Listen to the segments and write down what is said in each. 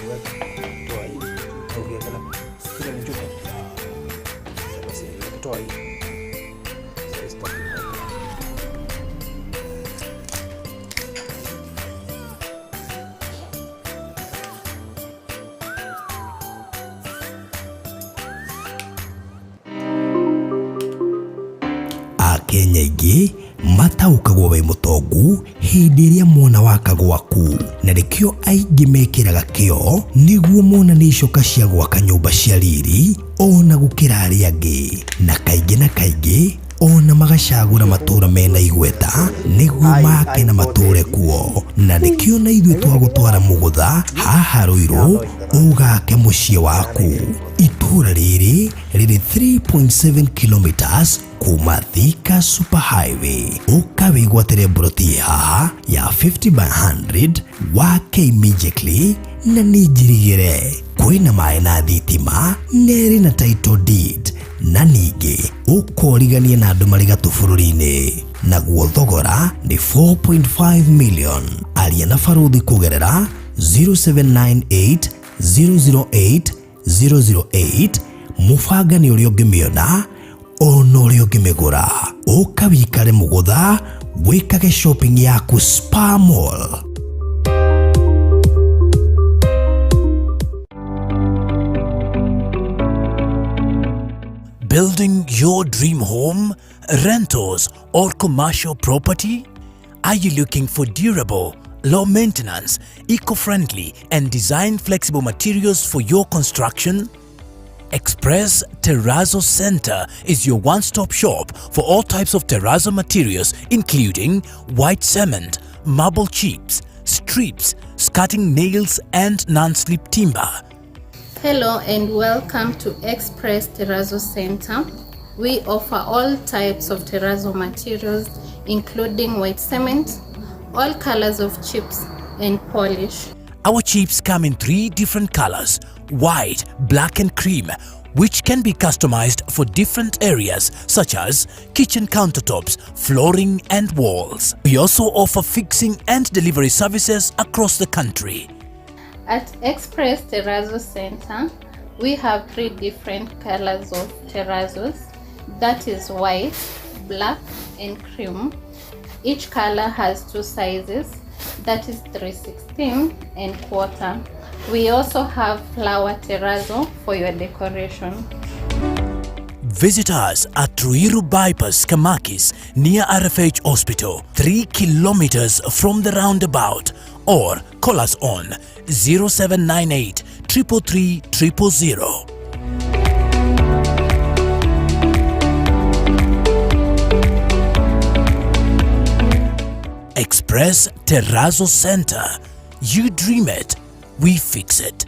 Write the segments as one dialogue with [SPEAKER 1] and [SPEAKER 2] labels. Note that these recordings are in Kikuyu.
[SPEAKER 1] Weka. Toa hii. Na ukiangalia kile ni chupa. Basi toa hii. Sasa sitaki.
[SPEAKER 2] Akenya aingĩ mataũkagwo wĩ mũtongu hĩndĩ ĩrĩa mona waka gwaku, na nĩkĩo aingĩ mekĩraga kĩo nĩguo monanie icoka cia gwaka nyũmba cia riri ona gũkĩra arĩa angĩ, na kaingĩ na kaingĩ ona magacagũra matũra mena igweta nĩguo make na matũre kuo. Na nĩkĩo na ithuĩ twagũtwara mũgũtha haha Rũirũ ũgake mũciĩ waku. Itũra rĩrĩ rĩrĩ 3.7 kilometers kuma Thika Super Highway. Ũka wĩgwatĩre mburoti haha ya 50 by 100 wake immediately, na nĩ njirigĩre kwĩna maĩ na thitima, na ĩrĩ na title deed, na ningĩ ũkoriganie na andũ marĩ gatũ bũrũri-inĩ. Naguo thogora nĩ 4.5 million. Aria na baruthi kũgerera 0798 008 008. Mũbanga nĩ ũrĩa ũngĩmĩona ona ũrĩa ũngĩmĩgũra. Ũka wikare mũgũtha, wĩkage shopping yaku Spa Mall.
[SPEAKER 3] Building your dream home, rentals, or commercial property? Are you looking for durable, low maintenance, eco friendly, and design flexible materials for your construction? Express Terrazzo Center is your one stop shop for all types of terrazzo materials, including white cement, marble chips, strips, skirting nails, and non slip timber.
[SPEAKER 4] Hello and welcome to Express Terrazzo Center. We offer all types of terrazzo materials, including white cement, all colors of chips, and polish.
[SPEAKER 3] Our chips come in three different colors: white, black, and cream, which can be customized for different areas such as kitchen countertops, flooring, and walls. We also offer fixing and delivery services across the country.
[SPEAKER 4] At Express Terrazzo Center, we have three different colors of terrazzos, that is white, black, and cream. Each color has two sizes, that is 316 and quarter. We also have flower terrazzo for your decoration.
[SPEAKER 3] Visit us at Ruiru Bypass, Kamakis, near RFH Hospital, 3 kilometers from the roundabout, or call us on 0798 333 000. Express Terrazzo Center. You dream it, we fix it.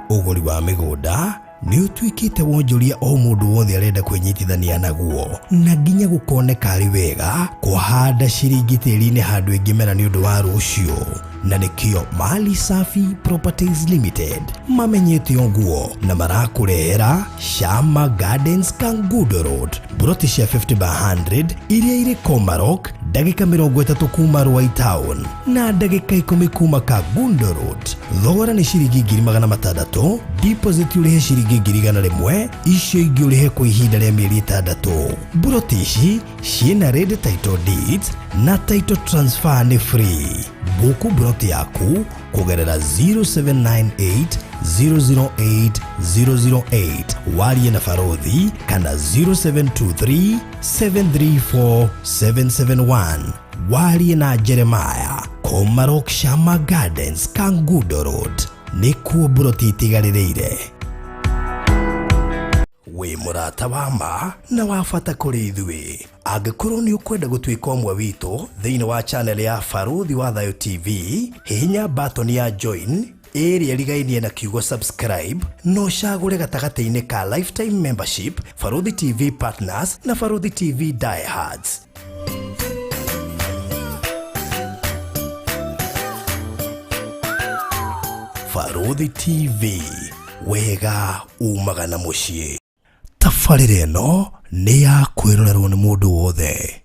[SPEAKER 2] Ũgũri wa mĩgũnda nĩ ũtuĩkĩte wonjoria o mũndũ wothe arenda kwĩnyitithania naguo, na nginya gũkoneka arĩ wega kũhanda ciringi tĩri-inĩ handũ ĩngĩmera nĩ ũndũ wa rũciũ. Na nĩkĩo Mali Safi Properties Limited mamenyete ũguo na marakũrehera Shama Gardens, Kangudo Road, buroti cia 50 by 100 iria irĩ Komarok, ndagĩka 30 kuma Ruai Town na ndagĩka 10 kuma Kangundo Road. Thogora nĩ ciringi 600,000, deposit ũrĩhe ciringi 100,000, icio ingĩ ũrĩhe kwa ihinda rĩa mĩeri 6. Buroti ici ciĩna ready title deeds na title transfer nĩ free. Buku buroti yaku kũgerera 0798 008 008, warie na barothi, kana 0723 734 771, warie na Jeremiah. Komarok, Shama Gardens, Kangudo Road, nĩkuo buroti itigarĩrĩire. Wĩ mũrata wa ma na wa bata kũrĩ ithuĩ. Angĩkorwo nĩ ũkwenda gũtuĩka ũmwe witũ thĩinĩ wa channel ya Barũthi wa Thayũ TV, hihinya button ya join ĩrĩa ĩrigainie na kiugo subscribe, no ũcagũre gatagatĩ-inĩ ka lifetime membership, Barũthi TV partners na Barũthi TV diehards. Barũthi TV, wega umaga na mũciĩ. Tabarĩra ĩno nĩ ya kwĩrorerwo nĩ mũndũ wothe.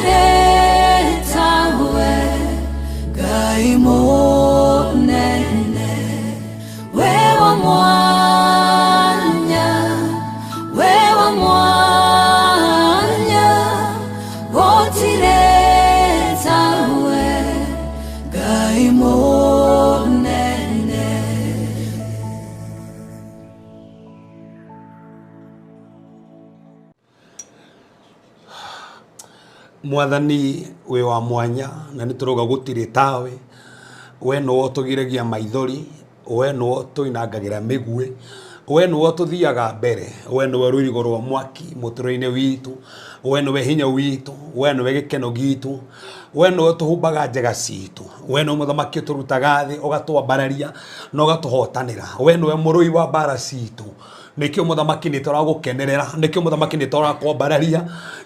[SPEAKER 5] Gũtirĩ tawe Ngai mũnene, we wa mwanya, we wa mwanya, gũtirĩ tawe Ngai mũnene.
[SPEAKER 6] Mwathani wĩ wa mwanya na nĩ tũrauga gũtirĩ tawe. We nĩwe ũtũgiragia maithori, we nĩwe ũtũinangagĩra mĩguĩ, we nĩwe ũtũthiaga mbere, we nĩwe rũirigo rwa mwaki mũtũrĩre-inĩ witũ, we nĩwe hinya witũ, we nĩwe gĩkeno gitũ, we nĩwe ũtũhumbaga njega citũ, we nĩwe mũthamaki ũtũrutaga thĩ ũgatwambararia na ũgatũhotanĩra, we nĩwe mũrũi wa mbara citũ. Nĩkĩo mũthamaki nĩ tũragũkenerera, nĩkĩo mũthamaki nĩ tũrakwambararia,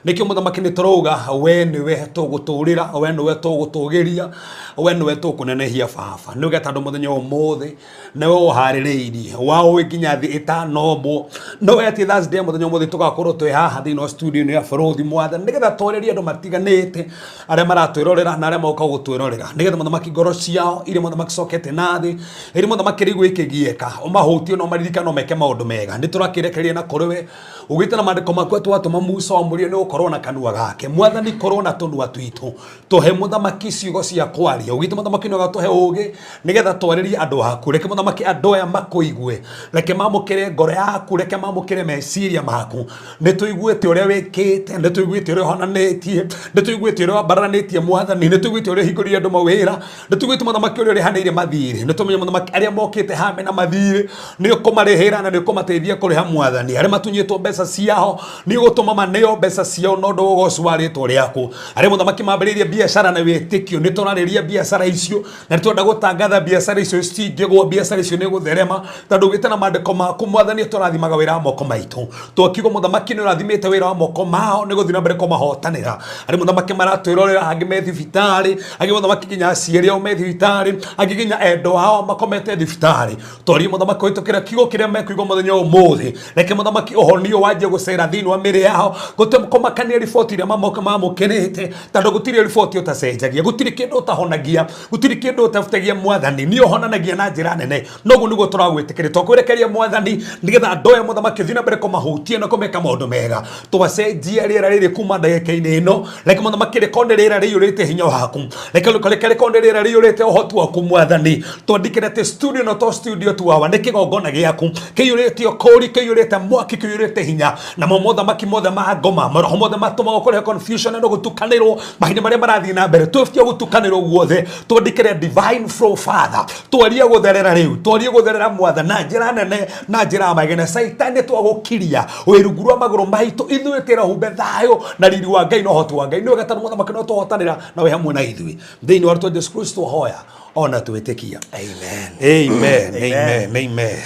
[SPEAKER 6] nĩkĩo mũthamaki nĩ tũrauga we nĩwe tũgũtũrĩra, we nĩwe tũgũtũgĩria, we nĩwe tũkũnenehia baba. Nĩ wega tondũ mũthenya wa ũmũthĩ nĩwe ũharĩrĩirie waũĩ nginya thĩ ĩtanombwo. No we atĩ Thursday mũthenya wa ũmũthĩ tũgakorwo twĩ haha thĩinĩ wa studio ĩno ya Barũthi Mwathani, nĩgetha twarĩrie andũ matiganĩte arĩa maratwĩrorera na arĩa moka gũtwĩrorera, nĩgetha mũthamaki ngoro ciao iria mũthamaki cokete na thĩ, iria mũthamaki rĩu ĩkĩgiĩka, ũmahutie na ũmaririkane ũmeke maũndũ mega. Nĩ tũrakĩrekereria na kũrĩ we ugĩte na maandĩko maku atĩ watũma Musa wamũrire nĩ gũkorwo na kanua gake. Mwathani korwo na tũnua twitũ, tũhe mũthamaki ciugo cia kwaria. Ugĩte mũthamaki nĩ ũgatũhe ũgĩ nĩgetha twarĩrie andũ aku. Reke mũthamaki andũ aya makũigue, reke mamũkĩre ngoro yaku, reke mamũkĩre meciria maku. Nĩ tũiguĩte ũrĩa wĩkĩte, nĩ tũiguĩte ũrĩa ũhonanĩtie, nĩ tũiguĩte ũrĩa wambararanĩtie Mwathani, nĩ tũiguĩte ũrĩa ũhingũrĩire andũ mawĩra, nĩ tũiguĩte mũthamaki ũrĩa ũrĩhanĩire mathirĩ, nĩ tũmenye mũthamaki arĩa mokĩte haha mena mathirĩ nĩ ũkũmarĩhĩra na nĩ ũkũmateithia kũrĩha Mwathani. Arĩa matunyĩtwo mbeca ciao nĩ ũgũtũma maneo mbeca ciao na ũndũ wa ũgoci wa rĩtwa rĩaku. Arĩa mũthamaki mambĩrĩirie biacara na wĩtĩkio, nĩ tũrarĩria biacara icio na nĩ tũrenda gũtangatha biacara icio citingĩgwo, biacara icio nĩ gũtherema, tondũ ugĩte na maandĩko maku Mwathani tũrathimaga wĩra wa moko maitũ. Twakiuga mũthamaki nĩ ũrathimĩte wĩra wa moko mao nĩ gũthiĩ na mbere kũmahotanĩra. Arĩa mũthamaki maratwĩrorera, angĩ me thibitarĩ, angĩ mũthamaki nginya aciari ao me thibitarĩ, angĩ nginya endwa ao makomete thibitarĩ. Twarie mũthamaki ũhĩtũkĩra kiugo kĩrĩa mekũigua mũthenya wa ũmũthĩ. Reke mũthamaki ũhonio wanjie gũcera thĩinĩ wa mĩĩrĩ yao, gũtekũmakania riboti iria mamũkĩrĩte, tondũ gũtirĩ riboti ũtacenjagia, gũtirĩ kĩndũ ũtahonagia, gũtirĩ kĩndũ ũtabutagia Mwathani. Nĩ ũhonanagia na njĩra nene. Noguo nĩguo tũragwĩtĩkĩria, twakwĩrekeria Mwathani nĩgetha andũ aya mũthamaki ũthiĩ na mbere kũmahutia na kũmeka maũndũ mega. Twacenjia rĩera rĩrĩ kuma ndagĩka-inĩ ĩno, reke mũthamaki rĩkorwo nĩ rĩera rĩiyũrĩte hinya waku, reke rĩkorwo nĩ rĩera rĩiyũrĩte ũhoti waku Mwathani. Twandĩkĩre atĩ studio ĩno to studio tu awa, nĩ kĩgongona gĩaku kĩiyũrĩte ũkũũri, kĩiyũrĩte mwaki, kĩiyũrĩte hinya, namo mothamaki mothe ma ngoma, maroho mothe matũmagwo kũrehe confusion na gũtukanĩrwo mahinda marĩa marathiĩ na mbere, twĩtie gũtukanĩrwo guothe. Twandĩkĩre divine flow Father, twarie gũtherera rĩu, twarie gũtherera Mwathani na njĩra nene na njĩra ya magegania. Caitani twagũkiria wĩ rungu rwa magũrũ maitũ, ithuĩ tĩrahumbe thayũ na riri wa Ngai na ũhoti wa Ngai. Nĩ wega tondũ mũthamaki no tũhotanĩra na wĩ hamwe na ithuĩ thĩinĩ wa rĩtwa Jesu Kristo hoya ona twĩtĩkia.
[SPEAKER 1] Amen.
[SPEAKER 6] Amen, amen, amen.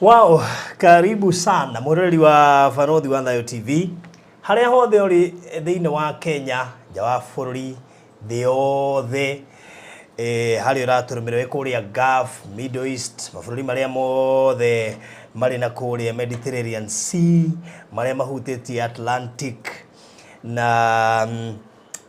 [SPEAKER 1] Wow, karibu sana mwĩroreri wa Barothi wa Thayo TV harĩa hothe ũrĩ thĩinĩ wa Kenya, nja wa bũrũri, thĩ yothe, harĩa ũratũrũmĩrĩra wĩ kũrĩa Gulf, Middle East, mabũrũri marĩa mothe marĩ na kũrĩa Mediterranean Sea, marĩa mahutĩtie Atlantic na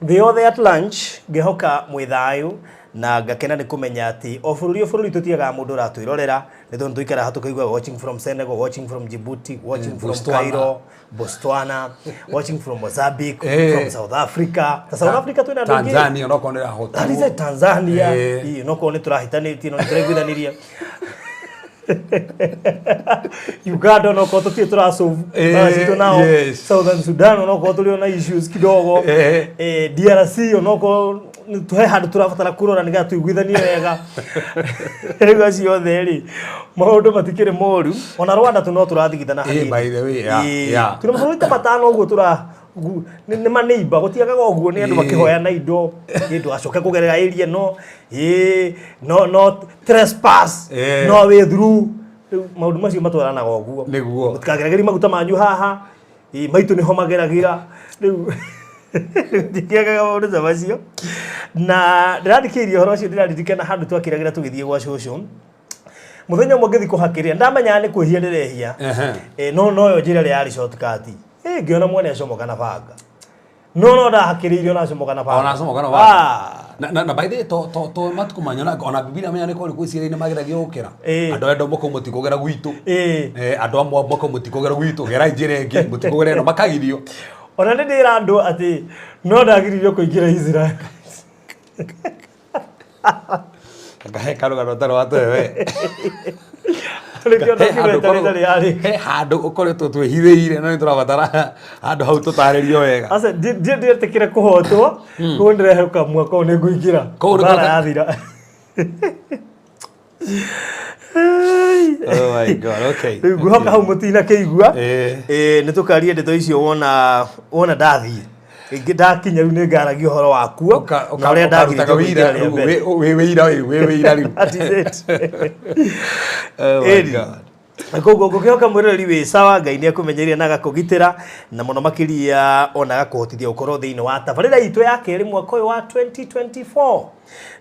[SPEAKER 1] thĩ yothe at lunch. Ngĩhoka mwĩ thayũ na ngakena nĩ kũmenya atĩ o bũrũri o bũrũri tũtiagaga mũndũ ũratwĩrorera, nĩ tondũ tũikaraga tũkaigua watching from Senegal, watching from Djibouti, watching from
[SPEAKER 6] Botswana.
[SPEAKER 1] Cairo, Botswana, watching from Mozambique, from South Africa. Ta South Africa twĩna andũ aingĩ.
[SPEAKER 6] Tanzania onokorwo nĩ ĩrahotirwo.
[SPEAKER 1] That is it, Tanzania. Ĩĩ, nokorwo nĩ tũrahĩtanĩtie no nĩ tũraiguithanirie. Uganda onokorwo tũtirĩ tũrasolve mbara citũ nao. Southern Sudan onokorwo tũrĩ ona issues kidogo. DRC onokorwo he handũ tũrabatara kũrora nĩgetha tũiguithanie wega. Rĩu acio othe rĩ, maũndũ matikĩrĩ moru. Ona Rwanda tu no tũrathigithana hanini.
[SPEAKER 6] By the way, yeah, yeah.
[SPEAKER 1] Twĩna mabũrũri ta matano ũguo tũra nĩ maneiba gũtiagaga ũguo, nĩ andũ makĩhoyana indo, ndũgacoke kũgerera area ĩno, no no trespass, no way through. Rĩu maũndũ macio matwaranaga ũguo.
[SPEAKER 6] Nĩguo.
[SPEAKER 1] Mũtikageragĩrie maguta manyu haha, maitũ nĩho mageragĩra. Rĩu ndikĩagaga maũndũ ta macio. Na ndĩrandĩkĩirie ũhoro ũcio, ndĩraririkana handũ twakĩragĩra tũgĩthiĩ gwa cũcũ. Mũthenya ũmwe ngĩthiĩ kũhakĩrĩra, ndamenyaga nĩ kwĩhia ndĩrehia. No noyo njĩra ĩrĩa yarĩ shortcut. Ngĩona mwene acomoka na banga. No ndahakĩrĩirio nacomoka na baba.
[SPEAKER 6] Ona acomoka na baba. Na by the way, to matuku manyona ona Biblia menya nĩ kũrĩ kwĩ ciĩra-inĩ mageragia gũkĩra. Andũ aya mwaka mũtikũgera gwitũ. Andũ amwe mwaka mũtikũgera gwitũ, gerai njĩra ĩngĩ, mũtikũgera ĩno makagirio.
[SPEAKER 1] Ona nĩ ndĩra andũ atĩ no ndagiririo kũingĩra Israel.
[SPEAKER 6] Ngahe karũgano ũtarĩ watũhe we.
[SPEAKER 1] Nĩkĩo documentary ĩtarĩ yarĩ.
[SPEAKER 6] He handũ ũkoretwo twĩhithĩire no nĩ tũrabatara handũ hau tũtarĩrio wega.
[SPEAKER 1] Aca ndietĩkĩre kũhotwo, koguo ndĩrehoka mwaka ũyũ nĩ ngũingĩra.
[SPEAKER 6] Koguo nĩ
[SPEAKER 1] Mbara yathira.
[SPEAKER 6] Oh my God, okay.
[SPEAKER 1] Rĩu ngwĩhoka hau mũtinakĩigua. Nĩ tũkaria ndeto icio wona ndathiĩ. Rĩngĩ ndakinya rĩu nĩ ngaragia ũhoro wakuo na ũrĩa
[SPEAKER 6] Ũkarutaga
[SPEAKER 1] ndagiririo
[SPEAKER 6] wĩira
[SPEAKER 1] kũingĩra rĩa mbere.
[SPEAKER 6] wĩ wĩira rĩu, wĩ wĩira rĩu.
[SPEAKER 1] That is it.
[SPEAKER 6] Oh my
[SPEAKER 1] Ĩni.
[SPEAKER 6] God.
[SPEAKER 1] Koguo ngũkĩhoka mwĩroreri wĩ sawa, Ngai nĩ akũmenyeire na agakũgitĩra na mũno makĩria ona agakũhotithia gũkorwo thĩinĩ wa tabarĩra itũ ya kerĩ mwaka ũyũ wa 2024.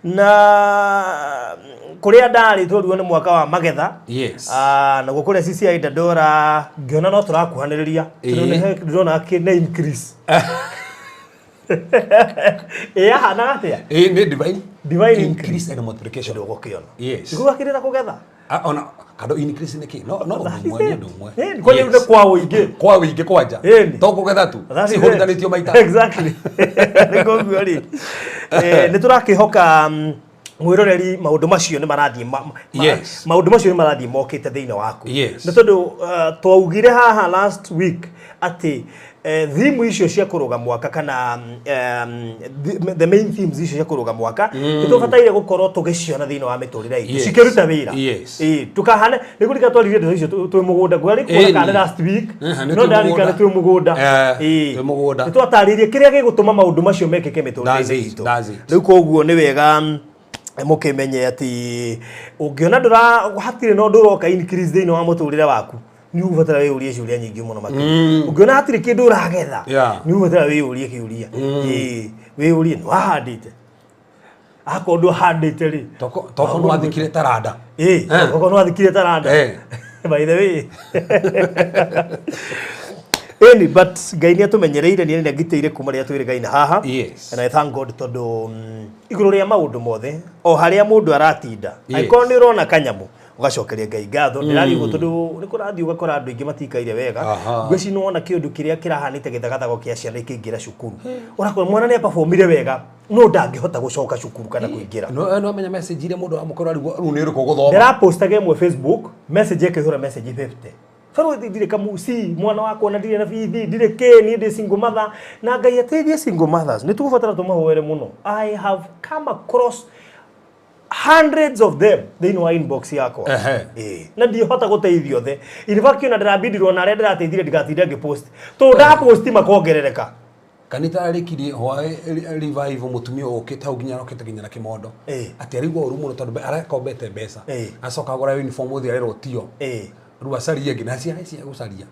[SPEAKER 1] Na kũrĩa ndarĩ twerirwo nĩ mwaka wa magetha.
[SPEAKER 6] Yes.
[SPEAKER 1] Naguo kũrĩa CCI Dandora ngĩona no tũrakuhanĩrĩria. Tondũ ndĩrona nĩ increase. Yahanaga atĩa?
[SPEAKER 6] Nĩ divine
[SPEAKER 1] Divine
[SPEAKER 6] increase and multiplication.
[SPEAKER 1] Ndũgũkĩona.
[SPEAKER 6] Yes.
[SPEAKER 1] Nĩguo kũgetha.
[SPEAKER 6] Ona kando increase nĩ kĩ? No ũndũ ũmwe, nĩ ũndũ ũmwe.
[SPEAKER 1] Kwani rĩu nĩ kwa ũingĩ.
[SPEAKER 6] Kwa ũingĩ kwanja.
[SPEAKER 1] Ĩni.
[SPEAKER 6] To kũgetha tu.
[SPEAKER 1] That is it.
[SPEAKER 6] Cihũrithanĩtio maita.
[SPEAKER 1] Exactly. Nĩ koguo rĩ, nĩ tũrakĩhoka mwĩroreri maũndũ macio nĩ marathiĩ
[SPEAKER 6] Yes.
[SPEAKER 1] maũndũ macio nĩ marathiĩ mokĩte thĩinĩ waku.
[SPEAKER 6] Yes.
[SPEAKER 1] Nĩ tondũ twaugire haha last week atĩ theme icio cia kũrũga mwaka kana the main themes icio cia kũrũga mwaka nĩ tũbataire gũkorwo tũgĩciona thĩinĩ wa mĩtũrĩre itũ
[SPEAKER 6] Yes.
[SPEAKER 1] cikĩruta wĩra.
[SPEAKER 6] Yes.
[SPEAKER 1] Tũkahane nĩ kũrika twaririe ndeto icio twĩ mũgũnda ngwari kuona kana nĩ last week
[SPEAKER 6] Nĩ
[SPEAKER 1] no
[SPEAKER 6] twĩ
[SPEAKER 1] ndarika
[SPEAKER 6] mũgũnda.
[SPEAKER 1] nĩ twĩ mũgũnda.
[SPEAKER 6] Twĩ mũgũnda.
[SPEAKER 1] Nĩ twatarĩirie kĩrĩa gĩgũtũma maũndũ macio mekĩke
[SPEAKER 6] That's
[SPEAKER 1] mĩtũrĩre-inĩ
[SPEAKER 6] it,
[SPEAKER 1] itũ.
[SPEAKER 6] that's it.
[SPEAKER 1] Rĩu koguo nĩ wega mũkĩmenye atĩ ũngĩona hatirĩ na ũndũ ũroka increase thĩinĩ wa mũtũrĩre waku nĩ ũgũbatara wĩyũrie ciũria nyingĩ mũno makĩria. Ũngĩona hatirĩ kĩndũ ũragetha nĩ ũgũbatara wĩyũrie kĩũria. Wĩyũrie nĩ wahandĩte. Akorwo ndũhandĩte rĩ,
[SPEAKER 6] Toko nĩ wathikire taranda.
[SPEAKER 1] Okorwo nĩ wathikire taranda. By the way. Ĩni, but Ngai nĩ atũmenyereire nĩ angitĩire kuma rĩrĩa twĩrĩgaine haha.
[SPEAKER 6] Yes.
[SPEAKER 1] And I thank God tondũ igũrũ rĩa maũndũ mothe o harĩa mũndũ aratinda
[SPEAKER 6] Yes.
[SPEAKER 1] angĩkorwo nĩ ũrona kanyamũ ũgacokeria Ngai ngatho. Ndĩraria ũguo tondũ nĩ kũrathiĩ ũgakora andũ aingĩ matikaire wega. Ngwĩciria nĩ wona kĩũndũ kĩrĩa kĩrahanĩte gĩthagathago kĩa ciana ikĩingĩra cukuru. Ũrakora mwana nĩ aperformire wega no ndangĩhota gũcoka cukuru kana kũingĩra.
[SPEAKER 6] No amenya message iria mũndũ amũkora rĩu nĩ ũrĩkũ gũthoma.
[SPEAKER 1] Ndĩrapostaga ĩmwe Facebook message ĩkaihũra message 50. Barũthi ndirĩ kamuci mwana wakwa na ndirĩ na bithi ndirĩ kĩ niĩ ndĩ single mother na Ngai ateithie single mothers nĩ tũgũbatara tũmahoere mũno. I have come across hundreds of them thĩinĩ wa inbox yakwa. Na ndihota gũteithia othe. In fact ona ndĩrabindirwo na arĩa ndĩrateithire ndigatinde ngĩpost tondũ ndapost makongerereka.
[SPEAKER 6] Kanitha arĩkirie hwaĩ revival mũtumia ũkĩte hau nginya arokĩte nginya na kĩmondo. Atĩ arigwo ũru mũno tondũ arakombete mbeca. Acoka agũra uniform ũthiĩ arerwo tio. Rĩu acarie ĩngĩ na ciana ici egũcaria.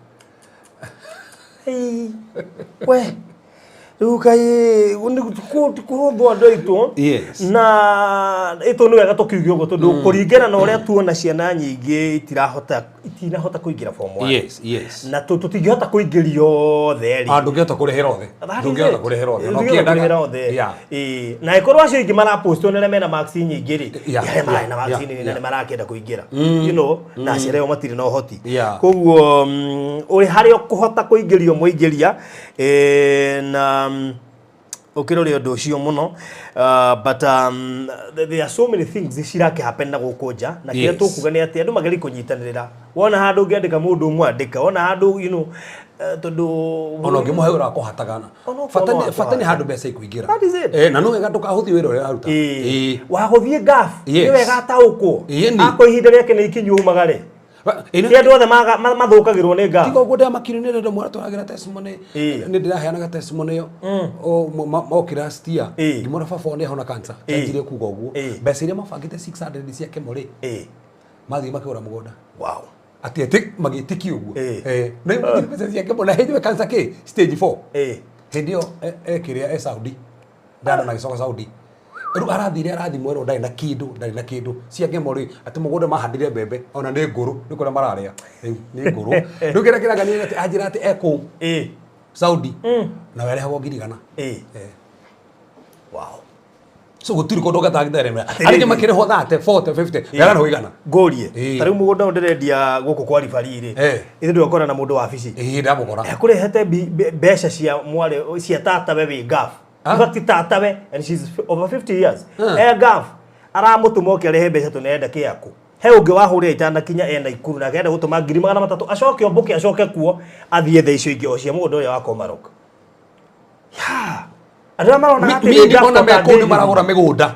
[SPEAKER 1] We rĩu kaĩ kũhũthwo andũ aitũ.
[SPEAKER 6] Yes.
[SPEAKER 1] Na ĩtũ nĩ wega tũkiuge ũguo tondũ kũringana na ũrĩa tuona ciana nyingĩ itinahota kũingĩra form 1.
[SPEAKER 6] Yes, yes.
[SPEAKER 1] Na tũtingĩhota kũingĩria othe rĩ.
[SPEAKER 6] Ndũngĩhota kũrĩhĩra othe.
[SPEAKER 1] That is
[SPEAKER 6] Ndũngĩhota
[SPEAKER 1] it.
[SPEAKER 6] kũrĩhĩra othe.
[SPEAKER 1] Ndũngĩhota kũrĩhĩra othe. Na ĩkorwo acio aingĩ marapostwo nĩ arĩa mena marks nyingĩ rĩ, arĩa marĩ na marks nini na nĩ marakĩenda kũingĩra. You know, na aciari ao matirĩ na ũhoti. Koguo ũrĩ harĩa ũkũhota kũingĩria ũmũingĩria, na ũkĩrore ũndũ ũcio mũno. But there are so many things cirakĩ happen na gũkũ nja na kĩrĩa tũkuga nĩ atĩ andũ magerie kũnyitanĩrĩra. Wona handũ ũngĩandĩka mũndũ ũmwe andĩka, wona handũ you know tondũ
[SPEAKER 6] ona ũngĩmũhe wĩra wa kũhatagana. Bata nĩ handũ mbeca ikũingĩra.
[SPEAKER 1] That is it.
[SPEAKER 6] Na no wega ndũkahũthie wĩra ũrĩa ũraruta.
[SPEAKER 1] Wagũthiĩ ngaf nĩ wega ataũkwo. Akorwo ihinda rĩake nĩ ikinyu umagare. Ti andũ othe mathũkagĩrwo nĩ ngaf.
[SPEAKER 6] Tiga ũguo ndĩramakire nĩ ndĩ mwana tũragĩra testimony. Nĩ ndĩraheanaga testimony ĩyo. Mokĩra stia. Ngĩmwĩra baba wao nĩ ahona cancer. Anjirie kuga ũguo. Mbeca iria mabangĩte 600 ciake mo rĩ. Mathiĩ makĩgũra mũgũnda.
[SPEAKER 1] Wow.
[SPEAKER 6] Atĩ magĩtĩkia ũguo. Na mbeca ciake mo na hĩndĩ ĩyo cancer kĩ stage 4. Hĩndĩ ĩyo ekĩrĩa e Saudi. Ndana agĩcoka Saudi. Rĩu arathire arathimwo ndarĩ na kĩndũ, ndarĩ na kĩndũ. Ciake mo rĩ atĩ mũgũnda mahandire mbembe ona nĩ ngũrũ, nĩ kũrĩa mararĩa. Rĩu nĩ ngũrũ. Rĩu kĩrĩa kĩrangania atĩ anjĩra atĩ e kũu. Saudi na werehagwo 100,000.
[SPEAKER 1] Wow.
[SPEAKER 6] So gũtirĩ kũndũ gatangĩtheremera.
[SPEAKER 1] Atĩrĩrĩ.
[SPEAKER 6] Arĩa makĩrĩhwo 30, 40, 50, werarĩhwo 100.
[SPEAKER 1] Ngũrie, ta rĩu mũgũnda ũyũ ndĩrendia gũkũ kwa ribari rĩ, ithe ndwakora na mũndũ wabici.
[SPEAKER 6] Ĩĩ, ndamũkora.
[SPEAKER 1] Ekũrehete mbeca cia mwarĩ cia tatawe wĩ Gulf.
[SPEAKER 6] Ah.
[SPEAKER 1] In fact, tatawe, and she's over 50 years.
[SPEAKER 6] Ah.
[SPEAKER 1] E Gulf aramũtũma oke arehe mbeca tũnenda kĩaku. He ũngĩ wahũrĩra itanakinya ena Ikuru na akenda gũtũma 300,000 acoke ombũke acoke kuo athiĩ ethe icio ingĩ o cia mũgũnda ũrĩa wa Komarok. Yeah. Andũ arĩa marona atĩ
[SPEAKER 6] Mi
[SPEAKER 1] nĩ Gulf
[SPEAKER 6] ndikona me kũu nĩ
[SPEAKER 1] tũtangĩigithia.
[SPEAKER 6] maragũra mĩgũnda.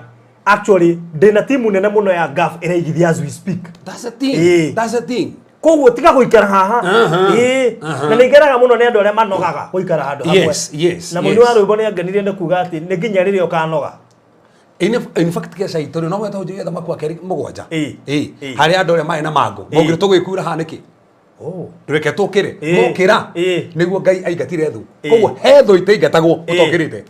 [SPEAKER 1] Actually, ndĩna timu nene mũno ya Gulf ĩraigithia as we speak.
[SPEAKER 6] That's the thing. That's the thing.
[SPEAKER 1] Koguo tiga gũikara haha. Na nĩ ngenaga mũno nĩ andũ arĩa manogaga gũikara handũ hamwe. Na mũini wa rwĩmbo nĩ angenirie nĩ kuga atĩ nĩ nginya rĩrĩa ũkanoga.
[SPEAKER 6] In fact kĩa caitũ no weta ũnjĩre thamaki wa kerĩ mũgwanja.
[SPEAKER 1] Ĩĩ.
[SPEAKER 6] Harĩa andũ arĩa marĩ na mangũ. Mũngĩrĩ tũgĩkuĩra haha nĩkĩ?
[SPEAKER 1] Oh.
[SPEAKER 6] Reke tũkĩre.
[SPEAKER 1] Ĩĩ.
[SPEAKER 6] Mũkĩra.
[SPEAKER 1] Ĩĩ.
[SPEAKER 6] Nĩguo Ngai aingatire thũ.
[SPEAKER 1] Ĩĩ.
[SPEAKER 6] Koguo he thũ itaingatagwo ũtokĩrĩte.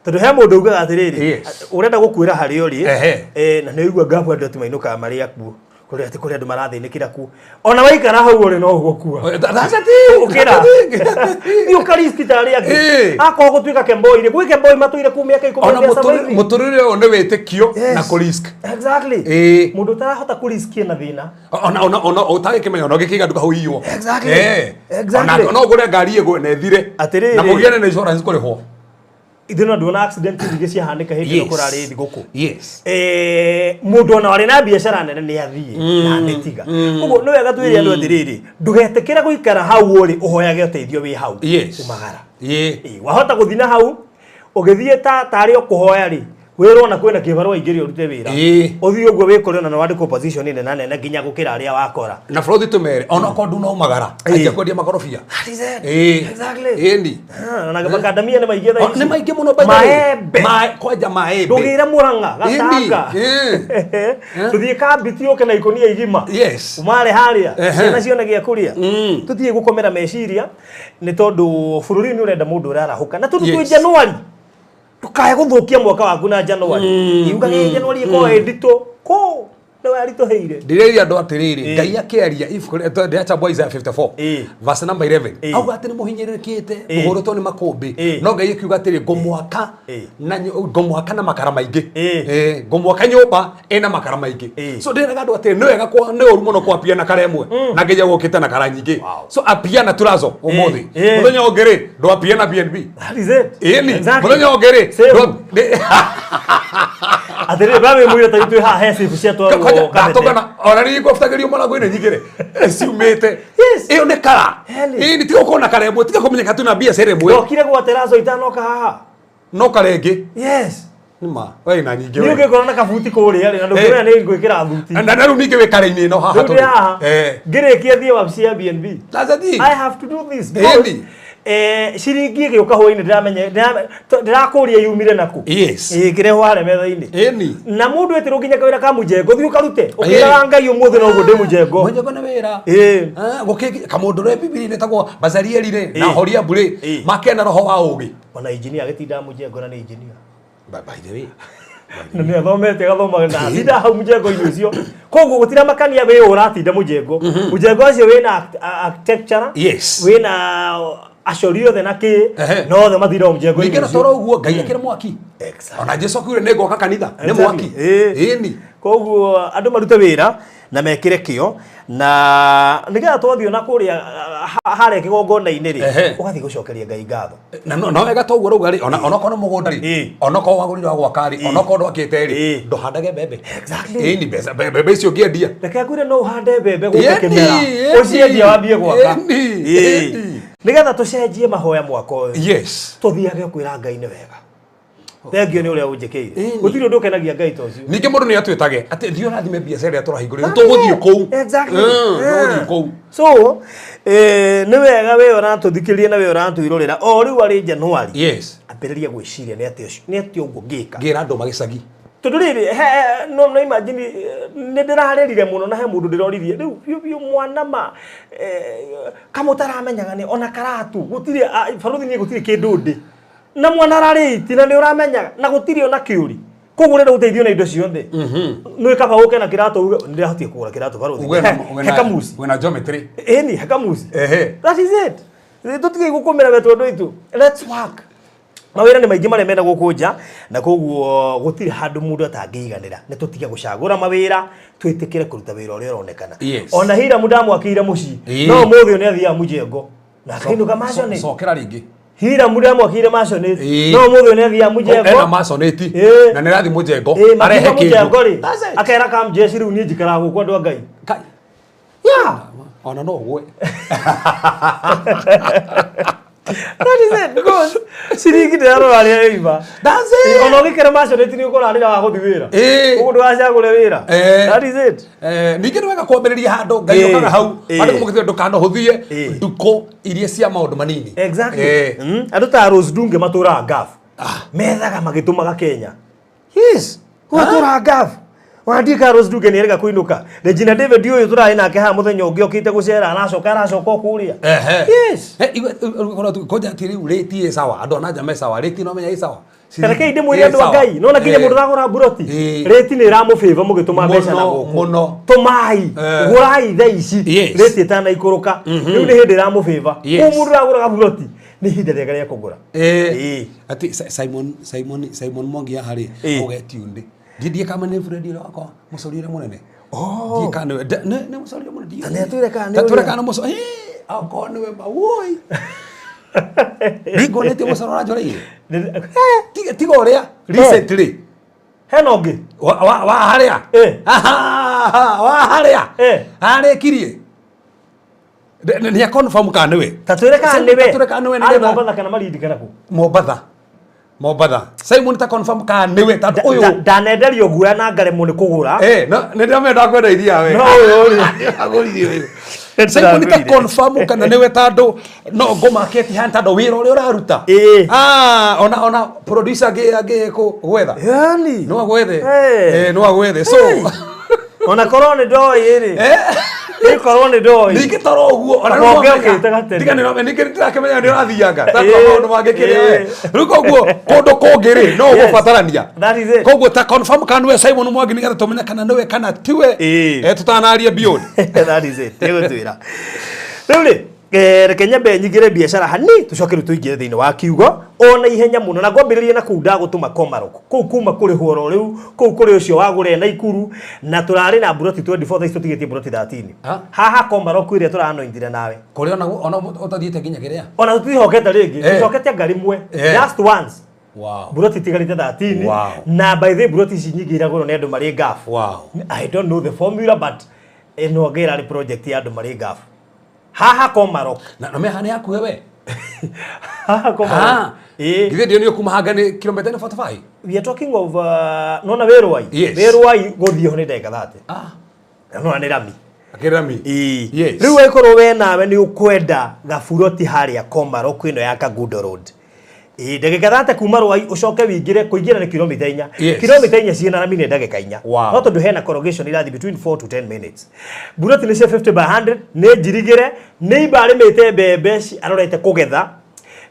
[SPEAKER 1] Tondũ he mũndũ ugaga atĩrĩrĩ,
[SPEAKER 6] Yes.
[SPEAKER 1] ũrenda gũkuĩra harĩa ũrĩ,
[SPEAKER 6] Ehe.
[SPEAKER 1] na nĩ ũigua ngabu andũ atĩ mainũkaga marĩ akuũ. Kũrĩa atĩ kũrĩ andũ marathĩnĩkĩra kuo. Ona waikara hau ũrĩ no ũgũkua.
[SPEAKER 6] That's the thing.
[SPEAKER 1] Ũkĩra.
[SPEAKER 6] That's the thing. That's the thing.
[SPEAKER 1] Thiĩ ũkaristi ta arĩa angĩ.
[SPEAKER 6] Ĩĩ.
[SPEAKER 1] Akorwo gũtuĩka Kemboi rĩ, gwĩ Kemboi matũire kuu mĩaka 10
[SPEAKER 6] Ona
[SPEAKER 1] mbeca maithi.
[SPEAKER 6] mũtũrĩre ũyũ nĩ wĩtĩkio
[SPEAKER 1] Yes.
[SPEAKER 6] na kũrisk.
[SPEAKER 1] Exactly.
[SPEAKER 6] Ĩĩ.
[SPEAKER 1] Mũndũ ũtarahota kũrisk ena thĩna.
[SPEAKER 6] Ona ũtagĩkĩmenya ona ũgĩkĩiga ndũkahuiywo.
[SPEAKER 1] Exactly.
[SPEAKER 6] Eh.
[SPEAKER 1] Exactly.
[SPEAKER 6] Ona no ũgũre ngari ĩgwe na ĩthire.
[SPEAKER 1] Atĩrĩrĩ.
[SPEAKER 6] Na mũgiane na insurance kũrĩhwo.
[SPEAKER 1] Ithuĩ no nduona accident nyingĩ ciahanĩka hĩndĩ ĩyo
[SPEAKER 6] Yes.
[SPEAKER 1] kũrarĩ thigũkũ.
[SPEAKER 6] Yes.
[SPEAKER 1] Mũndũ ona warĩ na biacara nene nĩ athiĩ na amĩtiga. Koguo nĩ wega twĩre andũ atĩrĩrĩ, ndũgetĩkĩre gũikara hau ũrĩ ũhoyage ũteithio wĩ hau.
[SPEAKER 6] Yes.
[SPEAKER 1] Umagara.
[SPEAKER 6] Ĩĩ.
[SPEAKER 1] Wahota gũthiĩ na hau ũgĩthiĩ ta tarĩ o kũhoya rĩ, wĩrwo ona kwĩna kĩbarũa ingĩrĩ ũrute wĩra. Ũthiĩ ũguo wĩkore ona nĩ wandĩkwo position nene nene nginya gũkĩra arĩa wakora.
[SPEAKER 6] Na bũrũri tũmere ona okorwo ndunaumagara anjia kwendia makorobia.
[SPEAKER 1] That is it.
[SPEAKER 6] Ĩĩ.
[SPEAKER 1] Exactly.
[SPEAKER 6] Ĩni.
[SPEAKER 1] Ah, na makandamia nĩ maingĩ thaa
[SPEAKER 6] O,
[SPEAKER 1] ici.
[SPEAKER 6] nĩ maingĩ mũno by the way.
[SPEAKER 1] Maembe.
[SPEAKER 6] Kwanja maembe.
[SPEAKER 1] Ndũgĩre Mũrang'a, Gatanga.
[SPEAKER 6] Ĩni.
[SPEAKER 1] Tũthiĩ kambiti ũke na ikũnia igima.
[SPEAKER 6] Yes.
[SPEAKER 1] Umare harĩa.
[SPEAKER 6] Ehe.
[SPEAKER 1] Ciana cione gĩa kũrĩa. Tũthiĩ gũkomera meciria nĩ tondũ bũrũri nĩ ũrenda mũndũ ũrarahũka. Na tondũ twĩ January. Ndũkae gũthũkia mwaka waku na January. Iugaga January ĩkoragwo ĩ nditũ. Kũ nĩ waritũhĩire.
[SPEAKER 6] Ndĩreria andũ atĩrĩrĩ, Ngai akĩaria ibuku rĩa Isaiah 54 verse number 11 auga atĩ nĩ mũhinyĩrĩrĩkĩte, mũhũrĩtwo nĩ makũmbĩ, no Ngai akiuga atĩrĩ, ngũmwaka na ngũmwaka na makara maingĩ. Ngũmwaka nyũmba ĩna makara maingĩ. So ndĩreraga andũ atĩrĩ, nĩ wega nĩ ũru mũno kwapia na kara ĩmwe na nginya gũkĩte na kara nyingĩ. So apia na turazo ũmũthĩ. Mũthenya ũngĩ rĩ, ndwapia na BNB.
[SPEAKER 1] That is it.
[SPEAKER 6] Ĩni.
[SPEAKER 1] Exactly.
[SPEAKER 6] Mũthenya ũngĩ rĩ,
[SPEAKER 1] Same. Atĩrĩrĩ, ba wĩ mũira ta ithuĩ haha he safe ciatwarwo
[SPEAKER 6] Kwanja,
[SPEAKER 1] Kabete.
[SPEAKER 6] ndatũngana ona nĩ ngwabutagĩrio mũrango-inĩ nyingĩ rĩ, ciumĩte. Ĩyo nĩ kara. Ĩni, tiga gũkorwo na kara ĩmwe, tiga kũmenyeka twĩna biacara ĩmwe.
[SPEAKER 1] Ndokire gwa terazo itanoka haha.
[SPEAKER 6] No kara ĩngĩ.
[SPEAKER 1] Yes.
[SPEAKER 6] Nĩ ma, we na nyingĩ
[SPEAKER 1] Nĩ
[SPEAKER 6] we.
[SPEAKER 1] ũngĩkorwo na kabuti kũrĩa rĩ, na ndũngĩmenya nĩ ngwĩkĩra thuti.
[SPEAKER 6] Na rĩu ningĩ wĩ kara-inĩ ĩno haha
[SPEAKER 1] Rĩu ndĩ
[SPEAKER 6] tũrĩ.
[SPEAKER 1] haha. Ngĩrĩkia thiĩ wabici ya BNB.
[SPEAKER 6] That's the thing.
[SPEAKER 1] I have to do this because,
[SPEAKER 6] Ĩni.
[SPEAKER 1] Ciringi ĩgĩũka hwainĩ ndĩramenya, ndĩrakũria yumire nakũ.
[SPEAKER 6] Yes.
[SPEAKER 1] Ĩkĩrehwo harĩa metha-inĩ.
[SPEAKER 6] Ĩni.
[SPEAKER 1] Na mũndũ etĩrwo nginya kawĩra ka mũjengo, thiĩ ũkarute. Ũkĩraga Ngai ũmũthĩ noguo ndĩ mũjengo.
[SPEAKER 6] Mũjengo nĩ wĩra. Gũkĩ kamũndũ ũrĩa Bibilia-inĩ ĩtagwo Bazarieli rĩ, na Holiabu rĩ, makĩana roho wa ũũgĩ.
[SPEAKER 1] Ona engineer agĩtindaga mũjengo na nĩ engineer.
[SPEAKER 6] By the way.
[SPEAKER 1] Na nĩ athomete agathoma na atinda hau mũjengo-inĩ ũcio. Koguo gũtiramakania wĩ ũratinda mũjengo. Mũjengo ũcio wĩna architecture.
[SPEAKER 6] Yes.
[SPEAKER 1] Wĩna acori othe na kĩ, na othe matindaga mũjengo-inĩ
[SPEAKER 6] Ningĩ na
[SPEAKER 1] ũcio.
[SPEAKER 6] toro ũguo Ngai akĩrĩ mwaki. Ona Jesu akiugire nĩ ngoka kanitha, nĩ
[SPEAKER 1] Exactly.
[SPEAKER 6] mwaki. Ĩni.
[SPEAKER 1] Koguo andũ marute wĩra na mekĩre kĩo na nĩgetha twathiĩ ona kũrĩa harĩa kĩgongona-inĩ rĩ, ũgathiĩ gũcokeria Ngai ngatho.
[SPEAKER 6] Na no wega toguo rauga rĩ, ona onokorwo nĩ mũgũnda rĩ, onokorwo wagũrire wa gwaka rĩ, onokorwo ndwakĩte rĩ, ndũhandage mbembe. Ĩni, mbeca, mbembe icio ũngĩendia.
[SPEAKER 1] Reke ngwĩre no ũhande mbembe gũkũ
[SPEAKER 6] Ĩni,
[SPEAKER 1] kĩmera.
[SPEAKER 6] ĩni.
[SPEAKER 1] Ũciendia wambie gwaka.
[SPEAKER 6] Ĩni, ĩni.
[SPEAKER 1] Nĩgetha tũcenjie mahoya mwaka ũyũ.
[SPEAKER 6] Yes.
[SPEAKER 1] Tũthiage kwĩra Ngai nĩ wega. Thengio nĩ ũrĩa ũnjĩkĩire. Gũtirĩ ũndũ ũkenagia Ngai ta ũcio.
[SPEAKER 6] Ningĩ mũndũ nĩ atwĩtage atĩ thiĩ ũrathime biacara ĩrĩa tũrahingũrire, tũgũthiĩ kũu.
[SPEAKER 1] Exactly.
[SPEAKER 6] Tũgũthiĩ kũu.
[SPEAKER 1] So, nĩ wega we ũratũthikĩrĩria na we ũratwĩrorera o rĩu arĩ January.
[SPEAKER 6] Yes.
[SPEAKER 1] Ambĩrĩria gwĩciria nĩ atĩa ũcio, nĩ atĩa ũguo ngĩka.
[SPEAKER 6] Ngĩra andũ magĩcagi.
[SPEAKER 1] Tondũ rĩrĩ, no, no imagine, nĩ ndĩrarĩrire mũno na he mũndũ ndĩroririe. Rĩu biũ biũ mwana ma, kamũtaramenyaga nĩ ona karatu, gũtirĩ, barũthi niĩ gũtirĩ kĩndũ ndĩ. Na mwana ararĩ iti na nĩ ũramenyaga, na gũtirĩ ona kĩũri. Koguo ũrenda gũteithio na indo ciothe. Nĩ kaba ũke na kĩratũ uge, nĩ ndĩrahotire kũgũra kĩratũ barũthi.
[SPEAKER 6] Uge na-
[SPEAKER 1] He kamuci.
[SPEAKER 6] Wĩna geometry.
[SPEAKER 1] Ĩni, he kamuci.
[SPEAKER 6] Ehe.
[SPEAKER 1] That is it. Tũtige gũkũmĩra mĩtũndũ itũ. Let's work. Mawĩra nĩ maingĩ marĩa mena gũkũ nja, na koguo gũtirĩ handũ mũndũ atangĩiganĩra. Nĩ tũtige gũcagũra mawĩra, twĩtĩkĩre kũruta wĩra ũrĩa ũronekana. Ona Hiramu ndamwakĩire mũciĩ, no ũmũthĩ ũyũ nĩ athiaga mũjengo na akainũka maconĩ.
[SPEAKER 6] Cokera rĩngĩ.
[SPEAKER 1] Hiramu ndamwakĩire maconĩ, no ũmũthĩ ũyũ nĩ athiaga mũjengo.
[SPEAKER 6] Ena maconĩti na nĩ rathiĩ mũjengo, arehe
[SPEAKER 1] makiuma
[SPEAKER 6] kĩndũ.
[SPEAKER 1] mũjengo rĩ,
[SPEAKER 6] That's it.
[SPEAKER 1] akera kamjeshi rĩu niĩ njikaraga gũkũ andũ a Ngai.
[SPEAKER 6] Kai.
[SPEAKER 1] Yeah.
[SPEAKER 6] Ona no ũgwe.
[SPEAKER 1] That is it, because ciringi ndĩrarora harĩa yoima.
[SPEAKER 6] That's it.
[SPEAKER 1] Ona ũgĩkĩra maconĩti nĩ ũkũrarĩra wa gũthiĩ wĩra. Ũguo ndũgacagũre wĩra. That is it.
[SPEAKER 6] Ningĩ nĩ wega kwambĩrĩria handũ Ngai okaga hau. Andũ kũmũgĩtĩra ndũkanahũthie ndukũ iria cia maũndũ manini.
[SPEAKER 1] Exactly. Andũ ta Rose Dunge matũraga Gulf. Methaga magĩtũmaga Kenya. Yes. Matũraga Gulf. Wandika Rose Dunge nĩ erega kũinũka. Regina David ũyũ tũrarĩ nake haha mũthenya ũngĩ okĩte gũcera aracoka aracoka o kũrĩa. Yes.
[SPEAKER 6] Koja atĩ rĩu rĩti ĩ sawa, andũ a nanja me sawa, rĩti no menya ĩ sawa.
[SPEAKER 1] Rekei ndĩmwĩre andũ a Ngai, nona kinya mũndũ ũragũra mburoti, rĩti nĩ ĩramũbĩba mũgĩtũma mbeca na gũkũ.
[SPEAKER 6] Mũno.
[SPEAKER 1] Tũmai, gũrai thaa ici, rĩti ĩtanaikũrũka. Rĩu nĩ hĩndĩ ĩramũbĩba. Kũu mũndũ ũragũraga mburoti, nĩ ihinda rĩega rĩa kũgũra.
[SPEAKER 6] Atĩ Simon Simon Simon Mwangi haha rĩ, ũgetiunde. Ndiĩ kama nĩ Fred ũrĩa wakwa mũcorire mũnene. Ndiĩ kana nĩwe nĩ mũcorire mũnene.
[SPEAKER 1] Ta nĩ atwĩre kana nĩ
[SPEAKER 6] Ta twĩre
[SPEAKER 1] ũrĩa.
[SPEAKER 6] kana mũco. Okorwo nĩwe ma woi. Nĩnguonetie mũcoro ũranjoreire. Tiga ũrĩa recently.
[SPEAKER 1] Hena ũngĩ.
[SPEAKER 6] Wa harĩa. Wa harĩa. Arĩkirie. Nĩ confirm kana nĩwe.
[SPEAKER 1] Ta twĩre kana nĩwe.
[SPEAKER 6] Ta twĩre kana nĩwe
[SPEAKER 1] Arĩ
[SPEAKER 6] nĩgetha.
[SPEAKER 1] Mombatha kana Malindi kana kũ?
[SPEAKER 6] Mombatha. Mombatha. Simon ta confirm kana nĩwe tondũ ũyũ.
[SPEAKER 1] Ndanenderio guoya na ngaremwo nĩ kũgũra.
[SPEAKER 6] No nĩ ndĩramenya ndakwendeirie we.
[SPEAKER 1] No ũyũ rĩ.
[SPEAKER 6] Ndĩragũrire ũyũ. Simon ta confirm kana nĩwe tondũ no ngũmaketi hana tondũ wĩra ũrĩa ũraruta. Ona producer angĩ gwetha.
[SPEAKER 1] Yani.
[SPEAKER 6] No agwethe. No agwethe. So
[SPEAKER 1] ona korwo nĩ ndoĩ rĩ. Ĩkorwo nĩ ndoĩ.
[SPEAKER 6] Ningĩ toro ũguo ona
[SPEAKER 1] Kabonge
[SPEAKER 6] nĩ ũramenya.
[SPEAKER 1] okĩte gatene.
[SPEAKER 6] Tiga nĩ ũramenya, ningĩ nĩndĩrakĩmenya nĩ ũrathianga. Tondũ maũndũ mangĩ kĩrĩa we. Rĩu koguo kũndũ kũngĩ rĩ no ũgũbatarania.
[SPEAKER 1] That is it.
[SPEAKER 6] Koguo ta confirm kana nĩwe Simon Mwangi nĩgetha tũmenye kana nĩwe kana tiwe. Tũtanaria beyond.
[SPEAKER 1] That is it. Nĩgũtwĩra. Rĩu rĩ, reke nyambe nyingĩre biacara hani tũcoke rĩu tũingĩre thĩinĩ wa kiugo ona ihenya mũno na ngwambĩrĩria na kũu ndagũtũma Komarok kũu kuma kũrĩhwo oro rĩu kũu kũrĩ ũcio wagũre Naikuru na tũrarĩ na mburoti 24 thaa ici tũtigĩtie mburoti 13 haha Komarok ĩrĩa tũranointire nawe
[SPEAKER 6] kũrĩa ona ũtathiĩte nginya kĩrĩa
[SPEAKER 1] ona tũtihokete rĩngĩ tũcokete anga rĩmwe just once.
[SPEAKER 6] Wow.
[SPEAKER 1] Mburoti itigarĩte 13.
[SPEAKER 6] Wow.
[SPEAKER 1] Na by the way mburoti ici nyingĩ iragũrwo nĩ andũ marĩ Gulf.
[SPEAKER 6] Wow.
[SPEAKER 1] I don't know the formula but ĩno anga ĩrarĩ project ya andũ marĩ Gulf. Haha Komarok.
[SPEAKER 6] Na meha nĩ hakuhĩ we.
[SPEAKER 1] Haha Komarok.
[SPEAKER 6] Githĩ ndio nĩ kuma hanga nĩ kilomita nĩ 45.
[SPEAKER 1] We are talking of nona wĩ Ruai.
[SPEAKER 6] Yes.
[SPEAKER 1] Wĩ Ruai gũthiĩ ho nĩ ndagĩka 30. Nona nĩ rami.
[SPEAKER 6] Akĩrami. Yes.
[SPEAKER 1] Rĩu angĩkorwo we nawe nĩ ũkwenda gaburoti harĩa Komarok ĩno ya Kangundo Road. Ndagĩka 30 kuma Ruai ũcoke wĩingĩre kũingĩra nĩ kilomita 4.
[SPEAKER 6] Yes.
[SPEAKER 1] Kilomita 4 ciĩna rami nĩ ndagĩka 4.
[SPEAKER 6] Wow.
[SPEAKER 1] No tondũ hena corrugation irathi between 4 to 10 minutes. Mburoti nĩ cia 50 by 100 nĩ njirigĩre nĩ imba arĩmĩte mbembe arorete kũgetha.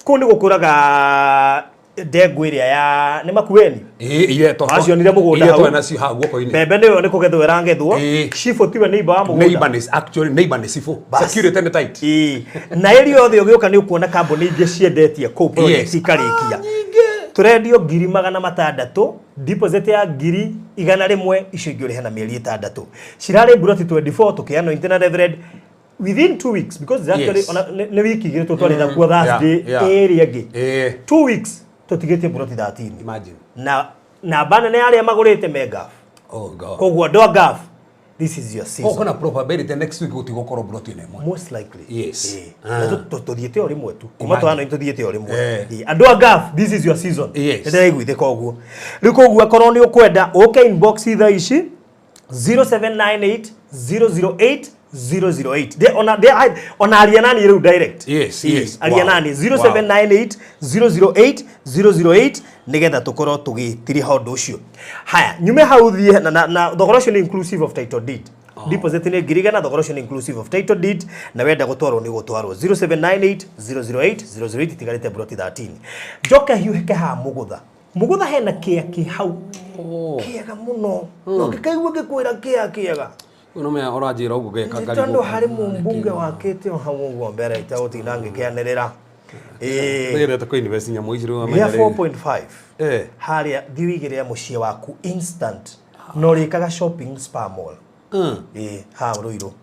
[SPEAKER 1] Kũu nĩ gũkũraga ndengũ ĩrĩa ya nĩ Makueni. Wacionire mũgũnda
[SPEAKER 6] Iria
[SPEAKER 1] hau.
[SPEAKER 6] twarĩ nacio hau guoko-inĩ.
[SPEAKER 1] Mbembe nĩyo nĩ kũgethwo ĩragethwo. Cibũ tiwe neighbor wa mũgũnda.
[SPEAKER 6] Neighbor nĩ actually neighbor nĩ cibũ. Security nĩ tight.
[SPEAKER 1] Na ĩrĩa yothe ũgĩũka nĩ ũkuona kambuni ingĩ ciendetie kũu project ikarĩkia. Tũrendio 600,000, deposit ya 100,000, icio ingĩ ũrĩhe na mĩeri 6. Cirarĩ mburoti 24 tũkĩanoint na Reverend within 2 weeks because it's actually ona nĩ wiki igĩrĩ tũtwarĩte kuo Thursday ĩrĩa ĩngĩ. 2 weeks tũtigĩtie mburoti 13.
[SPEAKER 6] Imagine.
[SPEAKER 1] Na namba nene ya arĩa magũrĩte me Gulf.
[SPEAKER 6] Oh God.
[SPEAKER 1] Koguo andũ a Gulf, this is your season.
[SPEAKER 6] Koguo kwĩna probability next week gũtigũkorwo mburoti ĩno ĩmwe.
[SPEAKER 1] Most likely.
[SPEAKER 6] Yes.
[SPEAKER 1] Na tũthiĩte o rĩmwe tu. Kuma
[SPEAKER 6] Imagine.
[SPEAKER 1] twana tũthiĩte o rĩmwe. Andũ a Gulf, this is your season.
[SPEAKER 6] Yes.
[SPEAKER 1] Nĩndĩraiguithĩka ũguo. Rĩu koguo akorwo nĩ ũkwenda ũke inbox thaa ici 0798 008 008. Ndĩ ona ndĩ ona aria nani rĩu direct.
[SPEAKER 6] Yes, yes.
[SPEAKER 1] Aria
[SPEAKER 6] Wow.
[SPEAKER 1] nani 0798 008 008 nĩgetha tũkorwo tũgĩtiriha ũndũ ũcio. Haya, nyume hau thiĩ na thogora ũcio nĩ inclusive of title deed. Deposit nĩ 100,000, thogora ũcio nĩ inclusive of title deed, na wenda gũtwarwo nĩ gũtwarwo 0798 008 008 itigarĩte mburoti 13. Njoke hiũhĩke haha Mũgũtha. Mũgũtha hena kĩa kĩ hau. Kĩega mũno. No ngĩkaigua ngĩkwĩra kĩa kĩega.
[SPEAKER 6] No me ũranjĩra ũguo ngeka
[SPEAKER 1] Nĩ tondũ harĩ mũmbunge wakĩte o hau ũguo mbere itegũtinda ngĩkĩanĩrĩra. Ĩĩ.
[SPEAKER 6] Nĩgetha kũ invest nyamũ ici rĩu
[SPEAKER 1] Gĩa 4.5.
[SPEAKER 6] Eh.
[SPEAKER 1] Harĩa thiĩ wĩigĩrĩre mũciĩ waku instant. Na ũrĩkaga shopping Spa Mall. Ĩĩ, haha Ruiru.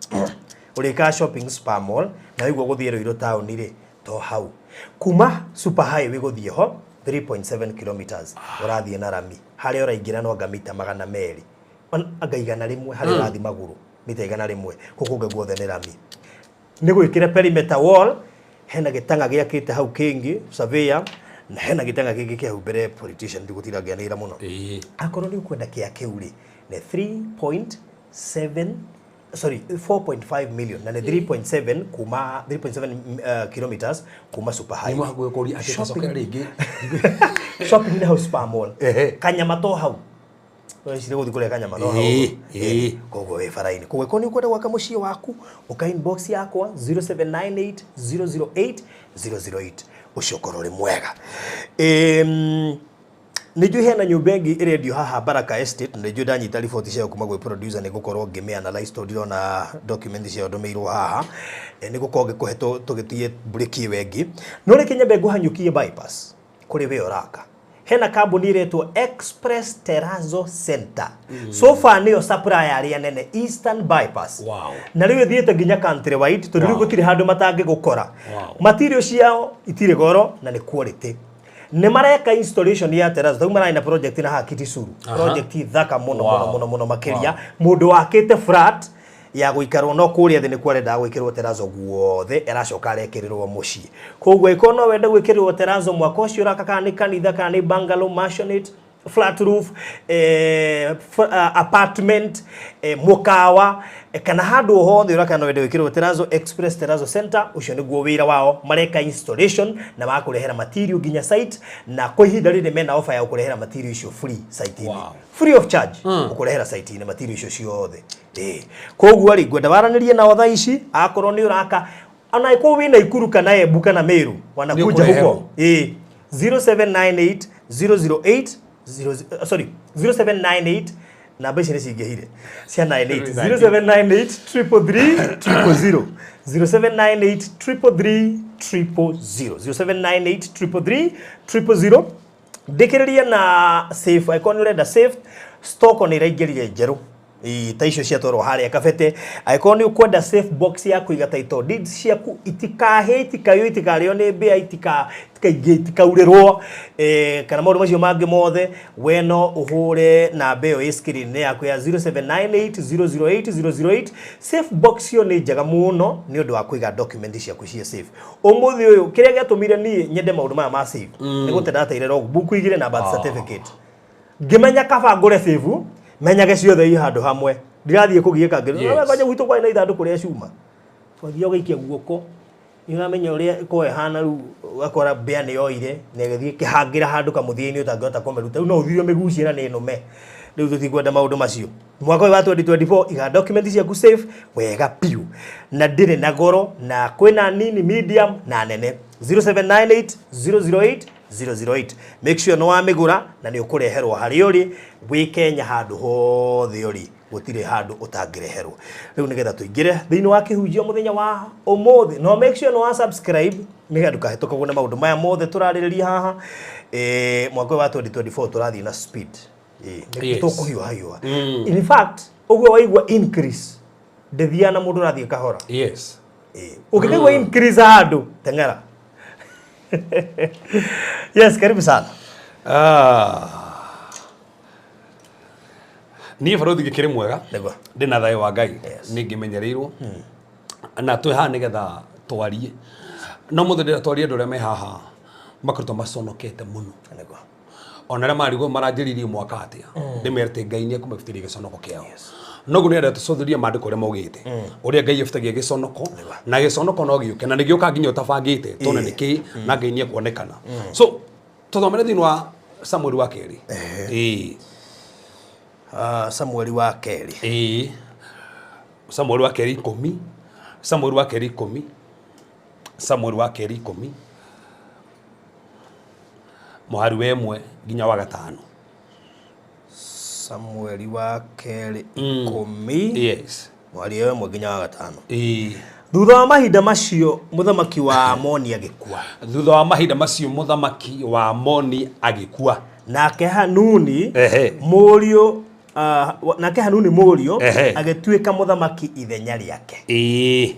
[SPEAKER 1] Ũrĩkaga shopping Spa Mall na waigua gũthiĩ Ruiru taũni rĩ, to hau. Kuma super highway gũthiĩ ho 3.7 kilometers ũrathiĩ na rami. Harĩa ũraingĩra no anga mita 200. Anga 100 harĩa ũrathiĩ magũrũ mita 100 kũu kũngĩ guothe nĩ rami. Nĩ gwĩkĩre perimeter wall, hena gĩtang'a gĩakĩte hau kĩngĩ surveyor, na hena gĩtang'a kĩngĩ kĩa hau mbere politician ndigũtinda ngĩanĩrĩra mũno. Akorwo nĩ ũkwenda kĩa kĩu rĩ, nĩ 3.7 sorry 4.5 million na nĩ 3.7 kuma 3.7 kilometers kuma super highway.
[SPEAKER 6] Nĩ mũhakuhĩ kũria atĩ tũcokere rĩngĩ.
[SPEAKER 1] Shopping nĩ hau Spa Mall.
[SPEAKER 6] Ehe.
[SPEAKER 1] Kanyama to hau. Wecire gũthiĩ kũrĩa kanyama to hau.
[SPEAKER 6] Ĩĩ.
[SPEAKER 1] Koguo wĩ bara-inĩ. Koguo korwo nĩ ũkwenda gwaka mũciĩ waku, ũka inbox yakwa 0798 008 008. Ũcio ũkorwo ũrĩ mwega. Nĩ njũĩ hena nyũmba ĩngĩ ĩrendio haha Baraka Estate, na nĩ njũĩ ndanyita riboti ciayo kuma gwĩ producer nĩ ngũkorwo ngĩmĩ analyze tondũ ndirona document ciayo ndũmĩirwo haha. Nĩ ngũkorwo ngĩkũhe tũgĩtige break ĩyo ĩngĩ. No reke nyambe ngũhanyũkie bypass kũrĩ we ũraka. Hena kambuni ĩretwo Express Terrazzo Center. So far nĩyo supplier arĩa nene Eastern Bypass.
[SPEAKER 6] Wow.
[SPEAKER 1] Na rĩu ĩthiĩte nginya country wide tondũ rĩu
[SPEAKER 6] Wow.
[SPEAKER 1] gũtirĩ handũ matangĩgũkora.
[SPEAKER 6] Wow.
[SPEAKER 1] Material ciao itirĩ goro na nĩ quality. Nĩ mareka installation ya terrazzo. Rĩu mararĩ na project na haha Kitisuru. Project thaka mũno
[SPEAKER 6] Wow.
[SPEAKER 1] mũno mũno mũno makĩria. Mũndũ wakĩte flat ya gũikarwo no kũrĩa thĩ nĩkuo arendaga gwĩkĩrwo terrazzo guothe aracoka arekĩrĩrwo mũciĩ. Koguo ĩkorwo no wende gwĩkĩrĩrwo terrazzo mwaka ũcio ũraka kana nĩ kanitha kana nĩ bungalow, maisonette, flat roof, apartment, mũkawa, kana handũ o hothe ũraka no wende gwĩkĩrĩrwo terrazzo, Express Terrazzo Center, ũcio nĩguo wĩra wao. Mareka installation na makũrehera material nginya site, na kwa ihinda rĩrĩ mena offer ya gũkũrehera material icio free site-inĩ.
[SPEAKER 6] Wow.
[SPEAKER 1] Free of charge. Ũkũrehera site-inĩ material icio ciothe. Koguo rĩ, ngwenda waranĩrie nao thaa ici, akorwo nĩ ũraka, ona angĩkorwo wĩ Naikuru kana Embu kana Meru, wanakuja huko. 0798 008 00, sorry, 0798 namba ici nĩ cingĩhire cia 98 0798 333 000 0798 333 000 0798 333 000. Ndĩkĩrĩrie na safe, angĩkorwo nĩ ũrenda safe stock nĩ ĩraingĩrire njerũ. Ta icio ciatwarwo harĩa kabete. Angĩkorwo nĩ ũkwenda safe box ya kũiga title deeds ciaku itikahĩe, itikaiywo, itikarĩo nĩ mbĩa, itikaurĩrwo, kana maũndũ macio mangĩ mothe, we no ũhũre namba ĩyo ĩ screen-inĩ yaku ya 0798 008 008. Safe box ĩyo nĩ njega mũno nĩ ũndũ wa kũiga document ciaku ciĩ safe. Ũmũthĩ ũyũ kĩrĩa gĩatũmire niĩ nyende maũndũ maya ma safe nĩ gũte ndateire logbook igĩrĩ na birth certificate. Ngĩmenya kaba ngũre safe, menyage ciothe i handũ hamwe. Ndirathiĩ kũgiĩka ngĩ-
[SPEAKER 6] Yes.
[SPEAKER 1] Kwanja gwitũ kwarĩ na ithandũkũ rĩa cuma. Twathiaga ũgaikia guoko. Nĩ ũramenya ũrĩa ĩkoragwo ĩhana rĩu, ũgakora mbĩa nĩ yoire, na ĩgĩthiĩ ĩkĩhangĩra handũ kamũthia-inĩ ũtangĩhota kũmĩruta. Rĩu no ũthiĩ ũmĩgucie na nĩ nũme. Rĩu tũtikwenda maũndũ macio. Mwaka ũyũ wa 2024, iga document ciaku safe wega biũ. Na ndĩrĩ na goro, na kwĩna nini, medium na nene. 0798 008 008. Make sure nĩ wamĩgũra na nĩ ũkũreherwo harĩa ũrĩ, wĩ Kenya handũ hothe ũrĩ, gũtirĩ handũ ũtangĩreherwo. Rĩu nĩgetha tũingĩre thĩinĩ wa kĩhunjio mũthenya wa ũmũthĩ, no make sure nĩ wa subscribe nĩgetha ndũkahĩtũkagwo nĩ maũndũ maya mothe tũrarĩrĩria haha. Mwaka ũyũ wa 2024 tũrathiĩ na speed. Nĩ tũkũhiũha hiũha. In fact, ũguo waigua increase, ndĩthiaga na mũndũ ũrathiĩ kahora. Ũngĩkaigua increase handũ, teng'era. Yes, karibu sana.
[SPEAKER 6] Niĩ barothi gĩkĩrĩ mwega.
[SPEAKER 1] Nĩguo.
[SPEAKER 6] Ndĩna thayũ wa Ngai.
[SPEAKER 1] Yes.
[SPEAKER 6] Nĩ ngĩmenyereirwo. Na twĩ haha nĩgetha twarie. No mũthĩ ndĩrenda twarie andũ arĩa me haha makoretwo maconokete mũno.
[SPEAKER 1] Nĩguo.
[SPEAKER 6] Ona arĩa marigwo maranjĩrĩirie mwaka atĩa. Ndĩmerĩte Ngai nĩ ekũmabutĩria gĩconoko kĩao. Noguo nĩenda tũcũthĩrĩrie maandĩko ũrĩa maugĩte. Ũrĩa Ngai abutagia gĩconoko, na gĩconoko no gĩũke, na nĩgĩũkaga nginya ũtabangĩte, tone nĩ kĩĩ, na Ngai nĩekuonekana. So, tũthomere thĩinĩ wa Samueli wa kerĩ. Ĩĩ.
[SPEAKER 1] Samueli wa kerĩ.
[SPEAKER 6] Ĩĩ. Samueli wa kerĩ 10. Samueli wa kerĩ 10. Samueli wa kerĩ 10. Mũhari wa 1 nginya wa 5.
[SPEAKER 1] Samueli wa kerĩ 10.
[SPEAKER 6] Yes.
[SPEAKER 1] Mwari ĩyo ĩmwe nginya wa gatano.
[SPEAKER 6] Ĩĩ.
[SPEAKER 1] Thutha wa mahinda macio mũthamaki wa Amoni agĩkua.
[SPEAKER 6] Thutha wa mahinda macio mũthamaki wa Amoni agĩkua.
[SPEAKER 1] Nake Hanuni
[SPEAKER 6] Ehe.
[SPEAKER 1] mũriũ nake Hanuni mũriũ
[SPEAKER 6] Ehe.
[SPEAKER 1] agĩtuĩka mũthamaki ithenya rĩake.
[SPEAKER 6] Ĩĩ.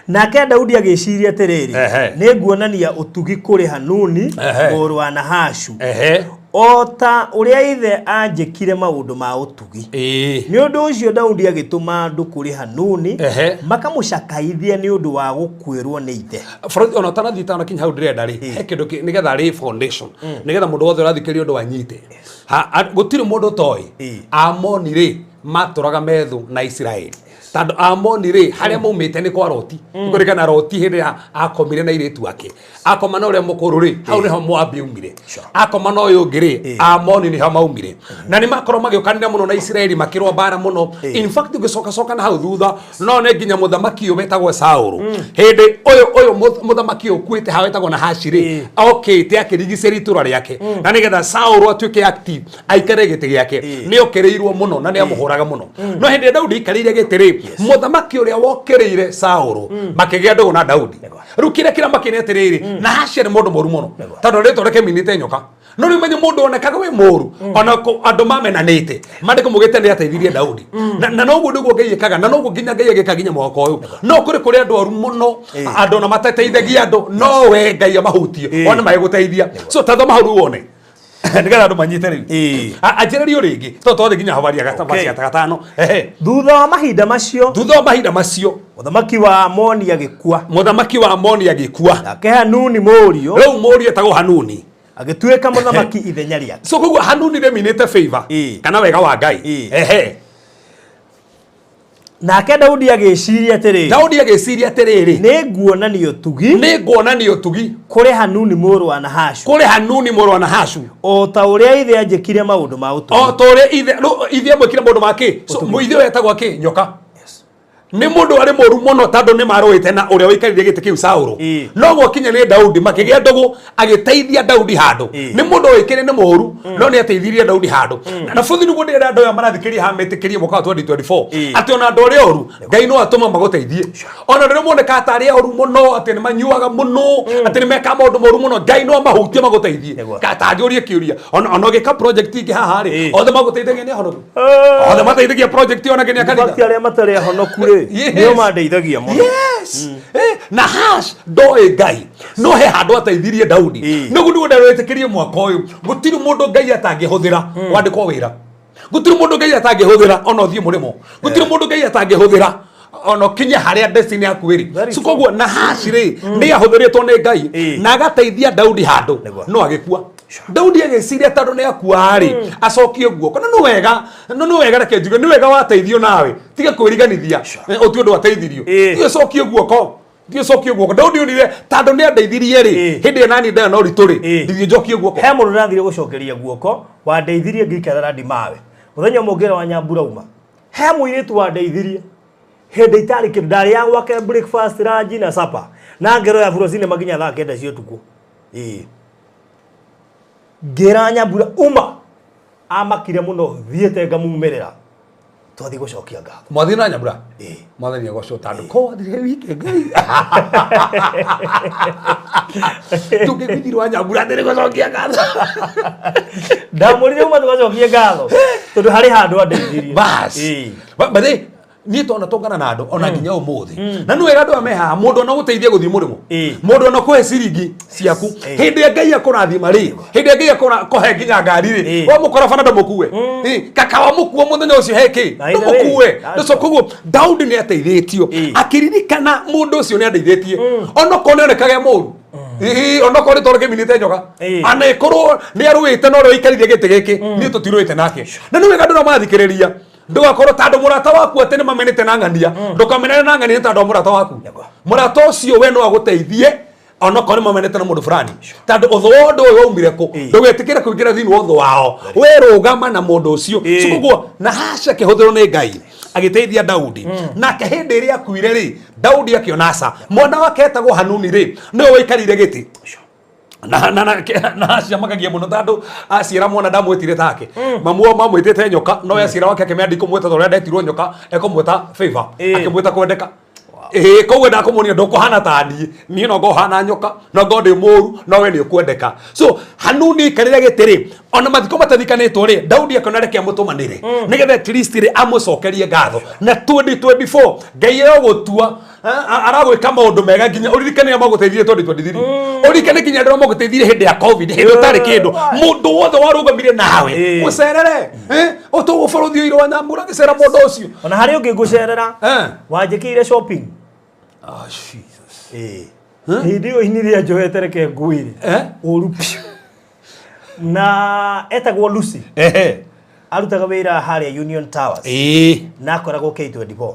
[SPEAKER 1] Nake Daudi agĩciria atĩrĩrĩ,
[SPEAKER 6] Ehe.
[SPEAKER 1] nĩ nguonania ũtugi kũrĩ Hanuni
[SPEAKER 6] Ehe.
[SPEAKER 1] mũrũ wa Nahashu
[SPEAKER 6] Ehe.
[SPEAKER 1] o ta ũrĩa ithe anjĩkire maũndũ ma ũtugi.
[SPEAKER 6] Ĩĩ.
[SPEAKER 1] Nĩ ũndũ ũcio Daudi agĩtũma andũ kũrĩ Hanuni
[SPEAKER 6] Ehe.
[SPEAKER 1] makamũcakaithie nĩ ũndũ wa gũkuĩrwo nĩ ithe.
[SPEAKER 6] Bũrũri ona ũtanathiĩ tanakinya hau ndĩrenda rĩ, he kĩndũ nĩgetha rĩ foundation, nĩgetha mũndũ wothe ũrathikĩrĩria ũndũ anyite. Gũtirĩ mũndũ ũtoĩ Amoni rĩ matũraga methũ na Isiraeli, tondũ Amoni rĩ harĩa maumĩte nĩ kwa Loti. Nĩkũririkana Loti hĩndĩ ĩrĩa akomire na airĩtu ake, akoma na ũrĩa mũkũrũ rĩ, hau nĩho Moabi aumire, akoma na ũyũ ũngĩ rĩ, Amoni nĩho maumire, na nĩ makorwo magĩũkanĩra mũno na Isiraeli, makĩrũa mbara mũno. In fact, ũgĩcokacoka na hau thutha no nĩ nginya mũthamaki ũyũ wetagwo Saũlũ, hĩndĩ ũyũ ũyũ mũthamaki ũyũ ũkuĩte haha wetagwo Nahashi rĩ, okĩte akĩrigicĩria itũra rĩake, na nĩgetha Saũlũ atuĩke active aikare gĩtĩ gĩake, nĩ okĩrĩirwo mũno na nĩ amũhũraga mũno. No hĩndĩ ĩrĩa Daudi aikarĩire gĩtĩ rĩ, mũthamaki ũrĩa wokĩrĩire Saũlũ makĩgĩa ndũgũ na Daudi. Rĩu kĩrĩa kĩramakenia atĩrĩrĩ, Nahashi nĩ mũndũ mũru mũno, tondũ rĩtwa rĩake minĩte nyoka. No rĩu menye mũndũ onekaga wĩ mũru, ona andũ mamenanĩte, maandĩko maugĩte nĩ ateithirie Daudi. Na noguo nĩguo Ngai ĩkaga, na noguo nginya Ngai agĩka nginya mwaka ũyũ. No kũrĩ kũrĩ andũ aru mũno, andũ ona matateithagia andũ, no we Ngai amahutie one magĩgũteithia. So tathoma hau rĩu wone, nĩgetha andũ manyite rĩu. Anjĩrĩrio rĩngĩ, tondũ twathiĩ nginya habari ya
[SPEAKER 1] Okay.
[SPEAKER 6] ya gatano. Ehe.
[SPEAKER 1] Thutha wa mahinda macio,
[SPEAKER 6] Thutha wa mahinda macio,
[SPEAKER 1] mũthamaki wa Amoni agĩkua.
[SPEAKER 6] Mũthamaki wa Amoni agĩkua.
[SPEAKER 1] Nake Hanuni mũriũ
[SPEAKER 6] Rĩu mũriũ etagwo Hanuni
[SPEAKER 1] agĩtuĩka mũthamaki ithenya rĩake.
[SPEAKER 6] So koguo Hanuni nĩminĩte favor kana wega wa Ngai. Ehe.
[SPEAKER 1] Nake Daudi agĩciria atĩrĩ,
[SPEAKER 6] Daudi agĩciria atĩrĩrĩ,
[SPEAKER 1] nĩ nguonania ũtugi,
[SPEAKER 6] nĩ nguonania ũtugi
[SPEAKER 1] kũrĩ Hanuni mũrũ wa Nahashu,
[SPEAKER 6] kũrĩ Hanuni mũrũ wa Nahashu,
[SPEAKER 1] o ta ũrĩa ithe anjĩkire maũndũ ma ũtugi.
[SPEAKER 6] O ta ũrĩa ithe rĩu ithe amwĩkire maũndũ ma kĩ? So ithe ũyũ etagwo kĩ? Nyoka. Nĩ mũndũ arĩ mũru mũno, tondũ nĩ marũĩte na ũrĩa waikarire gĩtĩ kĩu Saũlũ. No gwakinya nĩ Daudi makĩgĩa ndũgũ, agĩteithia Daudi handũ. Nĩ mũndũ wĩkĩre nĩ mũru, no nĩ ateithirie Daudi handũ. Na bũthi nĩguo ndĩrenda andũ aya marathikĩrĩria haha metĩkĩrie mwaka wa 2024 atĩ ona andũ arĩa oru Ngai no atũma magũteithie. Ona rĩrĩa moneka ta arĩa oru mũno, atĩ nĩ manyuaga mũno, atĩ nĩ mekaga maũndũ moru mũno, Ngai no amahutie magũteithie. Katanjũrie kĩũria, ona ũgĩka project ingĩ haha rĩ, othe magũteithagia nĩ ahonoku? Othe mateithagia project ona nginya
[SPEAKER 1] In fact,
[SPEAKER 6] kanitha.
[SPEAKER 1] arĩa matarĩ ahonoku rĩ, nĩo mandeithagia mũno.
[SPEAKER 6] Yes. Na Hash ndoĩ Ngai, no he handũ ateithirie Daudi. Nĩguo nĩguo nderwĩtĩkĩrie mwaka ũyũ, gũtirĩ mũndũ Ngai atangĩhũthĩra wandĩkwo wĩra, gũtirĩ mũndũ Ngai atangĩhũthĩra ona ũthiĩ mũrĩmo, gũtirĩ mũndũ Ngai atangĩhũthĩra ona ũkinye harĩa destiny yaku ĩrĩ.
[SPEAKER 1] Very
[SPEAKER 6] So koguo Nahashi rĩ, nĩ ahũthĩrĩtwo nĩ Ngai na agateithia Daudi handũ, no agĩkua. Daudi agĩciria tondũ nĩ akua rĩ, acokie guoko. Na nĩ wega, no nĩ wega, reke njuge nĩ wega wateithio nawe tiga kwĩriganithia ũtue ũndũ wateithirio. Tiga ũcokie guoko, tiga ũcokie guoko. Daudi onire tondũ nĩ andeithirie rĩ, hĩndĩ ĩyo nani ndaya na ũritũ rĩ, ndithiĩ njokie guoko.
[SPEAKER 1] He mũndũ ndathire gũcokeria guoko wandeithirie ngĩikara randi mawe mũthenya ũmwe ngĩra wa Nyambura uma. He mũirĩtu wandeithirie hĩndĩ itarĩ kĩndũ, ndarĩaga gwake breakfast, lunch na supper, na ngero ya burocine maginya thaa 9 cia ũtukũ. Ĩĩ, ngĩra Nyambura uma, amakire mũno, thiĩte ngamumĩrĩra, twathiĩ gũcokia ngatho.
[SPEAKER 6] Mwathiĩ na Nyambura? Mwathani agocwo, tondũ ko wathire wiki Ngai tũngĩgwithirwo Nyambura atĩ nĩ gũcokia ngatho.
[SPEAKER 1] Ndamũrire uma tũgacokie ngatho tondũ harĩ handũ andeithirie.
[SPEAKER 6] Bas. But niĩ tona tũngana na andũ ona nginya ũmũthĩ, na nĩ wega andũ aya me haha, mũndũ ona gũteithia gũthiĩ mũrĩmo, mũndũ ona kũhe ciringi ciaku hĩndĩ ĩrĩa Ngai akũrathima rĩ, hĩndĩ ĩrĩa Ngai akũhe nginya ngari rĩ, wamũkora bana ndũmũkue. Kaka wamũkua mũthenya ũcio he kĩ,
[SPEAKER 1] By the way,
[SPEAKER 6] ndũmũkue.
[SPEAKER 1] that's
[SPEAKER 6] So koguo Daudi nĩ ateithĩtio, akĩririkana mũndũ ũcio nĩ andeithĩtie, onokorwo nĩ onekaga e mũru. Ĩĩ, onokorwo nĩ tondũ kĩminĩte nyoka, ana ĩkorwo nĩ arũĩte na ũrĩa ũikarire gĩtĩ gĩkĩ, niĩ tũtirũĩte nake. Na nĩ wega andũ arĩa marathikĩrĩria, ndũgakorwo tondũ mũrata waku atĩ nĩ mamenete na ng'ania, ndũkamenane na ng'ania nĩ tondũ wa mũrata waku. Mũrata ũcio we no agũteithie onokorwo nĩ mamenete na mũndũ fulani, tondũ ũthũ wa ũndũ ũyũ waumire kũ, ndũgetĩkĩre kũingĩra thĩinĩ wa ũthũ wao, we rũgama na mũndũ ũcio. So koguo Nahasha akĩhũthĩrwo nĩ Ngai agĩteithia Daudi. Nake hĩndĩ ĩrĩa akuire rĩ, Daudi akĩona aca mwana wake etagwo Hanuni rĩ, nĩwe waikarire gĩtĩ. Na aciamakagia muno tondu aciara mwana ndamwitire take mamu wao mamwitite nyoka no aciara wake akimea ndikumwita ta uria ndetirwo nyoka ekumwita favor. Akimwita kwendeka. Ĩĩ, koguo ndakũmuonia ndũkũhana ta niĩ, niĩ no ngohana nyoka, no ngorwo ndĩ mũru, no we nĩ ũkwendeka. So Hanuni aikarĩre gĩtĩ rĩ, ona mathiko matathikanĩtwo rĩ, Daudi akĩona reke amũtũmanĩre nĩgetha at least rĩ amũcokerie ngatho. Na 2024 Ngai egũtua aragwĩka maũndũ mega nginya ũririkane arĩa magũteithirie 2023, ũririkane nginya arĩa magũteithirie hĩndĩ ya COVID, hĩndĩ ũtarĩ kĩndũ, mũndũ wothe warũgamire nawe. Mũcerere, ũtũgwo bũrũri ũyũ wa Nyambura gĩcera mũndũ ũcio.
[SPEAKER 1] Ona harĩ ũngĩ ngũcerera wanjĩkĩire shopping.
[SPEAKER 6] Ah, Jesus.
[SPEAKER 1] Ĩĩ. Hĩndĩ ĩyo ini rĩa njohete, reke ngwĩre, ũru biũ, na etagwo Lucy. Arutaga wĩra harĩa Union Towers na akoragwo K24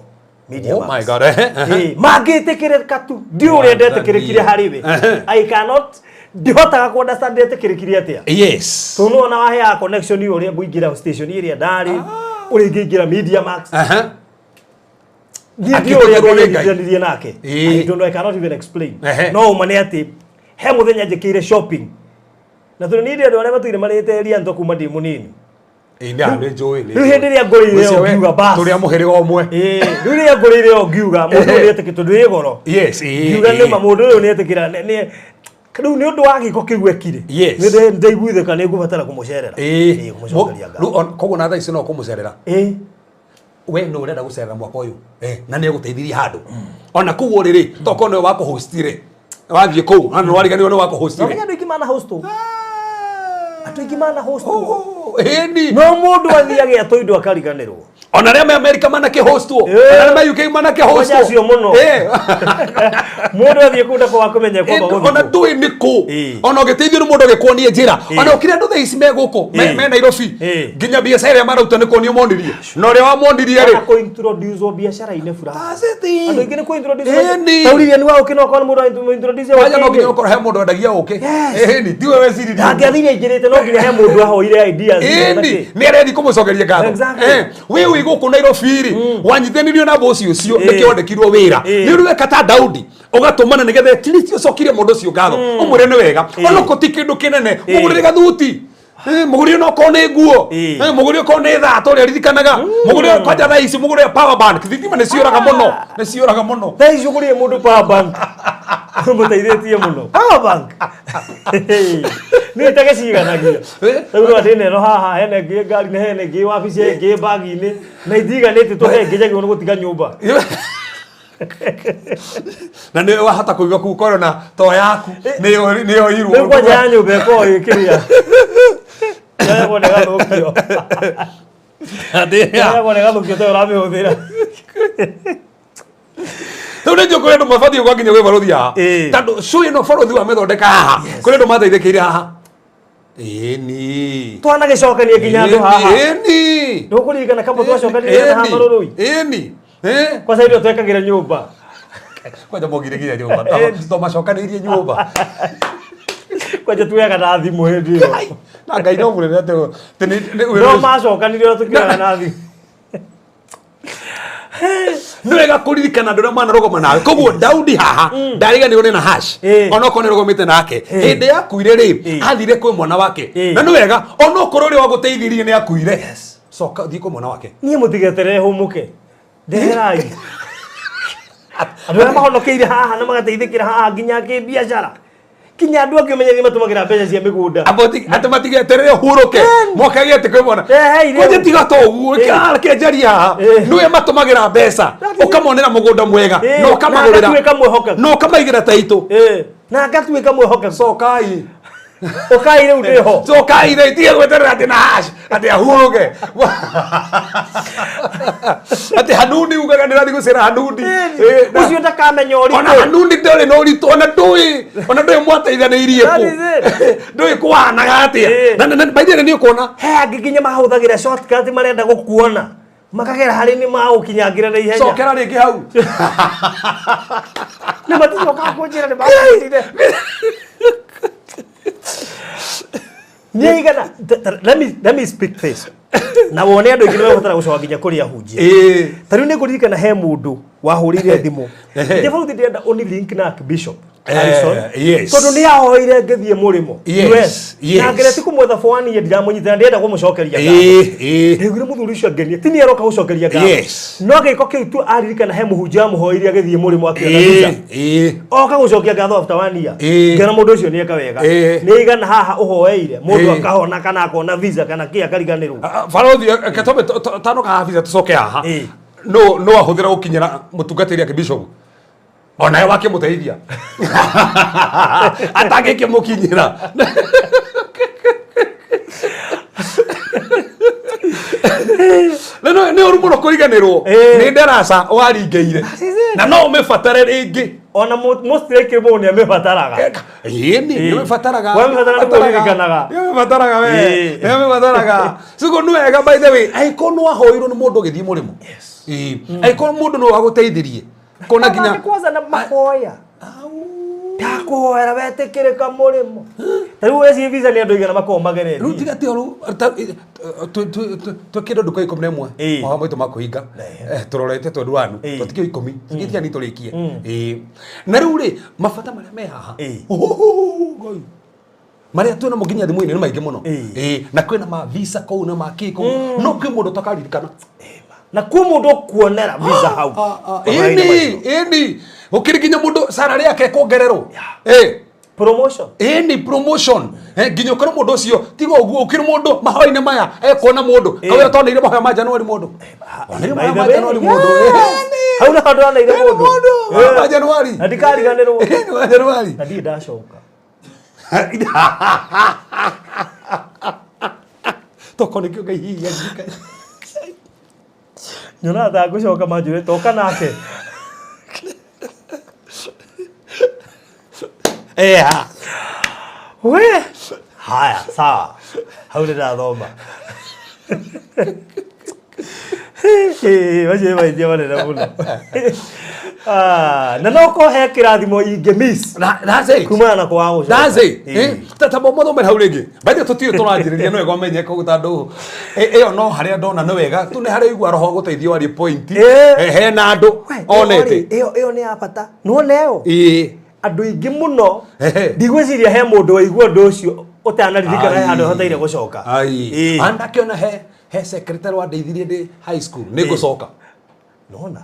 [SPEAKER 1] Media
[SPEAKER 6] Oh
[SPEAKER 1] Max.
[SPEAKER 6] my God.
[SPEAKER 1] Ĩĩ, mangĩtĩkĩrĩka tu, ndiũ ũrĩa ndetĩkĩrĩkire harĩ we. I cannot, ndihotaga ku understand ndetĩkĩrĩkire atĩa. Tondũ ona waheaga connection ũrĩa ngũingĩra station ĩrĩa ndarĩ, ũrĩa ingĩingĩra Media Max. Niĩ ndiũ ũrĩa
[SPEAKER 6] Akĩhũthĩrwo nĩ Ngai.
[SPEAKER 1] ngenyitithanirie nake. I don't know, I cannot even explain. No ũma nĩ atĩ he mũthenya njĩkĩire shopping na tondũ niĩ ndĩ andũ arĩa matũire marĩte rianto kuma ndĩ mũnini.
[SPEAKER 6] Ĩĩ, nĩ njũĩ, nĩ
[SPEAKER 1] Rĩu hĩndĩ ĩrĩa ngũrĩire
[SPEAKER 6] Ũcio
[SPEAKER 1] o
[SPEAKER 6] we,
[SPEAKER 1] ngiuga bas.
[SPEAKER 6] tũrĩ a mũhĩrĩga ũmwe.
[SPEAKER 1] Ĩĩ, rĩu rĩrĩa ngũrĩire o ngiuga mũndũ ũyũ nĩetĩkĩ tondũ ĩ goro. Ngiuga nĩma mũndũ ũyũ nĩetĩkĩra rĩu nĩ ũndũ wa gĩko kĩu ekire. Nĩ ndaiguithĩka nĩ ngũbatara kũmũcerera. Ĩĩ, kũmũcokeria ngatho.
[SPEAKER 6] Rĩu koguo na thaa ici no kũmũcerera. We nĩ ũrenda gũcerera mwaka ũyũ, na nĩ egũteithirie handũ ona kũu ũrĩ rĩ, tokorwo nĩwe wakũhostire wathiĩ kũu na nĩ wariganĩrwo nĩ
[SPEAKER 1] No
[SPEAKER 6] wakũhostire.
[SPEAKER 1] menya andũ aingĩ mana host, andũ aingĩ mana host.
[SPEAKER 6] Ĩni.
[SPEAKER 1] No mũndũ athiage atũindwo akariganĩrwo.
[SPEAKER 6] Ona arĩa me America manakĩhostwo, ona arĩa me UK manakĩhostwo.
[SPEAKER 1] Kwanja acio mũno. Mũndũ athiĩ kũu ndakoga kũmenya kwamba gũthiĩ
[SPEAKER 6] Ona
[SPEAKER 1] kũ.
[SPEAKER 6] ndũĩ nĩ kũ. Ona ũgĩteithio nĩ mũndũ agĩkuonie njĩra. Ona ũkĩrĩ andũ thaa ici me gũkũ me Nairobi, nginya biacara ĩrĩa mararuta nĩ kuonio monirie, na ũrĩa wamonirie rĩ
[SPEAKER 1] Ona kũ-introduce biacara-inĩ fulani.
[SPEAKER 6] That's it.
[SPEAKER 1] Andũ aingĩ nĩ kũ-introduce.
[SPEAKER 6] Ĩni.
[SPEAKER 1] Ta ũririani wa ũkĩ no okorwo nĩ mũndũ introduce
[SPEAKER 6] Kwanja no nginya
[SPEAKER 1] ũkĩ-inĩ.
[SPEAKER 6] ũkorwo he mũndũ wendagia ũkĩ. Ĩni, tiwe weciririe.
[SPEAKER 1] Ndangĩathire aingĩrĩte, no nginya he mũndũ ahoire ideas na
[SPEAKER 6] Ĩni,
[SPEAKER 1] kĩ.
[SPEAKER 6] nĩ arethi kũmũcokeria ngatho. We wĩ gũkũ Nairobi rĩ, wanyitanirio na bosi ũcio nĩkĩo wandĩkirwo wĩra. Nĩ ũrĩ weka ta Daudi ũgatũmana nĩgetha at least ũcokirie mũndũ ũcio ngatho, ũmwĩre nĩ wega, ona ko ti kĩndũ kĩnene, mũgũrĩre gathuti, mũgũrĩre no korwo nĩ nguo, mũgũrĩre okorwo nĩ thaa ta ũrĩa ririkanaga, mũgũrĩre kwanja thaa ici mũgũrĩre power bank, thitima nĩ ciũraga mũno, nĩ ciũraga mũno.
[SPEAKER 1] Thaa ici ũgũrĩre mũndũ power bank mũteithĩtie mũno. Power bank nĩ itage ciganagia. Rĩu no ndĩna ĩno haha, hena ĩngĩ ngari-inĩ, hena ĩngĩ wabici, ĩngĩ bagi-inĩ, na itiganĩte tondũ he ĩngĩ njagĩrĩirwo nĩ gũtiga nyũmba.
[SPEAKER 6] Na nĩ wahota kũigua kuu korwo na to yaku nĩyo nĩyo irwo.
[SPEAKER 1] Rĩu kwanja ya nyũmba ĩkoragwo ĩ kĩrĩa yoyagwo na ĩgathũkio, yoyagwo na ĩgathũkio tondũ ũramĩhũthĩra.
[SPEAKER 6] Rĩu nĩ njũĩ kũrĩ andũ mabatiĩ gwa nginya gwĩ barũthi haha, tondũ show ĩno barũthi wamĩthondeka haha, kũrĩ andũ mateithĩkĩire haha. Ĩni.
[SPEAKER 1] Twanagĩcokania nginya andũ haha.
[SPEAKER 6] Ĩni.
[SPEAKER 1] Ndũkũririkana kamwe twacokanirie haha marũrũi?
[SPEAKER 6] Ĩni.
[SPEAKER 1] Kwanza hĩndĩ ĩyo twekagĩra nyũmba.
[SPEAKER 6] Kwanja mogire nginya nyũmba, tũmacokanĩirie nyũmba.
[SPEAKER 1] Kwanja tuoyaga na thimũ hĩndĩ ĩyo.
[SPEAKER 6] Na Ngai no mũnene atĩ
[SPEAKER 1] no macokanirie ũrĩa tũkĩoyaga na thimũ.
[SPEAKER 6] Nĩ wega kũririkana andũ arĩa manarũgama nawe. Koguo Daudi haha ndariganĩrwo nĩ Nahash, onokorwo nĩ rũgamĩte nake hĩndĩ yakuire rĩ, athire kwĩ mwana wake. Na nĩ wega onokorwo ũrĩa wagũteithirie nĩ akuire, coka thiĩ kwĩ mwana wake.
[SPEAKER 1] Niĩ mũtigeterere hũmũke, ndeherai andũ arĩa mahonokeire haha na magateithĩkĩra haha nginya kĩbiacara, nginya andũ angĩ ũmenye nĩ matũmagĩra mbeca cia mĩgũnda.
[SPEAKER 6] Atĩ matigeterere ũhurũke mokage atĩ kwĩ mwana.
[SPEAKER 1] Rehei rĩu.
[SPEAKER 6] Kwanja tiga to ũguo kĩranjeria haha, nĩwe matũmagĩra mbeca, ũkamonera mũgũnda mwega na ũkamagũrĩra
[SPEAKER 1] Na ngatuĩka mwĩhokeku.
[SPEAKER 6] Na ũkamaigĩra taitũ.
[SPEAKER 1] Na ngatuĩka mwĩhokeku.
[SPEAKER 6] Cokai.
[SPEAKER 1] Ũkai rĩu ndĩho.
[SPEAKER 6] Cokai rĩ, tiga gweterera atĩ Nahash atĩ ahurũke, atĩ Hanuni ugaga ndĩrathiĩ gũcera Hanuni.
[SPEAKER 1] Ũcio ndakamenya ũritũ.
[SPEAKER 6] Ona Hanuni ndũrĩ na ũritũ, ona ndũĩ mwateithanĩirie
[SPEAKER 1] That
[SPEAKER 6] kũ.
[SPEAKER 1] is it.
[SPEAKER 6] Ndũĩ kũhanaga atĩa. Na by the way nĩ ũkuona
[SPEAKER 1] he angĩ nginya mahũthagĩra shortcut, marenda gũkuona makagera harĩ nĩ magũkinyangĩra na ihenya.
[SPEAKER 6] Cokera rĩngĩ hau.
[SPEAKER 1] Na maticokaga kũnjĩra nĩ makũnjĩrire nĩigana. Let me speak this na wone andũ aingĩ nĩmegũbatara gũcoka nginya kũrĩ ahunjia. Ta rĩu nĩ ngũririkana he mũndũ wahũrĩire thimũ, nje bũrũri ndĩrenda ũni link na Archbishop. Harrison.
[SPEAKER 6] Yes.
[SPEAKER 1] Tondũ nĩ ahoire ngĩthiĩ mũrĩmo.
[SPEAKER 6] Yes,
[SPEAKER 1] US.
[SPEAKER 6] yes.
[SPEAKER 1] Na ngeretie kũmwetha for one year ndiramũnyitĩra ndĩrenda kũmũcokeria ngatho. Ndaiguire mũthuri ũcio angenia ti nĩ aroka gũcokeria ngatho.
[SPEAKER 6] Yes.
[SPEAKER 1] No gĩko kĩu tu aririkana he mũhunjia wamũhoire agĩthiĩ mũrĩmo akĩona visa. Oka gũcokia ngatho after one year. Ngĩona mũndũ ũcio nĩ eka wega. Nĩ igana haha ũhoeire mũndũ akahona kana akona visa kana kĩ akariganĩrwo.
[SPEAKER 6] Barothi ketome tano ka visa tucoke haha. No no ahũthĩra gũkinyĩra mũtungatĩri ake bishop. Onawe wakĩmũteithia. Atangĩkĩmũkinyĩra. Na nĩ ũru mũno kũriganĩrwo nĩ ndaraca waringĩire na no ũmĩbatare rĩngĩ.
[SPEAKER 1] Ona most likely mũndũ nĩ amĩbataraga.
[SPEAKER 6] Ĩni, nĩ ũmĩbataraga.
[SPEAKER 1] Wamĩbatara nĩ kũririkanaga.
[SPEAKER 6] Nĩ ũmĩbataraga we. Nĩ ũmĩbataraga. Siko nĩ wega by the way, angĩkorwo nĩ wahoirwo nĩ mũndũ ũgĩthiĩ mũrĩmo. Ĩĩ. Angĩkorwo mũndũ no agũteithirie. Kona nginya
[SPEAKER 1] kwanza na mahoya. Ndakũhoera wetĩkĩrĩka mũrĩmo. Ta rĩu wecirie visa nĩ andũ aigana makoragwo mageretie.
[SPEAKER 6] Rĩu tiga ti ũru twĩkĩre nduka 11 mahoya maitũ ma kũhinga tũrorete twendi wanu tũtikĩo 10 tũgĩtiga nĩ tũrĩkie. Na rĩu rĩ mabata marĩa me haha Ngai marĩa twĩna mo nginya thimũ-inĩ nĩ maingĩ mũno. Na kwĩna ma visa kũu na ma kĩ kũu no kwĩ mũndũ ũtakaririkana.
[SPEAKER 1] Na kwĩ mũndũ ũkuonera visa hau.
[SPEAKER 6] Ĩni ĩni gũkĩrĩ nginya mũndũ salary yake ĩkuongererwo.
[SPEAKER 1] Promotion.
[SPEAKER 6] Ĩni promotion. Nginya ũkore mũndũ ũcio tiga ũguo ũkĩrĩ mũndũ mahoya-inĩ maya ekuona mũndũ kawĩra toneire mahoya ma January mũndũ. Oneire mahoya ma January mũndũ.
[SPEAKER 1] Hau nĩho ndoneire mũndũ.
[SPEAKER 6] Mahoya ma January.
[SPEAKER 1] Na ndikariganĩrwo.
[SPEAKER 6] Ĩni ma January.
[SPEAKER 1] Na ndirĩ ndacoka.
[SPEAKER 6] Tokorwo nĩkĩo Ngai hihi andirikana.
[SPEAKER 1] Nyonaga ta ngũcoka manjũre toka nake.
[SPEAKER 6] Eha.
[SPEAKER 1] We. Haya, sawa. Hau nĩ ndathoma. Macio nĩ mahĩtia manene mũno. Ah, na no ko he kĩrathimo ingĩ miss.
[SPEAKER 6] That's it.
[SPEAKER 1] Kumana na kwaga gũcoka.
[SPEAKER 6] That's it. Ta mothomere hau rĩngĩ. By the way tũtiũĩ tũranjĩrĩria no wega ũmenye koguo tondũ ĩyo no harĩa ndona nĩ wega tu nĩ harĩa igua roho gũteithio warie point. Hena andũ onete.
[SPEAKER 1] Ĩyo ĩyo nĩ ya bata. Nĩwona ĩyo? Andũ aingĩ mũno ndigwĩciria he mũndũ waigua ũndũ ũcio ũtanariririkana he handũ hotaire gũcoka.
[SPEAKER 6] Ai. Andakiona he secretary wandeithirie ndĩ high school nĩ ngũcoka.
[SPEAKER 1] Nona.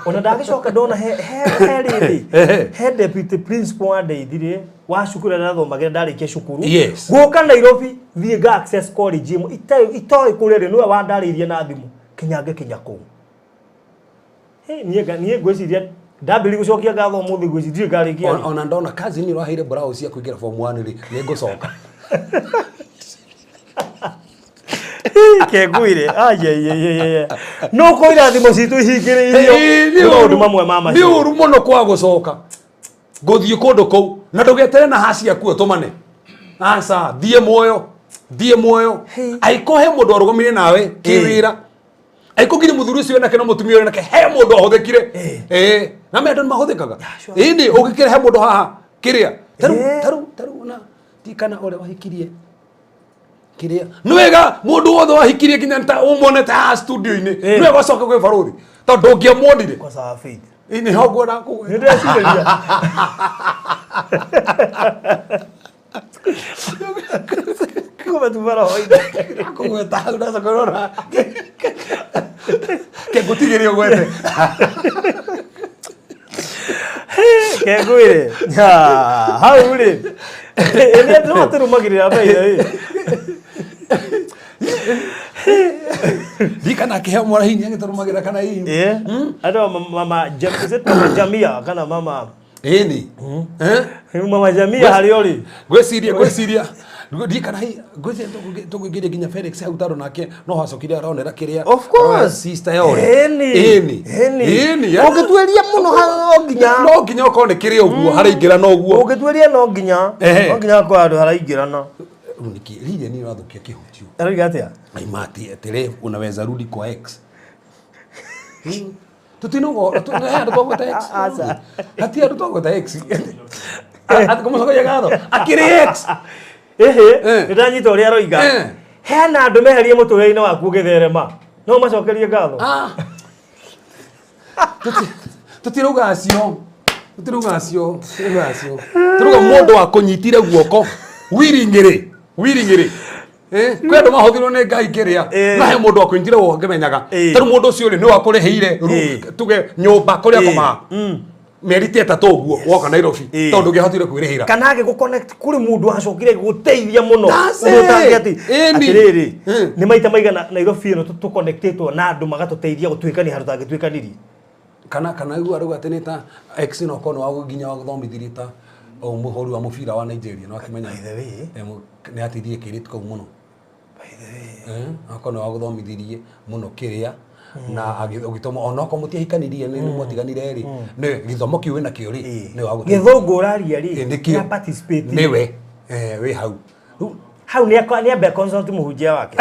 [SPEAKER 1] Ona ndagĩcoka ndona he he he rĩrĩ he deputy principal wandeithirie wa cukuru ĩrĩa ndathomagĩra ndarĩkia cukuru.
[SPEAKER 6] Yes.
[SPEAKER 1] Gũka Nairobi thiĩ nga access college ĩmwe itoĩ kũrĩa ĩrĩ nĩwe wandarĩirie na thimũ kinya ngĩkinya kũu. Niĩ ngwĩciria ndambĩrĩria gũcokia ngatho ũmũthĩ ngwĩciria ndiũĩ ngarĩkia rĩ.
[SPEAKER 6] Ona ndona cousin ũraheire blouse cia kũingĩra form 1 rĩ nĩ ngũcoka.
[SPEAKER 1] Kengwire ayeyeyeye no ko irathimo citũ ihingĩrĩirio nĩ maũndũ mamwe ma
[SPEAKER 6] nĩ
[SPEAKER 1] macio.
[SPEAKER 6] ũru mũno kwaga gũcoka gũthiĩ kũndũ kũu na ndũgetere na haci yaku ũtũmane. Aca thiĩ muoyo thiĩ muoyo angĩkorwo he mũndũ arũgamire nawe kĩwĩra angĩkorwo nginya mũthuri ũcio wenake na mũtumia ũrĩa nake he mũndũ ahũthĩkire na me andũ nĩ mahũthĩkaga ĩni ũngĩkĩra he mũndũ haha kĩrĩa taru taru na ti kana ũrĩa wahikirie kĩrĩa nĩ wega mũndũ wothe wahikirie nginya ta ũmuonete haha studio-inĩ nĩ wega ũcoke kwĩ barũthi tondũ ndũngĩamuonire.
[SPEAKER 1] Kwa sawa Faith.
[SPEAKER 6] Nĩ ho nguona kũgweta.
[SPEAKER 1] Nĩ ndĩrecirĩria. Kuma tu maroho-inĩ.
[SPEAKER 6] Kũgweta hau ndacoka ũrona. Kengũtigĩre ũgwete.
[SPEAKER 1] Kengwire. Hau rĩ. Ĩrĩa no tũrũmagĩrĩra by the way.
[SPEAKER 6] Ndikana akĩheo mwana hihi nĩagĩtũrũmagĩrĩra kana hihi.
[SPEAKER 1] Andũ mama is it mama Jamia kana mama
[SPEAKER 6] Ĩni.
[SPEAKER 1] Mama Jamia harĩa ũrĩ.
[SPEAKER 6] Ngwĩciria ngwĩciria ndikana hihi ngwĩciria tũkũingĩria nginya Felix hau tondũ nake no acokire aronera kĩrĩa.
[SPEAKER 1] Of course.
[SPEAKER 6] Sister ya ũrĩa.
[SPEAKER 1] Ĩni.
[SPEAKER 6] Ĩni.
[SPEAKER 1] Ĩni.
[SPEAKER 6] Ĩni.
[SPEAKER 1] Ũngĩtuĩria mũno no nginya.
[SPEAKER 6] No nginya ũkorwo nĩ kĩrĩ ũguo haraingĩra no ũguo.
[SPEAKER 1] Ũngĩtuĩria no nginya. No nginya hakorwo handũ haraingĩrana.
[SPEAKER 6] Rĩu nĩkĩ rĩrĩa nĩ ũrathũkia kĩhutio.
[SPEAKER 1] Aroiga atĩa?
[SPEAKER 6] Aimati atĩrĩ unaweza rudi kwa ex. Tutinogo he andũ twagweta ex.
[SPEAKER 1] Aca.
[SPEAKER 6] Hati andũ twagweta ex. Kũmũcokeria ngatho. Akĩrĩ ex.
[SPEAKER 1] Ĩhĩ, nĩ ndanyita ũrĩa aroiga. Hena andũ meherie mũtũrĩre-inĩ waku ũgĩtherema. No ũmacokerie ngatho.
[SPEAKER 6] Tũtirauga acio. Tũtirauga acio, tũtirauga acio. Tũrauga mũndũ wakũnyitire guoko wiringĩrĩ, wiringĩrĩ. Eh, kwĩ andũ mahũthirwo nĩ Ngai kĩrĩa.
[SPEAKER 1] Eh.
[SPEAKER 6] No he mũndũ wakũnyitire guoko ngĩmenyaga.
[SPEAKER 1] Eh.
[SPEAKER 6] Tarĩu mũndũ ũcio rĩ nĩ wakũrĩhĩire
[SPEAKER 1] Eh.
[SPEAKER 6] tuge nyũmba kũrĩa
[SPEAKER 1] Eh.
[SPEAKER 6] akomaga. Mĩeri ta ĩtatũ ũguo woka Nairobi
[SPEAKER 1] Eh.
[SPEAKER 6] tondũ ndũngĩahotire kwĩrĩhĩra.
[SPEAKER 1] Kana agä connect kũrĩ mũndũ wacokire gũteithia mũno.
[SPEAKER 6] That's
[SPEAKER 1] Ũndũ ũtangĩ
[SPEAKER 6] it.
[SPEAKER 1] atĩ
[SPEAKER 6] Ĩni.
[SPEAKER 1] atĩrĩrĩ, nĩ maita maigana Nairobi ĩno tũconnectĩtwo na andũ magatũteithia gũtuĩkania handũ tangĩtuĩkanirie.
[SPEAKER 6] Kana igua rĩu atĩ nĩ ta ex no korwo nĩ wa nginya wagũthomithirie ta o mũhũri wa mũbira wa Nigeria no akĩmenya.
[SPEAKER 1] By the way.
[SPEAKER 6] Eh, nĩ ateithirie kĩirĩtu kau mũno. Eh, akorwo nĩ wagũthomithirie mũno kĩrĩa na ũgĩtũma onokorwo mũtiahikanirie nĩ mwatiganire rĩ, nĩ gĩthomo kĩu wĩna kĩo rĩ, nĩ wagũteithia.
[SPEAKER 1] Gĩthũngũ ũraria rĩ,
[SPEAKER 6] Eh, nĩkĩo.
[SPEAKER 1] nĩ participate.
[SPEAKER 6] Nĩwe eh, wĩ hau. Rĩu
[SPEAKER 1] Hau nĩ ambe consult mũhunjia wake.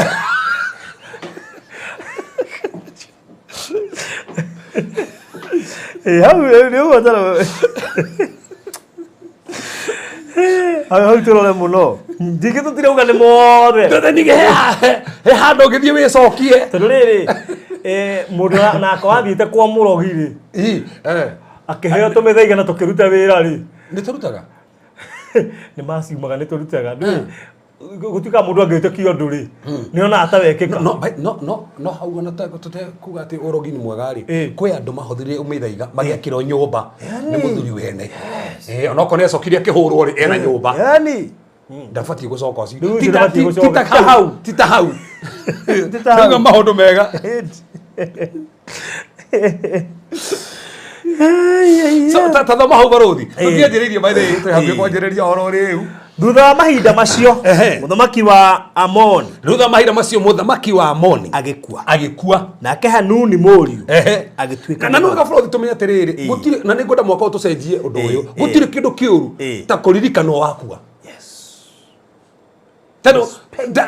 [SPEAKER 1] Eh, hau nĩ ũguo tara. Hau hau tũrore mũno. Ndingĩ tũtirauga nĩ mothe.
[SPEAKER 6] Tondũ ningĩ he handũ ũngĩthiĩ wĩcokie.
[SPEAKER 1] Tondũ rĩrĩ, eh, mũndũ nako wathiĩte kwa mũrogi rĩ,
[SPEAKER 6] Ĩ, eh,
[SPEAKER 1] akĩheo tũmĩthaiga na tũkĩruta wĩra rĩ,
[SPEAKER 6] nĩ tũrutaga.
[SPEAKER 1] Nĩ maciumaga nĩ tũrutaga. Gũtuĩka mũndũ angĩtĩkia ũndũ rĩ, nĩ onaga ta wekĩka.
[SPEAKER 6] No, no, no, no hau ona tũtekuga atĩ ũrogi nĩ mwega rĩ,
[SPEAKER 1] Eh.
[SPEAKER 6] kwĩ andũ mahũthĩrire mĩthaiga magĩakĩrwo nyũmba nĩ mũthuri wene. Eh, onokorwo nĩ acokire akĩhũrwo rĩ, ena nyũmba.
[SPEAKER 1] Yani
[SPEAKER 6] Ndabatiĩ gũcoka ũcio.
[SPEAKER 1] Rĩu ũcio
[SPEAKER 6] Ti ta-
[SPEAKER 1] ndabatiĩ
[SPEAKER 6] ti-
[SPEAKER 1] gũcoka.
[SPEAKER 6] ti ta
[SPEAKER 1] Ti ta hau.
[SPEAKER 6] Ti ta hau.
[SPEAKER 1] Ti ta hau.
[SPEAKER 6] Ndauga maũndũ mega. So, ta thoma hau barũthi. Tũtianjĩrĩirie by the way, twĩ hakuhĩ kwanjĩrĩria ũhoro rĩu.
[SPEAKER 1] Thutha wa mahinda macio,
[SPEAKER 6] Ehe.
[SPEAKER 1] mũthamaki wa Amoni
[SPEAKER 6] Thutha wa mahinda macio mũthamaki wa Amoni
[SPEAKER 1] agĩkua,
[SPEAKER 6] agĩkua.
[SPEAKER 1] Nake Hanuni mũriũ
[SPEAKER 6] Ehe.
[SPEAKER 1] agĩtuĩka
[SPEAKER 6] Na nĩ
[SPEAKER 1] mũthamaki.
[SPEAKER 6] wega bũrũri tũmenye atĩrĩrĩ, gũtirĩ na nĩ ngwenda mwaka ũyũ tũcenjie ũndũ ũyũ, gũtirĩ kĩndũ kĩũru ta kũririkanwo wakua. Tondũ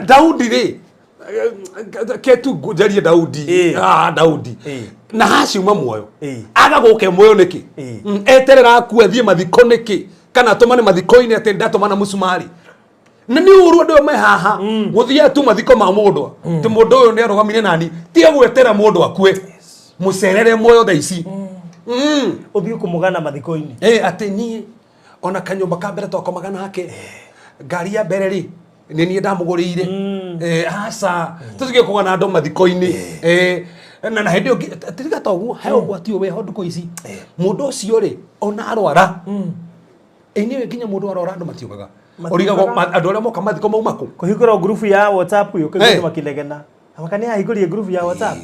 [SPEAKER 6] Daudi rĩ, ke tu njarie Daudi, ah, Daudi na haciuma muoyo, aga gũke muoyo nĩkĩ? Eterera akue athiĩ mathiko nĩkĩ, kana atũmane mathiko-inĩ atĩ ndatũmana mũcumarĩ? Na nĩ ũru andũ me haha gũthiĩ tu mathiko ma mũndũ atĩ mũndũ ũyũ nĩ arũgamire nani. Tiga gwetera mũndũ akue, mũcerere muoyo thaa ici.
[SPEAKER 1] Ũthiĩ kũmũgana mathiko-inĩ.
[SPEAKER 6] Eh, atĩ niĩ ona kanyũmba ka mbere twakomaga nake, ngari ya mbere rĩ, nĩ niĩ ndamũgũrĩire. Eh, aca tũtige kũgana andũ mathiko-inĩ. Eh, na hĩndĩ ĩyo tiga ta ũguo he ũgwati ũyũ wĩho ndukũ ici, mũndũ ũcio rĩ, ona arwara ĩnĩwe nginya mũndũ arwara andũ matiũkaga.
[SPEAKER 1] Matiũkaga.
[SPEAKER 6] Ũrigagwo andũ arĩa moka mathiko mauma kũ.
[SPEAKER 1] Kũhingũra ngurubu ya WhatsApp yũ
[SPEAKER 6] Eh.
[SPEAKER 1] kĩguo makĩnegena amaka nĩ ahingũrie ngurubu ya WhatsApp,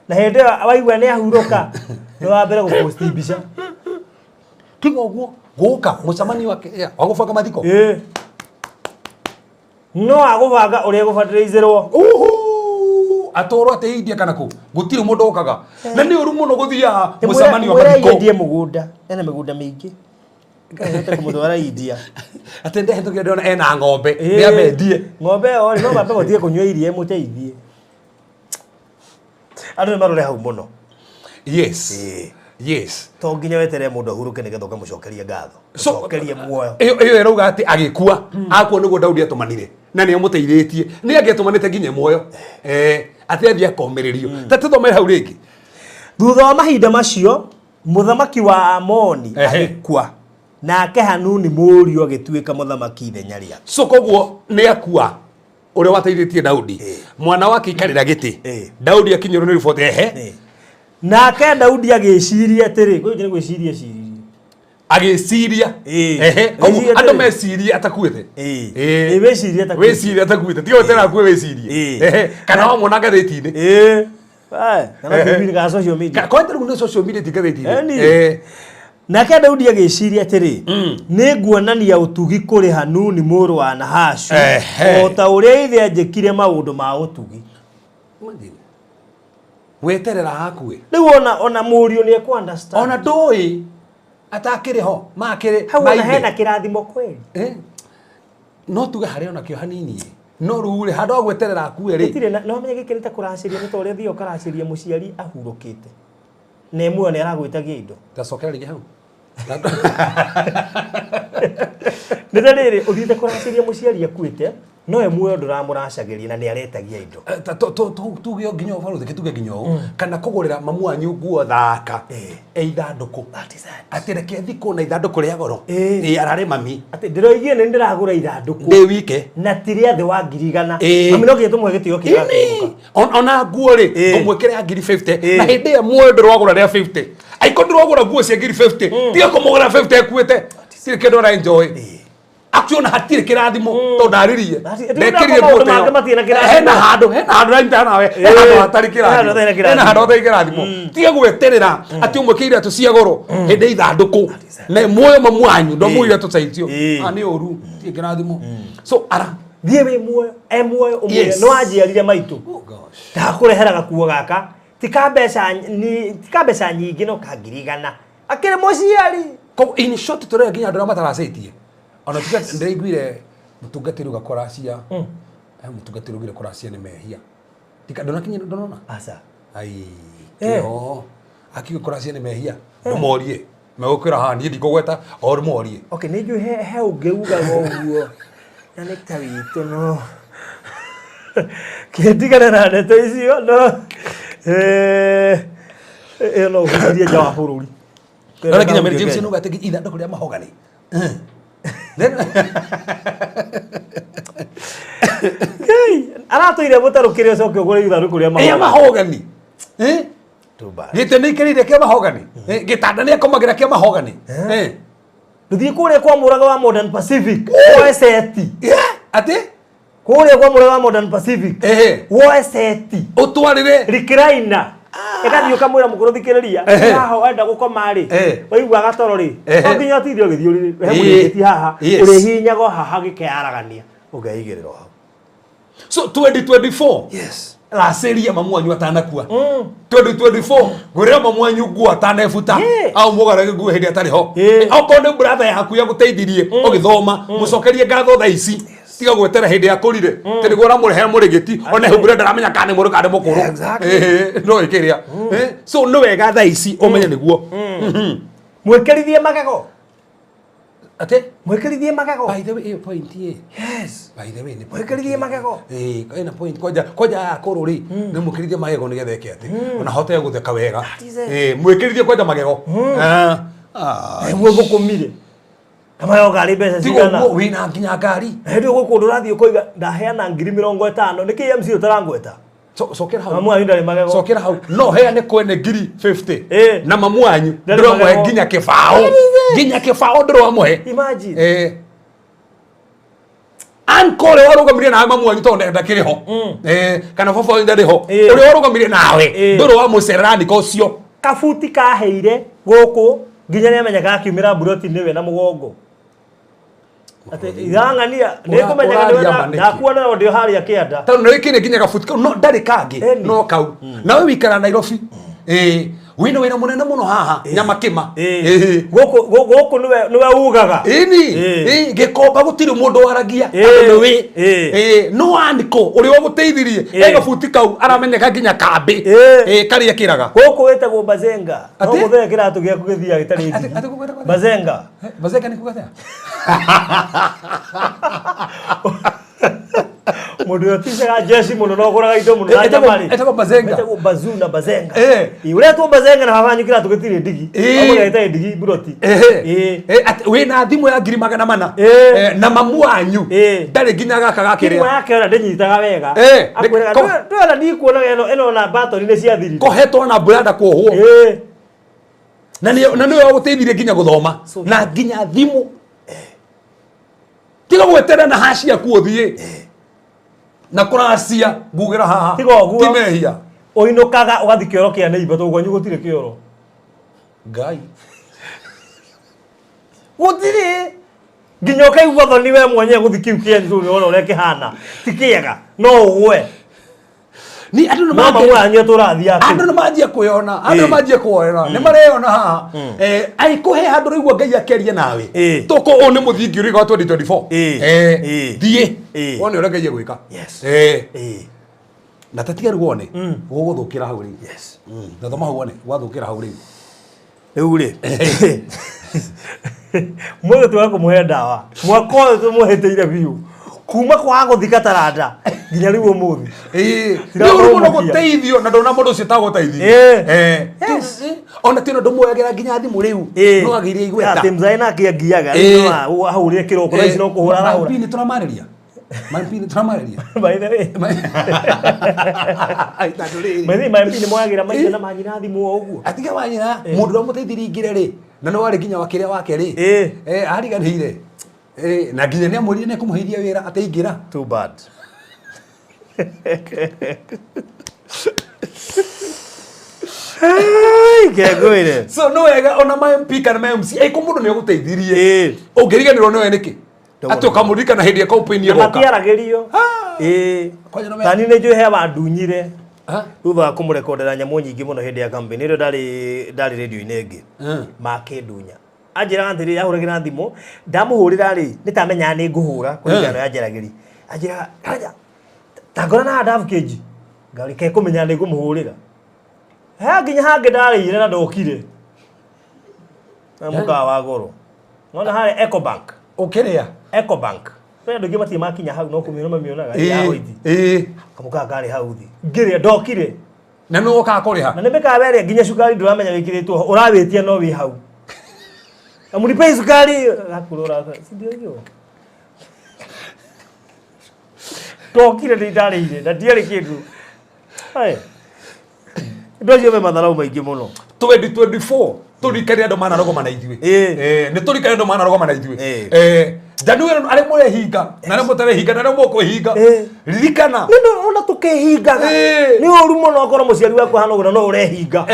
[SPEAKER 1] na hĩndĩ ĩyo waigua nĩ ahurũka nĩ wa mbere gũposti mbica.
[SPEAKER 6] Tiga ũguo gũka mũcemanio wake wa gũbanga mathiko.
[SPEAKER 1] Ĩĩ. No agũbanga ũrĩa gũbatĩrĩizĩrwo.
[SPEAKER 6] Uhu, atwarwo atĩ India kana kũ, gũtirĩ mũndũ ũkaga, na nĩ ũru mũno gũthiaga mũcemanio wa
[SPEAKER 1] Mwĩre
[SPEAKER 6] mathiko.
[SPEAKER 1] endie mũgũnda, ena mĩgũnda mĩingĩ, ahote kũmũtwara India.
[SPEAKER 6] Atĩ ndehĩtũkire ndĩrona ena ng'ombe, nĩ ambendie.
[SPEAKER 1] Ng'ombe ĩyo rĩ, no mambe gũthiĩ kũnyua iria ĩmũteithie. Andũ nĩ marore hau mũno.
[SPEAKER 6] Yes.
[SPEAKER 1] To nginya weterere mũndũ ahurũke nĩgetha ũkamũcokeria ngatho,
[SPEAKER 6] So,
[SPEAKER 1] ũcokerie muoyo.
[SPEAKER 6] Ĩyo ĩrauga atĩ agĩkua, akua nĩguo Daudi atũmanire na nĩ amũteithĩtie, nĩ angĩatũmanĩte nginya muoyo, eh, atĩ athiĩ akomĩrĩrio. Ta tũthomere hau rĩngĩ.
[SPEAKER 1] Thutha wa mahinda macio mũthamaki wa Amoni agĩkua, nake Hanuni mũriũ agĩtuĩka mũthamaki ithenya rĩake.
[SPEAKER 6] So koguo nĩ akua ũrĩa wateithĩtie Daudi, mwana wake ikarĩra gĩtĩ. Daudi akinyĩrwo nĩ riboti, ehe.
[SPEAKER 1] Nake Daudi agĩciria atĩrĩ, kwĩ nĩ gwĩciria eciririe.
[SPEAKER 6] Agĩciria. Ehe, koguo
[SPEAKER 1] Agĩciria
[SPEAKER 6] andũ
[SPEAKER 1] atĩrĩ.
[SPEAKER 6] mecirie atakuĩte.
[SPEAKER 1] Ĩĩ, wĩcirie atakuĩte.
[SPEAKER 6] Wĩcirie atakuĩte, tiga weterera akue wĩcirie. Ehe, kana wamwona ngathĩti-inĩ.
[SPEAKER 1] Kana TV-inĩ kana social media.
[SPEAKER 6] Kwanja rĩu nĩ social media ti ngathĩti-inĩ.
[SPEAKER 1] Eni. Nake Daudi agĩciria atĩrĩ, nĩ nguonania ũtugi kũrĩ Hanuni mũrũ wa Nahashu, o ta ũrĩa ithe anjĩkire maũndũ ma ũtugi.
[SPEAKER 6] Imagine. Weterera akue.
[SPEAKER 1] Rĩu ona mũriũ nĩ ekũ understand.
[SPEAKER 6] Ona ndũĩ atakĩrĩ ho makĩrĩ
[SPEAKER 1] Hau ona
[SPEAKER 6] maithe.
[SPEAKER 1] hena kĩrathimo kweli.
[SPEAKER 6] Eh? No tuge harĩ ona kĩo hanini, no rĩu rĩ, handũ ha gweterera akue rĩ.
[SPEAKER 1] Gĩtirĩ na no menye gĩkĩ nĩ ta kũracĩria, nĩ ta ũrĩa ũthiaga ũkaracĩria mũciari ahurũkĩte na ĩmwe nĩ aragwĩtagia indo.
[SPEAKER 6] Tacokera rĩngĩ hau.
[SPEAKER 1] Nĩ ta rĩrĩ ũthiĩte kũracĩria mũciari akuĩte. No we muoyo ndũramũracagĩria na nĩ aretagia indo.
[SPEAKER 6] Eh, ta- tuge nginya ũũ barũthi tuge nginya ũũ kana kũgũrĩra mamu wanyu nguo thaka e ithandũkũ.
[SPEAKER 1] That is it.
[SPEAKER 6] Atĩ reke thikũ na ithandũkũ rĩa goro.
[SPEAKER 1] Ĩĩ.
[SPEAKER 6] Ĩ, ararĩ mami.
[SPEAKER 1] Atĩ ndĩroigie nĩ ndĩragũra ithandũkũ
[SPEAKER 6] ndĩ wike
[SPEAKER 1] na ti rĩa thĩ wa 100,000.
[SPEAKER 6] Ĩĩ.
[SPEAKER 1] Mami no nginya tũmũhe gĩtĩo kĩega
[SPEAKER 6] Ĩni.
[SPEAKER 1] akĩinũka.
[SPEAKER 6] Ona nguo rĩ,
[SPEAKER 1] Ĩĩ.
[SPEAKER 6] ngũmwĩkĩra ya 50,000.
[SPEAKER 1] Ĩĩ.
[SPEAKER 6] Na hĩndĩ ĩyo muoyo ndĩrwagũra rĩa 50, aiko ndĩrwagũra nguo cia 50,000, tiga kũmũgũra 50 ekuĩte tirĩ kĩndũ ara enjoy. Akiona hatirĩ kĩrathimo tondũ ndarĩrie.
[SPEAKER 1] Ndekĩrire maũndũ mangĩ matirĩ na kĩrathimo.
[SPEAKER 6] Hena handũ ranyitana nawe, hena handũ hatarĩ
[SPEAKER 1] Hena handũ hatarĩ na
[SPEAKER 6] kĩrathimo, hena handũ
[SPEAKER 1] kĩrathimo.
[SPEAKER 6] hatarĩ kĩrathimo. Tiga gweterera atĩ ũmwĩkĩire iratũ cia goro hĩndĩ ya ithandũkũ na muoyo mamu wanyu ndwamũgũrĩire iratũ ta icio.
[SPEAKER 1] Ĩĩ.
[SPEAKER 6] Ah, nĩ ũru, tirĩ kĩrathimo. So ara
[SPEAKER 1] Thiĩ wĩ muoyo, e muoyo ũmwĩre
[SPEAKER 6] Yes.
[SPEAKER 1] nĩ wanjiarire maitũ.
[SPEAKER 6] Oh gosh.
[SPEAKER 1] Ndakũrehera gakuo gaka ti ka mbeca ti ka mbeca nyingĩ no ka 100,000. Akĩrĩ mũciari.
[SPEAKER 6] Koguo in short tũrera nginya andũ arĩa mataracĩtie. Ona tuge ndĩraiguire mũtungatĩri uga kũracia. Mũtungatĩri ugire kũracia nĩ mehia. Tika ndũnakinya ndũnona?
[SPEAKER 1] Aca.
[SPEAKER 6] Ai.
[SPEAKER 1] Eh.
[SPEAKER 6] Kĩo. Akiuga kũracia nĩ mehia. Ndũmorie. Megũkwĩra haha niĩ ndikũgweta o morie.
[SPEAKER 1] Okay, nĩ njũĩ he ũngĩ ugaga ũguo na nĩ ta witũ no kĩndigane na ndeto icio no ĩyo no ũhunjirie nja wa bũrũri.
[SPEAKER 6] Ndona nginya Mary James nuga atĩ ithandũkũ rĩa mahogany.
[SPEAKER 1] Ngai, aratũire mũtarũkĩre ũcoke ũgũre ithandũkũ rĩa
[SPEAKER 6] Rĩa
[SPEAKER 1] mahogany.
[SPEAKER 6] mahogany. Eh?
[SPEAKER 1] Too bad.
[SPEAKER 6] Gĩtĩ nĩ ikĩrĩire kĩa mahogany. Gĩtanda nĩ akomagĩra kĩa mahogany. Eh.
[SPEAKER 1] Ndũthiĩ kũrĩa kwa mũraga wa Modern Pacific woe seti.
[SPEAKER 6] Yeah, atĩ?
[SPEAKER 1] Kũrĩa kwa mũraga wa Modern Pacific
[SPEAKER 6] Ehe.
[SPEAKER 1] woe seti.
[SPEAKER 6] Ũtwarĩre.
[SPEAKER 1] Recliner. Ĩgathiĩ ũkamwĩra mũkũrũ thikĩrĩria
[SPEAKER 6] Ehe.
[SPEAKER 1] haha wenda gũkoma rĩ
[SPEAKER 6] Ehe.
[SPEAKER 1] waigua gatoro rĩ
[SPEAKER 6] Ehe.
[SPEAKER 1] to nginya ũtinde ũgĩthiĩ ũrĩrĩ he
[SPEAKER 6] Ĩĩ.
[SPEAKER 1] mũrĩngĩti haha
[SPEAKER 6] Yes.
[SPEAKER 1] ũrĩhihinyaga o haha gĩkeyaragania ũkeigĩrĩra o hau.
[SPEAKER 6] So 2024.
[SPEAKER 1] Yes.
[SPEAKER 6] Racĩria mamu wanyu atanakua. 2024 ngũrĩra mamu wanyu nguo atanebuta.
[SPEAKER 1] Yeah.
[SPEAKER 6] Au mũgarage nguo hĩndĩ atarĩ ho.
[SPEAKER 1] Yeah.
[SPEAKER 6] Okorwo nĩ brother yaku yagũteithirie ũgĩthoma, mũcokerie ngatho thaa ici. Tiga gwetera hĩndĩ akũrire. Tĩ nĩguo ũramũrehera mũrĩgĩti ona hungure ndaramenya kana nĩ mũrũ kana nĩ mũkũrũ.
[SPEAKER 1] Exactly.
[SPEAKER 6] No ĩkĩrĩa. So nĩ wega thaa ici ũmenye nĩguo.
[SPEAKER 1] Mwĩkĩrithie magego.
[SPEAKER 6] Atĩ?
[SPEAKER 1] Mwĩkĩrithie magego.
[SPEAKER 6] By the way, ĩyo point ĩ.
[SPEAKER 1] Yes.
[SPEAKER 6] By the way, nĩ point.
[SPEAKER 1] Mwĩkĩrithie magego.
[SPEAKER 6] Ĩĩ, ĩna point kwanja kwanja akũrũ rĩ, nĩ mwĩkĩrithie magego nĩgetha eke atĩ. Ona hote gũtheka wega.
[SPEAKER 1] is it.
[SPEAKER 6] Ĩĩ, mwĩkĩrithie kwanja magego. Ah. Ah.
[SPEAKER 1] Nĩguo ngũkũmire. Kama yo ngari mbeca
[SPEAKER 6] Tiga
[SPEAKER 1] cigana.
[SPEAKER 6] ũguo wĩna nginya ngari.
[SPEAKER 1] Hĩndĩ ĩyo gwĩ kũndũ ũrathiĩ ũkoiga ndaheana 50,000 nĩkĩ MC ũtarangweta?
[SPEAKER 6] Cokera hau.
[SPEAKER 1] Mamu wanyu ndarĩ magego.
[SPEAKER 6] Cokera hau. No heane kwene 50,000.
[SPEAKER 1] Ĩĩ.
[SPEAKER 6] Na mamu wanyu
[SPEAKER 1] Ndarĩ
[SPEAKER 6] ndũramũhe
[SPEAKER 1] magego.
[SPEAKER 6] nginya kĩbaũ. Nginya kĩbaũ ndũramũhe.
[SPEAKER 1] Imagine.
[SPEAKER 6] Eh. Uncle ũrĩa warũgamirie nawe mamu wanyu tondũ ndakĩrĩ ho. Eh, kana baba wanyu ndarĩ ho.
[SPEAKER 1] Ĩĩ.
[SPEAKER 6] Ũrĩa warũgamirie nawe
[SPEAKER 1] Ĩĩ.
[SPEAKER 6] ndũrĩ wamũcerera niko ũcio.
[SPEAKER 1] Kabuti kaheire gũkũ nginya nĩamenyekaga akiumĩra mburoti nĩwe na mũgongo. Atĩ irang'ania nĩngũmenyaga nĩwe
[SPEAKER 6] Ũraria ma nĩkĩ?
[SPEAKER 1] ndakuona no ndĩ o harĩa kĩanda.
[SPEAKER 6] Tondũ nĩ wĩkĩire nginya gabuti kau no ndarĩ kangĩ
[SPEAKER 1] Ĩni.
[SPEAKER 6] no kau. Nawe wĩikara Nairobi. Ĩĩ. Wĩna wĩra mũnene mũno haha Nyamakĩma. Ĩĩ.
[SPEAKER 1] Gũkũ gũkũ nĩwe nĩwe ugaga.
[SPEAKER 6] Ĩni.
[SPEAKER 1] Ĩĩ.
[SPEAKER 6] Ĩĩ, gĩkomba gũtirĩ mũndũ waragia.
[SPEAKER 1] Ĩĩ.
[SPEAKER 6] Andũ nĩ wĩ.
[SPEAKER 1] Ĩĩ.
[SPEAKER 6] Ĩĩ, no andĩko ũrĩa wagũteithirie
[SPEAKER 1] Ĩĩ.
[SPEAKER 6] e gabuti kau aramenyeka nginya kambĩ.
[SPEAKER 1] Ĩĩ.
[SPEAKER 6] Ĩĩ, karĩa kĩraga.
[SPEAKER 1] Gũkũ wĩtagwo Bazenga. No
[SPEAKER 6] Atĩ?
[SPEAKER 1] mũthee kĩratũ gĩaku gĩthiaga gĩtarĩ
[SPEAKER 6] Atĩ-
[SPEAKER 1] ndigi.
[SPEAKER 6] atĩ gũkũ gwĩtagwo atĩa?
[SPEAKER 1] Bazenga.
[SPEAKER 6] Bazenga nĩ kuga atĩa?
[SPEAKER 1] Mũndũ ũrĩa ũticaga jeshi mũno na ũgũraga indo mũno na
[SPEAKER 6] Ĩtagwo-
[SPEAKER 1] njamarĩ.
[SPEAKER 6] ĩtagwo Bazenga.
[SPEAKER 1] Ĩtagwo Bazoo na Bazenga.
[SPEAKER 6] Ĩĩ.
[SPEAKER 1] Ĩĩ, ũretwo Bazenga na baba wanyu kĩratũ gĩtirĩ ndigi.
[SPEAKER 6] Ĩĩ.
[SPEAKER 1] Amũgĩra gĩtarĩ ndigi mburoti.
[SPEAKER 6] Ehe.
[SPEAKER 1] Ĩĩ.
[SPEAKER 6] Atĩ wĩna thimũ ya 400,000.
[SPEAKER 1] Ĩĩ.
[SPEAKER 6] Na mamu wanyu
[SPEAKER 1] Ĩĩ.
[SPEAKER 6] ndarĩ nginya gaka
[SPEAKER 1] Thimũ
[SPEAKER 6] gakĩrĩa.
[SPEAKER 1] yake ona ndĩnyitaga wega.
[SPEAKER 6] Ĩĩ,
[SPEAKER 1] Akwĩraga, "Ndũĩ ona ndikuonaga ĩno ĩno ona battery nĩ ciathirire."
[SPEAKER 6] Kohetwo na branda kuohwo.
[SPEAKER 1] Ĩĩ.
[SPEAKER 6] Na nĩ na nĩwe wagũteithirie nginya gũthoma
[SPEAKER 1] So
[SPEAKER 6] na nginya thimũ. Tiga gweterera na haci yaku ũthiĩ. Na kũracia ngugĩra haha.
[SPEAKER 1] Tiga ũguo.
[SPEAKER 6] Ti mehia.
[SPEAKER 1] Ũinũkaga ũgathiĩ kĩoro kĩa neighbor tondũ kwanyu gũtirĩ kĩoro.
[SPEAKER 6] Ngai.
[SPEAKER 1] Gũtirĩ. Nginya ũkaigua thoni we mwenyewe gũthiĩ kĩu kĩanyu tondũ nĩwona ũrĩa kĩhana. Ti kĩega. No ũgwe.
[SPEAKER 6] Ni andũ nĩ
[SPEAKER 1] No
[SPEAKER 6] manjia-
[SPEAKER 1] mamu wanyu atũrathiĩ
[SPEAKER 6] andũ
[SPEAKER 1] kũu.
[SPEAKER 6] nĩ manjia kwĩyona, andũ nĩ
[SPEAKER 1] Ĩĩ.
[SPEAKER 6] manjia kuoera, nĩ mareyona haha. Angĩkũhe handũ ũraigua Ngai akĩaria nawe.
[SPEAKER 1] Ĩĩ.
[SPEAKER 6] Toko ũyũ nĩ mũthingi ũrĩa wa 2024.
[SPEAKER 1] Ĩĩ. Ĩĩ.
[SPEAKER 6] Thiĩ.
[SPEAKER 1] Ĩĩ.
[SPEAKER 6] Wone ũrĩa Ngai egwĩka.
[SPEAKER 1] Yes. Ĩĩ.
[SPEAKER 6] Na ta tiga rĩu wone gũgũthũkĩra hau rĩu.
[SPEAKER 1] Yes.
[SPEAKER 6] Na thoma hau wone gwathũkĩra hau rĩu.
[SPEAKER 1] Rĩu rĩ mũthĩ twaga kũmũhe ndawa mwaka ũyũ tũmũhĩtĩire biũ. Kuma kwaga gũthika taranda nginya rĩu ũmũthĩ.
[SPEAKER 6] Ĩĩ,
[SPEAKER 1] Tira
[SPEAKER 6] nĩ ũru mũno
[SPEAKER 1] kũmũkia.
[SPEAKER 6] gũteithio na ndona mũndũ ũcio tagũteithirie.
[SPEAKER 1] Ĩĩ. Yes.
[SPEAKER 6] Ona tino ndũmuoyagĩra nginya thimũ rĩu no agĩire igweta.
[SPEAKER 1] Atĩ mzae nake angiaga
[SPEAKER 6] Ĩĩ.
[SPEAKER 1] ahũrire kĩroko thaa ici no kũhũra arahũra.
[SPEAKER 6] MP nĩ tũramarĩria. Ma MP nĩ tũramarĩria.
[SPEAKER 1] By the way.
[SPEAKER 6] Tondũ rĩrĩ.
[SPEAKER 1] By the way, ma MP nĩ moyagĩra maithe na manyina thimũ o ũguo.
[SPEAKER 6] Atiga wanyina mũndũ ũrĩa mũteithirie ingĩre rĩ na no warĩ nginya wa kĩrĩa wake rĩ
[SPEAKER 1] Ĩĩ.
[SPEAKER 6] Ariganĩire. Na nginya nĩ amwĩrire nĩ ekũmũheithia wĩra ateingĩra.
[SPEAKER 1] Too bad. Hey, kengwĩre.
[SPEAKER 6] So nĩ wega ona ma MP kana ma MC aiko mũndũ nĩ agũteithirie.
[SPEAKER 1] Ĩĩ.
[SPEAKER 6] Ũngĩriganĩrwo nĩwe nĩkĩ?
[SPEAKER 1] Ndũgũrĩ.
[SPEAKER 6] Atĩ ũkamũririkana hĩndĩ ya campaign
[SPEAKER 1] Na
[SPEAKER 6] ĩgoka.
[SPEAKER 1] matiaragĩrio. Ĩĩ.
[SPEAKER 6] Kwanja no me-
[SPEAKER 1] Tani nĩ njũĩ he wandunyire
[SPEAKER 6] Ha?
[SPEAKER 1] thutha wa kũmũrekondera nyamũ nyingĩ mũno hĩndĩ ya campaign ĩrĩa ndarĩ radio-inĩ ĩngĩ. Makĩndunya. Anjĩraga atĩrĩrĩ, ahũragĩra thimũ, ndamũhũrĩra rĩ, nĩ ta amenyaga nĩ ngũhũra kũringana na ũrĩa anjaragĩria. Anjĩraga, Karanja, ta ngora na Adavu kĩnji. Ngarĩ kekũmenya nĩ ngũmũhũrĩra. He nginya hangĩ ndarĩire na ndokire. Na mũkawa wa goro. Nona harĩa Ecobank.
[SPEAKER 6] Ũkĩrĩa?
[SPEAKER 1] Ecobank. Kwĩ andũ aingĩ matirĩ makinya hau no kũmĩona mamĩonaga. Ya
[SPEAKER 6] Ĩĩ.
[SPEAKER 1] Hoiti.
[SPEAKER 6] Ĩĩ.
[SPEAKER 1] Kamũkawa karĩ hau thĩ. Ngĩrĩa ndokire.
[SPEAKER 6] Na nĩ wokaga kũrĩha?
[SPEAKER 1] Na nĩ mĩkawa ĩrĩa nginya cukari ndũramenya wĩkĩrĩtwo ho, ũrawĩtia no wĩ hau. Amunipei cukari gakũrora si ndio hiyo. Ndokire nĩ ndarĩire na ndiarĩ kĩndũ. Hey. Andũ acio me matharau maingĩ mũno.
[SPEAKER 6] 2024 tũrikane andũ manarogoma na ithuĩ.
[SPEAKER 1] Ĩĩ.
[SPEAKER 6] Nĩ tũrikane andũ manarogoma na ithuĩ.
[SPEAKER 1] Ĩĩ.
[SPEAKER 6] January arĩa mũrehinga na arĩa mũtarehinga na arĩa mũkwĩhinga.
[SPEAKER 1] Ĩĩ.
[SPEAKER 6] Ririkana.
[SPEAKER 1] Nĩ no ona tũkĩhingaga.
[SPEAKER 6] Ĩĩ.
[SPEAKER 1] Nĩ ũru mũno okorwo mũciari waku ahana ũguo na no ũrehinga.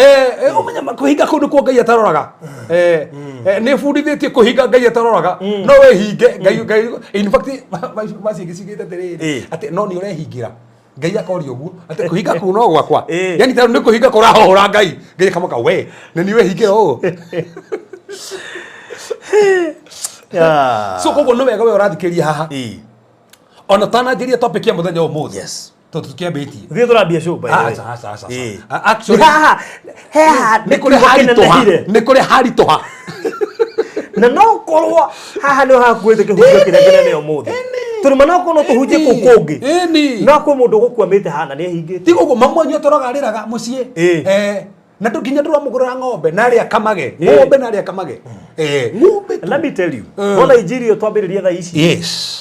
[SPEAKER 6] Ũmenye kũhinga kũu nĩkuo Ngai ataroraga. Nĩ bundithĩtie kũhinga Ngai ataroraga. No wĩhinge Ngai Ngai in fact maci ingĩ ciugĩte atĩrĩrĩ
[SPEAKER 1] Ĩĩ.
[SPEAKER 6] atĩ no nĩ ũrehingĩra. Ngai akoria ũguo atĩ kũhinga kũu no gwakwa.
[SPEAKER 1] Ĩĩ.
[SPEAKER 6] Yani tondũ nĩ kũhinga kũrahohora Ngai. Ngai akamaka we nĩ niĩ wehingĩra ũũ.
[SPEAKER 1] Ah.
[SPEAKER 6] So koguo nĩ wega we ũrathikĩrĩria haha.
[SPEAKER 1] Ĩĩ.
[SPEAKER 6] Ona tananjĩria topic ya mũthenya ũmũthĩ.
[SPEAKER 1] Yes.
[SPEAKER 6] Tondũ tũtiambĩtie.
[SPEAKER 1] Ithuĩ tũrambia show by the way.
[SPEAKER 6] Aca, aca, aca,
[SPEAKER 1] Ĩĩ.
[SPEAKER 6] aca. Actually,
[SPEAKER 1] Haha, he handũ
[SPEAKER 6] nĩ kũrĩ
[SPEAKER 1] kiugo
[SPEAKER 6] haritũha.
[SPEAKER 1] kĩnenehire.
[SPEAKER 6] Nĩ kũrĩ haritũha.
[SPEAKER 1] Na no korwo haha nĩho hakuĩte kĩhunjio kĩrĩa kĩnene ũmũthĩ. Tondũ ma no korwo no tũhunjie kũu kũngĩ.
[SPEAKER 6] Ĩni.
[SPEAKER 1] No kwĩ mũndũ ũgũkwamĩte haha na nĩehingĩte.
[SPEAKER 6] Ti ũguo mamu wanyu atũraga arĩraga mũciĩ.
[SPEAKER 1] Ĩĩ.
[SPEAKER 6] Na ndũ nginya ndũramũgũrĩra ng'ombe na arĩa akamage.
[SPEAKER 1] Ĩĩ.
[SPEAKER 6] Ng'ombe na arĩa akamage. Ng'ombe tu.
[SPEAKER 1] Let me tell you. Wona injiri ĩyo twambĩrĩria thaa ici.
[SPEAKER 6] Yes.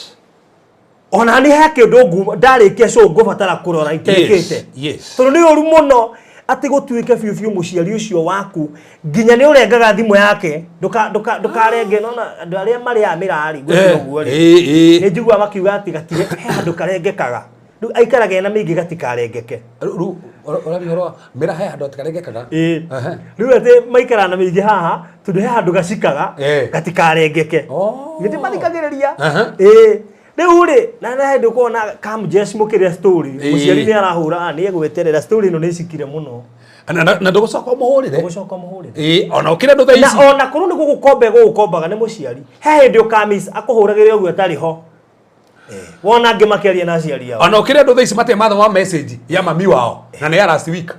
[SPEAKER 1] Ona nĩ he kĩndũ ndarĩkia show ngũbatara kũrora ituĩkĩte.
[SPEAKER 6] Yes.
[SPEAKER 1] Tondũ nĩ ũru mũno atĩ gũtuĩke biũ biũ mũciari ũcio waku nginya nĩ ũrengaga thimũ yake ndũkarenge nona andũ arĩa marĩaga mĩrarĩ gwĩkĩra ũguo rĩ.
[SPEAKER 6] Ĩĩ,
[SPEAKER 1] Nĩ
[SPEAKER 6] ĩĩ.
[SPEAKER 1] njiguaga makiuga atĩ gatirĩ he handũ karengekaga. Rĩu aikaraga ena mĩingĩ gatikarengeke.
[SPEAKER 6] Rĩu ũraria ũhoro wa mĩra he handũ atikarengekaga.
[SPEAKER 1] Ĩĩ.
[SPEAKER 6] Ehe.
[SPEAKER 1] Rĩu atĩ maikaraga na mĩingĩ haha tondũ he handũ gacikaga gatikarengeeke.
[SPEAKER 6] Oh.
[SPEAKER 1] Nĩ ndĩmathikagĩrĩria.
[SPEAKER 6] Aha.
[SPEAKER 1] Ĩĩ. Rĩu rĩ na na hĩndĩ ũkona Kamjesh mũkĩrĩa story
[SPEAKER 6] Ĩĩ.
[SPEAKER 1] mũciari nĩ arahũra ah, nĩ egweterera story ĩno nĩ ĩcikire mũno.
[SPEAKER 6] Na ndũgũcoka ũmũhũrĩre.
[SPEAKER 1] Ũgũcoka ũmũhũrĩre.
[SPEAKER 6] Ĩĩ, ona ũkĩra andũ thaa
[SPEAKER 1] Na
[SPEAKER 6] ici.
[SPEAKER 1] ona korwo nĩ gũgũkomba egũgũkombaga nĩ mũciari. He hĩndĩ ũkamiss akũhũragĩre ũguo atarĩ ho. Wona angĩ makĩaria na aciari ao.
[SPEAKER 6] Ona ũkĩra andũ thaa ici matirĩ mathoma message ya mami wao na nĩ ya last week.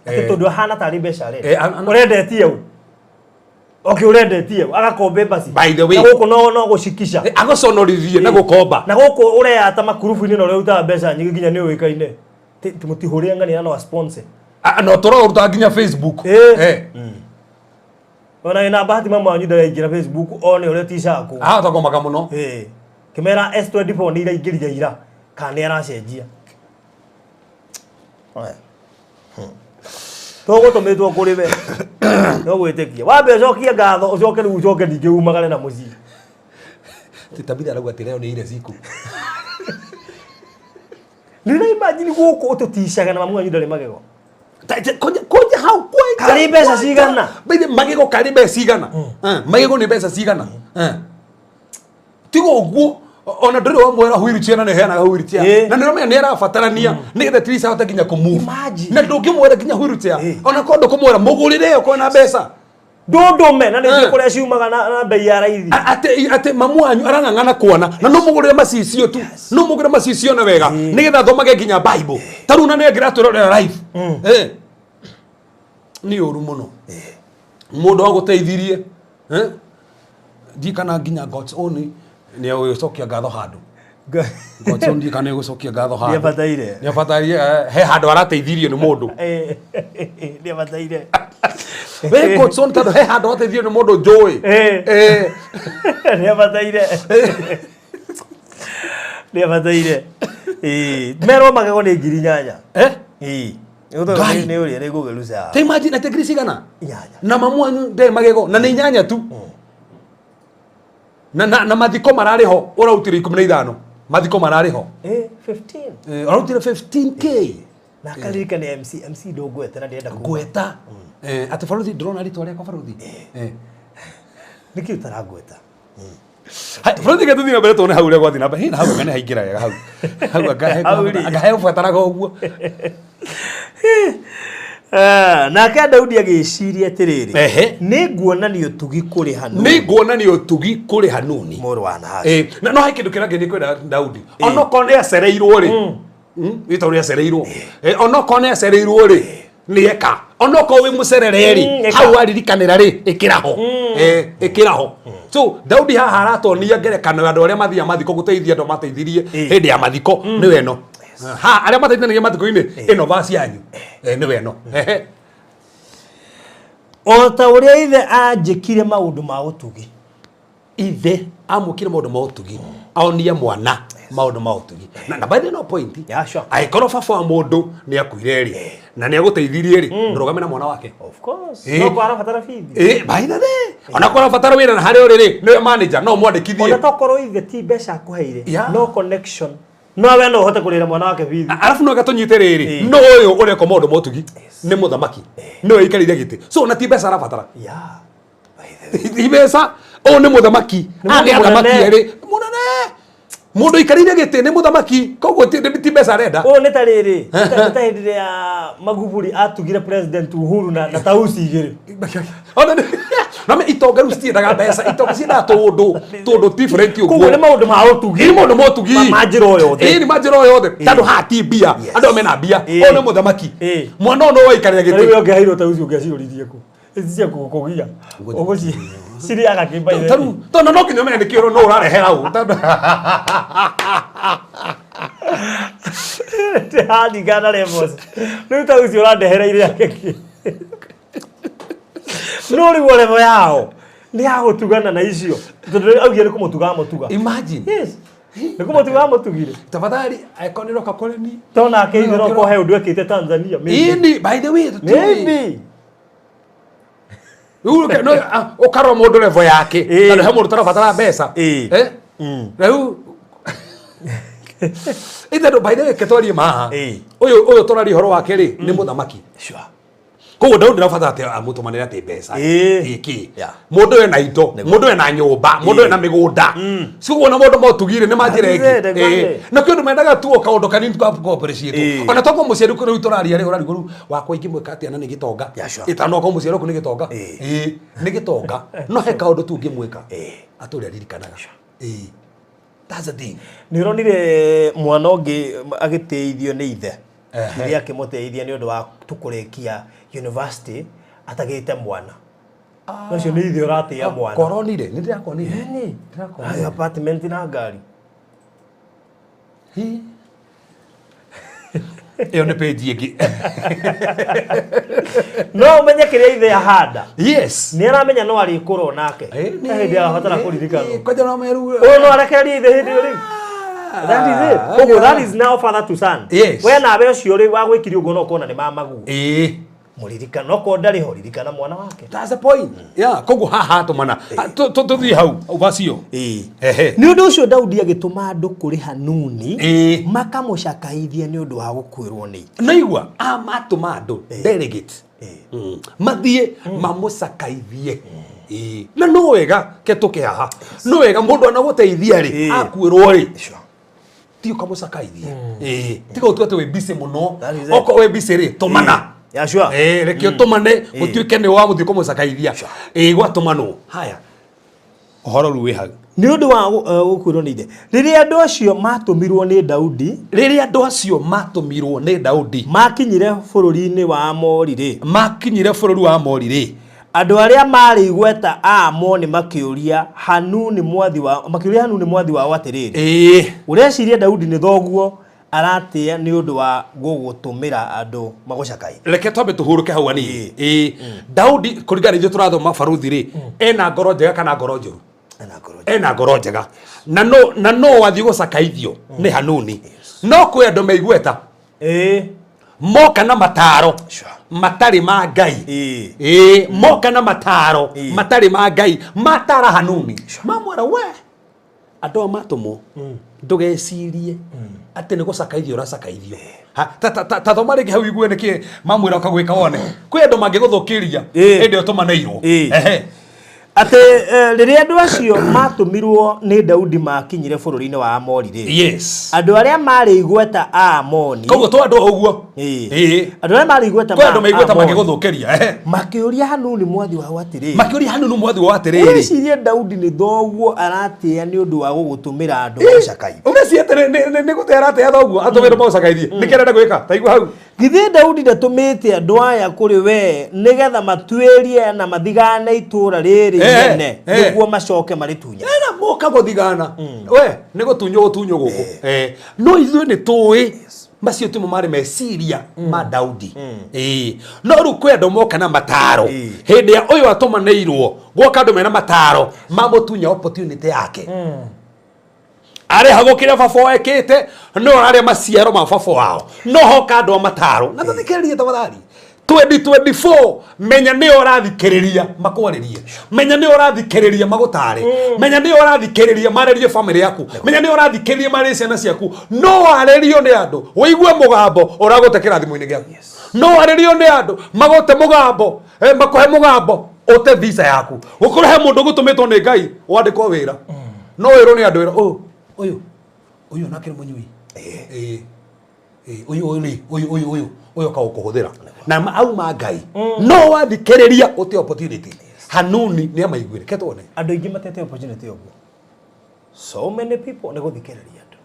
[SPEAKER 1] Atĩ tondũ ahana tarĩ mbeca
[SPEAKER 6] Eh,
[SPEAKER 1] arenda.
[SPEAKER 6] Ũrendetie
[SPEAKER 1] ũ? Okay, ũrendetie ũ? Agakomba embassy.
[SPEAKER 6] By the way.
[SPEAKER 1] Na gũkũ no gũcikisha.
[SPEAKER 6] Agũconorithie na gũkomba.
[SPEAKER 1] Na gũkũ ũreyata makurubu-inĩ na ũrĩa ũrutaga mbeca nyingĩ nginya nĩ ũĩkaine. Mũtihũrĩre ng'ania no a sponsor.
[SPEAKER 6] Na ũtũraga ũrutaga nginya Facebook.
[SPEAKER 1] Ona wĩna bahati mama wanyu ndaraingĩra Facebook one ũrĩa ũticaga kũu.
[SPEAKER 6] Ahota kũmaka mũno.
[SPEAKER 1] Kĩmera S24 nĩ iraingĩrire ira kana nĩ aracenjia. Tũgũtũmĩtwo kũrĩ we. No gwĩtĩkia. Wambe ũcokie ngatho ũcoke rĩu ũcoke ningĩ umagare na mũciĩ.
[SPEAKER 6] Tabitha arauga atĩ leo nĩ ile siku.
[SPEAKER 1] Nĩ ũra imagine gũkũ ũtũticaga na mamu wanyu ndarĩ magego.
[SPEAKER 6] Kwenja hau kwenja.
[SPEAKER 1] Karĩ mbeca cigana?
[SPEAKER 6] Baithe magego karĩ mbeca cigana? Magego nĩ mbeca cigana? Tiga ũguo ona ndũrĩ wamwĩra wheelchair na nĩheanaga wheelchair. Na nĩũramenya nĩ arabatarania nĩgetha at least ahote nginya kũmove.
[SPEAKER 1] Imagine.
[SPEAKER 6] Na ndũngĩmwĩra nginya wheelchair. Ona korwo ndũkũmwĩra mũgũrĩre ĩyo kwĩna mbeca.
[SPEAKER 1] Ndũndũme na nĩnjũĩ kũrĩa ciumaga na bei ya raithi.
[SPEAKER 6] Atĩ mamu wanyu arang'ang'ana kuona na no mũgũrĩre macicio tu. No mũgũrĩre macicio na wega nĩgetha athomage nginya Bible. Ta rĩu na nĩ angĩratwĩrorera live. Nĩ ũru mũno. Mũndũ agũteithirie. Ndikana nginya God's own nĩ agũgĩcokia ngatho handũ. Godson ndiĩ kana nĩgũcokia ngatho handũ.
[SPEAKER 1] Nĩabataire.
[SPEAKER 6] Nĩabataire he handũ arateithirio nĩ mũndũ.
[SPEAKER 1] Nĩabataire.
[SPEAKER 6] We Godson tondũ he handũ arateithirio nĩ mũndũ njũĩ.
[SPEAKER 1] Nĩabataire. Nĩabataire. Merwo magego nĩ 8,000.
[SPEAKER 6] Eh?
[SPEAKER 1] Ĩĩ.
[SPEAKER 6] Ngai.
[SPEAKER 1] Nĩ ũrĩa nĩ ngũgĩruca.
[SPEAKER 6] Ta imagine atĩ ngiri cigana?
[SPEAKER 1] 8.
[SPEAKER 6] Na mamu wanyu ndarĩ magego na nĩ inyanya tu. Na, na, na mathiko mararĩ ho ũrautire 15 mathiko mararĩ ho.
[SPEAKER 1] 15.
[SPEAKER 6] Ũrautire 15K.
[SPEAKER 1] Na akaririkana MC MC ndũngwete na ndĩrenda kuga.
[SPEAKER 6] Ngweta. Atĩ barothi ndĩrona rĩtwa rĩakwa barothi.
[SPEAKER 1] Nĩkĩ ũtarangweta?
[SPEAKER 6] Hai, barothi reke tũthiĩ na mbere tuone hau ũrĩa gwathiĩ na mbere. Hĩ, na hau anga nĩ haingĩra wega hau. Hau anga he-
[SPEAKER 1] Hau rĩ.
[SPEAKER 6] anga he ũbataraga ũguo.
[SPEAKER 1] Nake Daudi agĩciria atĩrĩrĩ,
[SPEAKER 6] Ehe.
[SPEAKER 1] nĩ nguonania ũtugi kũrĩ Hanuni
[SPEAKER 6] Nĩ nguonania ũtugi kũrĩ Hanuni
[SPEAKER 1] mũrũ wa Nahashi.
[SPEAKER 6] Na no he kĩndũ kĩrĩa nĩ kwenda Daudi onokorwo nĩ acereirwo rĩ wĩta ũrĩa acereirwo onokorwo nĩ acereirwo rĩ nĩ eka onokorwo wĩ mũcerere rĩ
[SPEAKER 1] eka.
[SPEAKER 6] hau waririkanĩra rĩ ĩkĩra ho ĩkĩra ho so Daudi haha aratonia ngerekano ya andũ arĩa mathiaga mathiko gũteithia andũ mateithirie hĩndĩ ya mathiko nĩwe ĩno ha arĩa mateithanagia mathiko-inĩ ĩno vaci yanyu nĩwe ĩno. Ehe.
[SPEAKER 1] O ta ũrĩa ithe anjĩkire maũndũ ma ũtugi.
[SPEAKER 6] Ithe amũkire maũndũ ma ũtugi aonie mwana maũndũ ma ũtugi na by the way, no point.
[SPEAKER 1] Yeah, sure.
[SPEAKER 6] Angĩkorwo baba wa mũndũ nĩ akuire rĩ na nĩ agũteithirie rĩ, ndũrũgame na mwana wake.
[SPEAKER 1] Of course.
[SPEAKER 6] Eh.
[SPEAKER 1] No kwa arabatara bithi.
[SPEAKER 6] By the way, ona korwo abatara wĩra na harĩa ũrĩ rĩ nĩwe manager no
[SPEAKER 1] Ona
[SPEAKER 6] mwandĩkithie.
[SPEAKER 1] tokorwo ithe ti mbeca akũheire.
[SPEAKER 6] Yeah.
[SPEAKER 1] No connection. No we no ũhote kũrĩhĩra mwana wake bithi.
[SPEAKER 6] Arabu no gatũnyite rĩrĩ no ũyũ ũreka maũndũ ma ũtugi nĩ mũthamaki nĩwe ũikarĩire gĩtĩ so na ti mbeca arabatara.
[SPEAKER 1] Yeah.
[SPEAKER 6] Ti mbeca, ũyũ nĩ mũthamaki.
[SPEAKER 1] Nĩ
[SPEAKER 6] Aya nĩ
[SPEAKER 1] mũndũ
[SPEAKER 6] athamaki
[SPEAKER 1] mũnene.
[SPEAKER 6] erĩ mũnene mũndũ ũikarĩire gĩtĩ nĩ mũthamaki koguo ti mbeca arenda.
[SPEAKER 1] Ũyũ nĩ ta rĩrĩ, nĩ ta hĩndĩ ĩrĩa Magufuli atugire President Uhuru na tausi igĩrĩ.
[SPEAKER 6] Ona na me itonga rĩu citiendaga mbeca, itonga ciendaga tũndũ tũndũ different ũguo.
[SPEAKER 1] Koguo nĩ maũndũ ma ũtugi.
[SPEAKER 6] Ĩ, nĩ maũndũ ma ũtugi.
[SPEAKER 1] Ma njĩra o yothe.
[SPEAKER 6] Ĩ, nĩ ma njĩra o yothe tondũ haha ti mbia.
[SPEAKER 1] Yes.
[SPEAKER 6] Andũ aya mena mbia. Ũyũ nĩ mũthamaki. Mwana ũyũ nĩwe waikarĩra
[SPEAKER 1] Na rĩu
[SPEAKER 6] gĩtĩ.
[SPEAKER 1] we ũngĩaheirwo tausi ũngĩaciũririe kũ? Ici cia kũgũkũgia. Ũgũci cirĩaga kĩ by the way?
[SPEAKER 6] Tarĩu tondũ no nginya ũmenye nĩkĩ no ũrarehe hau.
[SPEAKER 1] Ndĩraringana levels. Rĩu ta ũcio ũrandehera iria kĩkĩ. No rĩu o level yao nĩ ya gũtugana na icio. Tondũ augire nĩ kũmũtuga amũtuga.
[SPEAKER 6] Imagine.
[SPEAKER 1] Yes. Nĩ kũmũtuga amũtugire.
[SPEAKER 6] Tafadhali angĩkorwo nĩ ũroka kũrĩ niĩ.
[SPEAKER 1] To nake ithe no korwo he ũndũ ekĩte Tanzania. Maybe.
[SPEAKER 6] Ĩni, by the way, tũtiũĩ.
[SPEAKER 1] Maybe.
[SPEAKER 6] Rĩu no, ũkarora mũndũ level yake. Tondũ he mũndũ ũtarabatara mbeca. Rĩu ithe by the way ke twarie maha. Ũyũ ũyũ tũraria ũhoro wake rĩ nĩ mũthamaki.
[SPEAKER 1] Sure.
[SPEAKER 6] Koguo Daudi ndabatara atĩ amũtũmanĩre atĩ mbeca. Ĩkĩ. Mũndũ wena indo, mũndũ wena nyũmba, mũndũ wena mĩgũnda. Siguo na mũndũ motugire nĩ manjĩra ĩngĩ.
[SPEAKER 1] Exactly.
[SPEAKER 6] Na kĩndũ mendaga tu o kaũndũ kanini ka kũ appreciate. Ona tokorwo mũciari rĩu tũraria rĩ ũrarigwo rĩu wakwa ingĩmwĩka atĩa na nĩ gĩtonga. Ĩtano okorwo mũciari waku nĩ gĩtonga. Nĩ gĩtonga. No he kaũndũ tu ũngĩmwĩka. Atũre aririkanaga. That's the thing.
[SPEAKER 1] Nĩ ũronire mwana ũngĩ agĩtĩithio nĩ ithe. Ithe akĩmũteithia nĩ ũndũ wa kũrĩkia university atagĩte mwana. Ũcio nĩ ithe ũratĩa mwana.
[SPEAKER 6] Koronire, nĩ ndĩrakonire.
[SPEAKER 1] Nĩ.
[SPEAKER 6] Ndĩrakonire.
[SPEAKER 1] Apartment na ngari.
[SPEAKER 6] Ĩyo nĩ page ĩngĩ.
[SPEAKER 1] No ũmenye kĩrĩa ithe ahanda.
[SPEAKER 6] Yes.
[SPEAKER 1] Nĩ aramenya no arĩkũrwo nake. He hĩndĩ arabatara kũririkanwo.
[SPEAKER 6] Kwanja no meru.
[SPEAKER 1] Ũyũ no arekererie ithe hĩndĩ ĩyo rĩu. That is it. Koguo that is now father to son.
[SPEAKER 6] Yes.
[SPEAKER 1] We nawe ũcio rĩ wagwĩkire ũguo no ũkona nĩ mamaguo. Mũririkano okorwo ndarĩ ho ririkana mwana wake.
[SPEAKER 6] That's the point. Yeah, koguo haha tũmana. Tũthiĩ hau vacio. Ehe.
[SPEAKER 1] Nĩ ũndũ ũcio Daudi agĩtũma andũ kũrĩ Hanuni makamũcakaithie nĩ ũndũ wa gũkuĩrwo nĩ ithe.
[SPEAKER 6] Naigua amatũma andũ delegate mathiĩ mamũcakaithie. Na no wega ke tũke haha no wega mũndũ anagũteithia rĩ akuĩrwo rĩ ti ũkamũcakaithie. Tiga ũtue atĩ wĩ busy mũno.
[SPEAKER 1] That is it.
[SPEAKER 6] Okorwo wĩ busy rĩ tũmana.
[SPEAKER 1] Yeah, sure.
[SPEAKER 6] Reke ũtũmane gũtuĩke nĩ wa gũthiĩ kũmũcakaithia. Gwatũmanwo haya ũhoro rĩu wĩ hau.
[SPEAKER 1] Nĩ ũndũ wa gũkuĩrwo nĩ ithe. Rĩrĩa andũ acio matũmirwo nĩ Daudi,
[SPEAKER 6] rĩrĩa andũ acio matũmirwo nĩ Daudi
[SPEAKER 1] makinyire bũrũri-inĩ wa Amori rĩ,
[SPEAKER 6] makinyire bũrũri wa Amori rĩ,
[SPEAKER 1] Andũ arĩa maarĩ igweta a Amoni makĩũria Hanuni mwathi wao makĩũria Hanuni mwathi wao atĩrĩrĩ, ũreciria Daudi nĩ thoguo aratĩĩa nĩ ũndũ wa gũgũtũmĩra andũ magũcakaithie?
[SPEAKER 6] Reke twambe tũhurũke hau hanini. Ĩĩ, Daudi kũringana na ithuĩ tũrathoma baruthi rĩ, ena ngoro njega kana ngoro njũru?
[SPEAKER 1] Ena ngoro njega.
[SPEAKER 6] Ena ngoro njega. Na no athiĩ gũcakaithio nĩ Hanuni, no kwĩ andũ me igweta moka na mataro matarĩ ma Ngai. Ĩĩ, moka na mataro matarĩ ma Ngai, matara Hanuni, mamwĩra, we andũ aya matũmwo, ndũgecirie atĩ nĩ gũcakaithio ũracakaithio. Ha, ta thoma rĩngĩ hau igue nĩkĩ mamwĩra ũkagwĩka wone kwĩ andũ mangĩgũthũkĩria hĩndĩ ĩyo tũmanĩirwo. Ehe.
[SPEAKER 1] Atĩ rĩrĩa andũ acio maatũmirwo nĩ Daudi maakinyire bũrũri-inĩ wa Amori rĩ, andũ arĩa maarĩ igweta a Amoni,
[SPEAKER 6] Koguo to andũ ũguo.
[SPEAKER 1] Andũ arĩa maarĩ igweta
[SPEAKER 6] kwĩ andũ
[SPEAKER 1] ma
[SPEAKER 6] me igweta
[SPEAKER 1] Amoni
[SPEAKER 6] mangĩgũthũkĩria. Ehe.
[SPEAKER 1] Makĩũria Hanuni mwathi wao atĩrĩ,
[SPEAKER 6] Makĩũria Hanunu mwathi wao atĩrĩrĩ,
[SPEAKER 1] ũreciria Daudi nĩ thoguo aratĩĩa nĩ ũndũ wa gũgũtũmĩra andũ magũcakaithie?
[SPEAKER 6] Ũreciria atĩ nĩ gũtĩa aratĩa thoguo atũmĩrwo magũcakaithie? Nĩkĩ arenda gwĩka? Taigua hau.
[SPEAKER 1] Githĩ Daudi ndatũmĩte andũ aya kũrĩ wee nĩgetha matuĩrie na mathigane itũũra rĩrĩ inene nĩguo macoke marĩtunyane?
[SPEAKER 6] Ena moka gũthigana, we nĩ gũtunywo gũtunywo gũkũ. No ithuĩ nĩ tũĩ macio timo marĩ meciria ma Daudi. Ĩĩ. No rĩu kwĩ andũ moka na mataro hĩndĩ ya ũyũ atũmanĩirwo, gwoka andũ mena mataro mamũtunya opportunity yake. Arehagwo kĩrĩa baba wao ekĩte, no ararĩa maciaro ma baba wao, no hoka andũ a mataro. Na tũthikĩrĩrie tafadhali, 2024, menya nĩo ũrathikĩrĩria makwarĩrie, menya nĩo ũrathikĩrĩria magũtare, menya nĩo ũrathikĩrĩria marĩrie family yaku, menya nĩo ũrathikĩrĩria marĩrie ciana ciaku. No warĩrio nĩ andũ ũigue mũgambo ũragũte kĩrathimo-inĩ gĩaku. No warĩrio nĩ andũ magũte mũgambo, makũhe mũgambo ũte visa yaku. Gũkorwo he mũndũ gũtũmĩtwo nĩ Ngai wandĩkwo wĩra, no wĩrwo nĩ andũ wĩra ũyũ ũyũ ũyũ nake nĩ mũnyui. Ũyũ ũyũ rĩ, ũyũ ũyũ ũyũ ũyũ ũkaũkũhũthĩra na auma Ngai, no wathikĩrĩria ũte opportunity. Hanuni nĩ amaiguire ke tuone.
[SPEAKER 1] Andũ aingĩ matete opportunity ũguo, so many people nĩ gũthikĩrĩria andũ.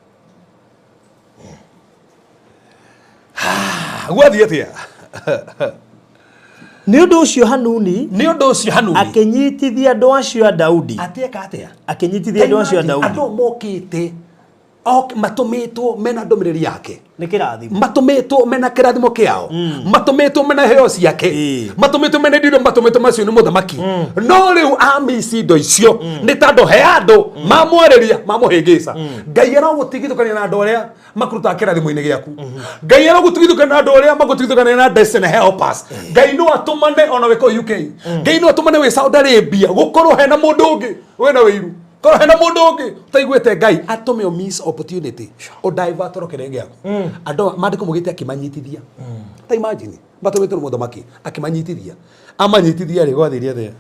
[SPEAKER 6] Gwathiĩ atĩa?
[SPEAKER 1] Nĩ ũndũ ũcio Hanuni
[SPEAKER 6] Nĩ ũndũ ũcio Hanuni
[SPEAKER 1] akĩnyitithia andũ acio a Daudi.
[SPEAKER 6] Atĩeka atĩa?
[SPEAKER 1] Akĩnyitithia andũ acio a Daudi.
[SPEAKER 6] Andũ mokĩte matũmĩtwo mena ndũmĩrĩri yake.
[SPEAKER 1] Nĩ kĩrathimo.
[SPEAKER 6] Matũmĩtwo mena kĩrathimo kĩao, matũmĩtwo mena heo ciake, matũmĩtwo mena indo iria matũmĩtwo macio nĩ mũthamaki. No rĩu amici indo icio nĩ tondũ he andũ mamwarĩria mamũhĩngĩca. Ngai arogũtigithũkania na andũ arĩa makũrutaga kĩrathimo-inĩ gĩaku. Ngai arogũtigithũkania na andũ arĩa magũtigithũkania na destiny helpers. Ngai no atũmane ona wĩ kũu UK, Ngai no atũmane wĩ Saudi Arabia, gũkorwo hena mũndũ ũngĩ wĩna wĩiru, korwo hena mũndũ ũngĩ ũtaiguĩte Ngai atũme o miss opportunity ũdivert kĩrĩa gĩaku. Andũ maandĩko maugĩte akĩmanyitithia. Ta imagine matũmĩtwo nĩ mũthamaki, akĩmanyitithia. Amanyitithia rĩ, gwathire atĩa?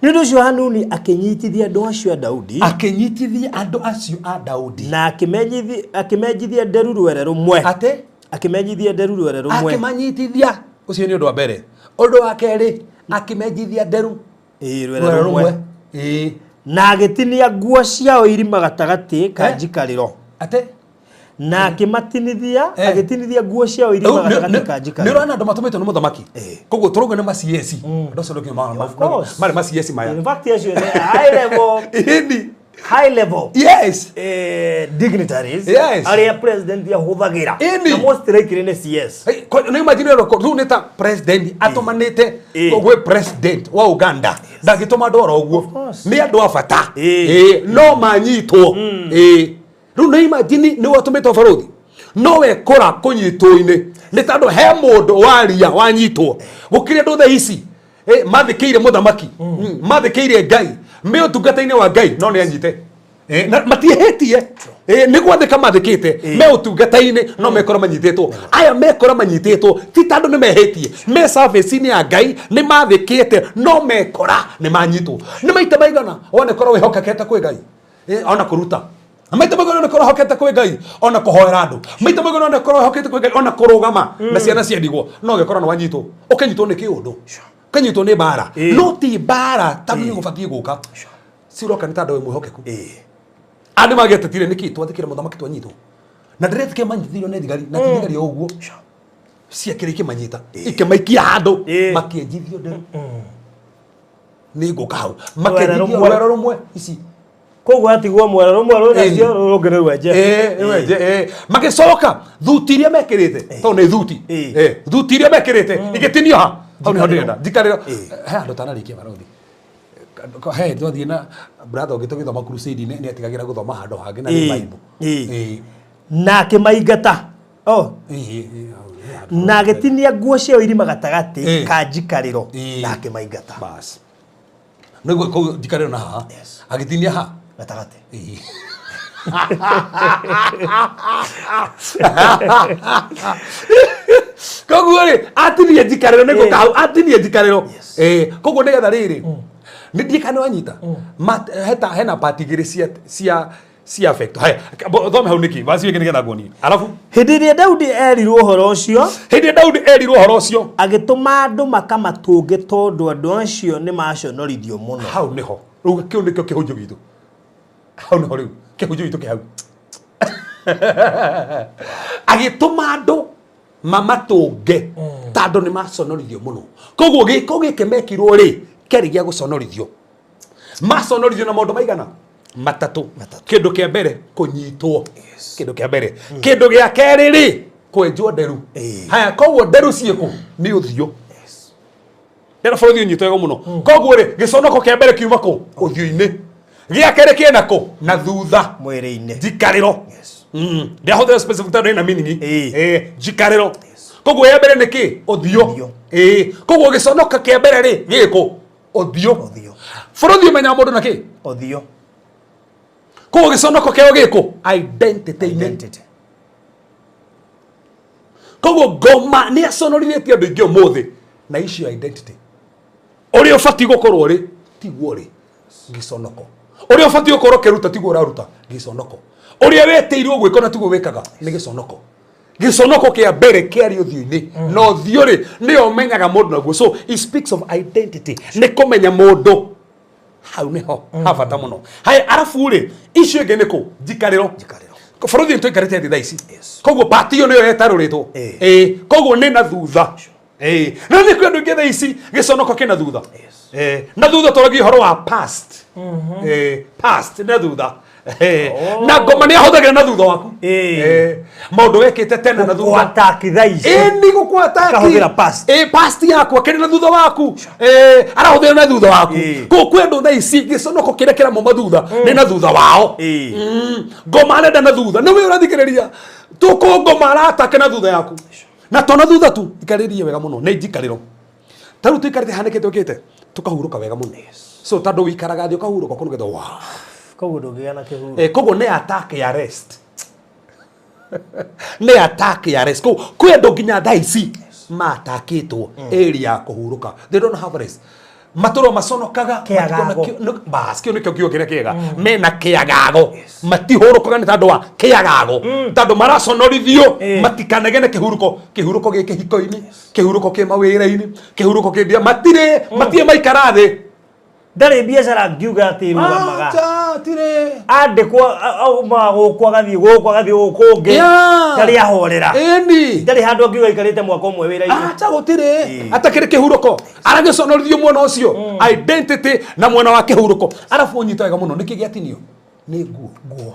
[SPEAKER 1] Nĩ ũndũ ũcio Hanuni akĩnyitithia andũ acio a Daudi.
[SPEAKER 6] Akĩnyitithia andũ acio a Daudi.
[SPEAKER 1] Na akĩmenjithia nderu rwere rũmwe.
[SPEAKER 6] Atĩ?
[SPEAKER 1] Akĩmenjithia nderu rwere rũmwe.
[SPEAKER 6] Akĩmanyitithia. Ũcio nĩ ũndũ wa mbere. Ũndũ wa kerĩ, akĩmenjithia nderu
[SPEAKER 1] rwere
[SPEAKER 6] rwere
[SPEAKER 1] rũmwe.
[SPEAKER 6] Rũmwe. Ĩĩ.
[SPEAKER 1] Na agĩtinia nguo ciao irima gatagatĩ ka njikarĩro.
[SPEAKER 6] Atĩ?
[SPEAKER 1] Na akĩmatinithia, agĩtinithia nguo ciao irima gatagatĩ ka
[SPEAKER 6] Nĩ
[SPEAKER 1] njikarĩro.
[SPEAKER 6] ũrona andũ matũmĩtwo nĩ mũthamaki, koguo tũrauga nĩ macieci andũ acio nĩkĩo
[SPEAKER 1] Of course.
[SPEAKER 6] marĩ macieci maya.
[SPEAKER 1] In fact, acio nĩ high level,
[SPEAKER 6] Ĩni.
[SPEAKER 1] high level dignitaries arĩa president ahũthagĩra. Na most likely nĩ CS.
[SPEAKER 6] Hey, nĩ imagine rĩu rĩu nĩ ta president atũmanĩte gwĩ president wa Uganda, ndangĩtũma andũ oro ũguo.
[SPEAKER 1] Course.
[SPEAKER 6] Nĩ andũ a bata. Ĩĩ, no manyitwo. Ĩĩ. Rĩu nĩ imagine nĩ watũmĩtwo barũthi, no wekora kũnyitwo-inĩ nĩ tondũ he mũndũ waria wanyitwo. Gũkĩrĩ andũ thaa ici mathĩkĩire mũthamaki, mathĩkĩire Ngai, me ũtungata-inĩ wa Ngai, no nĩ anyite. Na matiĩhĩtie. Nĩ gwathĩka mathĩkĩte, me ũtungata-inĩ, no mekora manyitĩtwo. Aya mekora manyitĩtwo ti tondũ nĩ mehĩtie, me service-inĩ ya Ngai, nĩ mathĩkĩte, no mekora nĩ manyitwo. Nĩ maita maigana wanekora wĩhokekete kwĩ Ngai, ona kũruta? Maita maigana wanekora wĩhokete kwĩ Ngai, ona kũhoera andũ? Maita maigana wanekora wĩhokete kwĩ Ngai, ona kũrũgama na ciana cia ndigwa, no ũgekora nĩ wanyitwo, ũkanyitwo nĩ kĩũndũ, ũkanyitwo nĩ mbara? No ti mbara ta niĩ gũbatiĩ gũka ciroka nĩ tondũ wĩ mwĩhokeku. Andũ magĩetetire nĩkĩ twathĩkĩre mũthamaki twanyitwo? Na ndĩretĩkia manyitithio nĩ thigari, na ti thigari o ũguo ciakĩrĩ, ikĩmanyita, ikĩmaikia handũ, makĩenjithio nderu. Nĩ ngũka hau.
[SPEAKER 1] Rwere
[SPEAKER 6] Makĩrigia
[SPEAKER 1] rũmwe.
[SPEAKER 6] rwere rũmwe ici.
[SPEAKER 1] Koguo atigwo mwera rũmwe rwĩnacio, rũrũ rũngĩ nĩ rwenje.
[SPEAKER 6] Rwenje, Magĩcoka thuti iria mekĩrĩte, tondũ nĩ thuti. Thuti iria mekĩrĩte igĩtinio ha hau nĩho ndĩrenda njikarĩro. He handũ tanarĩkia barothi. He twathiĩ na brother ũngĩ tũgĩthoma crusade-inĩ, nĩ atigagĩra gũthoma handũ hangĩ na nĩ Bible.
[SPEAKER 1] Na akĩmaingata. Oh.
[SPEAKER 6] Hau, handũ
[SPEAKER 1] Na agĩtinia nguo ciao irima gatagatĩ ka njikarĩro, na akĩmaingata.
[SPEAKER 6] Bas. Nĩguo kũu njikarĩro na haha. Agĩtinia ha
[SPEAKER 1] gatagatĩ.
[SPEAKER 6] Koguo rĩ, atinie njikarĩro nĩ gũka hau, atinie njikarĩro. Koguo nĩgetha rĩrĩ, nĩ ndiĩ kana wanyita. Hena part igĩrĩ cia affect. Haya, thome hau nĩkĩ vaci ĩngĩ nĩgetha nguonie. Arabu
[SPEAKER 1] Hĩndĩ ĩrĩa Daudi erirwo ũhoro ũcio,
[SPEAKER 6] hĩndĩ ĩrĩa Daudi erirwo ũhoro ũcio,
[SPEAKER 1] agĩtũma andũ makamatũnge, tondũ andũ acio nĩ maconorithio mũno.
[SPEAKER 6] Hau nĩho rĩu kĩu nĩkĩo kĩhunjio gitũ. Hau nĩho rĩu kĩhunjio gitũ kĩ hau. Agĩtũma andũ mamatũnge tondũ nĩ maconorithio mũno. Koguo gĩko gĩkĩ mekirwo rĩ, kĩarĩ gĩa gũconorithio. Maconorithio na maũndũ maigana? Matatũ. Kĩndũ kĩa mbere, kũnyitwo. Kĩndũ kĩa mbere. Kĩndũ gĩa kerĩ rĩ, kwenjwo nderu. Haya, koguo nderu ciĩkũ? Nĩ ũthiũ. Ndĩra bũrũri ũnyitwo wega mũno. Koguo rĩ, gĩconoko kĩa mbere kiuma kũ? Ũthiũ-inĩ. Gĩa kerĩ kĩna kũ? Na thutha.
[SPEAKER 1] Mwĩrĩ-inĩ.
[SPEAKER 6] Njikarĩro. Ndĩrahũthĩra specific tondũ ĩna meaning. Njikarĩro. Koguo ya mbere nĩ kĩ? Ũthiũ.
[SPEAKER 1] Ũthiũ.
[SPEAKER 6] Koguo gĩconoko kĩa mbere rĩ, gĩkũ? Ũthiũ.
[SPEAKER 1] Ũthiũ.
[SPEAKER 6] Bũrũri ũmenyaga mũndũ na kĩ?
[SPEAKER 1] Ũthiũ.
[SPEAKER 6] Koguo gĩconoko kĩao gĩkũ? Identity-inĩ.
[SPEAKER 1] Identity.
[SPEAKER 6] Koguo ngoma nĩ aconorithĩtie andũ aingĩ ũmũthĩ na issue ya identity. Ũrĩa ũbatiĩ gũkorwo ũrĩ tiguo ũrĩ, gĩconoko. Ũrĩa ũbatiĩ gũkorwo ũkĩruta tiguo ũraruta, gĩconoko. Ũrĩa wetĩirwo gwĩka na tiguo wĩkaga, nĩ gĩconoko. Gĩconoko kĩa mbere kĩarĩ ũthiũ-inĩ, na ũthiũ rĩ nĩyo ũmenyaga mũndũ naguo. So it speaks of identity, nĩ kũmenya mũndũ. Hau nĩho ha bata mũno. Haya, arabu rĩ, icio ingĩ nĩ kũ? Njikarĩro.
[SPEAKER 1] Njikarĩro.
[SPEAKER 6] Bũrũri nĩ tũikarĩte thĩ thaa ici. Koguo part ĩyo nĩyo yetarũrĩtwo. Koguo nĩ na thutha. Na nĩ kwĩ andũ aingĩ thaa ici gĩconoko kĩna thutha. Na thutha tũragia ũhoro wa past. Past na thutha. Na ngoma nĩ ahũthagĩra na thutha waku. Maũndũ wekĩte tene na thutha.
[SPEAKER 1] Gũataki thaa ici.
[SPEAKER 6] Nĩ gũkwataki.
[SPEAKER 1] Akahũthĩra past.
[SPEAKER 6] Past yaku akĩrĩ na thutha waku. Arahũthĩra na thutha waku. Kũu kwĩ andũ thaa ici gĩconoko kĩrĩa kĩramoma thutha nĩ na thutha wao. Ngoma arenda na thutha. Nĩ we ũrathikĩrĩria. Tũkũ ngoma aratake na thutha yaku. Na to na thutha tu, ikarĩrie wega mũno, nĩ njikarĩro. Ta rĩu tũikarĩte haha nĩkĩ twĩkĩte? Tũkahurũka wega mũno. So tondũ wĩikaraga thĩ ũkahurũka ũkũnũgĩte wa.
[SPEAKER 1] Koguo ndũngĩgĩa na kĩhurũko.
[SPEAKER 6] Koguo nĩ attack ya rest. Nĩ attack ya rest. Koguo kwĩ andũ nginya thaa ici matakĩtwo area ya kũhurũka. They don't have rest. Matũro maconokaga.
[SPEAKER 1] Kĩagago.
[SPEAKER 6] Bas, kĩu nĩkĩo kiugo kĩrĩa kĩega. Mena kĩagago. Matihũrũkaga nĩ tondũ wa kĩagago. Tondũ maraconorithio matikanagĩe na kĩhurũko. Kĩhurũko gĩ kĩhiko-inĩ, kĩhurũko kĩ mawĩra-inĩ, kĩhurũko kĩ mbia. Matirĩ, matirĩ maikara thĩ.
[SPEAKER 1] Ndarĩ biacara ngiuga atĩ ĩrũgamaga.
[SPEAKER 6] Acha, tirĩ.
[SPEAKER 1] Andĩkwo aumaga gũkũ agathiĩ gũkũ agathiĩ gũkũ kũngĩ. Ndarĩ ahorera.
[SPEAKER 6] Ĩni.
[SPEAKER 1] Ndarĩ handũ angiuga aikarĩte mwaka ũmwe wĩra-inĩ.
[SPEAKER 6] Acha, gũtirĩ. Atakĩrĩ kĩhurũko. Aragĩconorithio mwena ũcio. Identity na mwena wa kĩhurũko. Arabu ũnyita wega mũno, nĩkĩ gĩatinio? Nĩ nguo.
[SPEAKER 1] Nguo.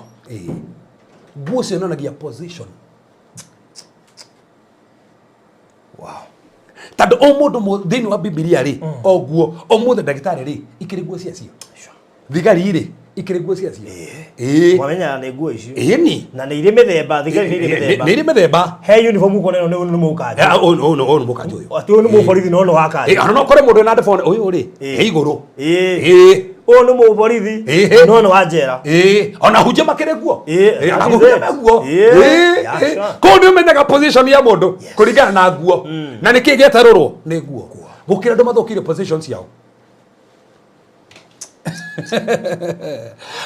[SPEAKER 6] Nguo cionanagia position.
[SPEAKER 1] Wow.
[SPEAKER 6] Tondũ o mũndũ thĩinĩ wa Bibilia rĩ, o nguo, o mũthĩ ndagĩtarĩ rĩ, ikĩrĩ nguo ciacio. Thigari rĩ, ikĩrĩ nguo ciacio.
[SPEAKER 1] Mwamenyaga nĩ nguo icio.
[SPEAKER 6] Ĩni.
[SPEAKER 1] Na nĩ irĩ mĩthemba, thigari nĩ irĩ mĩthemba.
[SPEAKER 6] Nĩ irĩ mĩthemba.
[SPEAKER 1] He uniform ũkona ĩno nĩ mũkanjũ.
[SPEAKER 6] Ũyũ nĩ mũkanjũ ũyũ.
[SPEAKER 1] Atĩ ũyũ nĩ mũborithi na ũyũ nĩ wa kanjũ.
[SPEAKER 6] Ona no ũkore mũndũ wĩna ndebone, ũyũ rĩ, he igũrũ.
[SPEAKER 1] Ũyũ nĩ mũborithi na ũyũ nĩ wa njera.
[SPEAKER 6] Ona hunjia makĩrĩ nguo. Ona hunjia me nguo. Kũu nĩ ũmenyaga position ya mũndũ kũringana na nguo. Na nĩkĩ gĩeterũrwo? Nĩ nguo. Gũkĩra andũ mathũkire position ciao.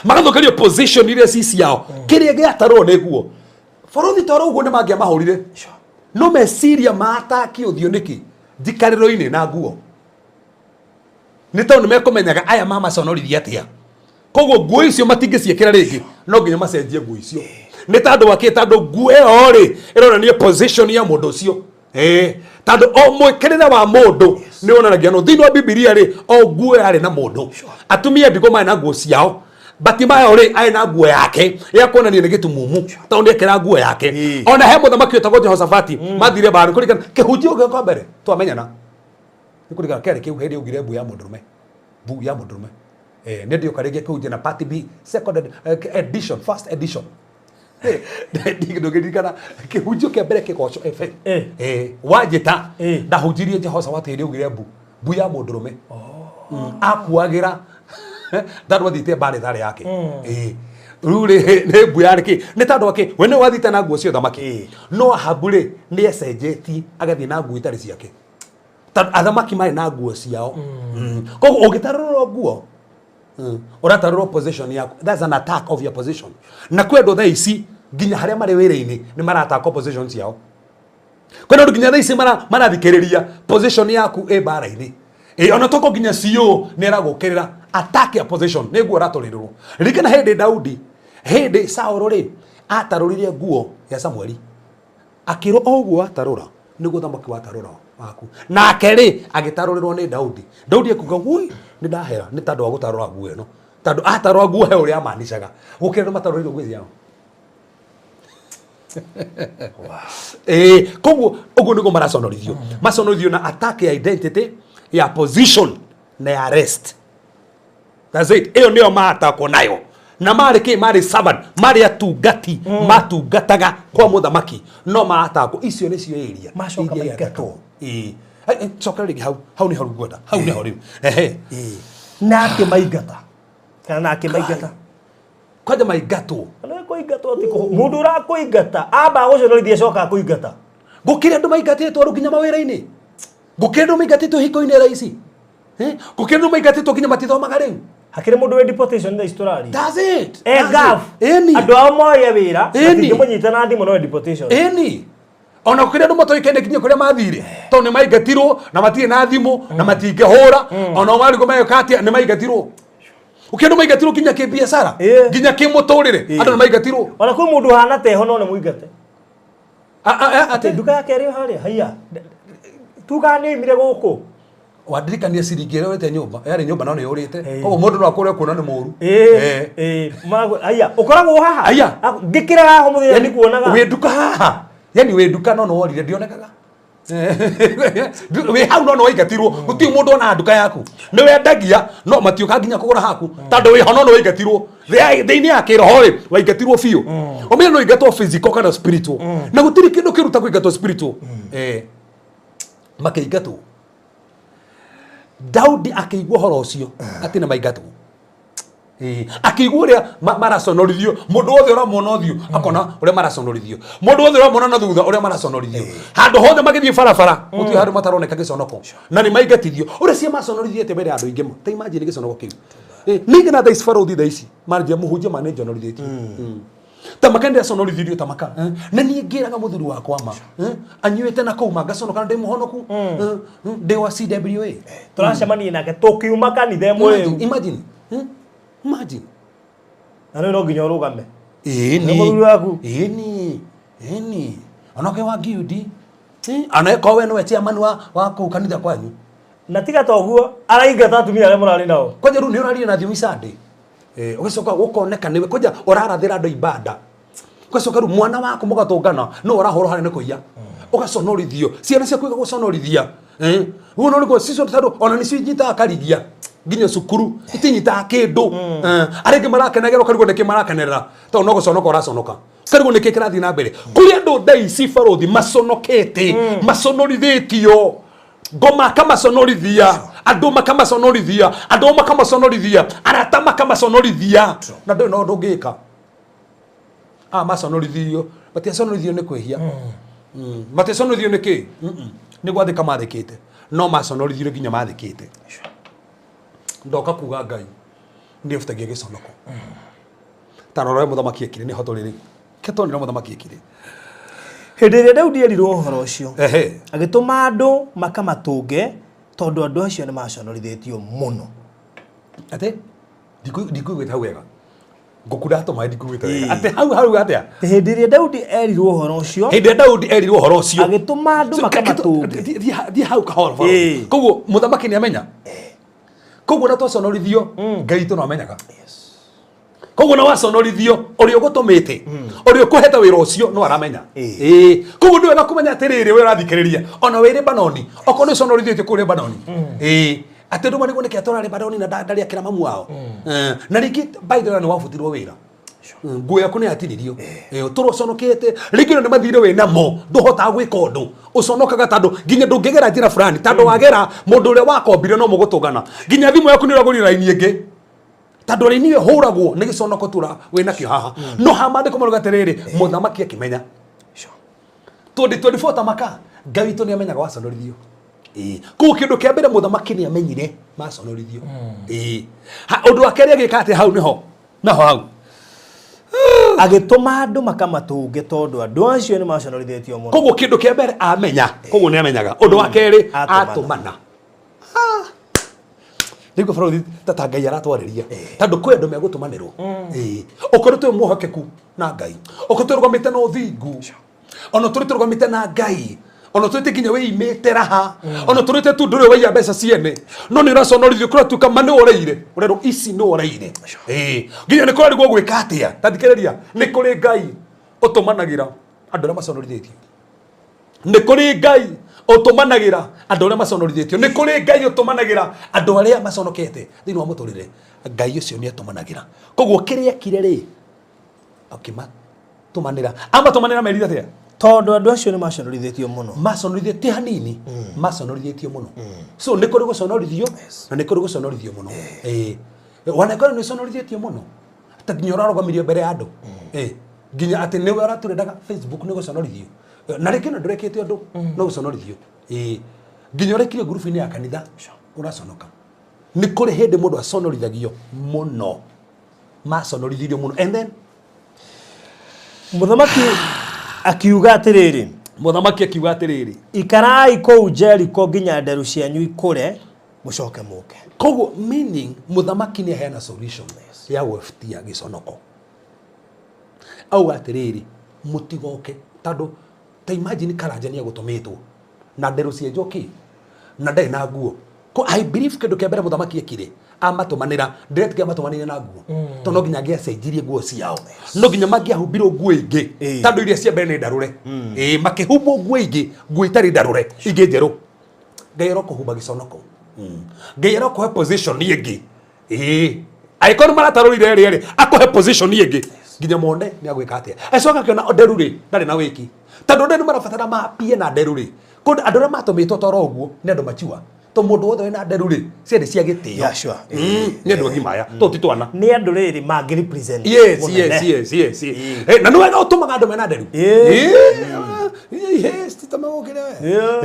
[SPEAKER 6] Magathũkĩrio position iria ci ciao. Kĩrĩa gĩatarũrwo nĩ nguo. Bũrũri toro ũguo nĩ mangĩamahũrire. No meciria mataki ũthiũ nĩkĩ? Njikarĩro-inĩ na nguo. Nĩ tondũ nĩ mekũmenyaga aya mamaconorithia atĩa. Koguo nguo icio matingĩciĩkĩra rĩngĩ, no nginya macenjie nguo icio. Nĩ tondũ wa kĩ? Tondũ nguo ĩyo rĩ, ĩronania position ya mũndũ ũcio. Tondũ o mwĩkĩrĩre wa mũndũ Nĩ wonanagia no thĩinĩ wa Bibilia rĩ, o nguo yarĩ na mũndũ. Atumia ndigwa marĩ na nguo ciao. Batimayo rĩ, arĩ na nguo yake ya kuonania nĩ gĩtumumu tondũ nĩ ekĩra nguo yake. Ona he mũthamaki wĩtagwo Jehoshafati mathire mbaara kũringana kĩhunjio gĩakwa mbere twamenyana nĩ kũringana kĩarĩ kĩu hĩndĩ yaugire mbu ya mũndũrũme, mbu ya mũndũrũme. Nĩ ndĩũka rĩngĩ kĩhunjio na part B, second edition, first edition. Ndũngĩririkana kĩhunjio kĩa mbere kĩgoco FM. Wanjĩta ndahunjirie Jehoshafati hĩndĩ yaugire mbu, mbu ya mũndũrũme. Akuagĩra tondũ athiĩte mbara ĩtarĩ yake. Rĩu rĩ, nĩ mbu yarĩ kĩ? Nĩ tondũ akĩ, we nĩwe wathiĩte na nguo cia ũthamaki. No Ahabu rĩ, nĩ ecenjetie agathiĩ na nguo itarĩ ciake. Tondũ athamaki marĩ na nguo ciao. Koguo ũngĩtarũrwo nguo, ũratarũrwo position yaku. That's an attack of your position. Na kwĩ andũ thaa ici nginya harĩa marĩ wĩra-inĩ nĩ marataka position ciao. Kwĩna andũ nginya thaa ici marathikĩrĩria position yaku ĩ mbara-inĩ. Ona toko nginya CEO nĩ aragũkĩrĩra attack ya position, nĩ nguo ũratũrĩrwo. Ririkana hĩndĩ Daudi, hĩndĩ Saũlũ rĩ, atarũrire nguo ya Samueli. Akĩrwo o ũguo watarũra nĩguo thamaki watarũra waku. Nake rĩ agĩtarũrĩrwo nĩ Daudi. Daudi akiuga woi nĩ ndahera nĩ tondũ wa gũtarũra nguo ĩno. Tondũ atarũra nguo he ũrĩa amanicaga. Gũkĩra andũ matarũrĩirwo nguo ciao. Koguo ũguo nĩguo maraconorithio. Maconorithio na attack ya identity, ya position na ya rest. That's it. Ĩyo nĩyo maatakwo nayo. Na marĩ kĩ? Marĩ servant, marĩ atungati, matungataga kwa mũthamaki, no maatakwo. Icio nĩcio area
[SPEAKER 1] Macoka
[SPEAKER 6] iria
[SPEAKER 1] maingatwo.
[SPEAKER 6] iatakwo. Coka rĩngĩ hau, hau nĩho rĩu ngwenda. Hau nĩho rĩu. Ehe.
[SPEAKER 1] Na akĩmaingata. Kana na akĩmaingata.
[SPEAKER 6] Kwanja maingatwo.
[SPEAKER 1] Nĩ kũingatwo ti kũhũ. Mũndũ ũrakũingata, amba agũconorithie acoka akũingata.
[SPEAKER 6] Gũkĩrĩ andũ maingatĩtwo rĩu nginya mawĩra-inĩ. Gũkĩrĩ andũ maingatĩtwo hiko-inĩ thaa ici. Gũkĩrĩ andũ maingatĩtwo nginya matithomaga rĩu.
[SPEAKER 1] Hakĩrĩ mũndũ wĩ deportation thaa ici tũraria.
[SPEAKER 6] That's it.
[SPEAKER 1] Eh,
[SPEAKER 6] That's
[SPEAKER 1] Gaf.
[SPEAKER 6] it. Ĩni.
[SPEAKER 1] Andũ ao moye wĩra,
[SPEAKER 6] Ĩni.
[SPEAKER 1] matingĩmũnyita na thimũ no wĩ deportation.
[SPEAKER 6] Ĩni. Ona gũkĩrĩ andũ matoĩkaine nginya kũrĩa mathire. Tondũ nĩ maingatirwo na matirĩ na thimũ na matingĩhũra. Ona o marigũ magĩka atĩa nĩ maingatirwo. Gũkĩrĩ andũ maingatirwo nginya kĩbiacara, nginya kĩmũtũrĩre, andũ nĩ maingatirwo.
[SPEAKER 1] Ona kwĩ mũndũ ũhana teho no nĩ mũingate.
[SPEAKER 6] Atĩ
[SPEAKER 1] nduka yake ĩrĩ o harĩa, haiya. Tugaga nĩ oimire gũkũ.
[SPEAKER 6] Wandirikania ciringi ĩrĩa ũrĩte nyũmba, yarĩ nyũmba no nĩ yũrĩte. Koguo mũndũ no akũre kuona nĩ mũru.
[SPEAKER 1] Haiya, ũkoragwo haha?
[SPEAKER 6] Haiya.
[SPEAKER 1] Ngĩkĩra haha mũthenya
[SPEAKER 6] Yaani,
[SPEAKER 1] ndikuonaga.
[SPEAKER 6] Wĩ nduka haha. Yaani wĩ nduka no nĩ worire ndionekaga. Wĩ hau no nĩ waingatirwo. Gũtirĩ mũndũ onaga nduka yaku. Nĩ wendagia no matiũka nginya kũgũra haku. Tondũ wĩho no nĩ waingatirwo. Thĩinĩ ya kĩroho rĩ, waingatirwo biũ. Ũmenye no ingatwo physical kana spiritual. Na gũtirĩ kĩndũ kĩũru ta kũingatwo spiritual. Makĩingatwo. Daudi akĩigua ũhoro ũcio atĩ nĩ maingatwo. Akĩigua ũrĩa maraconorithio, mũndũ wothe ũramwona ũthiũ akona ũrĩa maraconorithio, mũndũ wothe ũramwona na thutha ũrĩa maraconorithio, handũ hothe magĩthiĩ barabara gũtirĩ handũ mataroneka gĩconoko na nĩ maingatithio. Ũrĩa cia maconorithio atĩa mbere ya andũ aingĩ ma, ta imagine gĩconoko kĩu. Ningĩ na thaa ici barũthi thaa ici manjia mũhunjia ma nĩ njonorithĩtio. Ta maka ndĩraconorithirio ta maka. Na niĩ ngĩraga mũthuri wakwa ma. Anyuĩte na kũu ma ngaconoka ndĩ mũhonoku. Ndĩ wa CWA.
[SPEAKER 1] Tũracemania nake tũkiuma kanitha ĩmwe
[SPEAKER 6] Imagine,
[SPEAKER 1] rĩu.
[SPEAKER 6] imagine. Imagine.
[SPEAKER 1] Na rĩu no nginya ũrũgame.
[SPEAKER 6] Ĩni.
[SPEAKER 1] Nĩ mũthuri waku.
[SPEAKER 6] Ĩni. Ĩni. Onake wa Giudi. Ona ĩkorwo we nĩwe chairman wa kũu kanitha kwanyu.
[SPEAKER 1] Na tiga ta ũguo, araingata atumia arĩa mũrarĩ nao.
[SPEAKER 6] Kwanja rĩu nĩ ũraria na thiomi Sunday. Ũgacoka ũkoneka nĩwe kwanja ũrarathĩra andũ ibada. Ũgacoka rĩu mwana waku mũgatũngana no ũrahũrwo harĩa nĩ kũiya. Ũgaconorithio. Ciana ciaku igagũconorithia. Ũguo no nĩguo cicio tondũ ona nĩcio inyitaga karigia nginya cukuru itinyitaga kĩndũ. Arĩa angĩ marakenagĩra ũkarigwo nĩkĩ marakenerera tondũ no gũconoka ũraconoka. Ũkarigwo nĩkĩ kĩrathiĩ na mbere. Kũrĩ andũ thaa ici barũthi maconokete, maconorithĩtio. Ngoma akamaconorithia, andũ makamaconorithia, andũ makamaconorithia, arata makamaconorithia. Na ndũrĩ na ũndũ ũngĩka. Aya maconorithio, matiaconorithio nĩ kwĩhia. Matiaconorithio nĩ kĩ? Nĩ gwathĩka mathĩkĩte. No maconorithio nginya mathĩkĩte. Ndoka kuga Ngai nĩ ehutagia gĩconoko. Ta rora ũrĩa mũthamaki ekire, nĩho tũrĩ rĩu. Ke tuone ũrĩa mũthamaki ekire.
[SPEAKER 1] Hĩndĩ ĩrĩa Daudi eerirwo ũhoro ũcio,
[SPEAKER 6] Ehe.
[SPEAKER 1] agĩtũma andũ makamatũnge tondũ andũ acio nĩ maconorithĩtio mũno.
[SPEAKER 6] Atĩ? Ndikuiguĩte hau wega. Ngũkunda tũmaĩ ndikuĩte wega.
[SPEAKER 1] Ĩĩ.
[SPEAKER 6] Atĩ hau hau atĩa?
[SPEAKER 1] Hĩndĩ ĩrĩa Daudi erirwo ũhoro ũcio,
[SPEAKER 6] Hĩndĩ ĩrĩa Daudi erirwo ũhoro ũcio,
[SPEAKER 1] agĩtũma andũ
[SPEAKER 6] So,
[SPEAKER 1] makamatũnge.
[SPEAKER 6] Thiĩ hau kahora
[SPEAKER 1] Ĩĩ.
[SPEAKER 6] baro. Koguo mũthamaki nĩ amenya. Koguo na twaconorithio, Ngai witũ no amenyaga. Koguo na waconorithio, ũrĩa ũgũtũmĩte, ũrĩa ũkũhete wĩra ũcio no aramenya.
[SPEAKER 1] Ĩĩ.
[SPEAKER 6] Ĩĩ. Koguo nĩ wega kũmenya atĩrĩrĩ, we ũrathikĩrĩria, ona wĩ Lebanoni, okorwo nĩ ũconorithĩtio kũu Lebanoni. Ĩĩ. Atĩ andũ marigwo nĩkĩ atwara Lebanoni na ndarĩ akĩra mamu wao. Na rĩngĩ by the way nĩ wabutirwo wĩra. Nguo yaku nĩ yatinirio. Ũtũrwo ũconokete, rĩngĩ ona nĩ mathirĩ wĩ namo, ndũhotaga gwĩka ũndũ. Ũconokaga tondũ nginya ndũngĩgera njĩra fulani, tondũ wagera mũndũ ũrĩa wakombire no mũgũtũngana. Nginya thimũ yaku nĩ ũragũrire raini ĩngĩ. Tondũ raini ĩyo ĩhũragwo nĩ gĩconoko tu wĩ nakĩo haha. No haha maandĩko marauga atĩrĩrĩ, mũthamaki akĩmenya. 2024 tamaka, Ngai witũ nĩ amenyaga waconorithio. Ĩĩ. Koguo kĩndũ kĩa mbere mũthamaki nĩ amenyire maconorithio. Ĩĩ. Ũndũ wa kerĩ agĩka atĩa hau nĩho? Naho hau.
[SPEAKER 1] Agĩtũma andũ makamatũnge tondũ andũ acio nĩ maconorithĩtio mũno.
[SPEAKER 6] Koguo kĩndũ kĩa mbere amenya, koguo nĩ amenyaga. Ũndũ wa kerĩ
[SPEAKER 1] Atũmana.
[SPEAKER 6] atũmana. Nĩguo bũrũri tata Ngai aratwarĩria. Tondũ kwĩ andũ megũtũmanĩrwo. Ĩĩ. Okorwo twĩ mwĩhokeku na Ngai, okorwo tũrũgamĩte na ũthingu, ona tũrĩ tũrũgamĩte na Ngai, ona tũrĩte nginya wĩimĩte raha, ona tũrĩte tu ndũrĩ waiya mbeca ciene, no nĩ ũraconorithio kũratuĩka ma nĩ ũreire, ũrerwo ici nĩ ũreire. Ĩĩ. Nginya nĩ kũrarigwo gwĩka atĩa. Ta thikĩrĩria, nĩ kũrĩ Ngai ũtũmanagĩra andũ arĩa maconorithĩtio. Nĩ kũrĩ Ngai ũtũmanagĩra andũ arĩa maconorithĩtio. Nĩ kũrĩ Ngai ũtũmanagĩra andũ arĩa maconokete thĩinĩ wa mũtũrĩre. Ngai ũcio nĩ atũmanagĩra. Koguo kĩrĩa ekire rĩ, akĩmatũmanĩra. Amatũmanĩra merire atĩa?
[SPEAKER 1] Tondũ andũ acio nĩ maconorithĩtio mũno.
[SPEAKER 6] Maconorithĩtio ti hanini, maconorithĩtio mũno. So nĩ kũrĩ gũconorithio na nĩ kũrĩ gũconorithio mũno. Ĩĩ. Wanakorwo nĩ ũconorithĩtio mũno. Ta nginya ũrarũgamirio mbere ya andũ. Ĩĩ. Nginya atĩ nĩwe ũratũrendaga Facebook nĩ gũconorithio. Na rĩngĩ na ndũrekĩte ũndũ, no gũconorithio. Ĩĩ. Nginya ũrekire ngurubu-inĩ ya kanitha, ũraconoka. Nĩ kũrĩ hĩndĩ mũndũ aconorithagio mũno. Maconorithirio mũno. And then
[SPEAKER 1] Mũthamaki akiuga atĩrĩrĩ,
[SPEAKER 6] mũthamaki akiuga atĩrĩrĩ,
[SPEAKER 1] ikarai kũu Jeriko nginya nderu cianyu ikũre, mũcoke mũke.
[SPEAKER 6] Koguo meaning mũthamaki nĩ aheana solution ya gwebutia gĩconoko. Auga atĩrĩrĩ, mũtigoke, tondũ ta imagine Karanja nĩ egũtũmĩtwo na nderu cia njoki na ndarĩ na nguo. I believe kĩndũ kĩa mbere mũthamaki ekire amatũmanĩra, ndĩretikia amatũmanĩire na nguo, tondũ no nginya angĩacenjirie nguo ciao, no nginya mangĩahumbirwo nguo ingĩ, tondũ iria cia mbere nĩ ndarũre. Ĩĩ, makĩhumbwo nguo ingĩ, nguo itarĩ ndarũre, ingĩ njerũ. Ngai arokũhumba gĩconoko. Ngai arokũhe position ĩngĩ. Ĩĩ. Angĩkorwo nĩ maratarũrire ĩrĩa rĩ, akũhe position ĩngĩ nginya mone nĩ agwĩka atĩa. Acoka akĩona nderu rĩ, ndarĩ na wĩki. Tondũ nderu marabatara mapie na nderu rĩ. Kũndũ andũ arĩa matũmĩtwo toro ũguo nĩ andũ mature. To mũndũ wothe wĩna nderu rĩ, ciarĩ cia gĩtĩo.
[SPEAKER 1] Yeah, sure.
[SPEAKER 6] Nĩ andũ agima aya, to ti twana.
[SPEAKER 1] Nĩ andũ rĩrĩ mangĩ represent
[SPEAKER 6] Yes,
[SPEAKER 1] mũnene.
[SPEAKER 6] yes, yes, yes. Eh, na nĩ wega ũtũmaga andũ mena nderu.
[SPEAKER 1] Ĩĩ.
[SPEAKER 6] Ĩĩ, yes, ti ta magũkĩre we.
[SPEAKER 1] Yeah.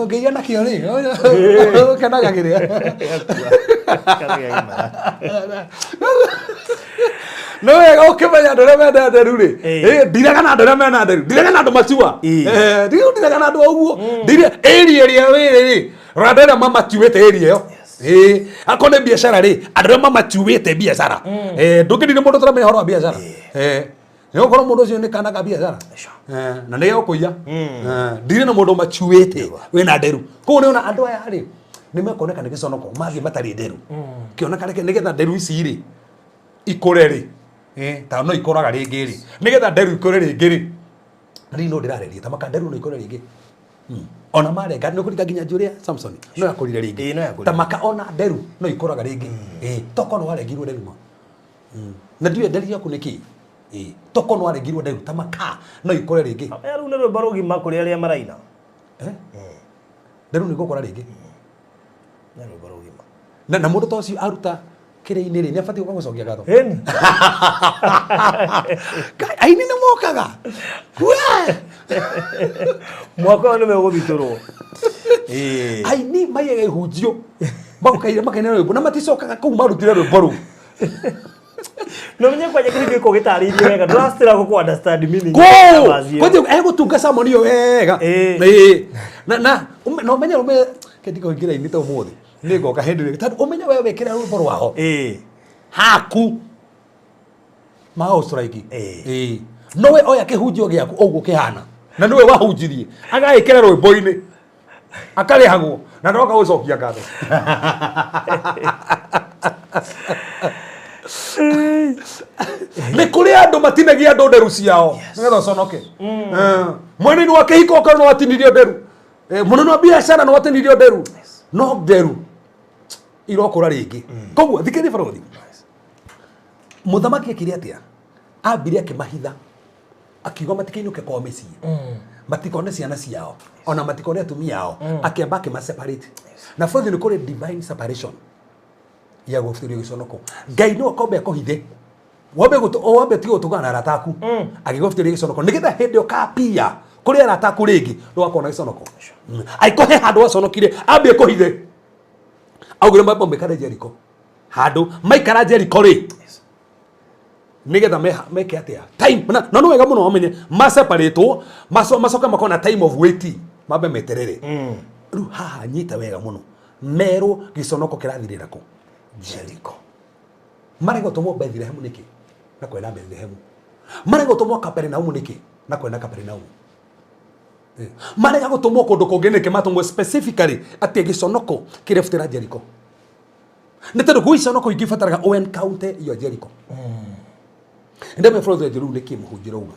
[SPEAKER 6] Ũngĩiya nakĩo rĩ, ũkenagagĩrĩra. Nĩ wega ũkĩmenya andũ arĩa mena nderu rĩ.
[SPEAKER 1] Ĩĩ.
[SPEAKER 6] Ĩĩ, ndiraga na andũ arĩa mena nderu, ndiraga na andũ matua.
[SPEAKER 1] Ĩĩ.
[SPEAKER 6] Eh, ndiraga na andũ a ũguo. Ndire area ĩrĩa wĩrĩ rĩ, rora andũ arĩa mamatuĩte area ĩyo. Ĩĩ, akorwo nĩ biacara rĩ, andũ arĩa mamatuĩte biacara. Eh, ndũngĩrire mũndũ ũtaramenya ũhoro wa biacara. Eh, nĩ gũkorwo mũndũ ũcio nĩ kana ka biacara. Eh, na nĩ egũkũiya. Eh, ndirĩ na mũndũ macuĩte wĩna nderu. Koguo nĩ ona andũ aya rĩ, nĩ mekuoneka nĩ gĩconoko mathiĩ matarĩ nderu. Kĩoneka reke nĩgetha nderu ici rĩ ikũre rĩ, ta no ikũraga rĩngĩ rĩ, nĩgetha nderu ikũre rĩngĩ rĩ, rĩu no ndĩrarĩria ta maka nderu no ikũre rĩngĩ. Ona marenga nĩ kũringa nginya njuĩrĩ ya Samson no yakũrire rĩngĩ.
[SPEAKER 1] Ĩĩ, no yakũrire.
[SPEAKER 6] Ta maka ona nderu no ikũraga rĩngĩ. Tokorwo nĩ warengirwo nderu ma. Na ndiũĩ nderu yaku nĩ kĩ. Tokorwo nĩ warengirwo nderu ta maka no ikũre rĩngĩ.
[SPEAKER 1] Rĩu nĩ rwĩmbo rũgima kũrĩ arĩa maraina.
[SPEAKER 6] Nderu nĩ igũkũra rĩngĩ.
[SPEAKER 1] Nĩ rwĩmbo rũgima.
[SPEAKER 6] Na mũndũ ta ũcio aruta kĩrĩa-inĩ rĩ, nĩ abatiĩ gũka gũcokia ngatho.
[SPEAKER 1] Ĩni.
[SPEAKER 6] Ngai, aini nĩ mokaga. We!
[SPEAKER 1] Mwaka ũyũ nĩ megũthitũrwo. Ĩĩ.
[SPEAKER 6] Aini maiyaga ihunjio. Magokaire makaina rwĩmbo na maticokaga kũu marutire rwĩmbo rũu.
[SPEAKER 1] No menye kwanja kĩrĩa gĩkoragwo gĩtarĩirie wega ndũracitĩra gũkũ understand meaning ya
[SPEAKER 6] Kũu!
[SPEAKER 1] verse ĩyo.
[SPEAKER 6] Kwanja egũtunga sermon ĩyo wega.
[SPEAKER 1] Ĩĩ.
[SPEAKER 6] Ĩĩ. Na na ũmenye ũmenye ke ndikũingĩra ini ta ũmũthĩ. Nĩ ngoka hĩndĩ ĩrĩa tondũ ũmenye we wekĩra rwĩmbo rwaho.
[SPEAKER 1] Ĩĩ.
[SPEAKER 6] Haku magagũstrike.
[SPEAKER 1] Ĩĩ.
[SPEAKER 6] Ĩĩ. Nowe oya kĩhunjio gĩaku ũguo kĩhana na nĩwe wahunjirie, agagĩkĩra rwĩmbo-inĩ, akarĩhagwo na ndoka gũcokia ngatho. Nĩ kũrĩ andũ matinagia andũ nderu ciao nĩgetha ũconoke. Eh, mwenini wa kĩhiko ũkorwo nĩ watinirio nderu. Eh, mũnene wa biacara nĩ watinirio nderu, no nderu irokũra rĩngĩ. Koguo thikĩrĩria, barothi mũthamaki ekire atĩa? Ambire akĩmahitha, akiuga matikainũke kwao mĩciĩ, matikone ciana ciao, ona matikone atumia ao. Akĩamba akĩma separate. Na bothe nĩ kũrĩ divine separation ya gũbuturio gĩconoko. Ngai no akombe akũhithe, wambe wambe tige gũtũngana na arata aku, agĩgũbuturia gĩconoko nĩgetha hĩndĩ ũkapia kũrĩ arata aku rĩngĩ ndũgakorwo na gĩconoko. Angĩkorwo he handũ waconokire, ambie kũhithe, augire mambo maikare Jericho. Handũ maikara Jericho rĩ, nigetha meke atia time na no wega muno wamenye maseparatwo, macoke makorwo na time of waiting, mambe meterere. Riu haha nyita wega muno, merwo giconoko kirathirira ku Jericho. Marega gũtũmwo Bethlehemu nĩkĩ na kwena Bethlehemu? Marega gũtũmwo Kaperinaumu nĩkĩ na kwena Kaperinaumu? Marega gũtũmwo kũndũ kũngĩ nĩkĩ? Matũmwo specifically atĩ gĩconoko kĩrebutĩra Jericho nĩ tondũ gwĩ iconoko ingĩ ibataraga o encounter iyo Jericho. Ndeme bũrũri rĩu nĩkĩ mũhunjĩra uga?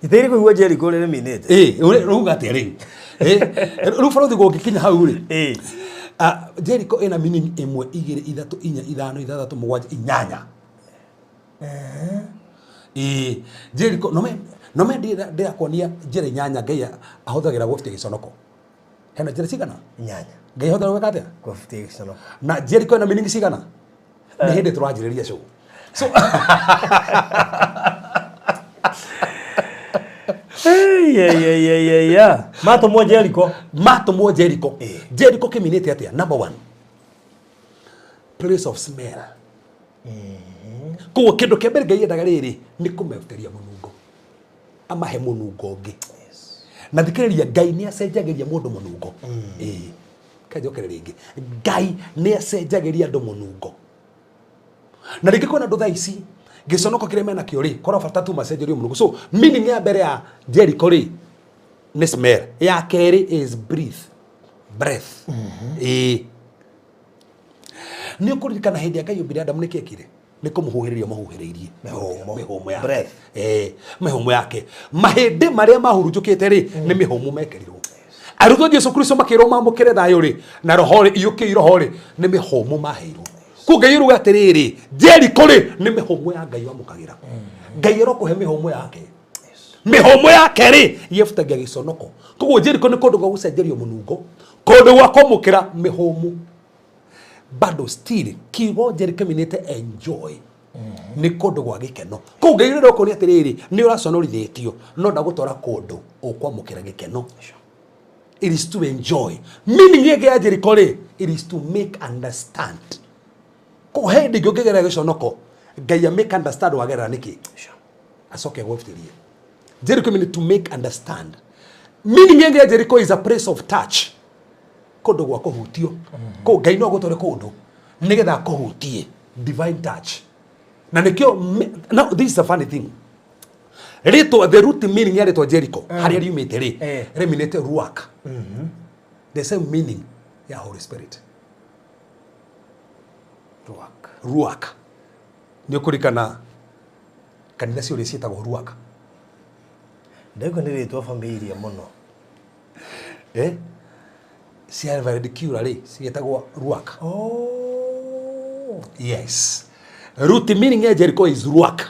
[SPEAKER 1] Iteire kũigua Jericho ũrĩa rĩminĩte.
[SPEAKER 6] Ĩ, ũrauga atĩa rĩu? Ĩ, rĩu bũrũri gũngĩkinya hau rĩ?
[SPEAKER 1] Ĩ.
[SPEAKER 6] Ah, Jericho ĩna meaning ĩmwe, igĩrĩ, ithatũ, inya, ithano, ithathatũ, mũgwanja, inyanya. Ĩ, Jericho nome nome ndĩrakuonia njĩra inyanya Ngai ahũthagĩra gũbutia gĩconoko. Hena njĩra cigana?
[SPEAKER 1] Inyanya.
[SPEAKER 6] Ngai ahũthagĩra gwĩka atĩa?
[SPEAKER 1] Kũbutia gĩconoko.
[SPEAKER 6] Na Jericho ĩna meaning cigana? Nĩ hĩndĩ tũranjĩrĩria show. So
[SPEAKER 1] Hey, yeah. Matũmwo Jericho.
[SPEAKER 6] Matũmwo Jericho.
[SPEAKER 1] Ĩ.
[SPEAKER 6] Jericho kĩminĩte atĩa? Number one, place of smell. Koguo kĩndũ kĩa mbere Ngai endaga rĩrĩ nĩ kũmebuteria mũnungo, amahe mũnungo ũngĩ. Na thikĩrĩria, Ngai nĩ acenjagĩria mũndũ mũnungo. Ĩĩ, kanjokere rĩngĩ, Ngai nĩ acenjagĩria andũ mũnungo. Na rĩngĩ kwĩna andũ thaa ici gĩconoko kĩrĩa menakĩo rĩ, korwo bata tu macenjerio mũnungo. So meaning ya mbere ya Jericho rĩ nĩ smell. Ya kerĩ is breathe, breath. Ĩĩ, nĩ ũkũririkana hĩndĩ ya Ngai ombire Adamu, nĩ kĩekire? Nĩ kũmũhuhĩrĩria mũhuhĩrĩirie.
[SPEAKER 1] Mĩhũmũ.
[SPEAKER 6] Mĩhũmũ yake.
[SPEAKER 1] Breath.
[SPEAKER 6] Eh, mĩhũmũ yake. Mahĩndĩ marĩa mahurunjũkĩte rĩ, nĩ mĩhũmũ mekĩrirwo. Arutwo Jesu Kristo makĩrwo mamũkĩre thayũ rĩ na roho rĩ, iyũkĩi roho rĩ, nĩ mĩhũmũ maheirwo. Kũu Ngai ũruga atĩrĩrĩ, Jericho rĩ nĩ mĩhũmũ ya Ngai wamũkagĩra. Ngai arokũhe mĩhũmũ yake. Mĩhũmũ yake rĩ yebutagia gĩconoko. Koguo Jericho nĩ kũndũ gwa gũcenjerio mũnungo, kũndũ gwa kwamũkĩra mĩhũmũ. Bado still kiugo Jericho kĩminĩte enjoy, nĩ kũndũ gwa gĩkeno. Kũu Ngai ũrĩa ũkuonia atĩrĩrĩ, nĩ ũraconorithĩtio, no ndagũtwara kũndũ ũkwamũkĩra gĩkeno. It is to enjoy. Meaning ĩngĩ ya Jericho rĩ, it is to make understand. Koguo he hĩndĩ ĩngĩ ũngĩgerera gĩconoko, Ngai a make understand wagerera nĩkĩ, acoke agwĩbutĩrie. Jericho meaning to make understand. Meaning ĩngĩ ya Jericho is a place of touch, kũndũ gwa kũhutio. Kũu Ngai no agũtware kũndũ nĩgetha akũhutie, divine touch. Na nĩkĩo now this is a funny thing, rĩtwa, the root meaning ya rĩtwa Jericho, harĩa riumĩte rĩ, rĩminĩte ruach, the same meaning ya Holy Spirit.
[SPEAKER 1] Ruach.
[SPEAKER 6] Ruach. Nĩ ũkũrikana kanitha ciũrĩa ciĩtagwo ruach?
[SPEAKER 1] Ndaigua nĩ rĩtwa familia mũno.
[SPEAKER 6] Eh? Cia Reverend Kiura rĩ, ciĩtagwo ruach.
[SPEAKER 1] Oh.
[SPEAKER 6] Yes, root meaning ya Jericho is ruach,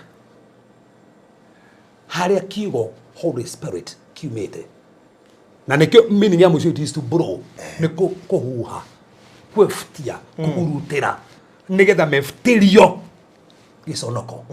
[SPEAKER 6] harĩa kiugo Holy Spirit kiumĩte. Na nĩkĩo meaning ya mũico, it is to blow, nĩ kũhuha, kwĩbutia, kũhurutĩra, nĩgetha mebutĩrio gĩconoko.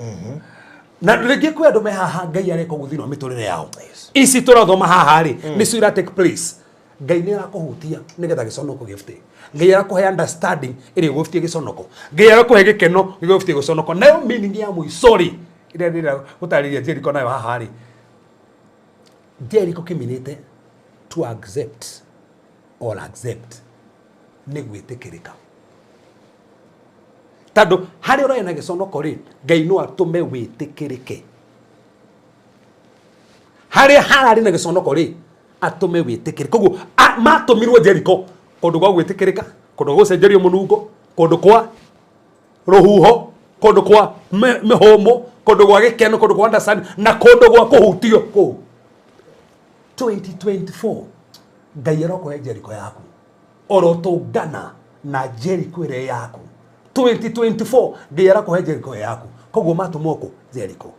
[SPEAKER 6] Na rĩngĩ kwĩ andũ me haha Ngai areka ũguo thĩinĩ wa mĩtũrĩre yao. Ici tũrathoma haha rĩ, nĩcio ira take place. Ngai nĩ arakũhutia nĩgetha gĩconoko gĩbute. Ngai arakũhe understanding ĩrĩa ĩgũbutia gĩconoko. Ngai arakũhe gĩkeno gĩgũbutia gĩconoko. Nayo meaning ya mũico rĩ, ĩrĩa ndĩrenda gũtarĩria Jericho nayo haha rĩ, Jericho kĩminĩte to accept or accept, nĩ gwĩtĩkĩrĩka. Tondũ harĩa ũrarĩ na gĩconoko rĩ, Ngai no atũme wĩtĩkĩrĩke. Harĩa hararĩ na gĩconoko rĩ, atũme wĩtĩkĩrĩke. Koguo matũmirwo Jeriko kũndũ gwa gwĩtĩkĩrĩka, kũndũ gwa gũcenjerio mũnungo, kũndũ kwa rũhuho, kũndũ kwa mĩhũmũ, kũndũ gwa gĩkeno, kũndũ kwa understanding na kũndũ gwa kũhutio kũu. 2024 Ngai arokũhe Jeriko yaku. Orotũngana na Jeriko ĩrĩa yaku. 2024 Ngai arakũhe Jeriko ĩyo yaku. Koguo matũmwo kũ? Jeriko.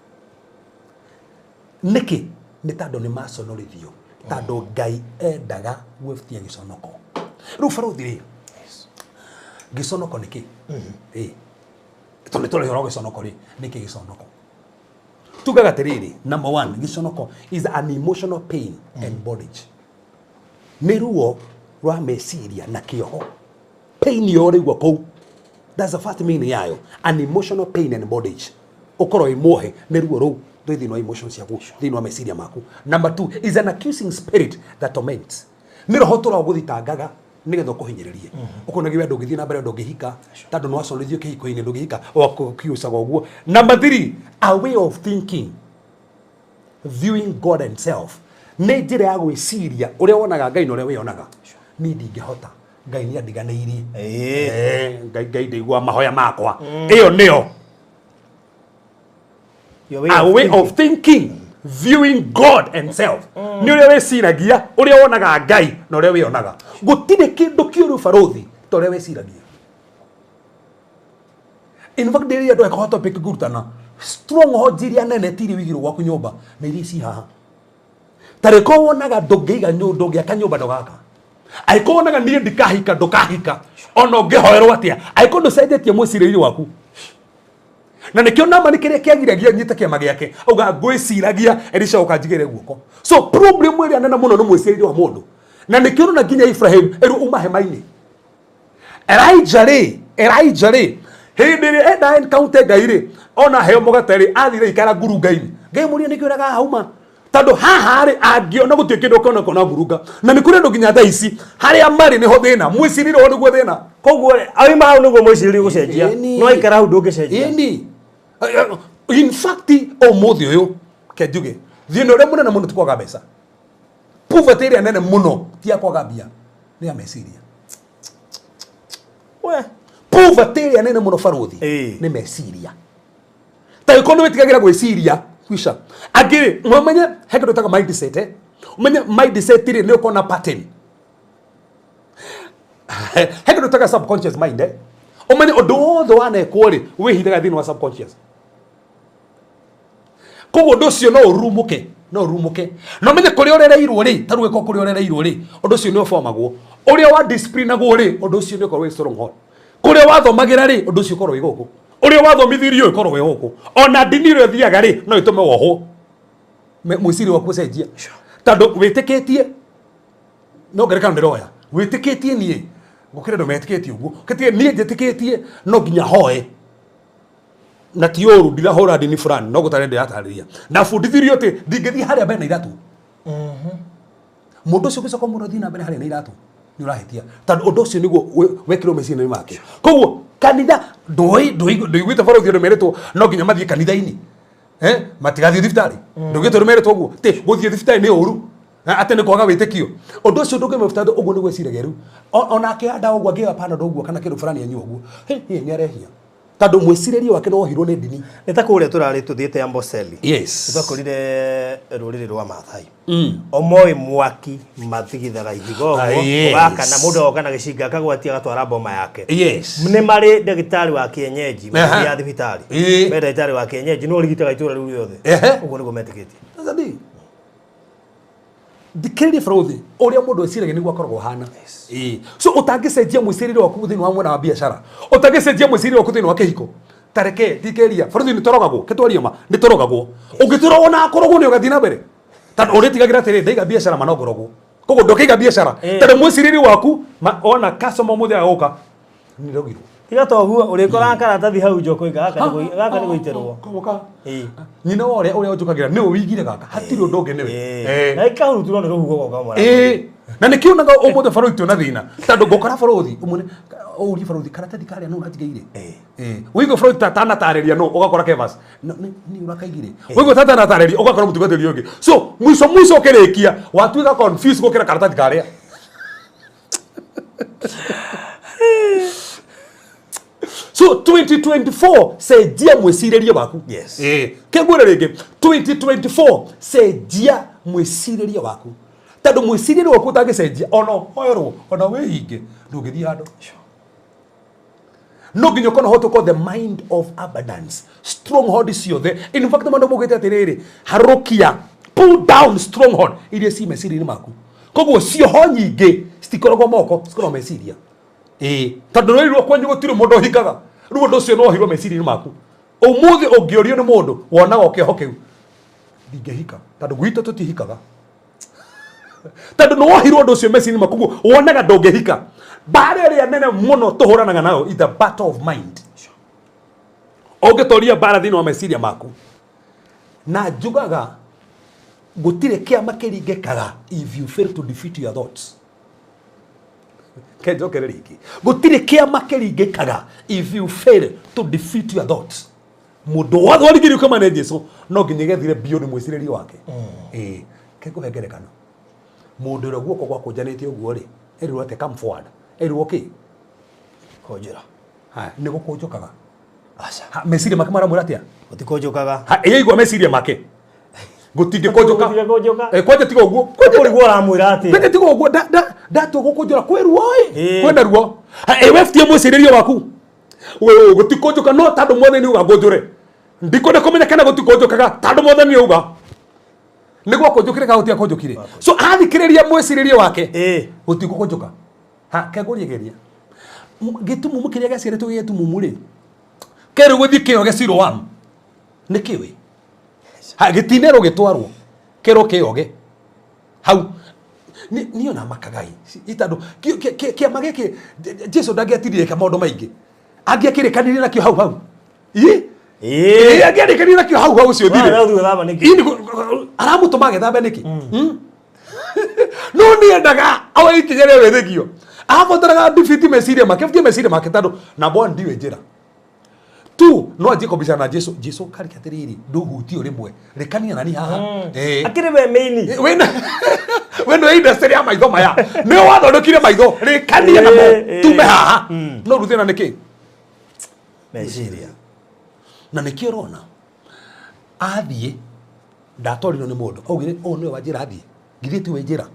[SPEAKER 6] Nĩkĩ? Nĩ tondũ nĩ maconorithio. Tondũ Ngai endaga gwĩbutia gĩconoko. Rĩu barũthi rĩ, gĩconoko nĩ kĩ? Ĩ. Tondũ nĩ tũrĩ ũhoro wa gĩconoko rĩ, nĩ kĩ gĩconoko? Tugaga atĩrĩrĩ, number one, gĩconoko is an emotional pain and bondage. Nĩ ruo rwa meciria na kĩoho. Pain ĩyo ũraigua kũu, that's the first meaning yayo, an emotional pain and bondage. Ũkorwo wĩ muohe nĩ ruo rũu rwĩ thĩinĩ wa emotions ciaku, thĩinĩ wa meciria maku. Number two is an accusing spirit that torments. Nĩ roho tũrago gũthitangaga nĩgetha ũkũhinyĩrĩrie. Ũkona we ndũngĩthiĩ na mbere, ndũngĩhika tondũ nĩ waconorithio kĩhiko-inĩ, ndũngĩhika ũgakiucaga ũguo. Number three, a way of thinking, viewing God and self. Nĩ njĩra ya gwĩciria ũrĩa wonaga Ngai na ũrĩa wĩyonaga. Niĩ ndingĩhota, Ngai nĩ andiganĩirie. Ngai ndaigua mahoya makwa. Ĩyo nĩyo
[SPEAKER 1] Your
[SPEAKER 6] a way of thinking, viewing God and self. Nĩ ũrĩa wĩciragia, ũrĩa wonaga Ngai na ũrĩa wĩyonaga. Gũtirĩ kĩndũ kĩũru barũthi ta ũrĩa wĩciragia. In fact, rĩrĩa andũ ekaho topic ngũrutana, strongholds iria nene ti iria wĩigĩrwo gwaku nyũmba, nĩ iria ci haha. Ta rĩko wonaga ndũngĩiga nyũmba, ndũngĩaka nyũmba ndũgaka. Angĩkorwo wonaga niĩ ndikahika, ndũkahika. Ona ũngĩhoerwo atĩa, angĩkorwo ndũcenjetie mwĩcirĩrie waku. Na nĩkĩo Naamani kĩrĩa kĩagiragia nyite kĩama gĩake, auga ngwĩciragia Elisha oka njigĩre guoko. So problem ĩrĩa nene mũno nĩ mwĩcirĩrie wa mũndũ. Na nĩkĩo ũrona nginya Ibrahim ĩrwo uma hema-inĩ. Elijah rĩ, Elijah rĩ, hĩndĩ ĩrĩa enda encounter Ngai rĩ, ona heo mũgate rĩ, athire ikara ngurunga-inĩ. Ngai mũria nĩkĩ ũraga hauma? Tondũ haha rĩ, angĩona gũtirĩ kĩndũ ũkĩona kona ngurunga. Na nĩ kũrĩ andũ nginya thaa ici, harĩa marĩ nĩho thĩna, mwĩcirĩrie wao nĩguo thĩna.
[SPEAKER 1] Koguo rĩ, auma hau nĩguo mwĩcirĩrie ũgũcenjia.
[SPEAKER 6] Ĩni.
[SPEAKER 1] No aikara hau ndũngĩcenjia.
[SPEAKER 6] Ĩni. In fact, ũmũthĩ ũyũ, ke njuge, thĩna ũrĩa mũnene mũno ti kwaga mbeca. Poverty ĩrĩa nene mũno ti ya kwaga mbia, nĩ ya meciria.
[SPEAKER 1] We.
[SPEAKER 6] Poverty ĩrĩa nene mũno barũthi nĩ meciria. Ta gĩkorwo nĩ wĩtigagĩra gwĩciria, kwisha. Angĩ rĩ, ũmenye he kĩndũ ĩtagwo mindset, eh? Ũmenye mindset rĩ, nĩ ũkona pattern. He kĩndũ ĩtagwo subconscious mind, eh? Ũmenye ũndũ wothe wanekwo rĩ, wĩhithaga thĩinĩ wa subconscious. Koguo ũndũ ũcio no ũrumũke, no ũrumũke. Na ũmenye kũrĩa ũrereirwo rĩ, ta rĩu ĩkorwo kũrĩa ũrereirwo rĩ, ũndũ ũcio nĩ ũbomagwo. Ũrĩa wa disciplinagwo rĩ, ũndũ ũcio nĩ ũkorwo wĩ stronghold. Kũrĩa wathomagĩra rĩ, ũndũ ũcio ũkorwo wĩ gũkũ. Ũrĩa wathomithirio ũkorwo wĩ gũkũ. Ona ndini ĩrĩa ũthiaga rĩ, no ĩtũme wohwo. Mwĩcirio waku ũcenjie. Tondũ wĩtĩkĩtie, no ngerekano ndĩroya, wĩtĩkĩtie niĩ, gũkĩra andũ metĩkĩtie ũguo, kĩtige niĩ njĩtĩkĩtie no nginya hoe. Na ti ũru, ndirahũra ndini fulani, no gũtarĩ ndĩratarĩria. Ndabundithirio atĩ ndingĩthiĩ harĩa mbere na iratũ. Mũndũ ũcio ũgĩcoka mũno thiĩ na mbere harĩa na iratũ, nĩ ũrahĩtia. Tondũ ũndũ ũcio nĩguo wekĩrwo meciria-inĩ make. Koguo kanitha ndũiguĩte barũthi andũ merĩtwo no nginya mathiĩ kanitha-inĩ. Matigathiĩ thibitarĩ. Ndũiguĩte andũ merĩtwo ũguo? Atĩ gũthiĩ thibitarĩ nĩ ũru. Atĩ nĩ kwaga wĩtĩkio. Ũndũ ũcio ndũngĩmũruta tondũ ũguo nĩguo eciragia rĩu. Onake anda ũguo angĩoya Panadol ũguo kana kĩndũ fulani anyue ũguo. Hĩ, nĩ arehia. Tondũ mwĩcirĩrie wake nĩ wohirwo nĩ ndini.
[SPEAKER 1] Nĩ ta kũrĩa tũrarĩ tũthiĩte Amboseli.
[SPEAKER 6] Yes.
[SPEAKER 1] Twakorire rũrĩrĩ rwa Maathai. O moĩ mwaki mathigithaga ihiga ũguo,
[SPEAKER 6] Yes.
[SPEAKER 1] ũgakana, mũndũ agoka na gĩcinga akagwatia agatwara mboma yake.
[SPEAKER 6] Yes.
[SPEAKER 1] Nĩ marĩ ndagĩtarĩ wa kienyeji, mathiaga thibitarĩ.
[SPEAKER 6] Ĩĩ.
[SPEAKER 1] Me ndagĩtarĩ wa kienyeji, no ũrigitaga itũra rĩu rĩothe.
[SPEAKER 6] Ehe.
[SPEAKER 1] Ũguo nĩguo metĩkĩtie.
[SPEAKER 6] Sasa ni thikĩrĩria barũthi ũrĩa mũndũ eciragia nĩguo akoragwo ahana. Ĩĩ. So ũtangĩcenjia mwĩcirĩrie waku thĩinĩ wa mwena wa biacara, ũtangĩcenjia mwĩcirĩrie waku thĩinĩ wa kĩhiko, ta reke thikĩrĩria barũthi, nĩ tũrogagwo, ke twarie ma, nĩ tũrogagwo. Ũngĩtũra ona kũrogwo nĩ ũgathiĩ na mbere, tondũ ũrĩtigagĩra atĩrĩ, ndaiga biacara ma no ngorogwo, koguo ndũkĩiga biacara tondũ mwĩcirĩrie waku ona customer ũmũthĩ agoka nĩrogirwo.
[SPEAKER 1] Tiga to ũguo, ũrĩkoraga karatathi hau nja ũkoiga gaka nĩ gaka nĩ gũitĩrwo.
[SPEAKER 6] Koguo
[SPEAKER 1] Ĩĩ.
[SPEAKER 6] Nyina wa ũrĩa ũrĩa ũnjũkagĩra nĩwe wĩigire gaka, hatirĩ ũndũ ũngĩ nĩwe.
[SPEAKER 1] Na ĩkahuruturwo nĩ rũhuho goka mũrango.
[SPEAKER 6] Ĩĩ. Na nä kä onaga å må thä barothi twä na thä na tondå ngåkora barothi å å rie barothi karatathi karä a nå ũranjigeire. Wĩigue barothi tatanatarä ria no ũgakora kevas nä å rakaigire. Wĩigue tatanatarä ria ũgakora mũtungatĩri ũngĩ, so mwico mwico ũkĩrĩkia watuĩka confused gũkĩra karatathi karĩa. So 2024, cenjia mwĩcirĩrie waku. Kĩngwĩre rĩngĩ, 2024, cenjia mwĩcirĩrie waku, tondũ mwĩcirĩrie waku ũtangĩcenjia, ona ũhoerwo ona wĩhinge, ndũngĩthiĩ handũ. No nginya ũkorwo na ũhote the mind of abundance, stronghold ciothe. In fact, mandũ maugĩte atĩrĩrĩ, harũkia, pull down stronghold iria ci meciria-inĩ maku. Koguo cioho nyingĩ citikoragwo moko, cikoragwo meciria. Ĩĩ, tondũ rĩrwo kwanyu gũtirĩ mũndũ ũhikaga, rĩu ũndũ ũcio no ũhirwo meciria-inĩ maku. Ũmũthĩ ũngĩũrio nĩ mũndũ, wonaga kĩoho kĩu, ndingĩhika tondũ gwitũ tũtihikaga, tondũ nĩ wohirwo ũndũ ũcio meciria-inĩ maku. Koguo wonaga ndũngĩhika. Mbara ĩrĩa nene mũno tũhũranaga nayo is the battle of mind. Ũngĩtoria mbara thĩinĩ wa meciria maku, na njugaga gũtirĩ kĩama kĩringĩkaga if you fail to defeat your thoughts. Kenjokere rĩngĩ, gũtirĩ kĩama kĩringĩkaga if you fail to defeat your thoughts. Mũndũ wothe warigĩrĩrio kĩama nĩ Jesu no nginya gethire biũ nĩ mwĩcirĩrie wake. Ĩĩ, kengũhe ngerekano. Mũndũ ũrĩa guoko gwakũnjanĩte ũguo rĩ, erirwo atĩ come forward, erirwo kĩ?
[SPEAKER 1] Kũnjũra.
[SPEAKER 6] Haya, nĩ gũkũnjũkaga?
[SPEAKER 1] Aca.
[SPEAKER 6] Ha, meciria make maramwĩra atĩa?
[SPEAKER 1] Gũtikũnjũkaga.
[SPEAKER 6] Ha, ĩyaigua meciria make gũtingĩkũnjũka.
[SPEAKER 1] Gũtingĩkũnjũka.
[SPEAKER 6] Eh, kwanja tiga ũguo.
[SPEAKER 1] Kũrigwo ũramwĩra atĩa?
[SPEAKER 6] Kwanja tiga ũguo, ndatua gũkũnjũra kwĩ ruo ĩ. Kwĩna ruo. Ha, ĩ webutie mwĩcirĩrie waku we gũtikũnjũka, no tondũ mwathani auga ngũnjũre, ndikwenda kũmenya kana gũtikũnjũkaga, tondũ mwathani auga nĩ gwakũnjũkire kana gũtiakũnjũkire. So athikĩrĩria mwĩcirĩrie wake, gũtigũkũnjũka. Ha, kengũrie geria. Gĩtumumu kĩrĩa gĩaciarĩtwo gĩ gĩtumumu rĩ, kerĩ gũthiĩ kĩoge Siloam nĩ kĩũĩ? Ha, gĩtinerwo gĩtwarwo, kerwo kĩoge hau. Niĩ ona makagai tondũ kĩama gĩkĩ Jesu ndangĩatirire maũndũ maingĩ, angĩakĩrĩkanirie nakĩo hau hau. Ĩ? Ĩ, angĩarĩkanirie nakĩo hau hau ũcio thire.
[SPEAKER 1] Wa, ũthiĩ ũthamba nĩkĩ?
[SPEAKER 6] Ĩ, aramũtũma agethambe nĩkĩ? No nĩendaga oe ikinya rĩa wĩthĩkio, abataraga defeat meciria make, abutie meciria make, tondũ number one, ndiũĩ njĩra tu, no anjie kũbicana na Jesu. Jesu karĩke atĩrĩrĩ, ndũhutio rĩmwe, rĩkania nani haha.
[SPEAKER 1] Akĩrĩ we mĩini.
[SPEAKER 6] Wĩna we nĩ industry ya maitho maya, nĩ wathondekire maitho, rĩkania namo tume haha. No rĩu thĩna nĩ kĩ?
[SPEAKER 1] Meciria.
[SPEAKER 6] Na nĩkĩo ũrona athiĩ ndatwarirwo nĩ mũndũ, augire ũũ nĩwe wanjĩra thiĩ, githĩ tiwe njĩra,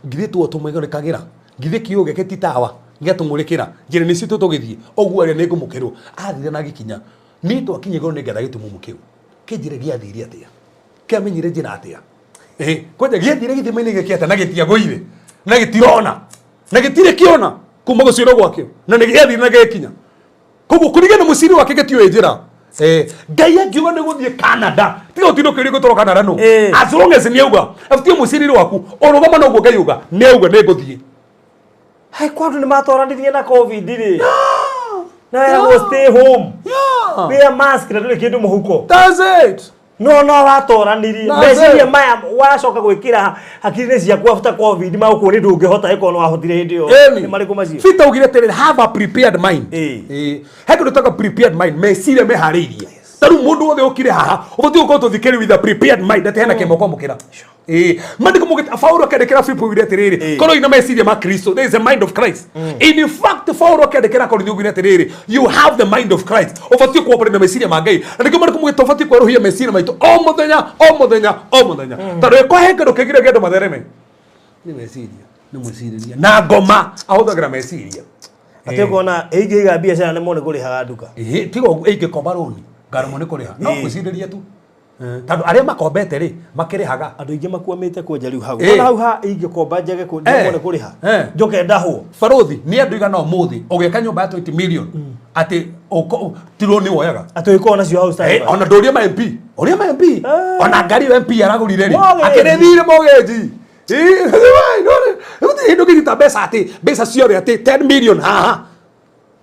[SPEAKER 6] githĩ tuo tũmwĩgũrĩkagĩra, githĩ kiugo gĩake ti tawa gĩatũmũrĩkĩra njĩra nĩ citũ tũgĩthiĩ ũguo arĩa nĩ ngũmũkĩrwo. Athire na agĩkinya, niĩ twakinya igũrũ nĩ ngetha gĩtumumu kĩu kĩnjĩre gĩathire atĩa, kĩamenyire njĩra atĩa. Kwanja gĩathire gĩthima-inĩ gĩkĩ atĩa na gĩtiagũire na gĩtirona na gĩtirĩ kĩona kuma gũciarwo gwakĩo, na nĩ gĩathire na gĩgĩkinya. Koguo kũringana na mũciri wake gĩtiũĩ njĩra. Ngai angiuga nĩ gũthiĩ Canada, tiga ũtinde ũkĩũria gũtwarwo Canada nũ. As long as nĩ auga, abutie mũcirĩre waku ũrũgama na ũguo Ngai auga, nĩ auga nĩ ngũthiĩ.
[SPEAKER 1] Hai, kwa andũ nĩ matwaranirie na COVID rĩ, na weragwo stay home, wear mask na ndũrĩ kĩndũ mũhuko.
[SPEAKER 6] That's it.
[SPEAKER 1] No watoranirie.
[SPEAKER 6] That's
[SPEAKER 1] Meciria
[SPEAKER 6] it.
[SPEAKER 1] maya wacoka gwĩkĩra hakiri-inĩ ciaku after COVID magũkuo nĩ ndũngĩhota ĩkorwo nĩ wahotire hĩndĩ ĩyo.
[SPEAKER 6] Ĩni.
[SPEAKER 1] Nĩ marĩkũ macio?
[SPEAKER 6] Peter augire atĩrĩrĩ, have a prepared mind. He kĩndũ twĩtaga prepared mind, meciria meharĩirie. Ta rĩu mũndũ wothe ũkire haha ũbatiĩ gũkorwo tũthikĩrĩrio with a prepared mind atĩ hena kĩama ũkwamũkĩra. Maandĩko maugĩte, Paulo akĩandĩkĩra Filipi augire atĩrĩrĩ, korwo ina meciria ma Kristo, there is a mind of Christ. In fact, Paulo akĩandĩkĩra Korintho augire atĩrĩrĩ, you have the mind of Christ. Ũbatiĩ kuoperate na meciria ma Ngai. Na nĩkĩo maandĩko maugĩte ũbatiĩ kwerũhia meciria maitũ o mũthenya, o mũthenya, o mũthenya. Tondũ ĩko he kĩndũ kĩngĩ kĩa andũ mathereme nĩ meciria, nĩ mwĩcirĩria na ngoma ahũthagĩra meciria.
[SPEAKER 1] Atĩ ũkona ĩingĩ iga biacara nĩ mone kũrĩhaga nduka.
[SPEAKER 6] Ĩhĩ, tiga ũguo, ĩngĩkomba rũni ngaremwo nĩ kũrĩha, no gwĩcirĩria tu. Tondũ arĩa makombete rĩ makĩrĩhaga.
[SPEAKER 1] Andũ aingĩ makwamĩte kwenja rĩu hau. Ona hau ha ingĩkomba njage ndemwo nĩ kũrĩha, njoke ndahwo.
[SPEAKER 6] Barothi nĩ andũ igana ũmũthĩ ũgĩaka nyũmba ya 20 million atĩ ti rũni woyaga.
[SPEAKER 1] Atĩ ũgĩkorwo nacio hau Starbucks.
[SPEAKER 6] Ona ndũrie ma MP, ũria ma MP, ona ngari ĩyo MP aragũrire rĩ,
[SPEAKER 1] Mortgage.
[SPEAKER 6] akĩrĩthire mortgage. Gũtirĩ hĩndĩ ũngĩnyita mbeca atĩ mbeca ciothe atĩ 10 million haha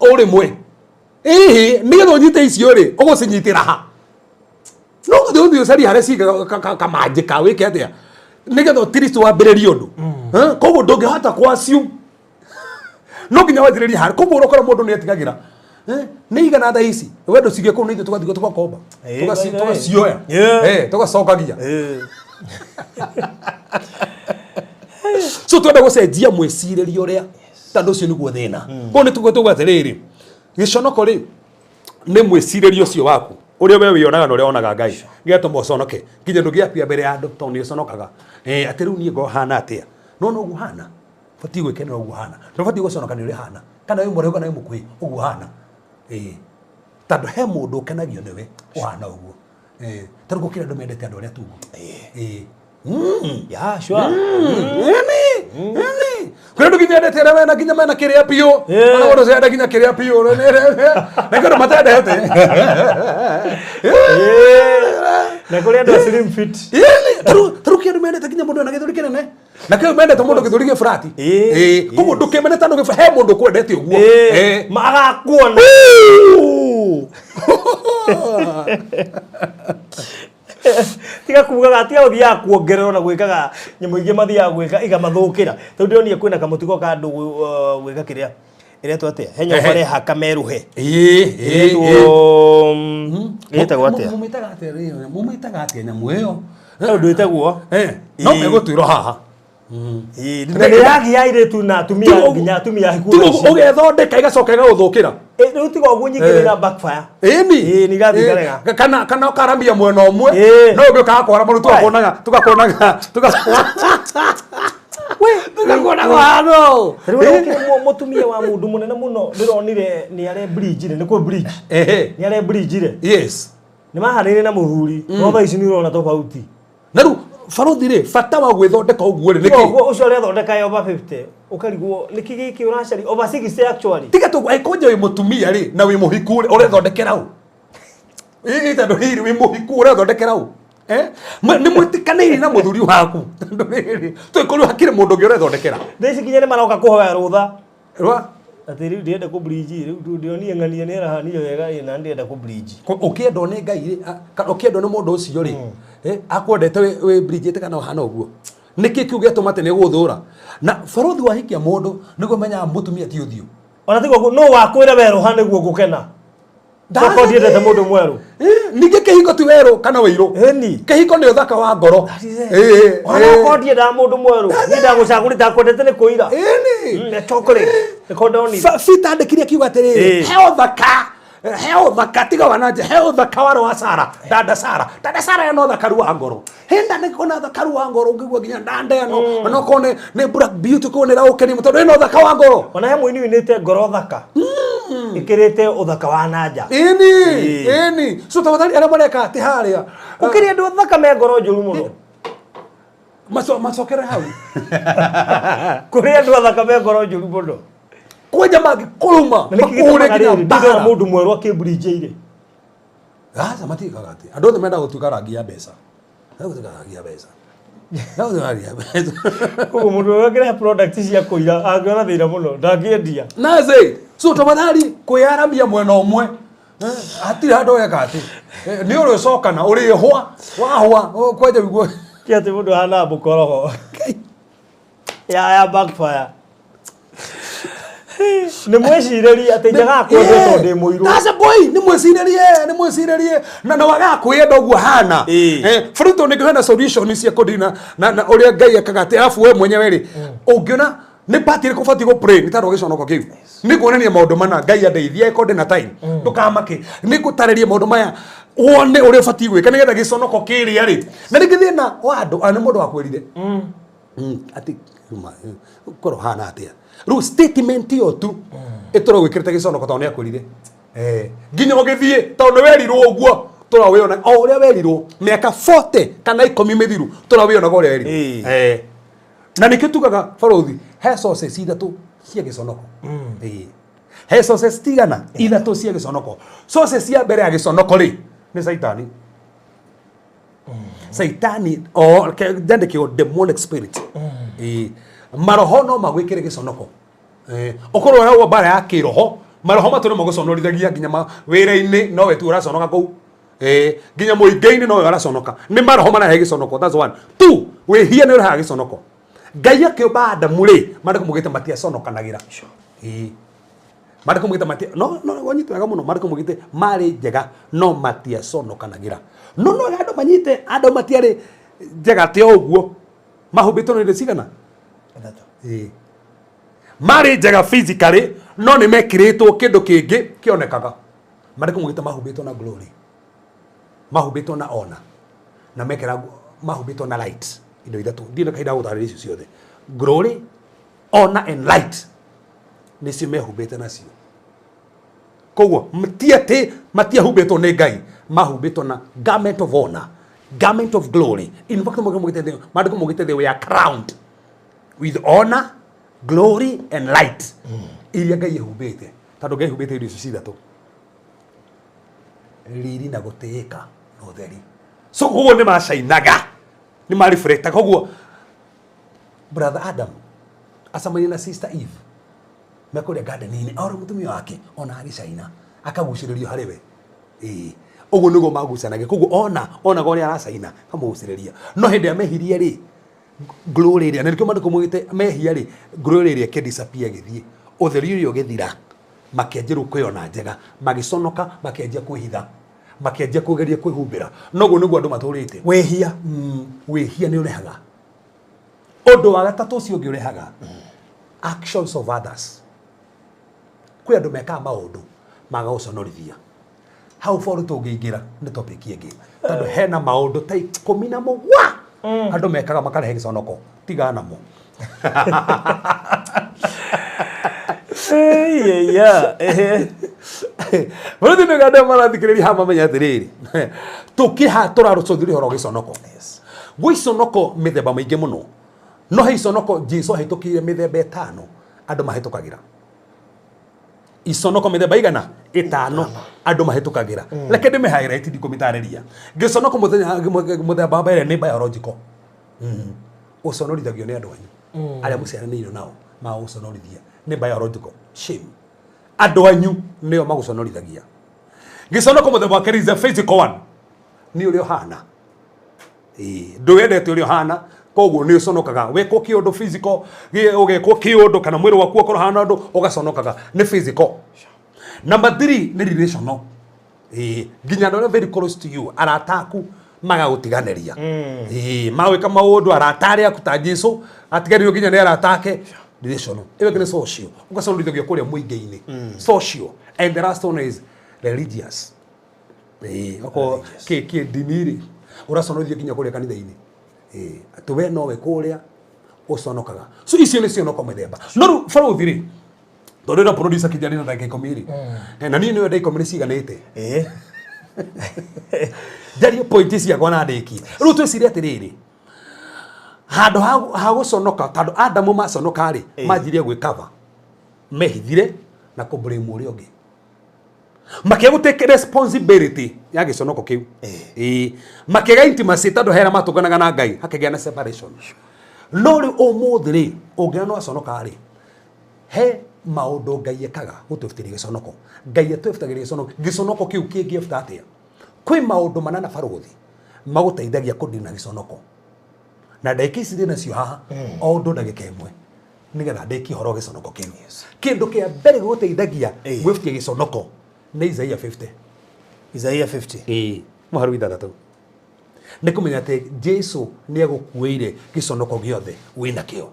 [SPEAKER 6] ũrĩmwe. Ĩhĩ, nĩgetha ũnyite icio rĩ, ũgũcinyitĩra ha? No gũthiĩ ũthiĩ ũcarie harĩa cigaga kamanjĩ ka wĩke atĩa? Nĩgetha at least wambĩrĩrie ũndũ. Eh, koguo ndũngĩhota kũ assume no nginya wanjĩrĩrie harĩa. Koguo ũrakora mũndũ nĩ etigagĩra. Eh, nĩ igana thaa ici we ndũciige kũu, nĩ ithuĩ tũgathiĩ tũgakomba,
[SPEAKER 1] By the way.
[SPEAKER 6] tũgacioya, tũgacokagia. So twenda gũcenjia mwĩcirĩrie ũrĩa, tondũ ũcio nĩguo thĩna. Koguo nĩ tũgwĩtũgwo atĩrĩrĩ, gĩconoko rĩ nĩ mwĩcirĩrie ũcio waku ũrĩa we wĩyonaga na ũrĩa wonaga Ngai gĩatũma ũconoke nginya ndũngĩapia mbere ya andũ tondũ nĩ ũconokaga. Eh, atĩ rĩu niĩ ngohana atĩa? No noguo hana, batiĩ gwĩkenera ũguo hana, ndũbatiĩ gũconoka nĩ ũrĩa hana, kana wĩ mũraihu kana wĩ mũkuhĩ, ũguo hana. Eh, tondũ he mũndũ ũkenagio nĩwe ũhana ũguo. Eh, tondũ gũkĩrĩ andũ mendete andũ arĩa tungu. Eh.
[SPEAKER 1] Yeah, sure.
[SPEAKER 6] Ĩni, ĩni. Kwĩ andũ nginya endete arĩa mena nginya mena kĩrĩa biũ. Ona mũndũ ũcio enda nginya kĩrĩa biũ. Na kwĩ andũ matendete.
[SPEAKER 1] Na kũrĩ andũ a slim fit.
[SPEAKER 6] Ĩni, tarĩu kĩ andũ mendete nginya mũndũ ena gĩthũri kĩnene. Na kĩ mendete mũndũ gĩthũri gĩ flat. Koguo ndũkĩmene tondũ he mũndũ ũkwendete ũguo.
[SPEAKER 1] Magakuona. Tiga kugaga, tiga gũthiaga kuongererwo na gwĩkaga nyamũ ingĩ mathiaga gwĩka igamathũkĩra. Tondũ ndĩronire kwĩna kamũtugo ka andũ gwĩka kĩrĩa ĩretwo atĩa, he nyamũ marehaka merũhe. Ĩretwo ĩtagwo atĩa?
[SPEAKER 6] Mumĩtaga atĩa rĩ? Mumĩtaga atĩa nyamũ ĩyo?
[SPEAKER 1] He ũndũ ĩtagwo.
[SPEAKER 6] No megũtwĩrwo haha.
[SPEAKER 1] Na nĩ yagia airĩtu na atumia, nginya atumia ahiku
[SPEAKER 6] Tiga
[SPEAKER 1] thaa ici.
[SPEAKER 6] ũgethondeka ĩgacoka ĩgagũthũkĩra.
[SPEAKER 1] Rĩu tiga ũguo nyingĩ nĩ na backfire.
[SPEAKER 6] Ĩni.
[SPEAKER 1] Ĩĩ, nĩ irathiĩ ikarega.
[SPEAKER 6] Kana ũkaramia mwena ũmwe, no ũngĩ ũkaga kwara mũno, tũgakuonaga tũgakuonaga hano.
[SPEAKER 1] Rĩu ũrĩa gũkĩrĩ mũtumia wa mũndũ mũnene mũno ndĩronire nĩ are bridge-ire, nĩ kũ bridge? Nĩ are bridge-ire. Nĩ mahanĩire na mũthuri, no thaa ici nĩ ũrona tofauti.
[SPEAKER 6] Na rĩu barothi rĩ, bata wa gwĩthondeka ũguo rĩ
[SPEAKER 1] Tiga
[SPEAKER 6] nĩkĩ?
[SPEAKER 1] ũguo ũcio ũrethondeka e over 50, ũkarigwo nĩkĩ gĩkĩ ũracaria over 60 actually.
[SPEAKER 6] Tiga tũ angĩkorwo wĩ mũtumia rĩ na wĩ mũhiku rĩ, ũrethondekera ũ? Ĩ tondũ hihi wĩ mũhiku ũrethondekera ũ? Eh? Nĩ mwĩtĩkanĩirie na mũthuri waku, tondũ rĩrĩ tũgĩkorwo hakĩrĩ mũndũ ũngĩ ũrethondekera.
[SPEAKER 1] Thaa ici nginya nĩ maroka kũhoya rũtha.
[SPEAKER 6] Rwa?
[SPEAKER 1] Atĩ rĩu ndĩrenda kũ bridge, rĩu ndĩronire ng'ania nĩ arahanire wega ĩ, na ndĩrenda kũ bridge.
[SPEAKER 6] Ũkĩendwo nĩ Ngai rĩ, kana ũkĩendwo nĩ mũndũ ũcio rĩ, akwendete wĩ bridge kana ũhana ũguo, nĩkĩ kĩu gĩatũma atĩ nĩ gũthũra? Na barothi wahikia mũndũ nĩguo menyaga mũtumia ti ũthiũ.
[SPEAKER 1] Ona tiga ũguo, nũ wakwĩra werũha nĩguo ngũkena? Tokorwo ndiendete mũndũ mwerũ.
[SPEAKER 6] Ningĩ kĩhiko ti werũ kana wĩirũ.
[SPEAKER 1] Ĩni.
[SPEAKER 6] Kĩhiko nĩ ũthaka wa ngoro.
[SPEAKER 1] That is it. Ona okorwo ndiendaga mũndũ mwerũ, niĩ ndagũcagũrĩte, ndakwendete nĩ kũira.
[SPEAKER 6] Ĩni.
[SPEAKER 1] Nĩ chocolate. Nĩko ndonire.
[SPEAKER 6] Peter andĩkire akiuga atĩrĩrĩ, he ũthaka, he ũthaka, tiga wananje, he ũthaka warĩ wa Sara, dada Sara. Dada Sara ena ũthakaru wa ngoro. Henda nĩ kona ũthakaru wa ngoro, ũngĩigua nginya dada ĩno, ona okorwo nĩ black beauty, korwo nĩ ĩragũkenia tondũ ĩna ũthaka wa ngoro.
[SPEAKER 1] Ona he mũini ũinĩte ngoro thaka ĩkĩrĩte ũthaka wa nanja.
[SPEAKER 6] Ĩni, ĩni. So tafadhali arĩa mareka atĩ harĩa.
[SPEAKER 1] Gũkĩrĩ andũ athaka me ngoro njũru mũno.
[SPEAKER 6] Macokere hau.
[SPEAKER 1] Kũrĩ andũ athaka me ngoro njũru mũno.
[SPEAKER 6] Kwanja mangĩkũruma,
[SPEAKER 1] Na nĩkĩ
[SPEAKER 6] makũhũre
[SPEAKER 1] gĩtũmaga
[SPEAKER 6] nginya
[SPEAKER 1] rĩrĩ ndĩrona
[SPEAKER 6] mbara.
[SPEAKER 1] mũndũ mwerũ akĩmburichĩire?
[SPEAKER 6] Aca matiĩkaga atĩ. Andũ othe mendaga gũtuĩka rangi ya mbeca. Mendaga gũtuĩka rangi ya mbeca. Mendaga gũtuĩka rangi ya mbeca.
[SPEAKER 1] Koguo mũndũ ũrĩa ũngĩrehe product cia kũira angĩona thĩna mũno ndangĩendia.
[SPEAKER 6] Naze, so tafadhali kwĩyaramia mwena ũmwe. Hatirĩ handũ weka atĩ. Nĩ ũrĩcokana, ũrĩhwa, wahwa, kwanja ũigue.
[SPEAKER 1] Ti atĩ mũndũ ahana mũkorogo. Ya backfire. Nĩ mwĩcirĩrie atĩ njagaga kwendwo tondũ ndĩ mũirũ.
[SPEAKER 6] That's a boy, nĩ mwĩcirĩrie, nĩ mwĩcirĩrie. Na wagaga kwĩyenda ũguo hana. Fruto nĩ hena solution cia kũndina na ũrĩa Ngai ekaga atĩ arabu we mwenyewe rĩ, ũngĩona nĩ part ĩrĩkũ ũbatiĩ gũ pray nĩ tondũ wa gĩconoko kĩu. Nĩ kuonania maũndũ mana Ngai andeithie angĩkorwo ndĩ na time. Ndũkamake. Nĩ ngũtarĩria maũndũ maya wone ũrĩa ũbatiĩ gwĩka nĩgetha gĩconoko kĩrĩa rĩ. Na rĩngĩ thĩna wa andũ, nĩ mũndũ wakwĩrire. Atĩ korwo hana atĩa. Rĩu statement ĩyo tu ĩtũra gwĩkĩrĩte gĩconoko tondũ nĩ akwĩrire. Nginya ũgĩthiĩ tondũ nĩ werirwo ũguo tũra wĩona o ũrĩa werirwo mĩaka 40 kana 10 mĩthiru tũra wĩonaga ũrĩa werirwo. Na nĩkĩo tugaga barothi he sources ithatũ cia gĩconoko. He sources tigana ithatũ cia gĩconoko. Sources cia mbere ya gĩconoko rĩ nĩ Saitani. Saitani o njandĩkĩo demonic spirit. Maroho no magwĩkĩre gĩconoko. Ũkorwo ũraigua mbara ya kĩroho, maroho matũ nĩ magũconorithagia nginya wĩra-inĩ nowe tu ũraconoka kũu. Nginya mũingĩ-inĩ nowe ũraconoka. Nĩ maroho marahe gĩconoko. That's one. Two, Wĩhia nĩ ũrehaga gĩconoko. Ngai akĩũmba Adamu rĩ, maandĩko maugĩte matiaconokanagĩra. Ĩĩ. Maandĩko maugĩte matia no no wanyite wega mũno, maandĩko maugĩte marĩ njega no matiaconokanagĩra. No no andũ manyite andũ matiarĩ njega ti o ũguo. Mahumbĩtwo na indo cigana?
[SPEAKER 1] Ithatũ.
[SPEAKER 6] Ĩĩ. Marĩ njega physically no nĩ mekĩrĩtwo kĩndũ kĩngĩ kĩonekaga. Maandĩko maugĩte mahumbĩtwo na glory. Mahumbĩtwo na honor. Na mekĩra mahumbĩtwo na light. Indo ithatũ. Ndirĩ na kahinda ga gũtarĩria icio ciothe. Glory, honor and light. Nĩcio mehumbĩte nacio. Koguo ti atĩ matiahumbĩtwo nĩ Ngai, mahumbĩtwo na garment of honor, garment of glory. In fact, maandĩko maugĩte they were crowned with honor, glory and light. Iria Ngai ehumbĩte. Tondũ Ngai ehumbĩte indo icio ci ithatũ. Riri na gũtĩĩka na ũtheri. So koguo nĩ macainaga, nĩ mareflectaga. Koguo brother Adam acemania na sister Eve mekũrĩa garden-inĩ, ora mũtumia wake ona agĩcaina akagucĩrĩrio harĩ we. Ĩĩ, ũguo nĩguo magucanagia. Koguo ona onaga ũrĩa aracaina kamũgucĩrĩria. No hĩndĩ ĩrĩa mehirie rĩ, glory ĩrĩa, na nĩkĩo maandĩko maugĩte mehia rĩ, glory ĩrĩa ĩkĩ disappear ĩgĩthiĩ, ũtheri ũrĩa ũgĩthira, makĩanjĩrwo kwĩona njega, magĩconoka, makĩanjia kwĩhitha, makĩanjia kũgeria kwĩhumbĩra. Noguo nĩguo andũ matũrĩte.
[SPEAKER 1] Wĩhia.
[SPEAKER 6] Wĩhia nĩ ũrehaga. Ũndũ wa gatatũ ũcio ũngĩ ũrehaga actions of others. Kwĩ andũ mekaga maũndũ magagũconorithia. Hau boro tũngĩingĩra nĩ topic ĩngĩ. Tondũ hena maũndũ ta 17 andũ mekaga makarehe gĩconoko. Tigana namo. Bũrũri nĩ andũ marathikĩrĩria haha mamenya atĩrĩrĩ, tũkĩha tũrarũcũthĩrĩria ũhoro wa gĩconoko. Gwĩ iconoko mĩthemba mĩingĩ mũno. No he iconoko Jesu ahĩtũkĩire mĩthemba 5 andũ mahĩtũkagĩra. Iconoko mĩthemba igana? 5 andũ mahĩtũkagĩra. Reke ndĩmĩ highlight ndikũmĩtarĩria. Gĩconoko mũthemba wa mbere nĩ biological. Ũconorithagio nĩ andũ anyu. Arĩa mũciaranĩirwo nao magũconorithia. Nĩ biological shame. Andũ anyu nĩo magũconorithagia. Gĩconoko mũthemba wa kerĩ is a physical one. Nĩ ũrĩa ũhana. Ĩĩ, ndwendete ũrĩa ũhana, koguo nĩ ũconokaga. Wekwo kĩũndũ physical, ũgekwo kĩũndũ kana mwĩrĩ waku ũkorwo ũhana ũndũ, ũgaconokaga. Nĩ physical. Number 3 nĩ relational. Ĩĩ, nginya andũ arĩa very close to you, arata aku magagũtiganĩria. Ĩĩ, magwĩka maũndũ arata arĩa aku ta Jesu, atiganĩrio nginya nĩ arata ake. Relational. Ĩyo ĩngĩ nĩ social. Ũgaconorithagio kũrĩa mũingĩ-inĩ. Social. And the last one is religious. Ĩĩ, okorwo kĩ kĩ ndini rĩ, ũraconorithio nginya kũrĩa kanitha-inĩ. Ĩĩ, atĩ we nowe kũrĩa ũconokaga. So icio nĩ cionoko mĩthemba. No rĩu barũthi rĩ, tondũ ĩno producer kĩnjani na ndagĩka 10 rĩ, na niĩ nĩwe ndagĩka 10 nĩ ciganĩte. Njarie point ciakwa na ndĩkie. Rĩu twĩcirie atĩrĩrĩ, handũ ha gũconoka, tondũ Adamu maconoka rĩ, manjirie gwĩkaba, mehithire na kũ blame ũrĩa ũngĩ. Makĩaga gũ take responsibility ya gĩconoko kĩu. Ĩĩ. Makĩaga intimacy tondũ hera matũnganaga na Ngai, hakĩgĩa na separation. No rĩu ũmũthĩ rĩ, ũngĩona nĩ waconoka rĩ, he maũndũ Ngai ekaga gũtwĩbutĩria gĩconoko. Ngai atwĩbutagĩria gĩconoko. Gĩconoko kĩu kĩngĩebuta atĩa? Kwĩ maũndũ manana barũthi magũteithagia kũnina gĩconoko. Na ndagĩka ici ndĩ nacio haha, o ũndũ ndagĩka 1 nĩgetha ndĩkie ũhoro wa gĩconoko kĩu. Kĩndũ kĩa mbere gĩgũteithagia gwĩbutia gĩconoko nĩ Isaiah 50.
[SPEAKER 1] Isaiah 50.
[SPEAKER 6] Ĩĩ, mũhari wa 6. Nĩ kũmenya atĩ Jesu nĩ agũkuĩire gĩconoko gĩothe wĩnakĩo.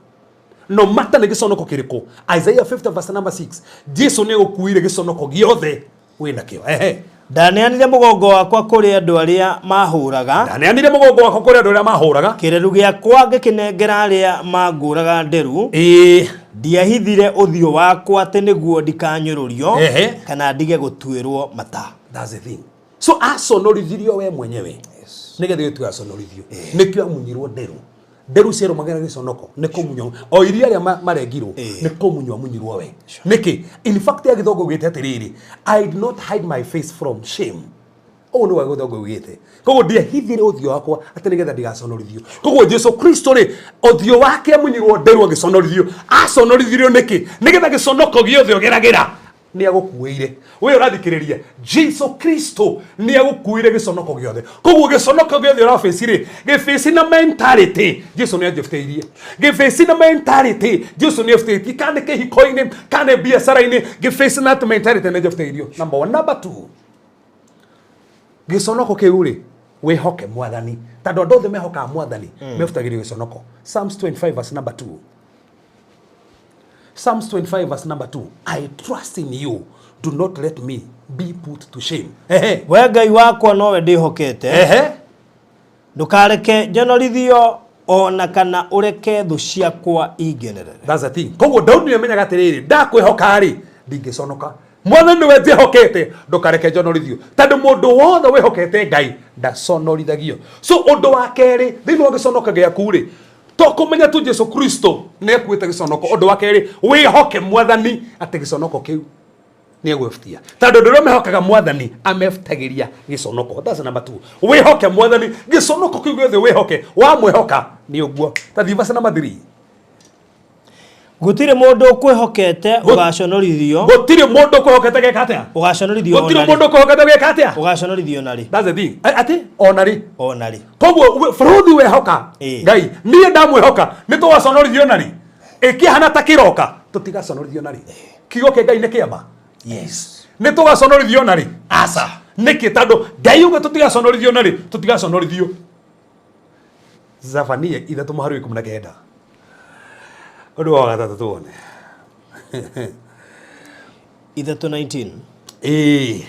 [SPEAKER 6] No matter nĩ gĩconoko kĩrĩkũ, Isaiah 50 verse number 6, Jesu nĩ agũkuĩire gĩconoko gĩothe wĩnakĩo. Ehe.
[SPEAKER 1] Ndaneanire mũgongo wakwa kũrĩ andũ arĩa mahũraga.
[SPEAKER 6] Ndaneanire mũgongo wakwa kũrĩ andũ arĩa mahũraga.
[SPEAKER 1] Kĩreru gĩakwa ngĩkĩnengera arĩa mangũraga nderu. Ndiahithire ũthiũ wakwa atĩ nĩguo ndikanyũrũrio kana ndige gũtuĩrwo mata.
[SPEAKER 6] That's the thing. So aconorithirio we mwenyewe. Nĩgetha ũtue aconorithio. Nĩkĩo amunyirwo nderu. Nderu ciarũmagĩra gĩconoko nĩ kũmunywo. O iria arĩa marengirwo nĩ kũmunywo amunyirwo we. Nĩkĩ? In fact ya gĩthũngũ ugĩte atĩrĩrĩ, I did not hide my face from shame. Ũguo nĩguo gĩthũngũ ugĩte. Koguo ndiahithire ũthiũ wakwa atĩ nĩgetha ndigaconorithio. Koguo Jesu Kristo rĩ, ũthiũ wake amunyirwo nderu agĩconorithio. Aconorithirio nĩkĩ? Nĩgetha gĩconoko gĩothe ũgeragĩra Nĩ agũkuĩire. We ũrathikĩrĩria, Jesu Kristo nĩ agũkuĩire gĩconoko gĩothe. Koguo gĩconoko gĩothe ũrabĩci rĩ, gĩbĩci na mentality, Jesu nĩ anjĩbutĩirie. Gĩbĩci na mentality, Jesu nĩ abutĩtie. Kana nĩ kĩhiko-inĩ, kana nĩ biacara-inĩ, gĩbĩci na mentality nĩ anjĩbutĩirio. Number one. Number two, gĩconoko kĩu rĩ, wĩhoke Mwathani, tondũ andũ othe mehokaga Mwathani mebutagĩrio gĩconoko. Psalms 25 verse number 2. Psalms 25 verse number 2. I trust in you. Do not let me be put to shame. Ehe.
[SPEAKER 1] We Ngai wakwa, nowe ndĩhokete.
[SPEAKER 6] Ehe.
[SPEAKER 1] Ndũkareke njonorithio ona kana ũreke thũ ciakwa ingenerere.
[SPEAKER 6] That's the thing. Koguo Daudi nĩ amenyaga atĩrĩrĩ, ndakwĩhoka rĩ, ndingĩconoka. Mwathani nĩwe njĩhokete, ndũkareke njonorithio. Tondũ mũndũ wothe wĩhokete Ngai ndaconorithagio. So ũndũ wa kerĩ thĩinĩ wa gĩconoko gĩaku rĩ, to kũmenya tu Jesu Kristo nĩ akuĩte gĩconoko. Ũndũ wa kerĩ, wĩhoke Mwathani atĩ gĩconoko kĩu nĩ egwĩbutia, tondũ andũ arĩa mehokaga Mwathani amebutagĩria gĩconoko. That's number two. Wĩhoke Mwathani gĩconoko kĩu gĩothe, wĩhoke, wamwĩhoka nĩ ũguo. Ta thiĩ verse number 3.
[SPEAKER 1] Gũtirĩ mũndũ ũkwĩhokete ũgaconorithio.
[SPEAKER 6] Gũtirĩ mũndũ ũkwĩhokete geka atĩa?
[SPEAKER 1] Ũgaconorithio.
[SPEAKER 6] Gũtirĩ
[SPEAKER 1] Ona rĩ.
[SPEAKER 6] Mũndũ ũkwĩhokete geka atĩa?
[SPEAKER 1] Ũgaconorithio na rĩ.
[SPEAKER 6] That's the thing. Atĩ ona rĩ?
[SPEAKER 1] Ona rĩ.
[SPEAKER 6] Koguo bũrũthi wehoka Ngai, niĩ ndamwĩhoka, nĩ tũgaconorithio na rĩ? Ĩkĩhana ta kĩroka, tũtigaconorithio na rĩ. Kiugo kĩa Ngai nĩ kĩama.
[SPEAKER 1] Yes.
[SPEAKER 6] Nĩ tũgaconorithio na rĩ? Aca. Nĩkĩ? Tondũ Ngai uga tũtigaconorithio na rĩ, tũtigaconorithio. Zefania 3 mũhari wa 19. Ũndũ wa gatatũ tuone.
[SPEAKER 1] 3:19.
[SPEAKER 6] Ĩĩ.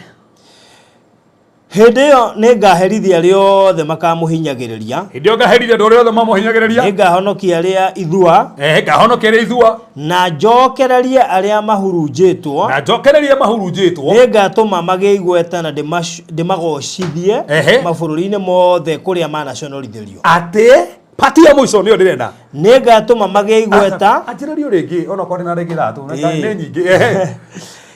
[SPEAKER 1] Hĩndĩ ĩyo nĩngaherithia arĩa othe makamũhinyagĩrĩria.
[SPEAKER 6] Hĩndĩ ĩyo ngaherithia andũ arĩa othe mamũhinyagĩrĩria.
[SPEAKER 1] Nĩngahonokia arĩa ithua.
[SPEAKER 6] Ngahonokia arĩa ithua.
[SPEAKER 1] Na njokererie arĩa mahurunjĩtwo.
[SPEAKER 6] Na njokererie mahurunjĩtwo.
[SPEAKER 1] Nĩngatũma magĩe igweta na ndĩmagocithie mabũrũri-inĩ mothe kũrĩa manaconorithĩrio.
[SPEAKER 6] Atĩ pati ya mũico nĩyo ndĩrenda.
[SPEAKER 1] Nĩngatũma magĩe igweta.
[SPEAKER 6] Anjĩrĩrio rĩngĩ onokorwo ndĩ na rĩngĩ ithatũ. Nĩ nyingĩ.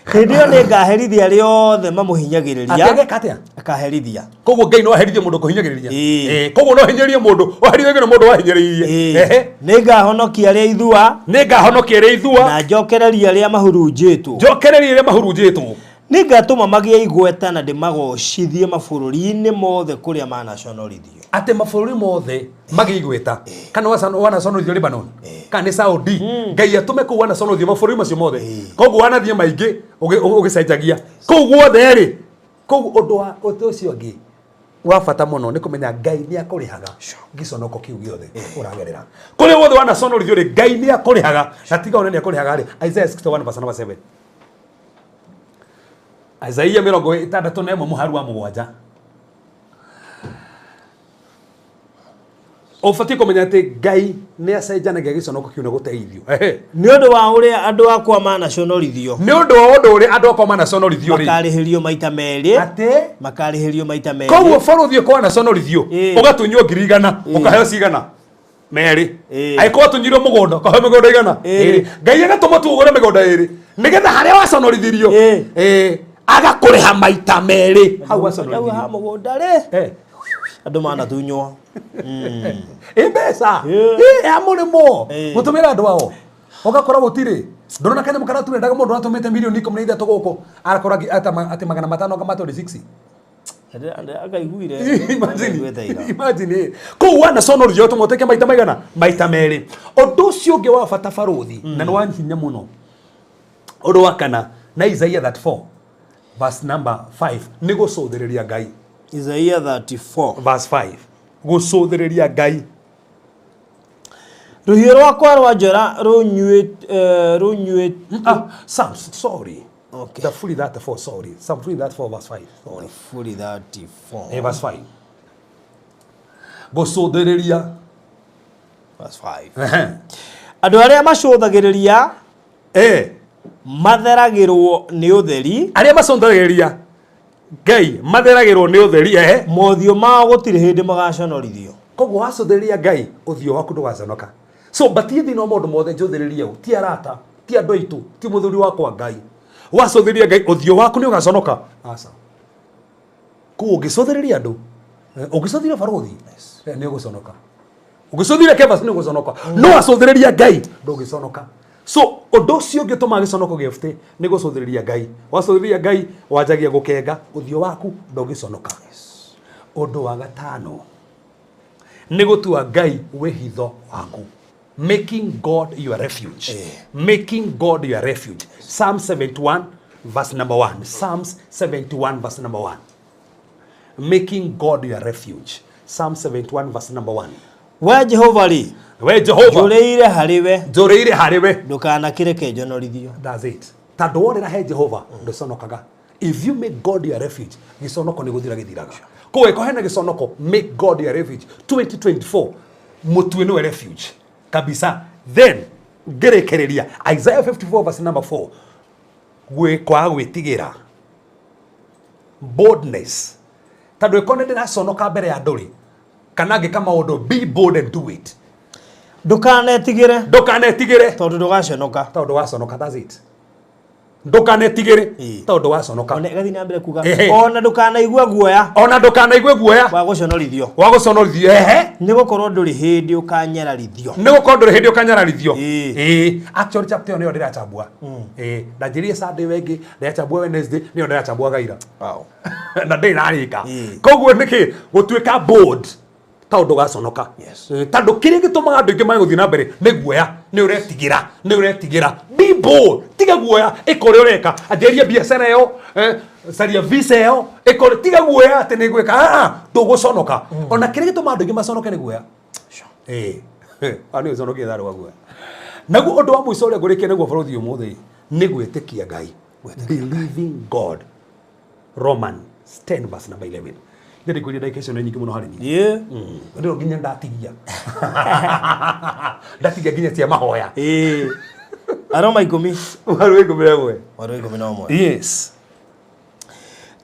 [SPEAKER 1] Hĩndĩ ĩyo nĩngaherithia arĩa othe mamũhinyagĩrĩria.
[SPEAKER 6] Atĩ ageka atĩa?
[SPEAKER 1] Akaherithia.
[SPEAKER 6] Koguo Ngai no aherithie mũndũ kũhinyagĩrĩria.
[SPEAKER 1] Ĩĩ.
[SPEAKER 6] Koguo no ahinyĩrĩrie mũndũ, aherithagio nĩ mũndũ wahinyĩrĩirie.
[SPEAKER 1] Nĩngahonokia arĩa ithua.
[SPEAKER 6] Nĩngahonokia arĩa ithua.
[SPEAKER 1] Na njokererie arĩa mahurunjĩtwo.
[SPEAKER 6] Njokererie arĩa mahurunjĩtwo.
[SPEAKER 1] Nĩngatũma magĩe igweta na ndĩmagocithie mabũrũri-inĩ mothe kũrĩa manaconorithio.
[SPEAKER 6] Atĩ mabũrũri mothe magĩe igweta. Kana wanaconorithio Lebanon, kana nĩ Saudi, Ngai atũme kũu wanaconorithio mabũrũri macio mothe. Koguo wanathiĩ maingĩ ũgĩcenjagia kũu guothe rĩ. Koguo ũndũ wa ũndũ ũcio ũngĩ wa bata mũno nĩ kũmenya Ngai nĩ akũrĩhaga gĩconoko kĩu gĩothe ũragerera. Kũrĩa guothe wanaconorithio rĩ, Ngai nĩ akũrĩhaga. Na tiga ona nĩ akũrĩhaga rĩ, Isaiah 61 verse number 7. Isaia 61 mũhari wa 7. Ũbatiĩ kũmenya atĩ Ngai nĩ acenjanagia gĩconoko kĩu na gũteithio.
[SPEAKER 1] Nĩ ũndũ wa ũrĩa andũ akwa manaconorithio.
[SPEAKER 6] Nĩ ũndũ wa ũndũ ũrĩa andũ akwa manaconorithio rĩ.
[SPEAKER 1] Makarĩhĩrio maita merĩ.
[SPEAKER 6] Atĩ?
[SPEAKER 1] Makarĩhĩrio maita merĩ.
[SPEAKER 6] Koguo bũrũri ũkorwo wanaconorithio, ũgatunywo 100,000, ũkaheo cigana? Merĩ. Angĩkorwo watunyirwo mũgũnda, ũkaheo mĩgũnda igana? Ĩrĩ. Ngai agatũma tu ũgũre mĩgũnda ĩrĩ, nĩgetha harĩa waconorithirio, agakũrĩha maita merĩ hau waconorithirio.
[SPEAKER 1] Ha mũgũnda rĩ, andũ manatunywo.
[SPEAKER 6] Ĩ mbeca ĩ ya mũrĩmo gũtũmĩra andũ ao ũgakora gũtirĩ. Ndũrona kanyamũ karĩa turendaga, mũndũ aratũmĩte mirioni 13 gũkũ, arakora atĩ 500 kama 26.
[SPEAKER 1] Akaiguire.
[SPEAKER 6] Imagine, kũu wanaconorithio ũtũma ũtĩke maita maigana? Maita merĩ. Ũndũ ũcio ũngĩ wa bata barũthi, na nĩ wa hinya mũno, ũndũ wa kana na Isaia 34 verse number 5, nĩ gũcũthĩrĩria Ngai.
[SPEAKER 1] Isaia 34
[SPEAKER 6] verse 5, gũcũthĩrĩria Ngai.
[SPEAKER 1] Rũhiũ rwakwa rwa njora rũnyuĩte.
[SPEAKER 6] Ah, Psalms, sorry.
[SPEAKER 1] Okay.
[SPEAKER 6] Thaburi 34, sorry. Psalm 34 verse 5. Sorry.
[SPEAKER 1] Thaburi 34.
[SPEAKER 6] Verse 5. Gũcũthĩrĩria.
[SPEAKER 1] Verse 5. Andũ arĩa macũthagĩrĩria matheragĩrwo nĩ ũtheri.
[SPEAKER 6] Arĩa macũthagĩrĩria Ngai matheragĩrwo nĩ ũtheri.
[SPEAKER 1] Mothiũ mao gũtirĩ hĩndĩ magaconorithio.
[SPEAKER 6] Koguo wacũthĩrĩria Ngai, ũthiũ waku ndũgaconoka. So batie thĩinĩ wa maũndũ mothe njũthĩrĩrie ũ, ti arata, ti andũ aitũ, ti mũthuri wakwa, Ngai. Wacũthĩrĩria Ngai, ũthiũ waku nĩ ũgaconoka? Aca. Koguo ũngĩcũthĩrĩria andũ, ũngĩcũthĩrĩria barũthi, nĩ ũgũconoka. Ũngĩcũthĩrĩria Kevas nĩ ũgũconoka. No wacũthĩrĩria Ngai ndũngĩconoka. So ũndũ ũcio ũngĩ ũtũmaga gĩconoko gĩbute nĩ gũcũthĩrĩria Ngai. Wacũthĩrĩria Ngai wanjagia gũkenga, ũthiũ waku ndũngĩconoka. Ũndũ wa gatano nĩ gũtua Ngai wĩhitho waku. Making God your refuge. Making God your refuge. Psalm 71 verse number 1. Psalms 71 verse number 1. Making God your refuge. Psalm 71 verse number 1.
[SPEAKER 1] We Jehova rĩ,
[SPEAKER 6] We Jehova,
[SPEAKER 1] njũrĩire harĩ we,
[SPEAKER 6] njũrĩire harĩ we.
[SPEAKER 1] Ndũkanakĩreke njonorithio.
[SPEAKER 6] That's it. Tondũ worĩra he Jehova ndũconokaga. If you make God your refuge, gĩconoko nĩ gũthira gĩthiraga. Koguo ĩko hena gĩconoko, make God your refuge. 2024 mũtue nĩwe refuge kabisa. Then ngĩrĩkĩrĩria Isaiah 54 verse number 4, kwaga gwĩtigĩra, boldness. Tondũ ĩko nĩ ndĩraconoka mbere ya andũ rĩ, kana ngĩka maũndũ, be bold and do it.
[SPEAKER 1] Ndũkanetigĩre,
[SPEAKER 6] Ndũkanetigĩre,
[SPEAKER 1] tondũ ndũgaconoka.
[SPEAKER 6] Tondũ waconoka. That's it. Ndũkanetigĩre, tondũ waconoka.
[SPEAKER 1] Ona ĩgathiĩ na mbere kuga,
[SPEAKER 6] Ehe.
[SPEAKER 1] ona ndũkanaigua guoya
[SPEAKER 6] ona ndũkanaigue guoya
[SPEAKER 1] wa gũconorithio,
[SPEAKER 6] wa gũconorithio, ehe,
[SPEAKER 1] nĩ gũkorwo ndũrĩ hĩndĩ ũkanyararithio.
[SPEAKER 6] Nĩ gũkorwo ndũrĩ hĩndĩ ũkanyararithio.
[SPEAKER 1] Ĩĩ.
[SPEAKER 6] Ĩĩ, actually chapter ĩyo nĩyo ndĩrachambua. Ĩĩ, ndanjĩrire Sunday wengĩ, ndĩrachambua Wednesday, nĩyo ndĩrachambua gaira na ndĩrĩ narĩka. Koguo nĩkĩ gũtuĩka bold tondũ ndũgaconoka? Tondũ kĩrĩa gĩtũmaga andũ aingĩ mage gũthiĩ na mbere nĩ guoya, nĩ ũretigĩra, nĩ ũretigĩra. Be bold, tiga guoya, ĩka ũrĩa ũreka, anjĩrĩria biacara ĩyo, caria visa ĩyo, ĩka ũrĩa, tiga guoya atĩ nĩ gwĩka, ah, ndũgũconoka. Ona kĩrĩa gĩtũmaga andũ aingĩ maconoke nĩ guoya. Ĩĩ, nĩ ũconokie tharũ wa guoya. Naguo ũndũ wa mũico ũrĩa ngũrĩkia naguo bũrũri ũmũthĩ nĩ gwĩtĩkia Ngai, believing God. Romans 10 verse number 11. Ndĩrĩ kwĩria ndagĩka icio nĩ nyingĩ mũno harĩ niĩ. Ndĩro nginya ndatigia ndatigia nginya cia mahoya.
[SPEAKER 1] Ĩĩ. Aroma 10.
[SPEAKER 6] Warũ 11.
[SPEAKER 1] Warũ 11.
[SPEAKER 6] Yes.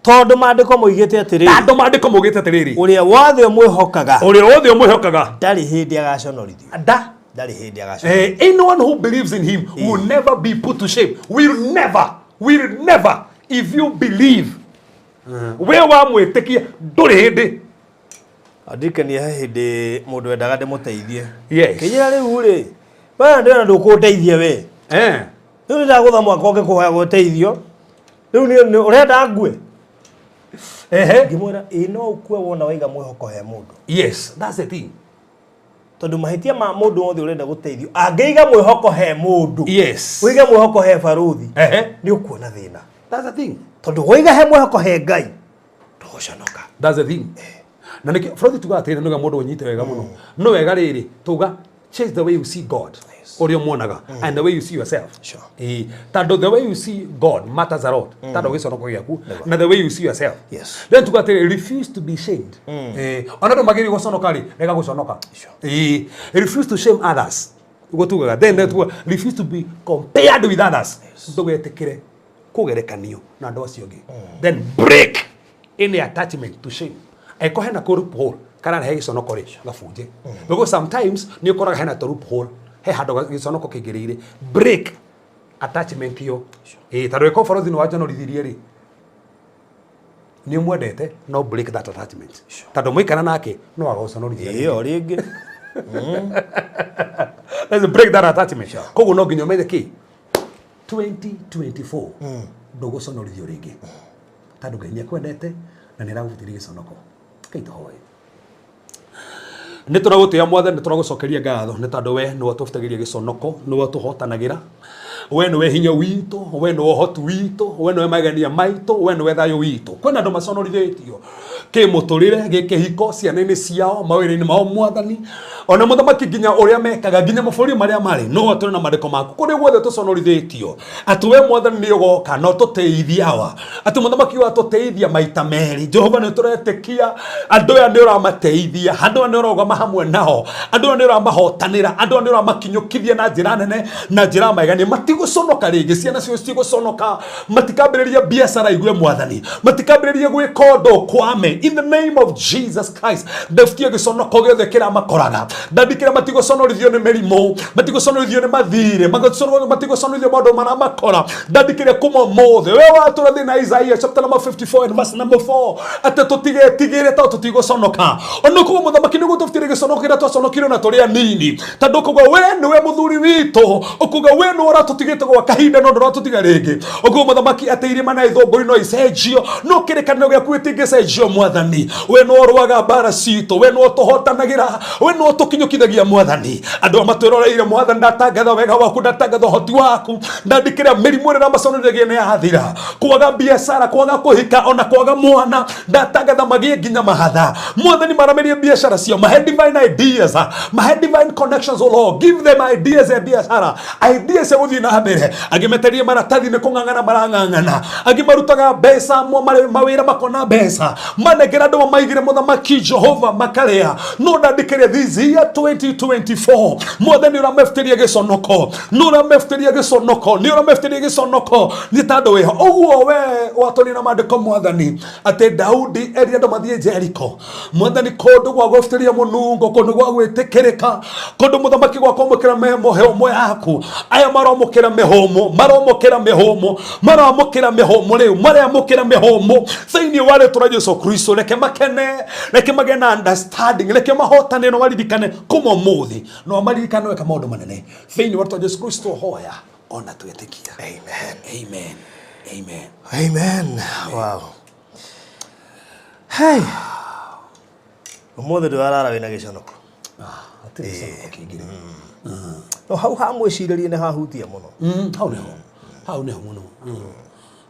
[SPEAKER 1] Tondũ maandĩko moigĩte atĩrĩrĩ,
[SPEAKER 6] Tondũ maandĩko maugĩte atĩrĩrĩ,
[SPEAKER 1] ũrĩa wothe ũmwĩhokaga
[SPEAKER 6] ũrĩa wothe ũmwĩhokaga
[SPEAKER 1] ndarĩ hĩndĩ agaconorithio.
[SPEAKER 6] Nda
[SPEAKER 1] Ndarĩ hĩndĩ agaconorithio.
[SPEAKER 6] Anyone who believes in him will never be put to shame. Will never, will never. If you believe, we wamwĩtĩkia ndũrĩ hĩndĩ.
[SPEAKER 1] Andirikania he hĩndĩ mũndũ endaga ndĩmũteithie. Kĩnjĩra rĩu rĩ, we ndĩrona ndũkũndeithia we. Rĩu nĩ ndagũtha mwaka ũngĩ kũhoya gũteithio. Rĩu nĩ ũrenda ngue? Ngĩmwĩra ĩ no ũkue wona waiga mwĩhoko he mũndũ.
[SPEAKER 6] Yes, that's the thing.
[SPEAKER 1] Tondũ mahĩtia ma mũndũ wothe ũrenda gũteithio angĩiga mwĩhoko he mũndũ, ũige mwĩhoko he barũthi, nĩ ũkuona thĩna.
[SPEAKER 6] That's the thing.
[SPEAKER 1] Tondũ waiga he mwĩhoko he Ngai ndũgũconoka.
[SPEAKER 6] That's the thing. Na nĩkĩo bũrũri tugaga atĩrĩrĩ, nĩgetha mũndũ ũnyite wega mũno, no wega rĩrĩ tuga change the way you see God, ũrĩa ũmuonaga, and the way you see yourself. Ĩĩ, tondũ the way you see God matters a lot, tondũ gĩconoko gĩaku na the way you see yourself. Then tuga atĩrĩrĩ, refuse to be shamed. Ona andũ magĩrĩirwo gũconoka rĩ, rega gũconoka. Ĩĩ, refuse to shame others, ũguo tugaga. Then tuga refuse to be compared with others. Ndũgetĩkĩre kũgerekanio na andũ acio angĩ. Then break any attachment to shame. Angĩkorwo hena kũ loophole kararehe gĩconoko rĩ, gabunje, because sometimes nĩ ũkoraga hena tũ loophole, he handũ gĩconoko kĩingĩrĩire. Break attachment ĩyo. Ĩĩ, tondũ ĩkorwo balothi nĩ wanjonorithirie rĩ, nĩ ũmwendete, no break that attachment, tondũ mũikara nake no agũconorithia.
[SPEAKER 1] Ĩyo rĩngĩ.
[SPEAKER 6] Let's break that attachment. Koguo no nginya ũmenye kĩ 2024 ndũgũconorithio rĩngĩ, tondũ Ngai nĩ akwendete na nĩ aragũbutĩria gĩconoko. Kai tũhoe. Nĩ tũragũtĩĩa Mwathani, nĩ tũragũcokeria ngatho nĩ tondũ we nĩwe ũtũbutagĩria gĩconoko, nĩwe ũtũhotanagĩra, we nĩwe hinya witũ, we nĩwe ũhoti witũ, we nĩwe magenia maitũ, we nĩwe thayũ witũ. Kwĩna andũ maconorithĩtio kĩmũtũrĩre, gĩkĩhiko, ciana-inĩ ciao, mawĩra-inĩ mao, Mwathani, ona mũthamaki, nginya ũrĩa mekaga, nginya mabũrũri marĩa marĩ, no atũre na mandĩko maku kũrĩa guothe tũconorithĩtio, atĩ we Mwathani nĩ ũgoka na ũtũteithie awa, atĩ mũthamaki watũteithia maita merĩ. Jehova, nĩ tũretĩkia andũ aya nĩ ũramateithia, andũ aya nĩ ũrũgama hamwe nao, andũ aya nĩ ũramahotanĩra, andũ aya nĩ ũramakinyũkithia na njĩra nene na njĩra ya magegania. Matigũconoka rĩngĩ, ciana cio citigũconoka, matikambĩrĩria biacara igue, Mwathani, matikambĩrĩria gwĩka ũndũ kwame. In the name of Jesus Christ, ndabutia gĩconoko gĩothe kĩramakoraga, ndandĩkĩra matigũconorithio nĩ mĩrimũ, matigũconorithio nĩ mathirĩ, matigũconorithio maũndũ maramakora. Ndandĩkĩre kuma ũmũthĩ we watũra thĩna Isaiah chapter number 54 and verse number 4 atĩ tũtigetigĩre tondũ tũtigũconoka. Ona kuga mũthamaki nĩguo tũbutire gĩconoko kĩrĩa twaconokire na tũrĩ anini, tondũ ũkuga we nĩwe mũthuri witũ, ũkuga we nĩwe ũratũtigĩte gwa kahinda no ndũratũtiga rĩngĩ. Ũkuga mũthamaki atĩ irĩma na ithũngũri no icenjio, no kĩrĩkanĩro gĩaku gĩtingĩcenjio. Mwathani, we nĩwe ũrũaga mbara citũ, we nĩwe ũtũhotanagĩra, we nĩwe ũtũkinyũkithagia. Mwathani, andũ a matwĩroreire, Mwathani, ndatangatha wega waku, ndatangatha ũhoti waku. Ndandĩkĩra mĩrimũ ĩrĩa ĩramaconorithia nĩ yathira, kwaga biacara, kwaga kũhika, ona kwaga mwana, ndatangatha magĩe nginya mahatha. Mwathani, maramĩrie biacara ciao, mahe divine ideas, mahe divine connections. O Lord, give them ideas ya biacara, ideas cia gũthiĩ na mbere. Angĩ meterie maratathi nĩ kũng'ang'ana marang'ang'ana, angĩ marutaga mbeca mawĩra makona mbeca, manengera andũ mamaigĩre, mũthamaki Jehova, makarĩa. No ndandĩkĩre this year 2024, Mwathani, ũramebutĩria gĩconoko, nĩ ũramebutĩria gĩconoko, nĩ ũramebutĩria gĩconoko, nĩ tondũ wĩho ũguo we watũria na maandĩko, Mwathani, atĩ Daudi erire andũ mathiĩ Jeriko. Mwathani, kũndũ gwa gwĩbutĩria mũnungo, kũndũ gwa gwĩtĩkĩrĩka, kũndũ mũthamaki gwa kwamũkĩra mĩhũmũ yaku. Aya maromũkĩra mĩhũmũ, maromũkĩra mĩhũmũ, maramũkĩra mĩhũmũ rĩu, maramũkĩra mĩhũmũ thĩinĩ wa rĩtwa rĩa Jesu Kristo. Reke makene, reke magĩe na understanding, reke mahotane, no maririkane kuma ũmũthĩ, no maririkane weka maũndũ manene thĩinĩ wa rĩtwa rĩa Jesu Kristo hoya ona twĩtĩkia.
[SPEAKER 1] Amen.
[SPEAKER 6] Amen, amen.
[SPEAKER 1] Amen. Wow. Hey. Ũmũthĩ ndũrarara wĩna gĩconoko.
[SPEAKER 6] Hatirĩ gĩconoko kĩngĩ rĩu.
[SPEAKER 1] No hau ha mwĩcirĩrie nĩ hahutia mũno.
[SPEAKER 6] Hau nĩho, hau nĩho mũno.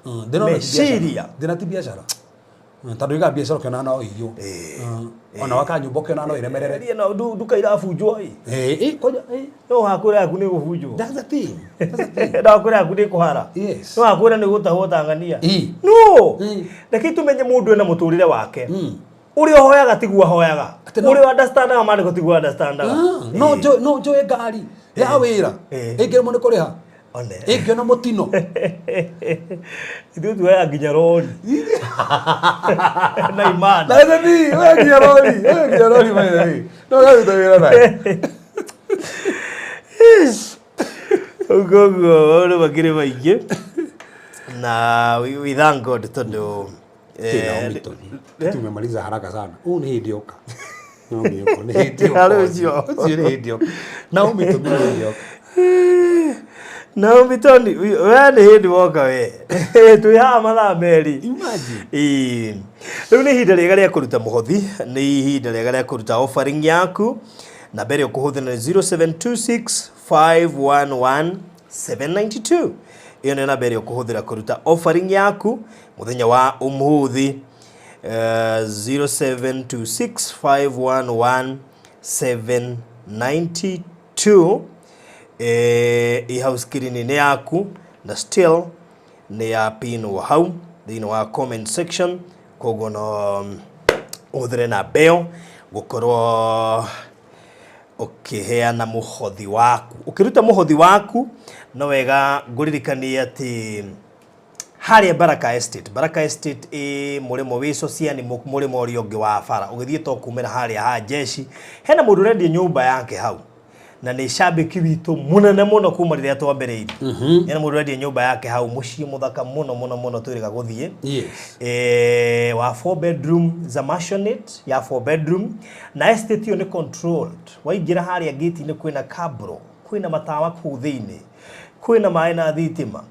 [SPEAKER 6] Ndĩrona ti biacara.
[SPEAKER 1] Meciria.
[SPEAKER 6] Ndĩna ti biacara, tondũ iga biacara ũkĩona no iyũ. Ona waka nyũmba ũkĩona no ĩremerere.
[SPEAKER 1] Ria no nduka irabunjwo ĩ.
[SPEAKER 6] Kwanja.
[SPEAKER 1] No hakwĩra yaku nĩ gũbunjwo.
[SPEAKER 6] That's the thing. That's the thing.
[SPEAKER 1] No hakwĩra yaku nĩ kũhara.
[SPEAKER 6] Yes.
[SPEAKER 1] No hakwĩra nĩ gũtahwo Tanzania. No. Reke tumenye mũndũ ena mũtũrĩre wake. Ũrĩa ũhoyaga tiguo ahoyaga.
[SPEAKER 6] Atĩ no-
[SPEAKER 1] Ũrĩa understandaga maandĩko tiguo understandaga.
[SPEAKER 6] Ah, no njoe ngari ya wĩra ĩngĩremwo nĩ kũrĩha,
[SPEAKER 1] One.
[SPEAKER 6] ĩngĩona mũtino.
[SPEAKER 1] Ithuĩ tuoyaga nginya rori na imani.
[SPEAKER 6] That's the thing. We nginya rori, we nginya rori, by the way. No ũraruta wĩra nayo.
[SPEAKER 1] Ũguo ũguo maũndũ makĩrĩ maingĩ na we thank God tondũ
[SPEAKER 6] Naomi Tony. Tumemaliza haraka sana. Huu ni hĩndĩ yoka. Naomi yoka. Nĩ hĩndĩ yoka.
[SPEAKER 1] Harĩ ũcio.
[SPEAKER 6] Ũcio nĩ hĩndĩ yoka. Naomi Tony nĩ hĩndĩ yoka.
[SPEAKER 1] Naomi Tony, we nĩ hĩndĩ woka we. Twĩ haha mathaa merĩ.
[SPEAKER 6] Imagine.
[SPEAKER 1] Ĩĩ. Rĩu nĩ ihinda rĩega rĩa kũruta mũhothi, nĩ ihinda rĩega rĩa kũruta offering yaku. Namba ĩrĩa ũkũhũthĩra nĩ 0726 511 792. Ĩyo nĩyo namba ĩrĩa ũkũhũthĩra kũruta offering yaku mũthenya wa ũmũthĩ. 0726 511 792 ĩ hau screen-inĩ yaku na still nĩ ya pinwo hau thĩinĩ wa comment section, koguo no ũhũthĩre namba ĩyo gũkorwo ũkĩheana mũhothi waku. Ũkĩruta mũhothi waku, no wega ngũririkanie atĩ harĩa Baraka Estate, Baraka Estate ĩ mũrĩmo wĩ Sociani, mũrĩmo ũrĩa ũngĩ wa bara ũgĩthiĩ to kumĩra harĩa ha jeshi, hena mũndũ ũrendia nyũmba yake hau na nĩ cambĩki witũ mũnene mũno kuma rĩrĩa twambĩrĩirie. Hena mũndũ ũrendia nyũmba yake hau, mũciĩ mũthaka mũno mũno mũno twĩrĩga gũthiĩ. Wa 4 bedroom, za maisonette ya 4 bedroom, na estate ĩyo nĩ controlled. Waingĩra harĩa gate-inĩ kwĩna cabro, kwĩna matawa kũu thĩinĩ, kwĩna maĩ na thitima.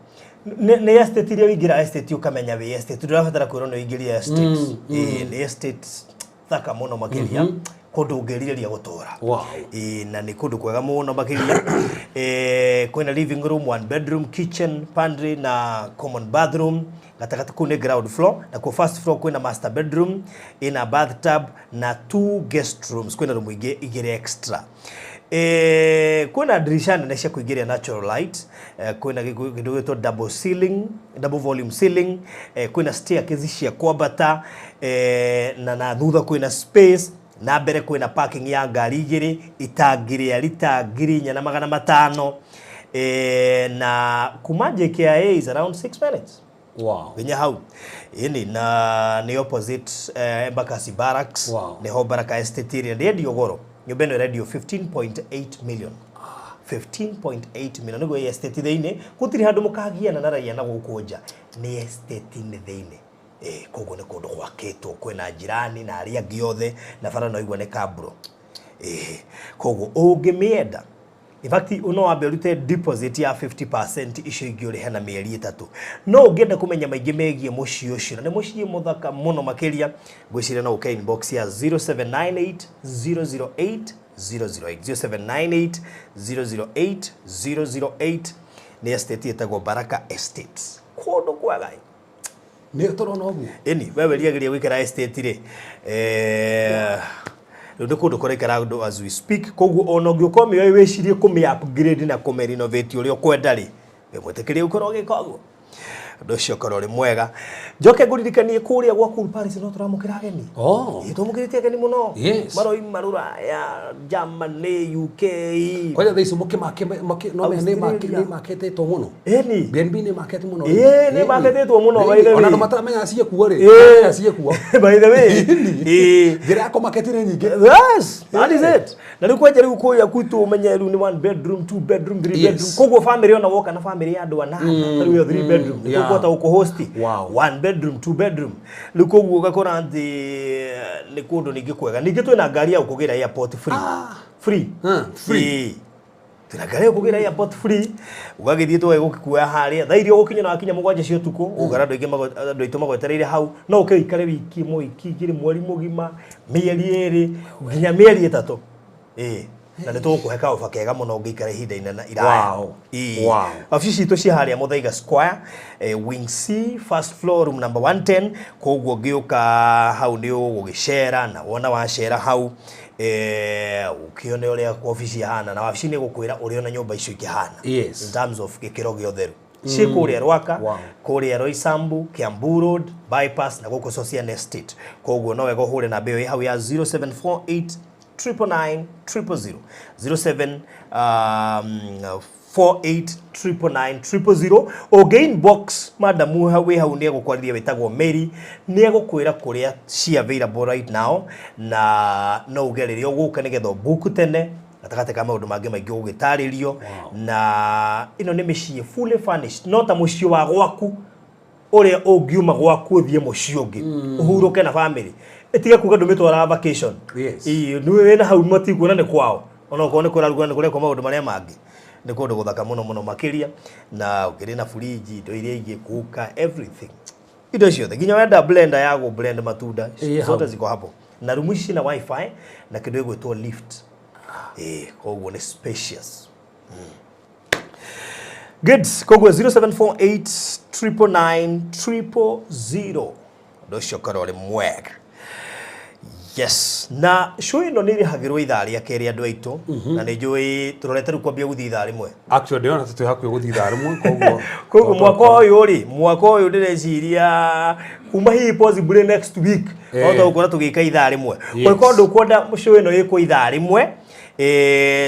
[SPEAKER 1] Nĩ estate iria ũingĩra estate ũkamenya wĩ estate, ndũrabatara kwĩrwo nĩ ũingĩria estate. Nĩ estate thaka mũno makĩria, kũndũ ũngĩrirĩria gũtũra. Ĩĩ, na nĩ kũndũ kwega mũno makĩria. Kwĩna living room, one bedroom, kitchen, pantry na common bathroom gatagatĩ. Kũu nĩ ground floor. Na kuo first floor kwĩna master bedroom ĩna bathtub na two guest rooms, kwĩna room ingĩ igĩrĩ extra. Kwĩna ndirisha nene cia kũingĩria natural light. Kwĩna kĩndũ gĩtwo double ceiling, double volume ceiling. Kwĩna staircase cia kwambata, na thutha kwĩna space, na mbere kwĩna parking ya ngari igĩrĩ itangĩrĩa rita 4,500. Na kuma JKIA is around 6 minutes. Nginya hau ĩni na nĩ opposite Embakasi Barracks. Nĩho Baraka Estate ĩrĩa ndĩendio goro. Nyũmba ĩno ĩrendio 15.8 million, 15.8 million nĩguo ĩ estate thĩinĩ. Gũtirĩ handũ mũkagiana na raia na gũkũ nja, nĩ estate-inĩ thĩinĩ. Koguo nĩ kũndũ gwakĩtwo kwĩna jirani na arĩa angĩ othe, na bara no igua nĩ kaburo. Koguo ũngĩmĩenda, in fact no wambe ũrute deposit ya 50%, icio ingĩ ũrĩhe na mĩeri 3. No ũngĩenda kũmenya maingĩ megiĩ mũciĩ ũcio, na nĩ mũciĩ mũthaka mũno makĩria, ngwĩciria no ũke inbox ya 0798 008 008, 0798 008 008. Nĩ estate ĩtagwo Baraka Estates, kũndũ kwega.
[SPEAKER 6] Nĩ tũrona ũguo.
[SPEAKER 1] Ĩni we wĩriagĩria gũikara estate rĩ, rĩu nĩ kũndũ kũraikara andũ as we speak. Koguo ona ũngĩũka ũmĩoe wĩcirie kũmĩ upgrade na kũmĩ renovate ũrĩa ũkwenda rĩ, wĩ mwĩtĩkĩrie gũkorwo ũgĩka ũguo. Ũndũ ũcio ũkorwo ũrĩ mwega. Njoke ngũririkanie kũrĩa gwa Cool Paris no tũramũkĩra ageni. Ĩĩ, twamũkĩrĩte ageni mũno. Maroima Rũraya, Germany, UK.
[SPEAKER 6] Kwanja thaa ici mũkĩmake no menya
[SPEAKER 1] Australia.
[SPEAKER 6] nĩ makĩtĩtwo mũno.
[SPEAKER 1] Ĩni.
[SPEAKER 6] BNB nĩ makĩte mũno.
[SPEAKER 1] Ĩĩ, nĩ makĩtĩtwo mũno, by the way.
[SPEAKER 6] Ona andũ mataramenya ciĩ kuo rĩ. Ciĩ kuo.
[SPEAKER 1] By the way.
[SPEAKER 6] Ĩni. Njĩra ya kũmaketi nĩ nyingĩ.
[SPEAKER 1] Yes, that is it. Na rĩu kwanja rĩu kũrĩa gwitũ ũmenye rĩu nĩ one bedroom, two bedroom, three bedroom. Koguo family ona woka na family ya andũ anana, ta rĩu ĩyo three bedroom, nĩ tũkũhota gũkũhost. One bedroom, two bedroom. Rĩu koguo ũgakora atĩ nĩ kũndũ ningĩ kwega. Ningĩ twĩna ngari ya gũkũgĩra airport free. Free.
[SPEAKER 6] Free.
[SPEAKER 1] Ĩĩ. Twĩna ngari ya gũkũgĩra airport free. Ũgagĩthiĩ tũgagĩgũkuoya harĩa. Thaa iria ũgũkinya na wakinya 7 cia ũtukũ, ũgũkora andũ aingĩ andũ aitũ magwetereire hau. No ũke ũikare wiki ĩmwe, wiki 2, mweri mũgima, mĩeri 2, nginya mĩeri 3. Ĩĩ. Na nĩ tũgũkũhe kaoba kega mũno ũngĩikara ihinda inene iraya. Ĩĩ. Wabici citũ ci harĩa Muthaiga Square, Wing C, first floor, room number 110. Koguo ũngĩũka hau nĩ ũgũgĩcera, na wona wacera hau, ũkĩone ũrĩa wabici ihana, na wabici nĩ ĩgũkwĩra ũrĩa ona nyũmba icio ikĩhana. In terms of gĩkĩro gĩa ũtheru. Ciĩ kũrĩa Rwaka, kũrĩa Roysambu, Kiambu Road, Bypass na gũkũ Sosian Estate. Koguo no wega ũhũre namba ĩyo ĩ hau ya 0748 999 000, 07 48 999 000. Ũngĩ inbox madamu wĩ hau nĩ egũkwarĩria, wĩtagwo Mary, nĩ egũkwĩra kũrĩa ci available right now, na no uge rĩrĩa ũgũka nĩgetha ũbook tene gatagatĩ ka maũndũ mangĩ maingĩ ũgũgĩtarĩrio. Na ĩno nĩ mĩciĩ fully furnished, no ta mũciĩ wa gwaku ũrĩa ũngiuma gwaku ũthiĩ mũciĩ ũngĩ ũhurũke na family, ĩtige kuga ndũmĩtwaraga vacation. Ĩĩ, nĩ wĩna hau matikuona nĩ kwao, ona okorwo nĩ kũrarugwo nĩ kũrekwo maũndũ marĩa mangĩ. Nĩ kũndũ gũthaka mũno mũno makĩria, na ũkĩrĩ na fridge, indo iria ingĩ, cooker, everything, indo ciothe, nginya wenda blender ya gũ blend matunda,
[SPEAKER 6] Hau.
[SPEAKER 1] zote ziko hapo. Na rumu ici cina wifi na kĩndũ gĩgwĩtwo lift. Ĩĩ, koguo nĩ spacious. Good. Koguo 0748 999 000, ũndũ ũcio ũkorwo ũrĩ mwega. Yes, na show ĩno nĩ ĩrĩhagĩrwo ithaa rĩa kerĩ, andũ aitũ, na nĩ njũĩ tũrorete rĩu kwambia gũthiĩ ithaa rĩmwe.
[SPEAKER 6] Actually ndĩrona ta twĩ hakuhĩ gũthiĩ ithaa rĩmwe, koguo
[SPEAKER 1] Koguo mwaka ũyũ rĩ, mwaka ũyũ ndĩreciria kuma hihi possibly next week no tũgũkorwo tũgĩka ithaa rĩmwe. Kũngĩkorwo ndũkwenda show ĩno ĩkwo ithaa rĩmwe,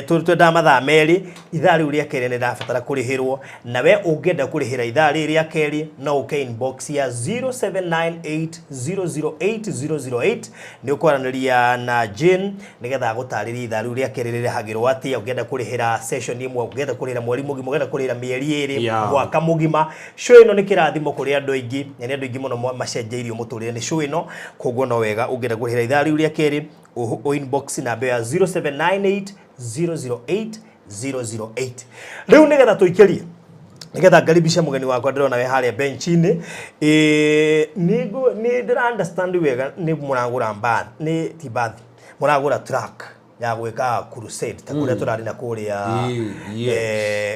[SPEAKER 1] twendaga mathaa 2, ithaa rĩu rĩa kerĩ nĩ rĩrabatara kũrĩhĩrwo. Na we ũngĩenda kũrĩhĩra ithaa rĩrĩ rĩa kerĩ, no ũke inbox ya 0798008008, nĩ ũkwaranĩria na Jane nĩgetha agũtarĩrie ithaa rĩu rĩa kerĩ rĩrĩhagĩrwo atĩa. Ũngĩenda kũrĩhĩra session ĩmwe, ũngĩenda kũrĩhĩra mweri mũgima, ũngĩenda kũrĩhĩra mĩeri 2, mwaka mũgima. Show ĩno nĩ kĩrathimo kũrĩ andũ aingĩ, na nĩ andũ aingĩ mũno macenjeirio mũtũrĩre nĩ show ĩno. Koguo no wega ũngĩenda kũrĩhĩra ithaa rĩu rĩa kerĩ ũ inbox namba ya 0798 008 008. Rĩu nĩgetha tũikĩrie, nĩgetha ngaribisha mũgeni wakwa ndĩrona we harĩa bench-inĩ, nĩ ndĩra understand wega nĩ mũragũra mbathi, nĩ ti mbathi, mũragũra truck ya gwĩka crusade ta kũrĩa tũrarĩ na kũrĩa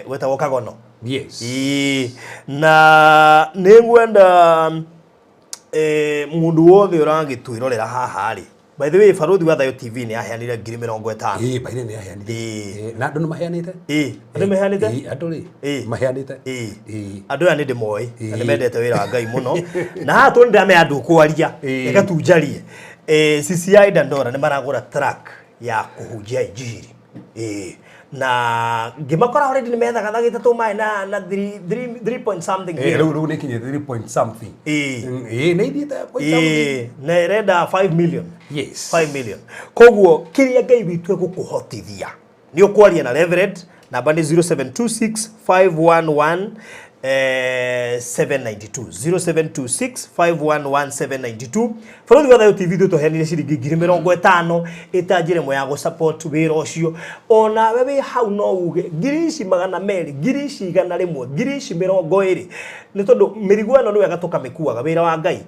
[SPEAKER 1] gwĩtagwo Kagono. Ĩĩ, na nĩ ngwenda mũndũ wothe ũragĩtwĩrorera haha rĩ, by the way, Barũthi wa Thayo TV nĩ aheanire 50,000.
[SPEAKER 6] Ĩĩ, baire nĩ aheanire. Na andũ nĩ maheanĩte.
[SPEAKER 1] Ĩĩ, andũ maheanĩte?
[SPEAKER 6] Ĩĩ, andũ rĩ maheanĩte. Ĩĩ.
[SPEAKER 1] Andũ aya nĩ ndĩmoĩ na nĩ mendete wĩra wa Ngai mũno, na haha tũ nĩ ndĩramenya ndũkwaria, reke tu njarie. CCI Dandora nĩ maragũra truck ya kũhunjia injiri. Ĩĩ, Na ngĩmakora already nĩ methagathagĩte tũmaĩ na 3 point something.
[SPEAKER 6] Rĩu nĩ kinyĩte 3 point something. Ĩĩ, nĩ ithiĩte point something.
[SPEAKER 1] Ĩĩ, na ĩrenda 5 million.
[SPEAKER 6] Yes.
[SPEAKER 1] 5 million. Koguo kĩrĩa Ngai witũ egũkũhotithia nĩ ũkwaria na Reverend, namba nĩ 0726 511 792, 0726 511 792. Bũrũri wa Thayũ TV ithuĩ tũheanire ciringi 50,000 ĩta njĩra ĩmwe ya gũ-support wĩra ũcio. Onawe wĩ hau no uge ngiri ici 200, ngiri ici 100, ngiri ici 20, nĩ tondũ mĩrigo ĩno nĩ wega tũkamĩkuaga wĩra wa Ngai.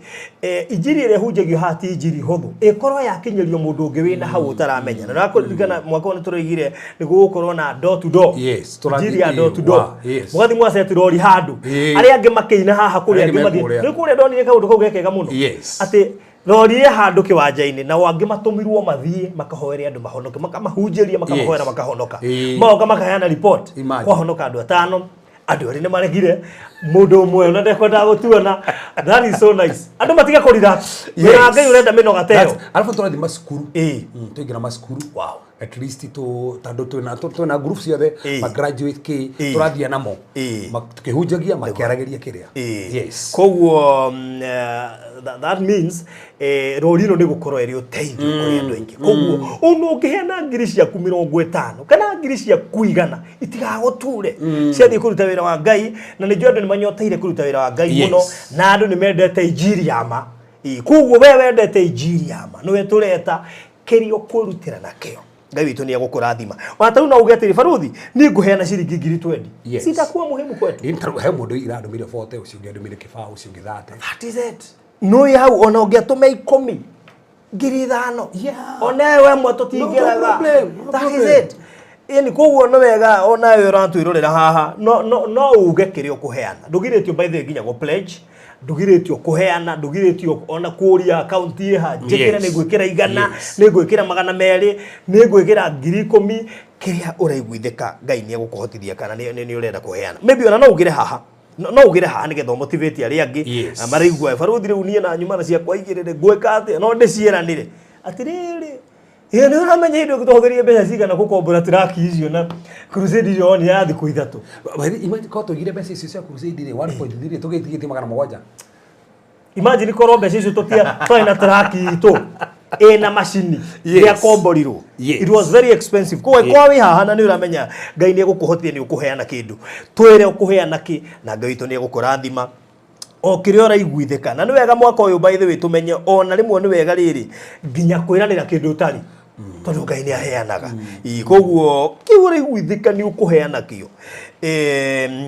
[SPEAKER 1] Injiri ĩrĩa ĩhunjagio haha ti injiri hũthũ, ĩkorwo yakinyĩrio mũndũ ũngĩ wĩna hau ũtaramenya. Na ũrakũririkana mwaka ũyũ nĩ tũroigire nĩ gũgũkorwo na door to door.
[SPEAKER 6] Yes,
[SPEAKER 1] injiri ya door to door.
[SPEAKER 6] Yes.
[SPEAKER 1] Mũgathiĩ mwaceti rori handũ, arĩa angĩ makĩina haha kũrĩa
[SPEAKER 6] Arĩa
[SPEAKER 1] angĩ
[SPEAKER 6] angĩ
[SPEAKER 1] mathiĩ
[SPEAKER 6] mekũrĩa.
[SPEAKER 1] nĩ kũrĩa ndonire kaũndũ kau gekega mũno.
[SPEAKER 6] Yes.
[SPEAKER 1] Atĩ rori ĩ handũ kĩwanja-inĩ, nao angĩ matũmirwo mathiĩ makahoere andũ mahonoke, makamahunjĩria, makamahoera, makahonoka. Magoka makaheana report.
[SPEAKER 6] Imagine.
[SPEAKER 1] Kwahonoka andũ atano, andũ erĩ nĩ maregire, mũndũ ũmwe ona ndekwendaga gũtuona. That is so nice. Andũ matige kũ relax. Wĩra wa Ngai ũrenda mĩnoga ta ĩyo.
[SPEAKER 6] Alafu tũrathiĩ macukuru. Tũingĩra macukuru.
[SPEAKER 1] Wow.
[SPEAKER 6] At least tondũ twĩna group ciothe, ma graduate kĩ, tũrathiĩ namo. Tukĩhunjagia makĩaragĩria kĩrĩa. Yes.
[SPEAKER 1] Koguo that means rori ĩno nĩ gũkorwo ĩrĩ ũteithio kũrĩ andũ aingĩ. Koguo ona ũngĩheana ngiri ciaku 50 kana ngiri ciaku 100, itigagũture. Ciathiĩ kũruta wĩra wa Ngai, na nĩ njũĩ andũ nĩ manyoteire kũruta wĩra wa Ngai mũno, na andũ nĩ mendete injiri ya ma. Koguo we wendete injiri ya ma, nĩwe tũreta kĩrĩa ũkwĩrutĩra nakĩo. Ngai witũ nĩ egũkũrathima. Ona ta rĩu no uge atĩrĩ, Baruthi, niĩ ngũheana ciringi ngiri 20.
[SPEAKER 6] Yes.
[SPEAKER 1] Sitakuwa muhimu kwetu.
[SPEAKER 6] Ĩ, ta rĩu he mũndũ irandũmĩire 40, ũcio ũngĩ andũmĩire kĩbaũ, ũcio ũngĩ 30.
[SPEAKER 1] That is it. No ĩ hau ona ũngĩatũma 10, ngiri 5. Ona we mwe tũtingĩraga.
[SPEAKER 6] No problem, no
[SPEAKER 1] That is
[SPEAKER 6] problem.
[SPEAKER 1] it. Ĩni koguo nĩ wega onawe ũratwĩrorera haha, no uge kĩrĩa ũkũheana. Ndũgirĩtio by the way nginya gũ pledge, ndũgirĩtio kũheana, ndũgirĩtio ona kũria account ĩha, njĩkĩre nĩ ngwĩkĩra 100, nĩ ngwĩkĩra 200, nĩ ngwĩkĩra ngiri 10, kĩrĩa ũraiguithĩka Ngai nĩ egũkũhotithia kana nĩ ũrenda kũheana. Maybe ona no ugĩre haha. No ugĩre haha nĩgetha ũmotivate arĩa angĩ.
[SPEAKER 6] Yes.
[SPEAKER 1] Na maraigua Baruthi rĩu niĩ na nyuma na ciakwa igĩrĩ rĩ, ngwĩka atĩa? No ndĩciĩranĩre. Atĩrĩrĩ, ĩĩ nĩ ũramenya hĩndĩ ĩyo tũhũthĩrire mbeca cigana gũkombora traki icio na crusade icio wonire ya thikũ 3.
[SPEAKER 6] Well, imagine korwo tũigire mbeca icio cia crusade rĩ, 1.3 tũgĩtigĩtie 700.
[SPEAKER 1] Imagine korwo mbeca icio tũtia twarĩ na traki itũ ĩna macini
[SPEAKER 6] Yes.
[SPEAKER 1] ĩrĩa komborirwo.
[SPEAKER 6] Yes.
[SPEAKER 1] It was very expensive. Koguo
[SPEAKER 6] Yes.
[SPEAKER 1] kwa wĩ haha na nĩ ũramenya Ngai nĩ egũkũhotithia nĩ ũkũheana kĩndũ. Twĩre ũkũheana kĩ na Ngai witũ nĩ egũkũrathima. O kĩrĩa ũraiguithĩka. Na nĩ wega mwaka ũyũ by the way tũmenye ona rĩmwe nĩ wega rĩrĩ nginya kwĩranĩra kĩndũ ũtarĩ. Tondũ Ngai nĩ aheanaga. Koguo kĩu ũraiguithĩka nĩ ũkũheana kĩo.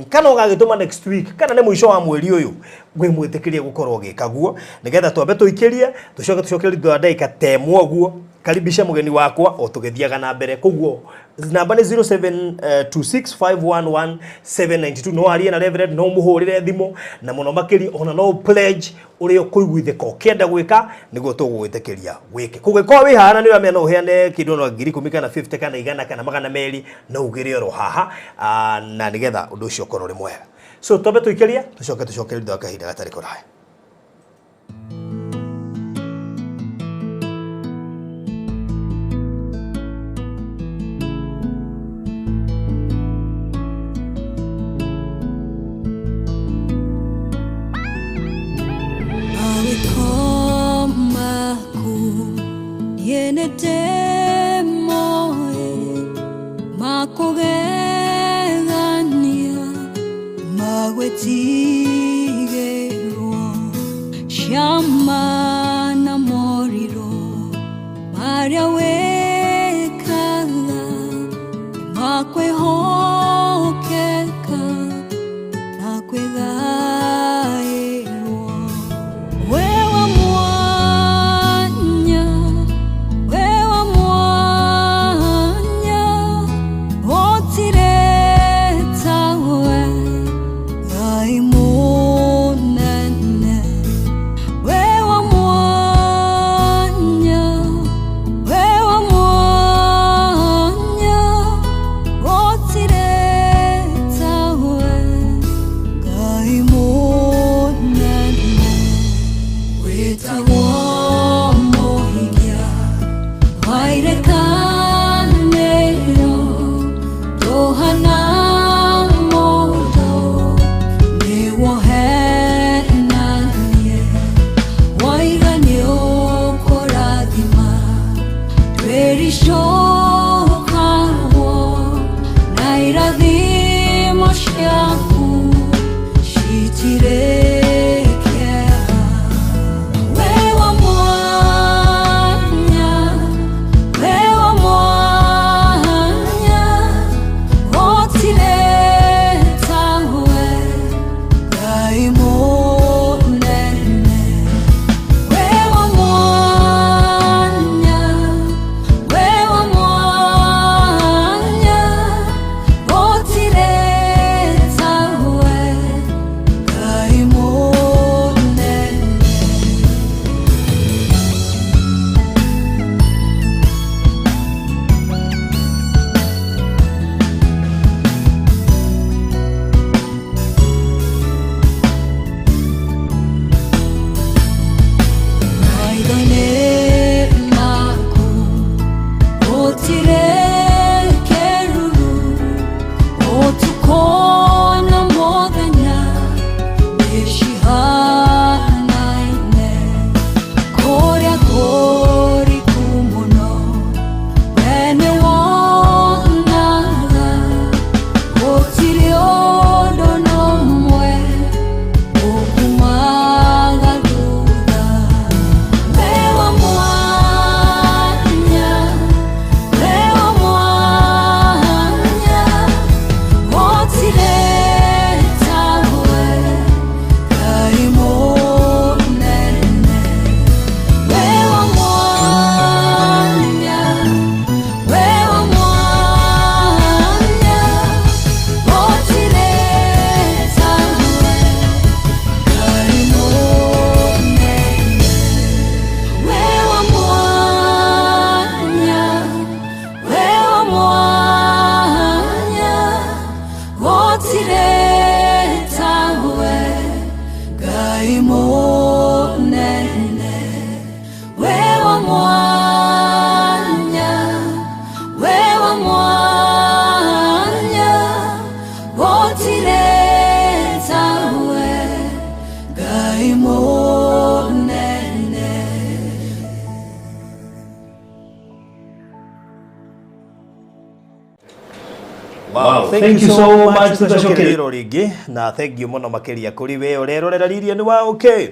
[SPEAKER 1] Kana ũgagĩtũma next week kana nĩ mũico wa mweri ũyũ ngwĩmwĩtĩkĩrie gũkorwo ũgĩka guo nĩgetha twambe tũikĩrie tũcoke tũcokererie thutha wa ndagĩka ta ĩmwe ũguo. Karibisha mũgeni wakwa o tũgĩthiaga na mbere. Koguo namba nĩ 0726511792. No arie na Reverend, no mũhũrĩre thimũ, na mũno makĩria ona no pledge ũrĩa ũkũiguithĩka ũkĩenda gwĩka nĩguo tũgũgwĩtĩkĩria wĩke. Koguo ĩkorwo wĩ haha na nĩ ũramenya no ũheane kĩndũ ona ngiri 10 kana 50 kana 100 kana 200, no ugĩre oro haha, na nĩgetha ũndũ ũcio ũkorwo ũrĩ mwega. So twambe tũikĩrie tũcoke tũcokererie thutha wa kahinda gatarĩ kũraya.
[SPEAKER 5] Magwetigirwo Shama. Gũtirĩ kĩeha. We wa mwanya, we wa mwanya, gũtirĩ tawe, Ngai mũnene. We wa mwanya, we wa mwanya, gũtirĩ tawe, Ngai mũnene. Maitho-inĩ maku gũtirĩ kĩruru, ũtukũ na mũthenya nĩcihanaine. Kũrĩa kũriku mũno we nĩwonaga, gũtirĩ ũndũ na ũmwe ũkumaga thutha. We wa mwanya, we wa mwanya, gũtirĩ tawe, Ngai mũnene. We wa mwanya, we wa mwanya, gũtirĩ tawe, Ngai mũnene. We wa mwanya, we wa mwanya, gũtirĩ tawe, Ngai mũnene. We wa mwanya, we wa mwanya, gũtirĩ tawe, Ngai mũnene.
[SPEAKER 1] Wow, thank you so much. Tũcokerie rĩngĩ na thank you mũno makĩria kũrĩ we ũrerorera Lilian wa okay.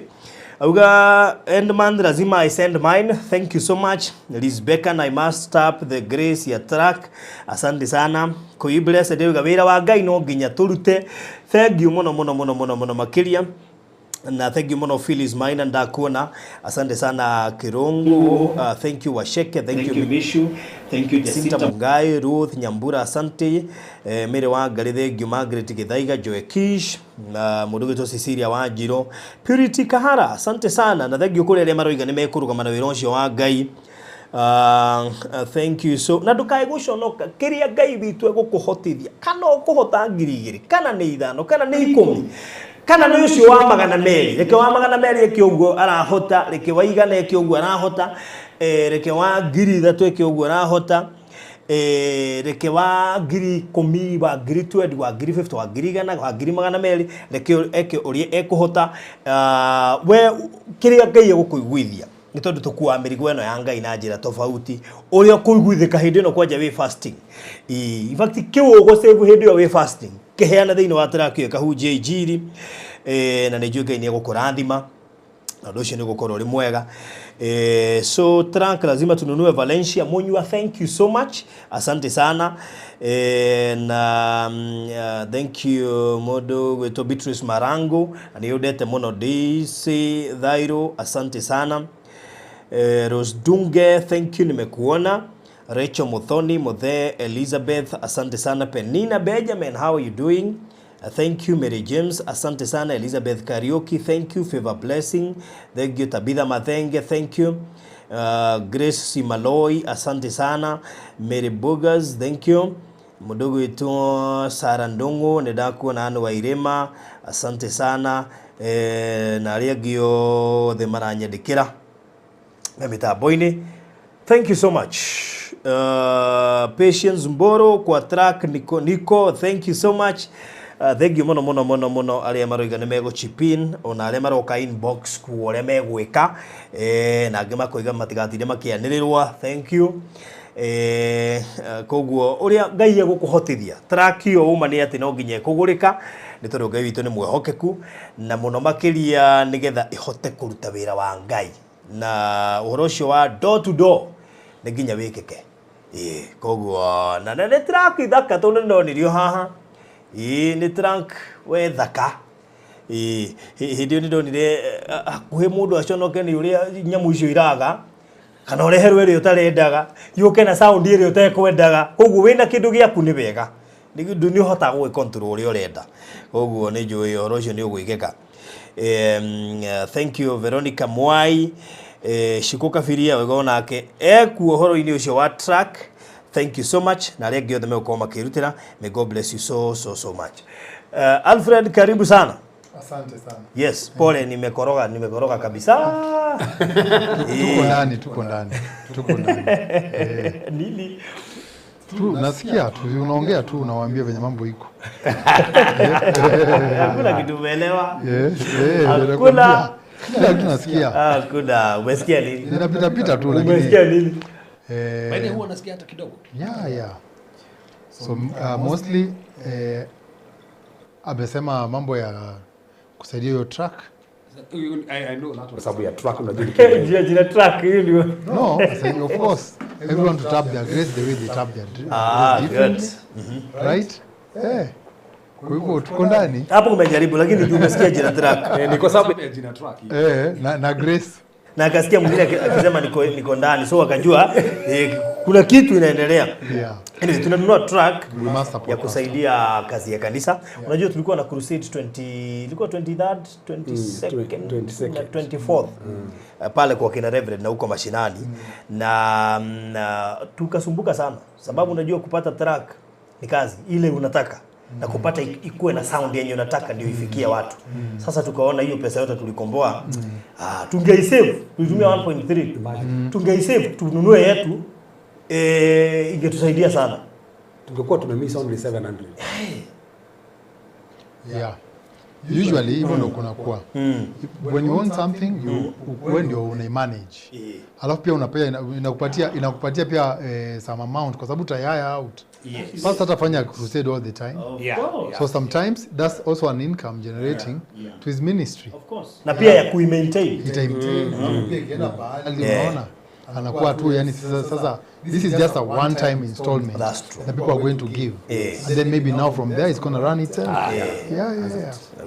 [SPEAKER 1] Auga end month lazima I send mine. Thank you so much. Liz Becker, I must stop the grace ya track. Asante sana. Kũi blessed auga wĩra wa Ngai no nginya tũrute. Thank you mũno mũno mũno mũno mũno makĩria na thank you mũno Phyllis Maina, ndakuona, asante sana Kirungu, thank you Washeke, thank you
[SPEAKER 7] Mishu, thank you
[SPEAKER 1] Jacinta
[SPEAKER 7] Jacinta.
[SPEAKER 1] Mungai, Ruth Nyambura, asante, Mary Wangari, thank you Margaret Githaiga, Joe Kish na mũndũ gwĩtwo Cecilia Wanjiro, Purity Kahara, asante sana na thank you kũrĩ arĩa maroiga nĩ mekũrũgama na wĩra ũcio wa Ngai. Thank you so na ndukae guconoka kiria Ngai witũ egũkũhotithia, kana ũkũhota 2,000, kana nĩ 5, kana nĩ 10, kana nĩ ũcio wa 200. Reke wa 200 eke ũguo arahota, reke wa 100 eke ũguo arahota, reke wa 3,000 eke ũguo arahota, reke wa 10,000, wa 20,000, wa 50,000, wa 100,000, wa 200,000, reke eke ũrĩa ekũhota. We kĩrĩa Ngai egũkũiguithia, nĩ tondũ tũkuaga mĩrigo ĩno ya Ngai na njĩra tofauti ũrĩa ũkũiguithĩka hĩndĩ ĩno kwanja wĩ fasting. In fact, kĩu ũgũsave hĩndĩ ĩyo wĩ fasting, kĩheana thĩinĩ wa track ĩyo ĩkahunjia injiri, na nĩ njũĩ Ngai nĩ egũkũrathima na ũndũ ũcio nĩ ũgũkorwo ũrĩ mwega. So trunk lazima tununue. Valencia Munyua, thank you so much, asante sana, na thank you mũndũ gwĩtwo Beatrice Marango, na nĩ ũndete mũno. DC Thairo, asante sana. Rose Dunge, thank you, nimekuona. Rachel Muthoni, Muthe Elizabeth, asante sana. Penina Benjamin, how are you doing? Thank you Mary James, asante sana. Elizabeth Karaoke, thank you. Favor Blessing, thank you. Tabitha Mathenge, thank you. Grace Simaloi, asante sana. Mary Bogas, thank you. Mũndũ gwĩtwo Sara Ndung'u, nĩ ndakuona. Anne Wairĩma, asante sana, na arĩa angĩ othe maranyandĩkĩra na mitambo-inĩ, thank you so much. Patience Mboro kwa track Nico, Nico, thank you so much. Thank you mũno mũno mũno mũno arĩa maroiga nĩ megũ chip in, ona arĩa maroka inbox kuo ũrĩa megwĩka, na angĩ makoiga matigatinde makĩanĩrĩrwo, thank you. Koguo ũrĩa Ngai egũkũhotithia, track ĩyo uma nĩ atĩ no nginya ĩkũgũrĩka. Nĩ tondũ Ngai witũ nĩ mwĩhokeku na mũno makĩria nĩgetha ĩhote kũruta wĩra wa Ngai. Na ũhoro ũcio wa door to door nĩ nginya wĩkĩke. Ĩĩ, koguo na nĩ truck thaka tondũ nĩ ndonirio haha. Ĩĩ, nĩ truck we thaka. Ĩĩ, hĩndĩ ĩyo nĩ ndonire hakuhĩ mũndũ aconoke nĩ ũrĩa nyamũ icio iraga kana ũreherwo ĩrĩa ũtarendaga, yũke na sound ĩrĩa ũtekwendaga. Koguo wĩna kĩndũ gĩaku nĩ wega, nĩ ũhotaga gũgĩ control ũrĩa ũrenda. Koguo nĩ njũĩ ũhoro ũcio nĩ ũgwĩkĩka. Thank you Veronica Mwai, Shiko Kabiria wega onake ekuo ũhoro-inĩ ũcio wa truck. Thank you so much na arĩa angĩ othe megũkorwo makĩrutĩra. May God bless you so so so much. Alfred, karibu sana.
[SPEAKER 7] Asante sana.
[SPEAKER 1] Yes, pole, nimekoroga, nimekoroga kabisa.
[SPEAKER 7] Tuko ndani, tuko ndani, tuko ndani.
[SPEAKER 1] Nini?
[SPEAKER 7] Tu, nasikia tu unaongea tu, unawaambia venye mambo iko.
[SPEAKER 1] Hakuna kitu umeelewa.
[SPEAKER 7] Hakuna.
[SPEAKER 1] Hakuna.
[SPEAKER 7] Kila kitu nasikia.
[SPEAKER 1] Hakuna. Umesikia nini?
[SPEAKER 7] Ninapita pita tu lakini.
[SPEAKER 1] Umesikia nini?
[SPEAKER 7] Eh,
[SPEAKER 6] huwa nasikia hata kidogo.
[SPEAKER 7] Yeah. So mostly amesema mambo ya kusaidia hiyo truck.
[SPEAKER 6] I know that kwa sababu ya truck, unajua ni
[SPEAKER 1] Jina truck hiyo ndio.
[SPEAKER 7] No, I say, of course, everyone to tap their grace the way they tap their grace differently.
[SPEAKER 1] Good.
[SPEAKER 7] Right? Kwa hivyo tuko ndani.
[SPEAKER 1] Hapo umejaribu lakini juu umesikia jina truck.
[SPEAKER 6] Ni kwa sababu ya jina truck.
[SPEAKER 7] Na grace.
[SPEAKER 1] Na akasikia mwingine akisema niko ndani, so akajua kuna kitu inaendelea.
[SPEAKER 7] Yeah.
[SPEAKER 1] Anyway, tunanunua truck
[SPEAKER 7] We must support
[SPEAKER 1] ya kusaidia kazi ya kanisa. Unajua tulikuwa na crusade 20, ilikuwa 23rd, 22nd,
[SPEAKER 6] 22nd.
[SPEAKER 1] na 24th. Pale kwa kina Reverend na huko mashinani. Na tukasumbuka sana sababu unajua kupata truck ni kazi ile unataka na kupata ikuwe na sound yenye unataka ndio ifikie watu. Sasa tukaona hiyo pesa yote tulikomboa, tungeisave, tulitumia 1.3. Tungeisave tununue yetu, ingetusaidia sana.
[SPEAKER 6] Tungekuwa tumemiss only 700.
[SPEAKER 7] Yeah. Usually hivyo ndio kuna kuwa. When you own something, you wewe ndio una manage. Alafu pia unapea inakupatia pia some amount kwa sababu utayaya out.
[SPEAKER 1] Yes.
[SPEAKER 7] Pastor atafanya crusade all the time.
[SPEAKER 1] Of course.
[SPEAKER 7] So sometimes that's also an income generating to his ministry.
[SPEAKER 1] Of course. Na pia ya kuimaintain.
[SPEAKER 7] Itaimtain. Pia ikienda pahali unaona anakuwa tu yani sasa this is just a one time installment.
[SPEAKER 1] That's true.
[SPEAKER 7] That people are going to give.
[SPEAKER 1] Yes.
[SPEAKER 7] And then maybe now from there it's going to run itself. Yeah.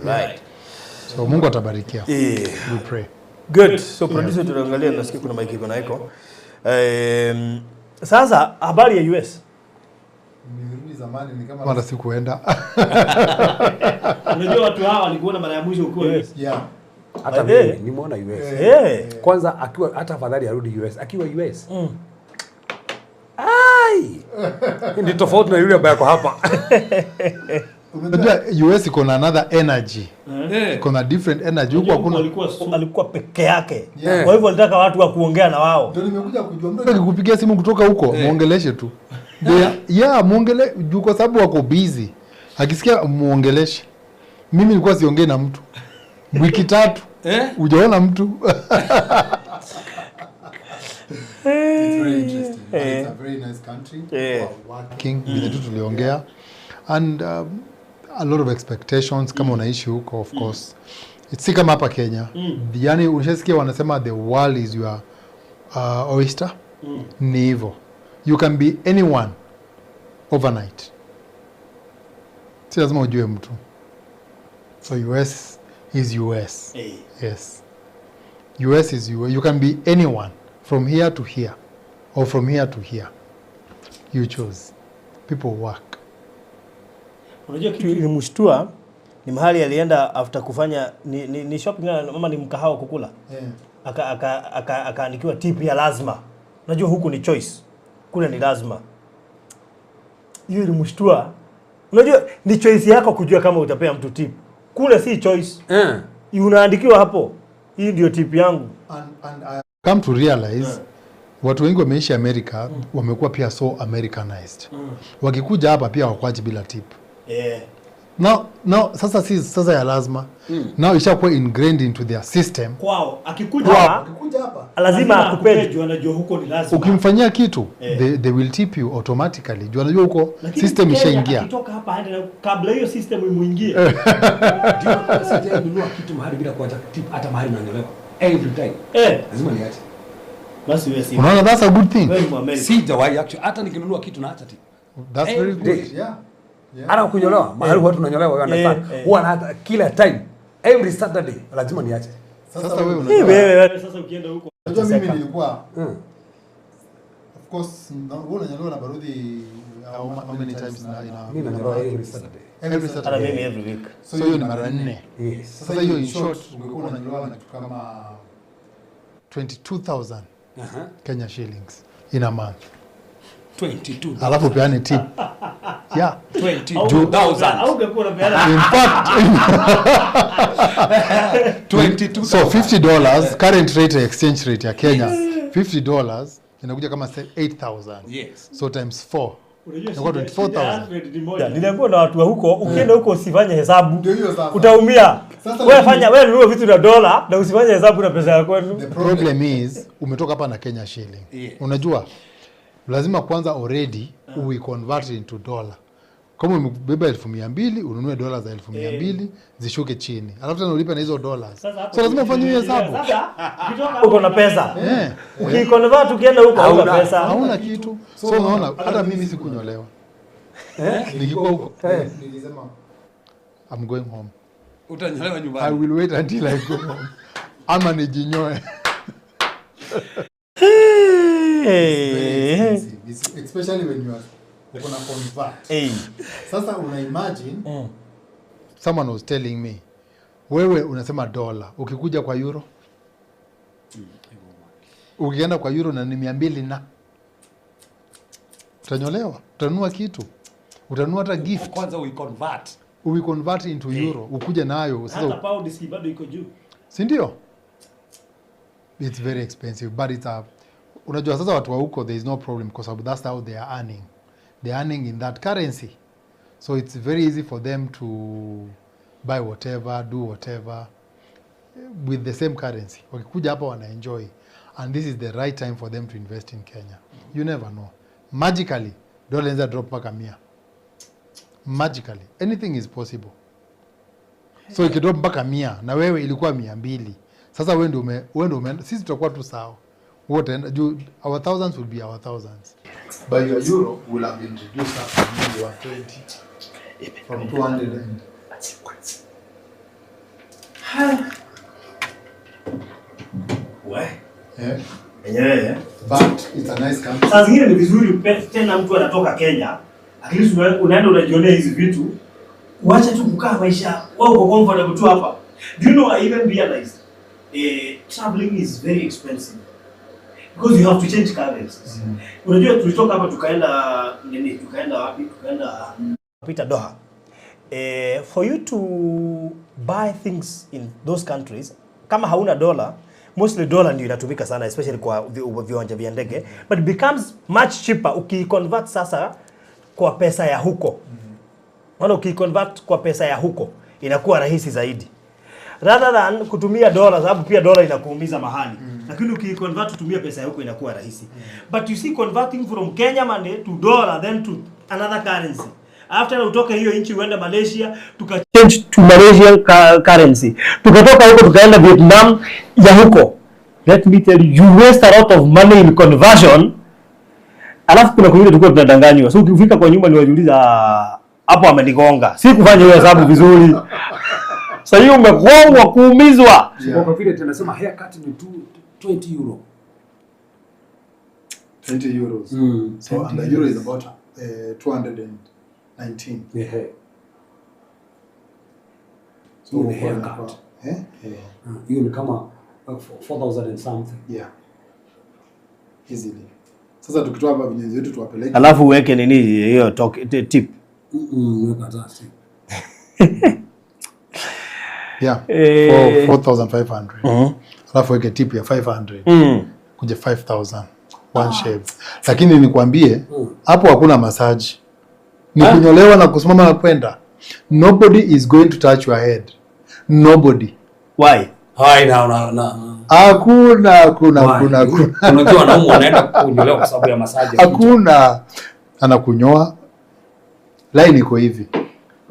[SPEAKER 1] Right.
[SPEAKER 7] So Mungu atabarikia. We pray.
[SPEAKER 1] Good. So producer tunaangalia, nasikia kuna mic iko na echo. Sasa habari ya US.
[SPEAKER 7] Nilirudi zamani ni kama hata sikuenda.
[SPEAKER 1] Unajua watu hawa walikuona mara ya mwisho ukiwa US.
[SPEAKER 7] Yeah.
[SPEAKER 6] Hata
[SPEAKER 1] By the
[SPEAKER 6] mimi nimeona US. Kwanza akiwa hata afadhali arudi US, akiwa US. Ai! Ni tofauti na yule ambaye ako hapa.
[SPEAKER 7] Unajua US iko na another energy. Iko na different energy. Huko hakuna.
[SPEAKER 1] Alikuwa peke yake. Kwa hivyo alitaka watu wa kuongea na wao.
[SPEAKER 7] Ndio nimekuja kujua mtu akikupigia simu kutoka huko, muongeleshe tu. Muongele juu kwa sababu wako busy. Akisikia muongeleshe. Mimi nilikuwa siongei na mtu. Wiki 3. Hujaona mtu. It's very interesting. It's a very nice country. Working vile tu tuliongea. And a lot of expectations kama unaishi huko, of course. It's si kama hapa Kenya. Yani unashasikia wanasema the world is your oyster. Ni hivyo. You can be anyone overnight. Si lazima ujue mtu. So US is US. Yes. US is US. You can be anyone from here to here or from here to here. You choose. People work.
[SPEAKER 1] Unajua kitu ilimshtua ni mahali alienda after kufanya ni shopping ama ni mkahawa kukula. Akaandikiwa tip ya lazima. Unajua huku ni choice. Kule ni lazima. Hiyo ilimshtua. Unajua ni choice yako kujua kama utapea mtu tip. Kule si choice. Unaandikiwa hapo. Hii ndio tip yangu.
[SPEAKER 7] And I come to realize watu wengi wameishi America, wamekuwa pia so Americanized. Wakikuja hapa pia wakwaji bila tip. Now sasa si sasa ya lazima. Now ishakuwa ingrained into their system.
[SPEAKER 1] Kwao akikuja hapa lazima akupe
[SPEAKER 8] juu anajua huko ni lazima.
[SPEAKER 7] Ukimfanyia kitu, they will tip you automatically. Juu anajua huko
[SPEAKER 8] Lakini
[SPEAKER 7] system
[SPEAKER 8] Kenya,
[SPEAKER 7] ishaingia.
[SPEAKER 8] Akitoka hapa aende kabla hiyo system imuingie.
[SPEAKER 6] Ndio sijainunua kitu mahali bila kuacha tip, hata mahali nanyolewa. Every time. Lazima niache.
[SPEAKER 1] Basi wewe si.
[SPEAKER 7] Unaona, that's a good thing.
[SPEAKER 1] Wewe ni Mwamerika.
[SPEAKER 6] Sijawahi actually, hata nikinunua kitu naacha tip.
[SPEAKER 7] That's very good.
[SPEAKER 6] Day.
[SPEAKER 7] Yeah.
[SPEAKER 6] Hata kunyolewa, mahali watu tunanyolewa, you understand? Huwa na hata kila time, every Saturday lazima niache.
[SPEAKER 7] Sasa wewe
[SPEAKER 1] Hii
[SPEAKER 7] unajua.
[SPEAKER 1] wewe
[SPEAKER 8] Sasa ukienda huko
[SPEAKER 7] Unajua mimi nilikuwa, of course, wewe unanyolewa na Barudhi how many times na
[SPEAKER 6] Mimi nanyolewa every Saturday.
[SPEAKER 7] Every
[SPEAKER 1] hata
[SPEAKER 7] Saturday.
[SPEAKER 1] mimi every week.
[SPEAKER 7] So hiyo ni mara 4.
[SPEAKER 6] Yes.
[SPEAKER 7] Sasa hiyo in short ungekuwa unanyolewa na kitu kama 22,000 Kenya shillings in a month.
[SPEAKER 6] 22.
[SPEAKER 7] Alafu peane tip. Yeah.
[SPEAKER 6] 22,000.
[SPEAKER 8] Au ungekuwa unapeana
[SPEAKER 7] In fact,
[SPEAKER 6] 22,000.
[SPEAKER 7] so $50 current rate, exchange rate ya Kenya, $50 inakuja kama 8,000.
[SPEAKER 6] Yes.
[SPEAKER 7] So times 4.
[SPEAKER 8] Unajua
[SPEAKER 7] Inakuwa 24,000.
[SPEAKER 8] Alfred ni moja.
[SPEAKER 1] Niliambiwa na watu wa huko, ukienda huko usifanye hesabu.
[SPEAKER 7] Ndio hiyo sasa.
[SPEAKER 1] Utaumia.
[SPEAKER 7] Sasa
[SPEAKER 1] Wewe fanya, wewe nunua vitu na dola na usifanye hesabu na pesa ya kwenu.
[SPEAKER 7] The problem is umetoka hapa na Kenya shilling.
[SPEAKER 6] Yeah.
[SPEAKER 7] Unajua lazima kwanza already ui convert into dollar. Kama umebeba 200,000 ununue dola za 200,000 zishuke chini. Alafu tena ulipe na hizo dollars. So lazima ufanye hiyo hesabu.
[SPEAKER 8] Sasa ukitoka
[SPEAKER 1] Uko na pesa. Ukiconvert ukienda huko hauna pesa.
[SPEAKER 7] Hauna kitu. So unaona hata mimi sikunyolewa. Nikikuwa huko nilisema I'm going home.
[SPEAKER 6] Utanyolewa
[SPEAKER 7] I
[SPEAKER 6] nyumbani.
[SPEAKER 7] will wait until I go home. Ama nijinyoe. Especially when you are uko na convert. Sasa una imagine someone was telling me, wewe unasema dola, ukikuja kwa euro, ukienda kwa euro na ni 200 na utanyolewa, utanunua kitu, utanunua hata gift.
[SPEAKER 6] Kwanza we convert.
[SPEAKER 7] We convert into euro, ukuje nayo
[SPEAKER 8] hata
[SPEAKER 7] sasa,
[SPEAKER 8] pound si bado iko juu.
[SPEAKER 7] si ndio? It's very expensive, but it's a, unajua sasa watu wa huko there is no problem because that's how they are earning. They are earning in that currency. So it's very easy for them to buy whatever, do whatever with the same currency. Wakikuja hapa wana enjoy. And this is the right time for them to invest in Kenya. You never know. Magically, dollar inaweza drop mpaka 100. Magically, anything is possible. So ikidrop mpaka 100 na wewe ilikuwa 200. Sasa wewe ndio ume sisi tutakuwa tu sawa. Wote juu our thousands will be our thousands. But your euro will have been reduced up to maybe 120 from 200 and
[SPEAKER 1] Yeah.
[SPEAKER 7] But it's a nice country.
[SPEAKER 1] Saa zingine ni vizuri tena mtu anatoka Kenya, at least unaenda unajionea hizi vitu, uache tu kukaa maisha wewe uko comfortable tu hapa. Do you know I even realized traveling is very expensive because you have to change currencies. Unajua tulitoka hapa tukaenda nini, tukaenda wapi? Tukaenda Peter Doha. For you to buy things in those countries, kama hauna dollar, mostly dollar ndio inatumika sana especially kwa viwanja vya ndege, but it becomes much cheaper ukiconvert sasa kwa pesa ya huko. Maana ukiconvert kwa pesa ya huko inakuwa rahisi zaidi rather than kutumia dola, sababu pia dola inakuumiza mahali. Lakini ukiconvert kutumia pesa ya huko inakuwa rahisi. But you see converting from Kenya money to dollar then to another currency. After utoke hiyo nchi uende Malaysia, tuka change to Malaysian currency. Tukatoka huko tukaenda Vietnam ya huko. Let me tell you, you waste a lot of money in conversion. Alafu kuna kwingine tulikuwa tunadanganywa. So ukifika kwa nyumba niwajiuliza hapo amenigonga. Si kufanya hiyo hesabu vizuri. Sasa hiyo umegongwa kuumizwa.
[SPEAKER 6] Yeah. Kwa vile tunasema haircut ni 20 euro.
[SPEAKER 7] 20 euros. So and the euro is about 219.
[SPEAKER 6] Yeah.
[SPEAKER 7] So
[SPEAKER 6] ni haircut. Hiyo ni kama 4,000 and something.
[SPEAKER 7] Yeah. Easily. Sasa tukitoa hapa vinyenzi wetu tuwapeleke.
[SPEAKER 1] Alafu uweke nini hiyo tip.
[SPEAKER 6] Weka tasi.
[SPEAKER 7] Yeah. 4,500. Alafu weke tip ya 500. Kuja 5,000. One shave. Lakini nikwambie hapo hakuna massage. Ni kunyolewa na kusimama na kwenda. Nobody is going to touch your head. Nobody.
[SPEAKER 1] Why?
[SPEAKER 6] Hai na na na.
[SPEAKER 7] Hakuna, hakuna,
[SPEAKER 6] Why?
[SPEAKER 7] hakuna, hakuna.
[SPEAKER 6] Unajua wanaume wanaenda kunyolewa kwa sababu ya masaji ya kichwa.
[SPEAKER 7] Hakuna. Anakunyoa. Line iko hivi.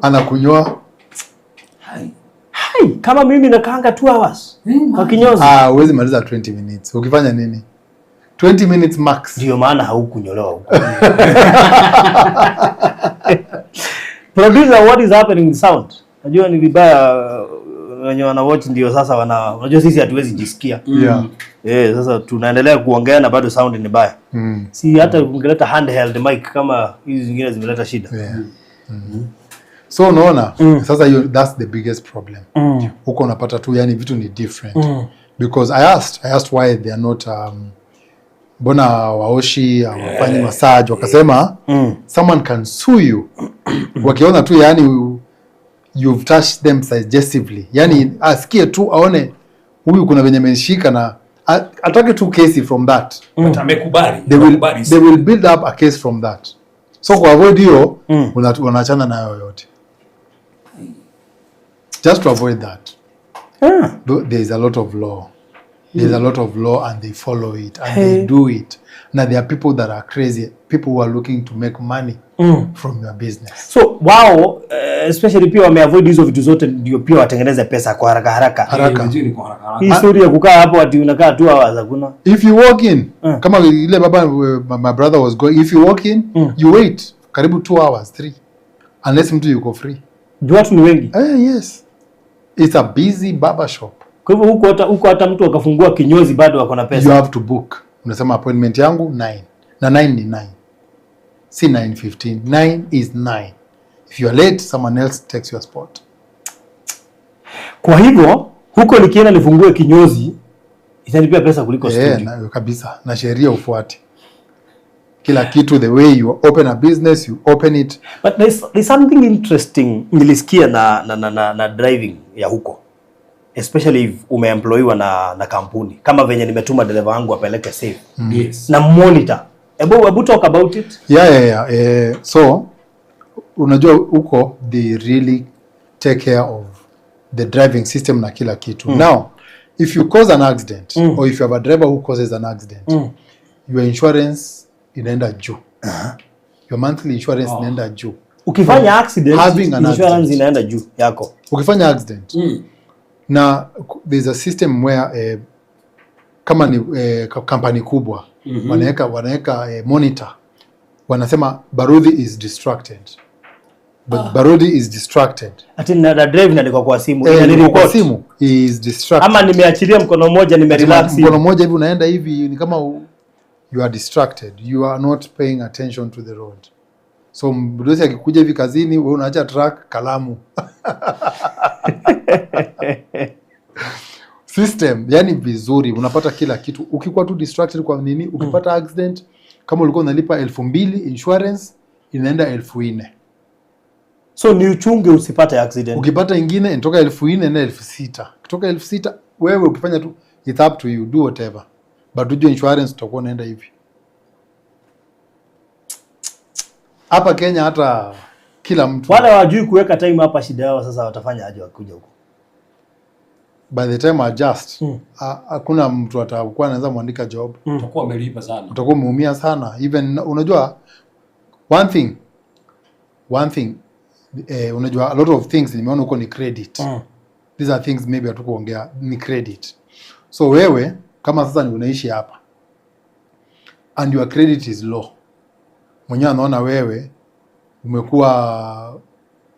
[SPEAKER 7] Anakunyoa.
[SPEAKER 1] Hai, kama mimi nakaanga 2 hours kwa kinyozi.
[SPEAKER 7] Ah, huwezi maliza 20 minutes. Ukifanya nini? 20 minutes max.
[SPEAKER 1] Ndio maana haukunyolewa huko. Producer, what is happening with sound? Najua ni vibaya, wenye wana watch ndio sasa wana, unajua sisi hatuwezi jisikia.
[SPEAKER 7] Yeah.
[SPEAKER 1] Eh, sasa tunaendelea kuongea na bado sound ni baya. Si hata ungeleta handheld mic kama hizi zingine zimeleta shida.
[SPEAKER 7] Yeah. So unaona, sasa hiyo, that's the biggest problem. Huko unapata tu yani vitu ni different. Because I asked why they are not, mbona waoshi, hawafanyi massage, wakasema someone can sue you wakiona tu yani you've touched them suggestively, yani asikie tu, aone huyu kuna venye amenishika na atake tu kesi from that.
[SPEAKER 6] But amekubali.
[SPEAKER 7] They will
[SPEAKER 6] Amekubali.
[SPEAKER 7] They will build up a case from that. So ku avoid hiyo, wanaachana nayo yote just to avoid that. Though there is a lot of law, there's a lot of law and they follow it and they do it. Now there are people that are crazy, people who are looking to make money from your business.
[SPEAKER 1] So wao, especially pia wameavoid hizo vitu zote ndio pia watengeneze pesa kwa haraka haraka.
[SPEAKER 7] Haraka.
[SPEAKER 6] Vijijini kwa haraka haraka.
[SPEAKER 1] Hii story ya kukaa hapo ati unakaa 2 hours, hakuna.
[SPEAKER 7] If you walk in, kama ile baba, my brother was going, if you walk in, you wait karibu 2 hours, 3, unless mtu yuko free.
[SPEAKER 1] Juu watu ni wengi.
[SPEAKER 7] Eh, yes, it's a busy barber shop.
[SPEAKER 1] Kwa hivyo huko hata mtu akafungua kinyozi bado wako na
[SPEAKER 7] You
[SPEAKER 1] pesa.
[SPEAKER 7] have to book. Unasema appointment yangu 9, na 9 ni 9, si 9:15. 9 is 9. If you are late, someone else takes your spot.
[SPEAKER 1] Kwa hivyo huko nikienda nifungue kinyozi itanipia pesa kuliko studio.
[SPEAKER 7] Na, kabisa, na sheria ufuate kila kitu. The way you open a business, you open it.
[SPEAKER 1] But there's something interesting nilisikia na driving ya huko, especially if umeemployiwa na kampuni kama venye nimetuma dereva wangu apeleke safe na monitor. Ebu talk about it.
[SPEAKER 7] Yeah. So unajua huko they really take care of the driving system na kila kitu. Now if you cause an accident or if you have a driver who causes an accident, your insurance inaenda juu. Your monthly insurance inaenda juu.
[SPEAKER 1] Ukifanya accident,
[SPEAKER 7] Having an
[SPEAKER 1] insurance
[SPEAKER 7] accident.
[SPEAKER 1] inaenda juu yako.
[SPEAKER 7] Ukifanya accident, na there's a system where, kama ni kampani kubwa, wanaweka monitor, wanasema Barudhi is distracted, but Barudhi is distracted.
[SPEAKER 1] Ati na drive na niko kwa simu,
[SPEAKER 7] Kwa
[SPEAKER 1] inanireport.
[SPEAKER 7] simu, he is distracted.
[SPEAKER 1] Ama nimeachilia mkono mmoja, nimerelax.
[SPEAKER 7] Mkono mmoja hivi unaenda hivi, ni kama you are distracted, you are not paying attention to the road. So mdosi akikuja hivi kazini, wewe unaacha truck, kalamu, system yani vizuri, unapata kila kitu. Ukikuwa tu distracted kwa nini, ukipata accident, kama ulikuwa unalipa 2000 insurance, inaenda 4000.
[SPEAKER 1] So ni uchunge usipate accident.
[SPEAKER 7] Ukipata ingine, inatoka 4000 na 6000. Kutoka 6000, wewe ukifanya tu, it's up to you, do whatever, but ujue insurance utakuwa unaenda hivi. Hapa Kenya hata kila mtu
[SPEAKER 1] Wale hawajui kuweka time hapa, shida yao sasa watafanya aje wakikuja huko?
[SPEAKER 7] By the time adjust, hakuna mtu atakuwa anaweza mwandika job.
[SPEAKER 6] Utakuwa umelipa sana.
[SPEAKER 7] Utakuwa umeumia sana. Even unajua one thing, unajua a lot of things nimeona huko ni credit. These are things maybe hatukuongea, ni credit. So wewe kama sasa ni unaishi hapa and your credit is low, mwenyewe anaona wewe umekuwa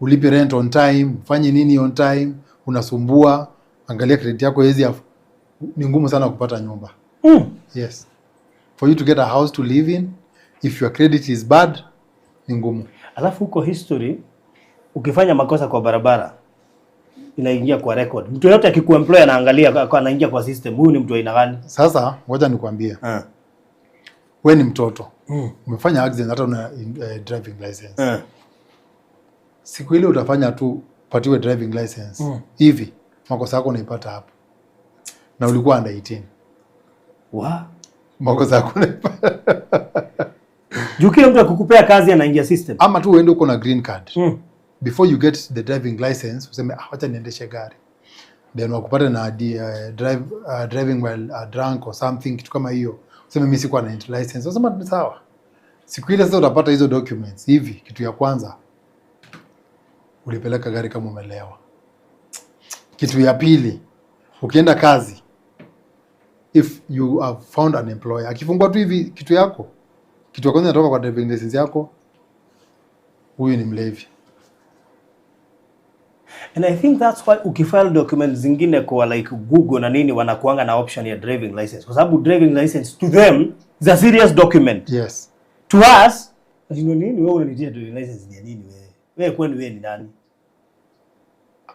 [SPEAKER 7] ulipi rent on time, ufanye nini on time, unasumbua, angalia credit yako hizi, ni ngumu sana kupata nyumba. Yes, for you to get a house to live in, if your credit is bad, ni ngumu.
[SPEAKER 1] Alafu huko history, ukifanya makosa kwa barabara inaingia kwa record. Mtu yote akikuemploy anaangalia anaingia kwa system, huyu ni mtu aina gani?
[SPEAKER 7] Sasa ngoja nikwambie. We ni mtoto, umefanya accident, hata una driving license. Siku ile utafanya tu upatiwe driving license hivi, makosa yako unaipata hapo, na ulikuwa under 18.
[SPEAKER 1] Wa.
[SPEAKER 7] Makosa yako unaipata.
[SPEAKER 1] Juu kila mtu akikupea kazi anaingia system.
[SPEAKER 7] Ama tu uende uko na green card. Before you get the driving license, useme, "Ah, wacha niendeshe gari," then wakupata na driving while drunk or something, kitu kama hiyo, useme, "Mimi sikuwa na license." Wasema ni sawa. Siku ile sasa utapata hizo documents hivi, kitu ya kwanza, ulipeleka gari kama umelewa. Kitu ya pili, ukienda kazi, if you have found an employer, akifungua tu hivi kitu yako, kitu ya kwanza inatoka kwa driving license yako, huyu ni mlevi.
[SPEAKER 1] And I think that's why ukifile documents zingine kwa like Google na nini, wanakuanga na option ya driving license, kwa sababu driving license to them is a serious document. To us, ndio nini wewe unanitia driving license ni ya nini wewe? Wewe kwani wewe ni nani?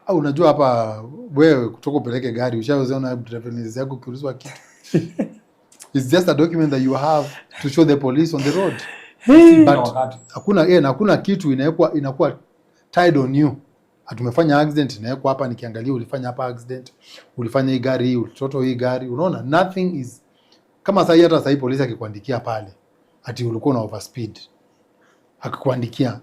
[SPEAKER 7] Au unajua hapa wewe kutoka upeleke gari, ushaona driving license yako ukiulizwa kitu? It's just a document that you have to show the police on the road. But
[SPEAKER 6] Wakati.
[SPEAKER 7] Hakuna na hakuna kitu inawekwa, inakuwa tied on you. Ati umefanya accident, inawekwa hapa, nikiangalia ulifanya hapa accident, ulifanya hii gari hii, ulitoto hii gari, unaona? Nothing is kama sahii, hata sahii polisi akikuandikia pale ati ulikuwa una overspeed, akikuandikia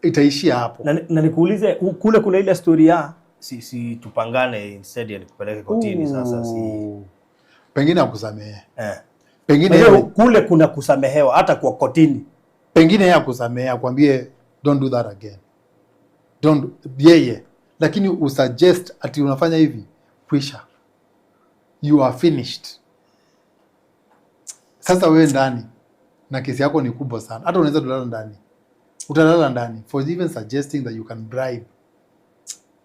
[SPEAKER 7] itaishia hapo.
[SPEAKER 1] Na nikuulize, kule kuna ile story ya si tupangane instead ya nikupeleke kotini sasa si
[SPEAKER 7] Ooh. Pengine akusamehe. Pengine
[SPEAKER 1] Unajua kule kuna kusamehewa hata kwa kotini.
[SPEAKER 7] Pengine yeye akusamehe, akwambie, "Don't do that again." Don't yeye, lakini usuggest ati unafanya hivi, kwisha, you are finished. Sasa wewe ndani na kesi yako ni kubwa sana, hata unaweza kulala ndani, utalala ndani for even suggesting that you can bribe,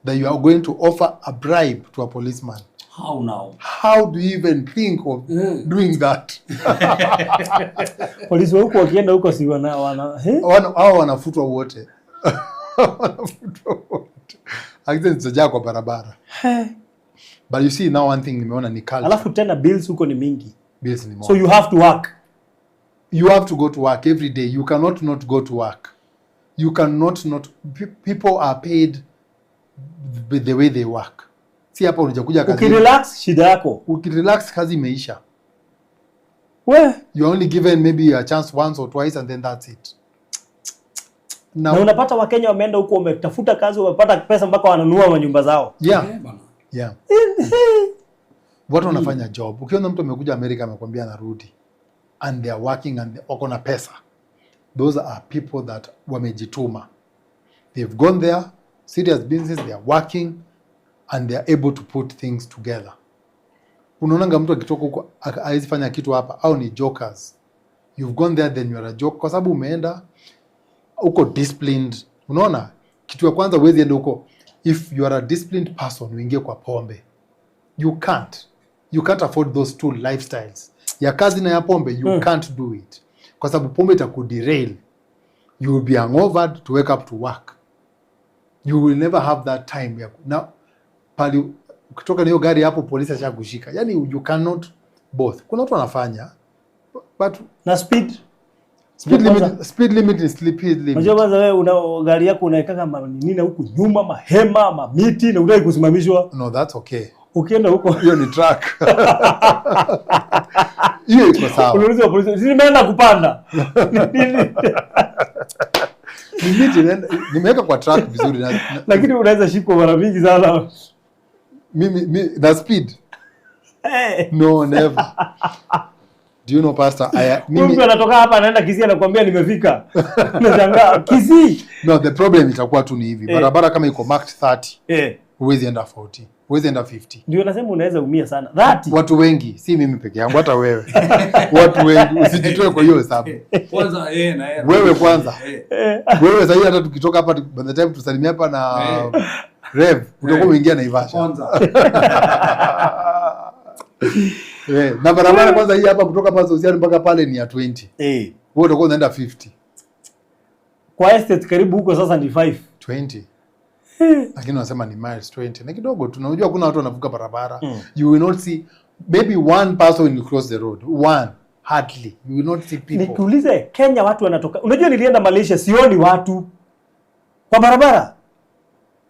[SPEAKER 7] that you are going to offer a bribe to a policeman.
[SPEAKER 6] How now?
[SPEAKER 7] How do you even think of doing that?
[SPEAKER 1] Polisi wa huko wakienda huko si wana eh?
[SPEAKER 7] Hao wanafutwa wote, wanafutwa wote. Accidents zitajaa kwa barabara. But you see, now one thing nimeona ni culture.
[SPEAKER 1] Alafu tena bills huko ni mingi.
[SPEAKER 7] Bills ni more.
[SPEAKER 1] So you have to work.
[SPEAKER 7] You have to go to work every day. You cannot not go to work. You cannot not. People are paid the way they work. Si hapa unakuja kazi.
[SPEAKER 1] Ukirelax, shida yako.
[SPEAKER 7] Ukirelax, kazi imeisha.
[SPEAKER 1] We
[SPEAKER 7] You are only given maybe a chance once or twice and then that's it.
[SPEAKER 1] Na
[SPEAKER 7] Now,
[SPEAKER 1] unapata Wakenya wameenda huko, wametafuta kazi, wamepata pesa mpaka wananunua manyumba zao.
[SPEAKER 7] Yeah.
[SPEAKER 6] Eh, bana.
[SPEAKER 7] Yeah. Watu wanafanya job. Ukiona mtu amekuja Amerika amekwambia anarudi and they are working and wako na pesa, those are people that wamejituma. They've gone there, serious business, they are working and they are able to put things together. Unaonanga mtu akitoka huko hawezi fanya kitu hapa, au ni jokers. You've gone there, then you are a joke kwa sababu umeenda uko disciplined. Unaona, kitu ya kwanza, huwezi enda huko if you are a disciplined person uingie kwa pombe. You can't. You can't afford those two lifestyles, ya kazi na ya pombe. You can't do it kwa sababu pombe itakuderail. You will be hangover to wake up to work. You will never have that time ya na pali ukitoka na hiyo gari hapo, polisi ashakushika. Yani you cannot both. Kuna watu wanafanya, but
[SPEAKER 1] Na speed.
[SPEAKER 7] Speed
[SPEAKER 1] Kwanza-
[SPEAKER 7] limit, speed limit ni speed limit.
[SPEAKER 1] Unajua kwanza wewe una gari yako unaekanga nini na huku nyuma mahema, mamiti na unataka kusimamishwa.
[SPEAKER 7] No, that's okay.
[SPEAKER 1] Ukienda huko
[SPEAKER 7] Hiyo ni truck, hiyo iko sawa.
[SPEAKER 1] unauliza polisi, "Si nimeenda kupanda?" Nini?
[SPEAKER 7] Ni miti nimeweka kwa truck vizuri na
[SPEAKER 1] Lakini unaweza shikwa mara mingi sana.
[SPEAKER 7] mimi na speed. No, never. Do you know, Pastor,
[SPEAKER 1] Huyu
[SPEAKER 7] mimi
[SPEAKER 1] mtu anatoka hapa anaenda Kisii anakuambia nimefika. Unashangaa Kisii.
[SPEAKER 7] No, the problem itakuwa tu ni hivi. Barabara kama iko marked 30, huwezi enda 40, huwezi enda 50.
[SPEAKER 1] Ndio nasema unaweza umia sana. 30.
[SPEAKER 7] Watu wengi, si mimi peke yangu, hata wewe. Watu wengi, usijitoe kwa hiyo hesabu.
[SPEAKER 6] Kwanza yeye na yeye.
[SPEAKER 7] Wewe kwanza. Wewe sahii hata tukitoka hapa, by the time tusalimia hapa na Rev, utakuwa umeingia Naivasha.
[SPEAKER 6] Kwanza.
[SPEAKER 7] Na barabara kwanza hii hapa kutoka hapa Sosiani mpaka pale ni ya 20. Wewe utakuwa unaenda 50.
[SPEAKER 1] Kwa estate karibu huko sasa ni 5.
[SPEAKER 7] 20. Lakini wanasema ni miles 20. Na kidogo tunajua kuna watu wanavuka barabara. You will not see, maybe one person will cross the road. One, hardly. You will not see people.
[SPEAKER 1] Nikuulize, Kenya watu wanatoka. Unajua nilienda Malaysia, sioni watu kwa barabara.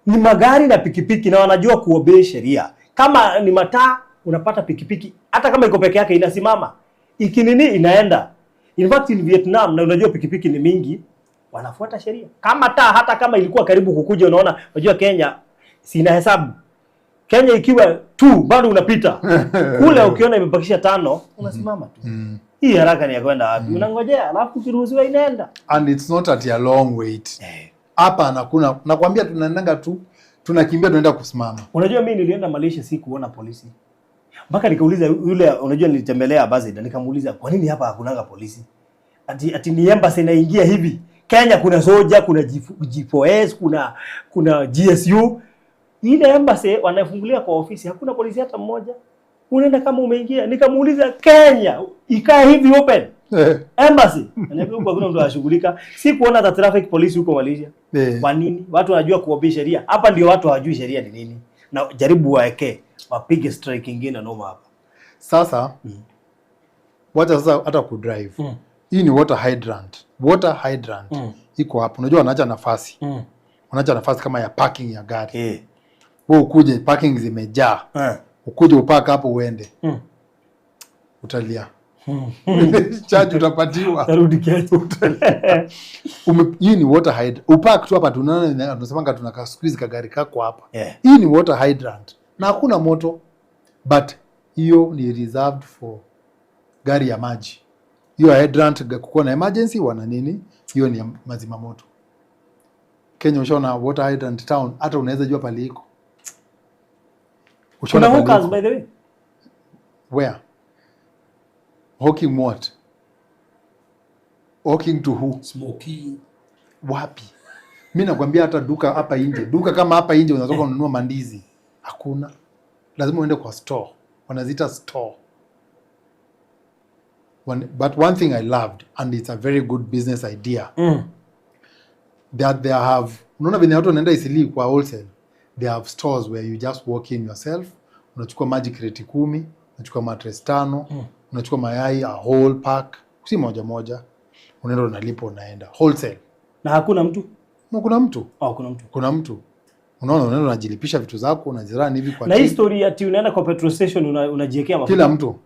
[SPEAKER 1] Ni magari na pikipiki na wanajua kuobey sheria. Kama ni mataa unapata pikipiki hata kama iko peke yake inasimama. Ikinini inaenda. In fact in Vietnam, na unajua pikipiki ni mingi, Wanafuata sheria. Kama taa hata kama ilikuwa karibu kukuja, unaona, unajua Kenya sina hesabu. Kenya ikiwa tu bado unapita. Kule ukiona imebakisha 5 unasimama tu. Hii haraka ni ya kwenda wapi? Unangojea alafu ukiruhusiwa inaenda.
[SPEAKER 7] And it's not at a long wait. Hapa nakuna nakwambia tunaendanga tu, tunakimbia tunaenda kusimama.
[SPEAKER 1] Unajua mimi nilienda Malaysia si kuona polisi. Mpaka nikauliza yule, unajua nilitembelea ambassador, nikamuuliza kwa nini hapa hakunanga polisi? Ati ni embassy inaingia hivi. Kenya kuna soja, kuna G4S, kuna GSU. Ile embassy wanafungulia kwa ofisi, hakuna polisi hata mmoja. Unaenda kama umeingia. Nikamuuliza Kenya ikae hivi open embassy. Ananiambia huko hakuna mtu anashughulika. Si kuona hata traffic police huko Malaysia. Kwa nini? Watu wanajua kuobii sheria. Hapa ndio watu hawajui sheria ni nini. Na jaribu waeke, wapige strike nyingine noma hapa.
[SPEAKER 7] Sasa wacha sasa hata kudrive. Hii ni water hydrant. Water hydrant iko hapo. Unajua wanaacha nafasi. Wanaacha nafasi kama ya parking ya gari. Wewe ukuje parking zimejaa. Ukuje upaka hapo uende. Utalia. Charge utapatiwa.
[SPEAKER 1] Tarudi Kenya.
[SPEAKER 7] Hii ni water hydrant. Upark tu hapa tunaona tunasemanga tunaka squeeze kagari kako hapa. Hii ni water hydrant. Na hakuna moto, but hiyo ni reserved for gari ya maji. Hiyo hydrant kukuwa na emergency wana nini? Hiyo ni mazima moto. Kenya ushaona water hydrant town, hata unaweza jua pale iko.
[SPEAKER 1] Kuna hookers by the way.
[SPEAKER 7] Where? Hawking what? Hawking to who?
[SPEAKER 6] Smoking.
[SPEAKER 7] Wapi? Mimi nakwambia hata duka hapa nje, duka kama hapa nje unatoka ununua mandizi. Hakuna. Lazima uende kwa store. Wanaziita store. But one thing I loved, and it's a very good business idea, that they have, unaona venye watu wanaenda Eastleigh kwa wholesale, they have stores where you just walk in yourself, unachukua maji kreti 10, unachukua mattress 5, unachukua mayai a whole pack, si moja moja, unaenda unalipa unaenda wholesale.
[SPEAKER 1] Na hakuna mtu?
[SPEAKER 7] No, kuna mtu.
[SPEAKER 1] Oh, kuna mtu.
[SPEAKER 7] Kuna mtu. Unaona unaenda unajilipisha vitu zako, unazirani hivi kwa
[SPEAKER 1] Na hii story ati unaenda kwa petrol station unajiwekea mafuta.
[SPEAKER 7] Kila mtu.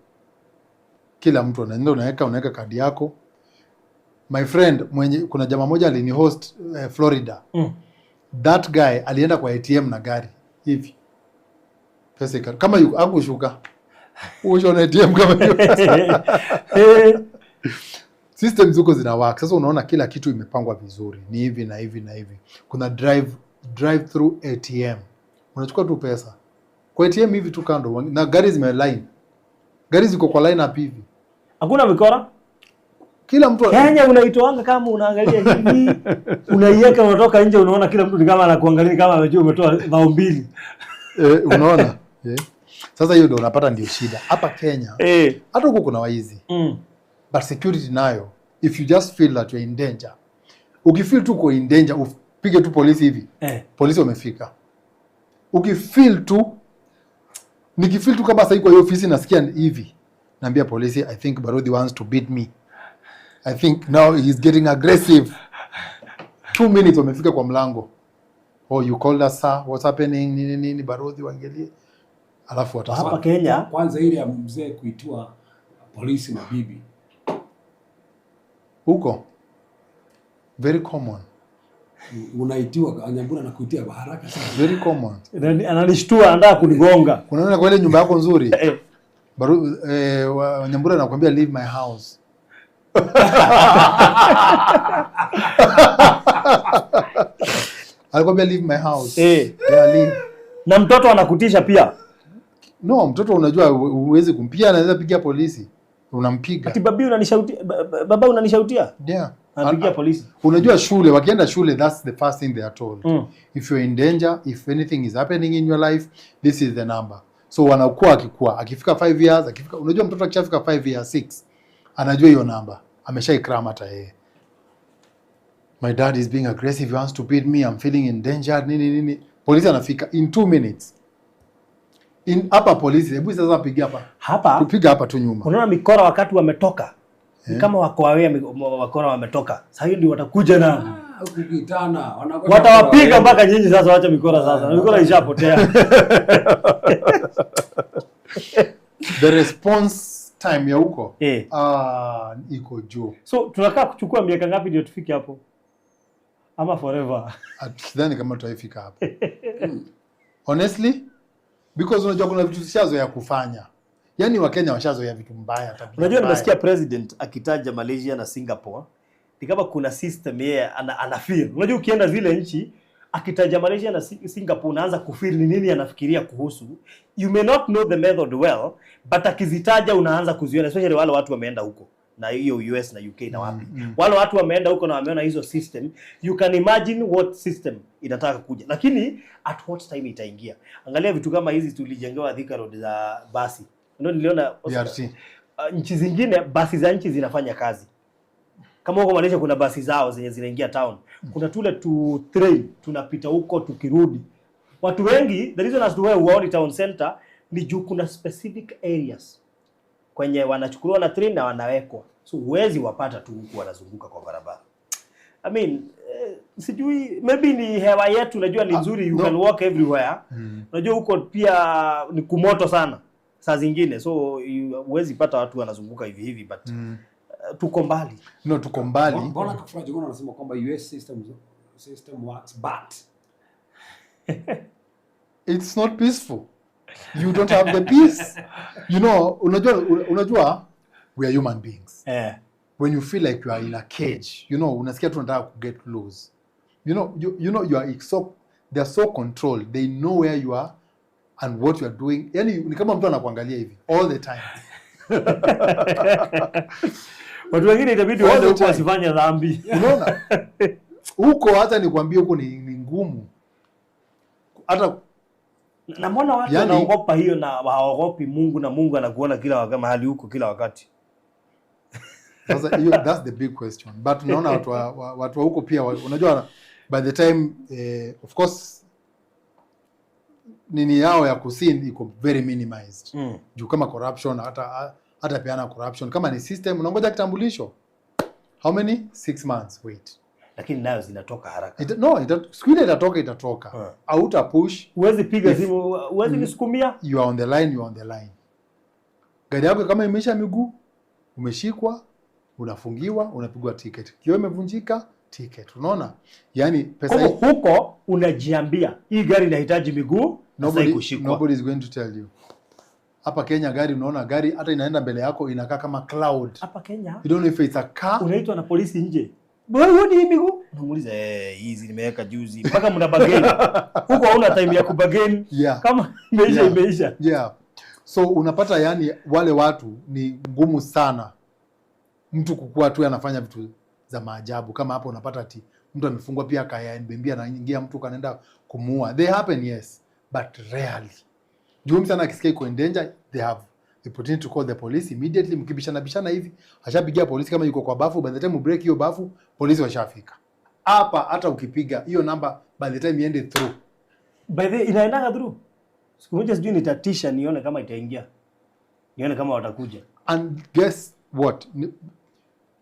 [SPEAKER 7] Kila mtu anaenda unaweka kadi yako. My friend mwenye kuna jamaa moja alini host Florida. That guy alienda kwa ATM na gari hivi. Pesa kama hakushuka. Ushaona ATM kama hiyo. Systems huko zina work. Sasa unaona kila kitu imepangwa vizuri. Ni hivi na hivi na hivi. Kuna drive through ATM. Unachukua tu pesa. Kwa ATM hivi tu kando na gari zime line. Gari ziko kwa line up hivi.
[SPEAKER 1] Hakuna mikora?
[SPEAKER 7] Kila mtu
[SPEAKER 1] Kenya unaitoanga kama unaangalia hivi, unaiweka unatoka nje unaona kila mtu ni kama anakuangalia kama amejua umetoa bao 2.
[SPEAKER 7] Unaona? Sasa hiyo ndio unapata ndio shida. Hapa Kenya hata huko kuna waizi. But security nayo, if you just feel that you're in danger. Ukifeel tu uko in danger, upige tu polisi hivi. Polisi wamefika. Ukifeel tu, nikifeel tu kama sasa kwa hiyo ofisi nasikia hivi, naambia polisi I think Barodi wants to beat me. I think now he's getting aggressive. 2 minutes wamefika kwa mlango. Oh, you called us sir, what's happening? Nini nini Barodi waangalie. Alafu watasema
[SPEAKER 1] hapa Kenya
[SPEAKER 6] kwanza ile ya mzee kuitua polisi na bibi.
[SPEAKER 7] Huko very common.
[SPEAKER 6] Unaitiwa Nyambura na kuitia kwa haraka sana.
[SPEAKER 7] Very common.
[SPEAKER 1] Ananishtua anataka kunigonga.
[SPEAKER 7] Unaona kwa ile nyumba yako nzuri. Nyambura anakuambia leave my house. Alikwambia leave my house. Yeah, leave.
[SPEAKER 1] Na mtoto anakutisha pia.
[SPEAKER 7] No, mtoto unajua huwezi kumpiga, anaweza pigia polisi. Unampiga.
[SPEAKER 1] Ati babi unanishautia, baba unanishautia?
[SPEAKER 7] Yeah.
[SPEAKER 1] Anapigia polisi.
[SPEAKER 7] Unajua shule, wakienda shule that's the first thing they are told. If you're in danger, if anything is happening in your life, this is the number. So wanakuwa akikua, akifika 5 years, akifika, unajua mtoto akishafika 5 years 6, anajua hiyo namba. Ameshaikram hata yeye. My dad is being aggressive, he wants to beat me, I'm feeling in danger, nini nini. Polisi anafika in 2 minutes. In hapa polisi, hebu sasa piga hapa.
[SPEAKER 1] Hapa
[SPEAKER 7] tupiga hapa tu nyuma.
[SPEAKER 1] Unaona mikora wakati wametoka. Ni kama wako aware wakora wametoka. Sasa hiyo ndio watakuja na
[SPEAKER 6] kukitana,
[SPEAKER 1] watawapiga mpaka nyinyi sasa waacha mikora sasa. Mikora ishapotea.
[SPEAKER 7] The response time ya huko iko juu.
[SPEAKER 1] So tunakaa kuchukua miaka ngapi ndio tufike hapo? Ama forever.
[SPEAKER 7] Sidhani kama tutaifika hapo. Honestly, because unajua kuna vitu tushazoea kufanya. Yaani Wakenya washazoea vitu mbaya, tabia
[SPEAKER 1] Unajua
[SPEAKER 7] mbaya.
[SPEAKER 1] nimesikia president akitaja Malaysia na Singapore, ni kama kuna system yeye ana feel. Unajua ukienda zile nchi akitaja Malaysia na Singapore unaanza kufeel ni nini anafikiria kuhusu. You may not know the method well, but akizitaja unaanza kuziona, especially wale watu wameenda huko na hiyo US na UK na wapi. Wale watu wameenda huko na wameona hizo system, you can imagine what system inataka kuja. Lakini at what time itaingia? Angalia vitu kama hizi tulijengewa Thika Road za basi. Ndio niliona
[SPEAKER 7] BRT.
[SPEAKER 1] Nchi zingine basi za nchi zinafanya kazi. Kama huko Malaysia kuna basi zao zenye zinaingia town. Kuna tule tu train tunapita huko tukirudi. Watu wengi, the reason as to why huwaoni town center ni juu kuna specific areas kwenye wanachukuliwa na train na wanawekwa. So huwezi wapata tu huku wanazunguka kwa barabara. I mean, sijui, maybe ni hewa yetu, unajua ni nzuri, you
[SPEAKER 7] no.
[SPEAKER 1] can walk everywhere. Unajua huko pia ni kumoto sana saa zingine, so huwezi pata watu wanazunguka hivi hivi, but tuko mbali.
[SPEAKER 7] No, tuko mbali.
[SPEAKER 6] Mbona Kafula Jogona anasema kwamba US system works, but
[SPEAKER 7] It's not peaceful. You don't have the peace. Unajua we are human beings. When you feel like you are in a cage, unasikia tu unataka ku get loose. You are so, they are so controlled. They know where you are and what you are doing. Yani ni kama mtu anakuangalia hivi all the time.
[SPEAKER 1] Watu wengine itabidi
[SPEAKER 7] All
[SPEAKER 1] waende
[SPEAKER 7] the
[SPEAKER 1] huko
[SPEAKER 7] time.
[SPEAKER 1] wasifanye dhambi.
[SPEAKER 7] Unaona? Huko hata nikwambie huko ni ngumu. Hata
[SPEAKER 1] Na mbona watu wanaogopa hiyo na hawaogopi Mungu, na Mungu anakuona kila wakati mahali huko kila wakati?
[SPEAKER 7] Sasa hiyo, that's the big question. But unaona watu wa huko pia unajua by the time, of course nini yao ya kusin iko very minimized. Juu kama corruption, hata peana corruption kama ni system, unangoja kitambulisho. How many? 6 months wait.
[SPEAKER 1] Lakini nayo zinatoka haraka.
[SPEAKER 7] No, siku ile itatoka. Hauta push.
[SPEAKER 1] Huwezi piga simu, huwezi nisukumia.
[SPEAKER 7] You are on the line, you are on the line. Gari yako kama imeisha miguu, umeshikwa, unafungiwa, unapigwa ticket. Kioo imevunjika, ticket. Unaona? Yaani pesa
[SPEAKER 1] Kwa hivyo huko unajiambia hii gari inahitaji miguu na sasa kushikwa.
[SPEAKER 7] Nobody is going to tell you. Hapa Kenya gari, unaona gari hata inaenda mbele yako inakaa kama cloud.
[SPEAKER 1] Hapa Kenya
[SPEAKER 7] You don't know if it's a car.
[SPEAKER 1] Unaitwa na polisi nje. Wewe huoni hii miguu? Unamuuliza, hizi nimeweka juzi. Mpaka mna bargain. Huko hauna time ya kubargain. Kama imeisha, imeisha.
[SPEAKER 7] Yeah. So unapata yani wale watu ni ngumu sana mtu kukua tu anafanya vitu za maajabu. Kama hapo unapata ati mtu amefungwa pia kaya anaingia mtu kanaenda kumuua. They happen, yes, but rarely. Juu mtu akisikia iko in danger, they have the opportunity to call the police immediately. Mkibishana bishana hivi, ashapigia polisi kama yuko kwa bafu, by the time you break hiyo bafu, polisi washafika. Hapa hata ukipiga hiyo namba, by the time iende through.
[SPEAKER 1] By the way, inaendaga through. Siku moja sijui nitatisha nione kama itaingia. Nione kama watakuja.
[SPEAKER 7] And guess what?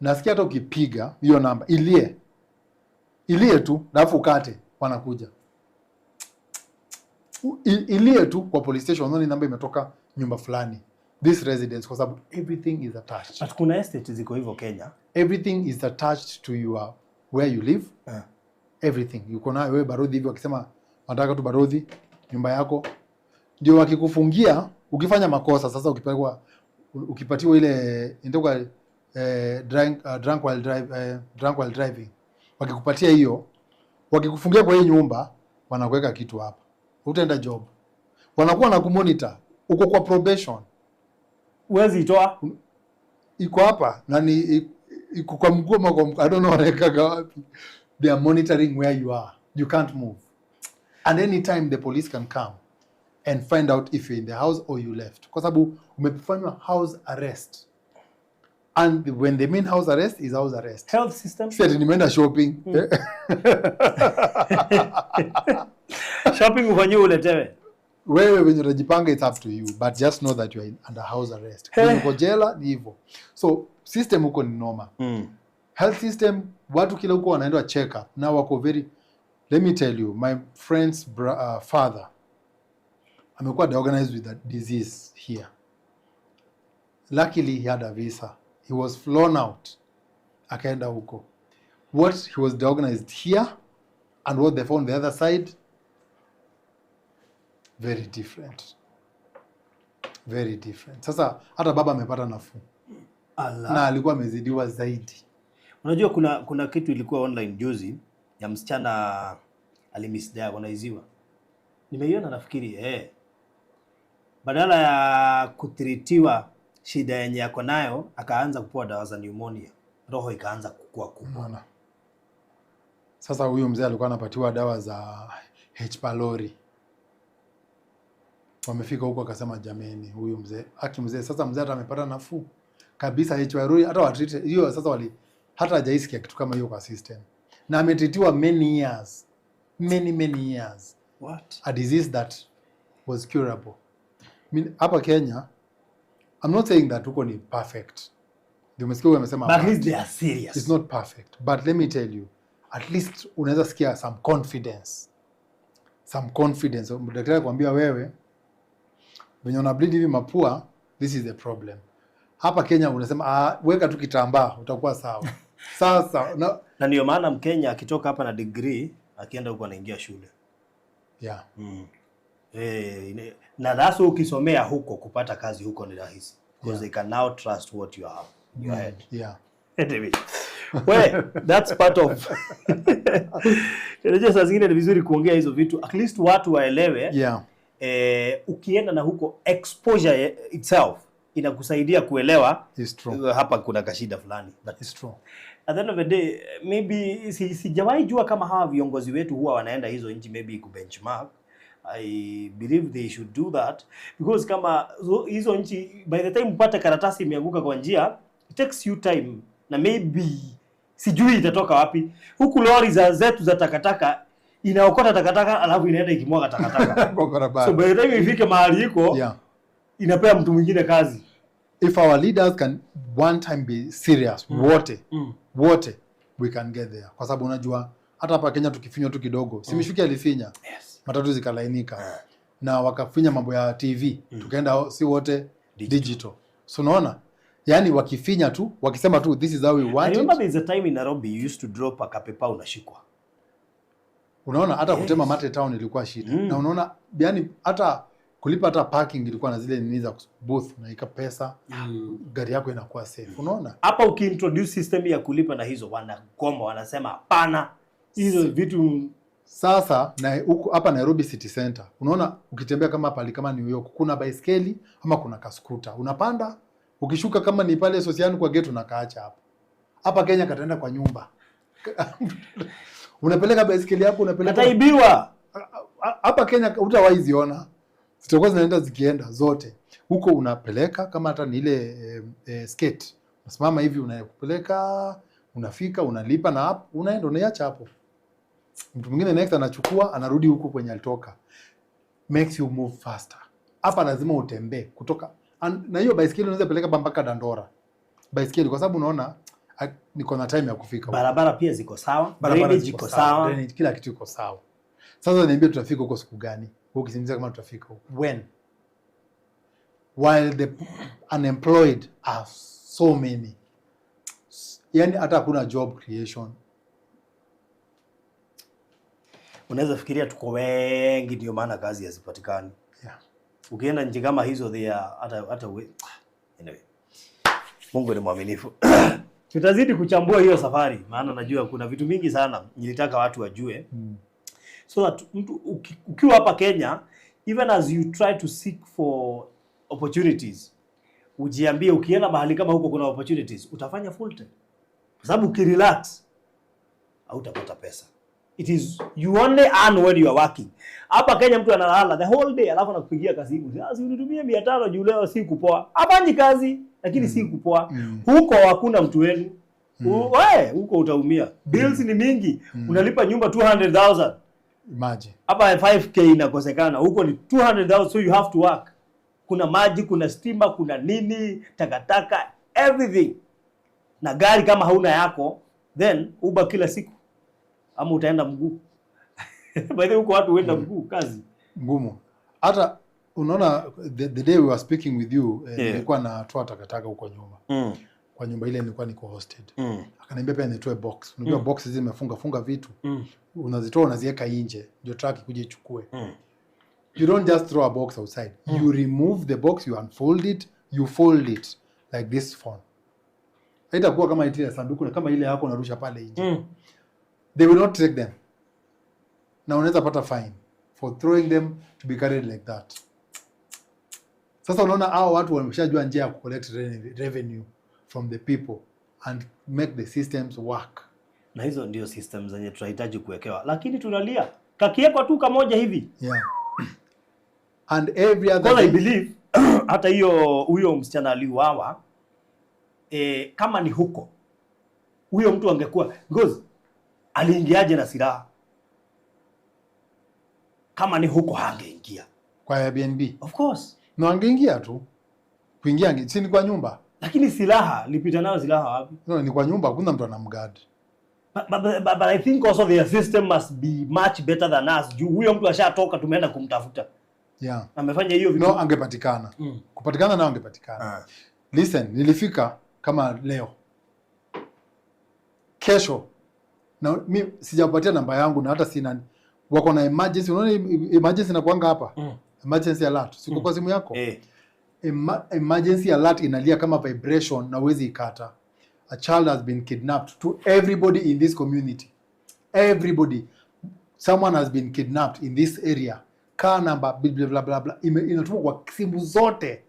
[SPEAKER 7] Nasikia hata ukipiga hiyo namba ilie ilie tu alafu ukate, wanakuja. Ilie tu kwa police station, wanaona namba imetoka nyumba fulani, this residence, kwa sababu everything is attached.
[SPEAKER 1] But kuna estate ziko hivyo Kenya.
[SPEAKER 7] Everything is attached to your where you live. Everything uko nayo wewe barodhi hivi, wakisema wanataka tu barodhi nyumba yako, ndio wakikufungia ukifanya makosa. Sasa ukipelekwa, ukipatiwa ile inatoka drunk while driving, wakikupatia hiyo, wakikufungia kwa hii nyumba, wanakuweka kitu hapa, utaenda job, wanakuwa na kumonitor, uko kwa probation.
[SPEAKER 1] Huwezi itoa.
[SPEAKER 7] Iko hapa na ni iko kwa mguu ama kwa I don't know wanawekaga wapi. They are monitoring where you are. You can't move, and anytime the police can come and find out if you're in the house or you left, kwa sababu umefanywa house arrest, and when they mean house arrest is house arrest.
[SPEAKER 1] Health system.
[SPEAKER 7] Si ati nimeenda shopping.
[SPEAKER 1] Shopping ufanyiwe uletewe.
[SPEAKER 7] Wewe venye utajipanga, it's up to you, but just know that you are under house arrest. Kwenye uko jela ni hivyo. So system huko ni noma. Health system, watu kila huko wanaenda check up na wako very, let me tell you, my friend's father amekuwa diagnosed with a disease here. Luckily he had a visa, he was flown out, akaenda huko. What he was diagnosed here And what they found the other side, very different, very different. Sasa hata baba amepata nafuu
[SPEAKER 1] Allah.
[SPEAKER 7] na alikuwa amezidiwa zaidi.
[SPEAKER 1] Unajua kuna kitu ilikuwa online juzi ya msichana alimisdiagonaiziwa. Nimeiona nafikiri Badala ya kutritiwa shida yenye yako nayo akaanza kupewa dawa za pneumonia. Roho ikaanza kukua kubwa.
[SPEAKER 7] Unaona? Sasa huyu mzee alikuwa anapatiwa dawa za H pylori. Wamefika huko akasema, jameni, huyu mzee aki mzee sasa, mzee hata amepata nafuu kabisa H pylori, hata watreat hiyo sasa wali hata hajaisikia kitu kama hiyo kwa system, na ametritiwa many years, many many years,
[SPEAKER 1] What?
[SPEAKER 7] a disease that was curable. I mean, hapa Kenya, I'm not saying that huko ni perfect. Ndio umesikia huyu amesema
[SPEAKER 1] But at
[SPEAKER 7] hapana.
[SPEAKER 1] least they are serious.
[SPEAKER 7] It's not perfect, but let me tell you, at least unaweza sikia some confidence, some confidence. Daktari akwambia wewe venye una bleed hivi mapua, this is the problem. Hapa Kenya unasema ah, weka tu kitambaa utakuwa sawa. Sasa na,
[SPEAKER 1] Na ndio maana Mkenya akitoka hapa na degree akienda huko anaingia shule.
[SPEAKER 7] Yeah.
[SPEAKER 1] Na that's ukisomea huko kupata kazi huko ni rahisi because they can now trust what you have in your head. Anyway, we, that's part of unajua saa zingine ni vizuri kuongea hizo vitu at least watu waelewe. Ukienda na huko exposure itself inakusaidia kuelewa
[SPEAKER 7] It's true.
[SPEAKER 1] hapa kuna kashida fulani. But
[SPEAKER 7] It's true.
[SPEAKER 1] at the end of the day, maybe sijawahi jua kama hawa viongozi wetu huwa wanaenda hizo nchi maybe ku benchmark. I believe they should do that because kama hizo nchi by the time upate karatasi imeanguka kwa njia, it takes you time na maybe sijui itatoka wapi. Huku lori za zetu za takataka inaokota takataka alafu inaenda ikimwaga takataka
[SPEAKER 7] Kwa barabara.
[SPEAKER 1] So by the time ifike mahali iko inapea mtu mwingine kazi.
[SPEAKER 7] If our leaders can one time be serious, wote wote, we can get there, kwa sababu unajua hata hapa Kenya tukifinywa tu kidogo, si Michuki alifinya, matatu zikalainika na wakafinya mambo ya TV, tukaenda si wote digital. So unaona, yani wakifinya tu, wakisema tu this is how we
[SPEAKER 1] I
[SPEAKER 7] want
[SPEAKER 1] remember
[SPEAKER 7] it.
[SPEAKER 1] there is a time in Nairobi you used to drop a kapepa unashikwa.
[SPEAKER 7] Unaona hata kutema mate town ilikuwa shida. Na unaona yani hata kulipa hata parking ilikuwa na zile nini za booth, unaika pesa, gari yako inakuwa safe. Unaona?
[SPEAKER 1] Hapa ukiintroduce system ya kulipa na hizo wanagoma, wanasema hapana, hizo vitu.
[SPEAKER 7] Sasa na huku hapa Nairobi City Center, unaona ukitembea kama pale kama New York, kuna baiskeli ama kuna kaskuta, unapanda, ukishuka kama ni pale Sosiani kwa gate unakaacha hapo. Hapa Kenya kataenda kwa nyumba. Unapeleka baiskeli yako, unapeleka
[SPEAKER 1] Kataibiwa.
[SPEAKER 7] Hapa Kenya hutawahi ziona, zitakuwa zinaenda zikienda zote. Huko unapeleka kama hata ni ile skate, unasimama hivi unapeleka, unafika, unalipa na hapo unaenda unaiacha hapo. Mtu mwingine next anachukua anarudi huku kwenye alitoka. Makes you move faster. Hapa lazima utembee kutoka na hiyo baiskeli unaweza peleka mpaka Dandora baiskeli, kwa sababu unaona niko na time ya kufika huko.
[SPEAKER 1] Barabara pia ziko sawa,
[SPEAKER 7] Barabara
[SPEAKER 1] drainage
[SPEAKER 7] ziko
[SPEAKER 1] iko
[SPEAKER 7] sawa,
[SPEAKER 1] sawa.
[SPEAKER 7] drainage, kila kitu iko sawa. Sasa niambie tutafika huko siku gani? Wewe ukizungumzia kama tutafika huko when? While the unemployed are so many. Yani hata hakuna job creation.
[SPEAKER 1] Unaweza fikiria tuko wengi ndio maana kazi hazipatikani. Ukienda nchi kama hizo they are hata anyway. Mungu ni mwaminifu. Tutazidi kuchambua hiyo safari maana najua kuna vitu mingi sana nilitaka watu wajue. So that mtu ukiwa hapa Kenya, even as you try to seek for opportunities, ujiambie ukienda mahali kama huko kuna opportunities, utafanya full time. Kwa sababu ukirelax hautapata pesa. It is you only earn when you are working. Hapa Kenya mtu analala the whole day alafu anakupigia kazi. Sasa unitumie 500 juu leo si kupoa. Hafanyi kazi lakini si kupoa. Huko hakuna mtu wenu. Wewe huko utaumia. Bills ni mingi. Unalipa nyumba 200,000.
[SPEAKER 7] Imagine.
[SPEAKER 1] Hapa 5k inakosekana. Huko ni 200,000, so you have to work. Kuna maji, kuna stima, kuna nini, takataka, everything. Na gari kama hauna yako, then Uber kila siku. Ama utaenda mguu. By the way, huko watu huenda mguu kazi.
[SPEAKER 7] Ngumu. Hata unaona the day we were speaking with you, nilikuwa natoa takataka huko nyuma. Kwa nyumba ile nilikuwa niko hosted. Akaniambia pia nitoe box. Unajua box hizi zimefunga funga vitu. Unazitoa, unaziweka nje ndio truck ikuje ichukue. You don't just throw a box outside. You remove the box, you unfold it, you fold it like this phone. Haitakuwa kama ile ya sanduku na kama ile yako unarusha pale nje. They will not take them. Na unaweza pata fine for throwing them to be carried like that. Sasa unaona hao watu wameshajua njia ya kucollect revenue from the people and make the systems work.
[SPEAKER 1] Na hizo ndio system zenye tunahitaji kuwekewa, lakini tunalia kakiekwa tu kamoja hivi.
[SPEAKER 7] Yeah. And every other
[SPEAKER 1] Because I
[SPEAKER 7] day,
[SPEAKER 1] believe hata hiyo huyo msichana aliuawa, kama ni huko huyo mtu angekuwa, because aliingiaje na silaha? Kama ni huko hangeingia.
[SPEAKER 7] Kwa Airbnb.
[SPEAKER 1] Of course.
[SPEAKER 7] No, angeingia tu. Kuingia si ni kwa nyumba.
[SPEAKER 1] Lakini silaha lipita nayo silaha wapi?
[SPEAKER 7] No, ni kwa nyumba, hakuna mtu anamguard.
[SPEAKER 1] But I think also their system must be much better than us. Juu huyo mtu ashatoka, tumeenda kumtafuta. Amefanya hiyo vitu.
[SPEAKER 7] No, angepatikana. Kupatikana nao angepatikana. Listen, nilifika kama leo. Kesho na mi sijapatia namba yangu na hata sina, wako na emergency. Unaona emergency inakuanga hapa. Emergency alert. Siko kwa simu yako. Emergency alert inalia kama vibration na huwezi ikata. A child has been kidnapped to everybody in this community. Everybody. Someone has been kidnapped in this area. Car number blah blah blah blah blah. Inatumwa kwa simu zote.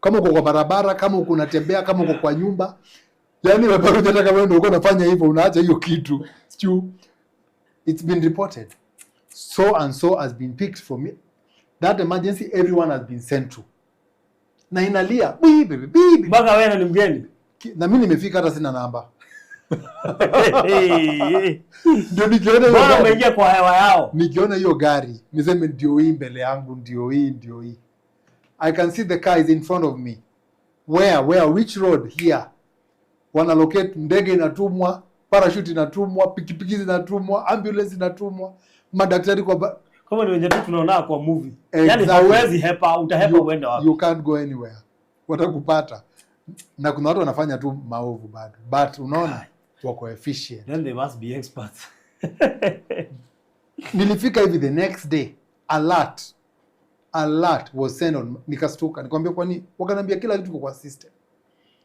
[SPEAKER 7] Kama uko kwa barabara, kama uko unatembea, kama uko kwa nyumba. Yaani wewe hata kama wewe ndio uko unafanya hivyo, unaacha hiyo kitu. Sio. It's been reported. So and so has been picked from me. That emergency everyone has been sent to. Na inalia bii bii bii.
[SPEAKER 1] Mpaka wewe ni mgeni.
[SPEAKER 7] Na mimi nimefika hata sina namba.
[SPEAKER 1] Hey.
[SPEAKER 7] Ndio nikiona hiyo
[SPEAKER 1] Bora
[SPEAKER 7] gari,
[SPEAKER 1] umeingia kwa hewa yao.
[SPEAKER 7] Nikiona hiyo gari niseme ndio hii mbele yangu, ndio hii, ndio hii. I can see the car is in front of me. Where, which road? Here. Wana locate, ndege inatumwa, parachute inatumwa, pikipiki zinatumwa, ambulance inatumwa, madaktari kwa
[SPEAKER 1] Kama ni wenye tu tunaona kwa movie. Yaani
[SPEAKER 7] Exactly.
[SPEAKER 1] hauwezi hepa, utahepa uende wapi?
[SPEAKER 7] You can't go anywhere. Watakupata. Na kuna watu wanafanya tu maovu bado. But unaona wako efficient.
[SPEAKER 1] Then they must be experts.
[SPEAKER 7] Nilifika hivi the next day, alert was sent on, nikastuka, nikamwambia kwani, wakaniambia kila kitu kwa system.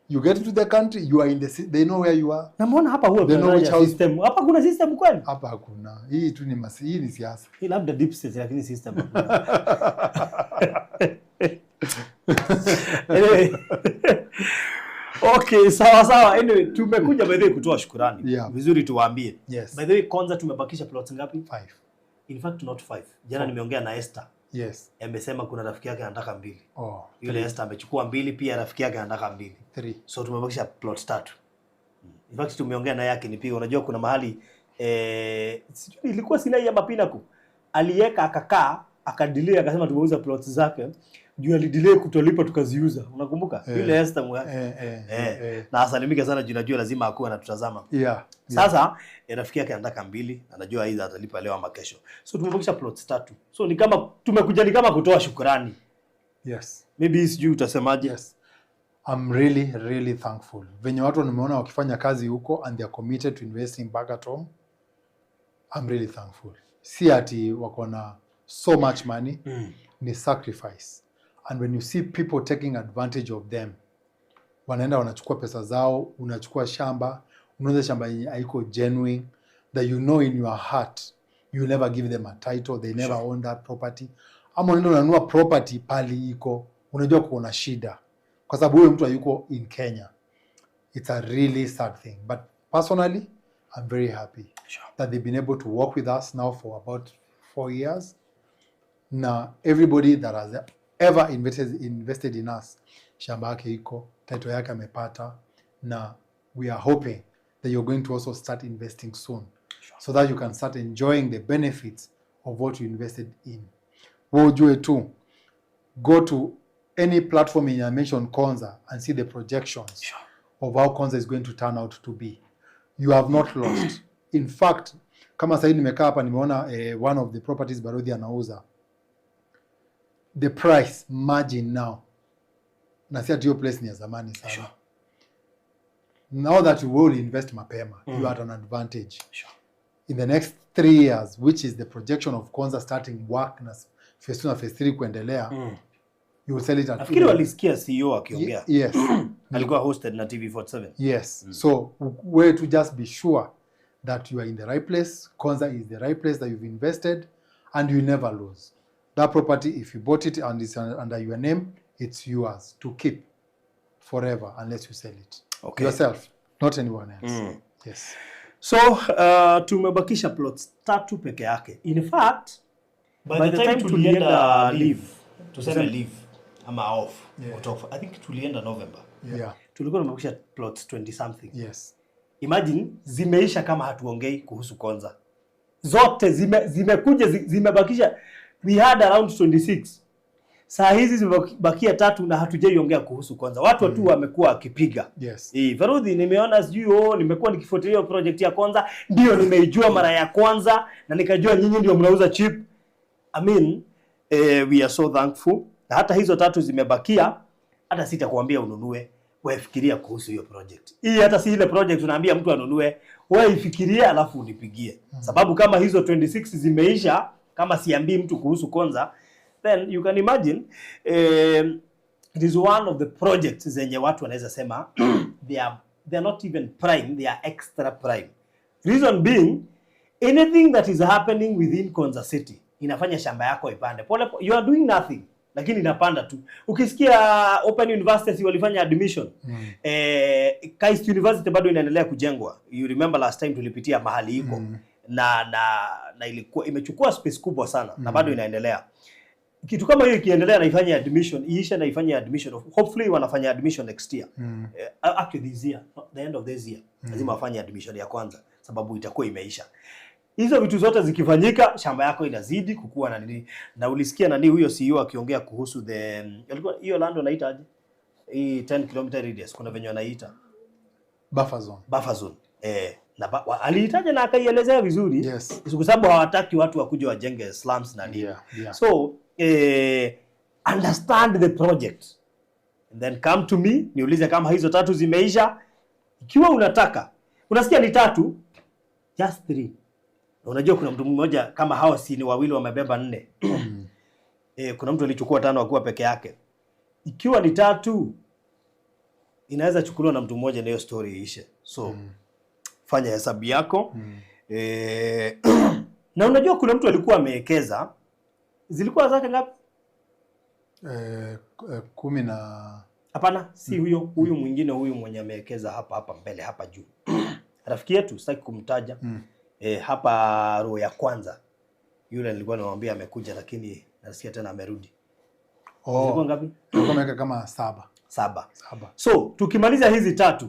[SPEAKER 7] You get to the country, you are in the they know where you are.
[SPEAKER 1] Na mbona hapa huwa
[SPEAKER 7] They know which
[SPEAKER 1] tunataja
[SPEAKER 7] house.
[SPEAKER 1] system? Hapa kuna system kweli?
[SPEAKER 7] Hapa hakuna. Hii tu ni hii ni siasa.
[SPEAKER 1] Hii labda deep state, lakini system hakuna. Anyway. Okay, sawa sawa. Anyway, tumekuja by the way kutoa shukurani. Vizuri tuwaambie. By the way, kwanza tumebakisha plots ngapi?
[SPEAKER 7] 5.
[SPEAKER 1] In fact not 5. Jana nimeongea na Esther. Amesema kuna rafiki yake anataka 2.
[SPEAKER 7] Oh,
[SPEAKER 1] Yule
[SPEAKER 7] three.
[SPEAKER 1] Esther amechukua 2, pia rafiki yake anataka 2.
[SPEAKER 7] 3.
[SPEAKER 1] So tumebakisha plot 3. In fact tumeongea naye akinipiga. Unajua kuna mahali sijui ilikuwa Sinai ama Pinnacle. Aliweka akakaa, akadelay, akasema tumeuza plots zake. Juu alidelay kutolipa tukaziuza. Unakumbuka? Yule Esther Na asalimike sana juu najua lazima akuwe anatutazama. Sasa rafiki yake anataka 2, anajua aidha atalipa leo ama kesho. So tumebakisha plots 3. So ni kama tumekuja ni kama kutoa shukrani. Maybe sijui utasemaje.
[SPEAKER 7] Yes. I'm really, really thankful. Venye watu nimeona wakifanya kazi huko and they are committed to investing back at home. I'm really thankful. Si ati wako na so much money, ni sacrifice. And when you see people taking advantage of them, wanaenda wanachukua pesa zao, unachukua shamba, unauza shamba yenye haiko genuine, that you know in your heart you never give them a title, they never own that property. Ama unaenda unanunua property pali iko, unajua kuna shida kwa sababu huyo mtu hayuko in Kenya. It's a really sad thing, but personally I'm very happy that they've been able to work with us now for about 4 years. Na everybody that has ever invested in us, shamba yake iko, title yake amepata, na we are hoping that you're going to also start investing soon. So that you can start enjoying the benefits of what you invested in. Wewe ujue tu, go to any platform in mention Konza and see the projections of how Konza is going to turn out to be. You have not lost. In fact, kama sasa nimekaa hapa nimeona one of the properties Barodhi anauza. The price margin now. Na si ati hiyo place ni ya zamani sana. Now that you will invest mapema, you are at an advantage.
[SPEAKER 1] Sure.
[SPEAKER 7] In the next 3 years, which is the projection of Konza starting work na phase 2 na phase 3 kuendelea, you will sell it at
[SPEAKER 1] Nafikiri walisikia CEO akiongea.
[SPEAKER 7] Yes.
[SPEAKER 1] Alikuwa hosted na TV47.
[SPEAKER 7] Yes. So way to just be sure that you are in the right place. Konza is the right place that you've invested, and you never lose. That property, if you bought it and it's under your name, it's yours to keep forever unless you sell it yourself, not anyone else. Yes.
[SPEAKER 1] So tumebakisha plots tatu peke yake. In fact, by the time tulienda leave, tuseme leave ama off, kutoka, I think tulienda November. Tulikuwa tumebakisha plots 20 something. Imagine zimeisha kama hatuongei kuhusu Konza. Zote zimekuja zimebakisha, we had around 26. Saa hizi zimebakia tatu na hatujaiongea kuhusu Konza. Watu tu wamekuwa wakipiga. Farudhi, nimeona sijui, oh, nimekuwa nikifuatilia hiyo project ya Konza, ndio nimeijua mara ya kwanza na nikajua nyinyi ndio mnauza cheap. I mean, we are so thankful. Na hata hizo tatu zimebakia, hata sitakuambia ununue, wewe fikiria kuhusu hiyo project. Hii hata si ile project unaambia mtu anunue, wewe ifikirie alafu unipigie. Sababu kama hizo 26 zimeisha, kama siambii mtu kuhusu Konza, then you can imagine, it is one of the projects zenye watu wanaweza sema they are not even prime, they are extra prime. Reason being, anything that is happening within Konza City inafanya shamba yako ipande pole pole. You are doing nothing, lakini inapanda tu. Ukisikia Open University walifanya admission, KAIST University bado inaendelea kujengwa. You remember last time tulipitia mahali iko na ilikuwa imechukua space kubwa sana na bado inaendelea. Kitu kama hiyo ikiendelea na ifanye admission, iishe na ifanye admission, hopefully wanafanya admission next year, actually this year, the end of this year, lazima wafanye admission ya kwanza sababu itakuwa imeisha. Hizo vitu zote zikifanyika, shamba yako inazidi kukua na nini. Na ulisikia nani huyo CEO akiongea kuhusu the, alikuwa hiyo land wanaita aje, hii 10 km radius, kuna venye wanaita.
[SPEAKER 7] Buffer zone.
[SPEAKER 1] Buffer zone, na aliitaja na akaielezea vizuri, kwa sababu hawataki watu wakuja wajenge slums na nini. So understand the project and then come to me niulize kama hizo tatu zimeisha. Ikiwa unataka, unasikia ni tatu, just three. Na unajua kuna mtu mmoja, kama hawa si ni wawili wamebeba nne, kuna mtu alichukua tano akiwa peke yake. Ikiwa ni tatu, inaweza chukuliwa na mtu mmoja na hiyo story iishe. So fanya hesabu yako. Na unajua kuna mtu alikuwa amewekeza, zilikuwa zake ngapi?
[SPEAKER 7] 10 na
[SPEAKER 1] Hapana, si huyo, huyu mwingine, huyu mwenye amewekeza hapa hapa mbele hapa juu, rafiki yetu, sitaki kumtaja. Hapa row ya kwanza, yule nilikuwa namwambia amekuja, lakini nasikia tena amerudi. Zilikuwa
[SPEAKER 7] Oh,
[SPEAKER 1] ngapi?
[SPEAKER 7] alikuwa ameweka kama saba.
[SPEAKER 1] Saba.
[SPEAKER 7] Saba.
[SPEAKER 1] So tukimaliza hizi tatu,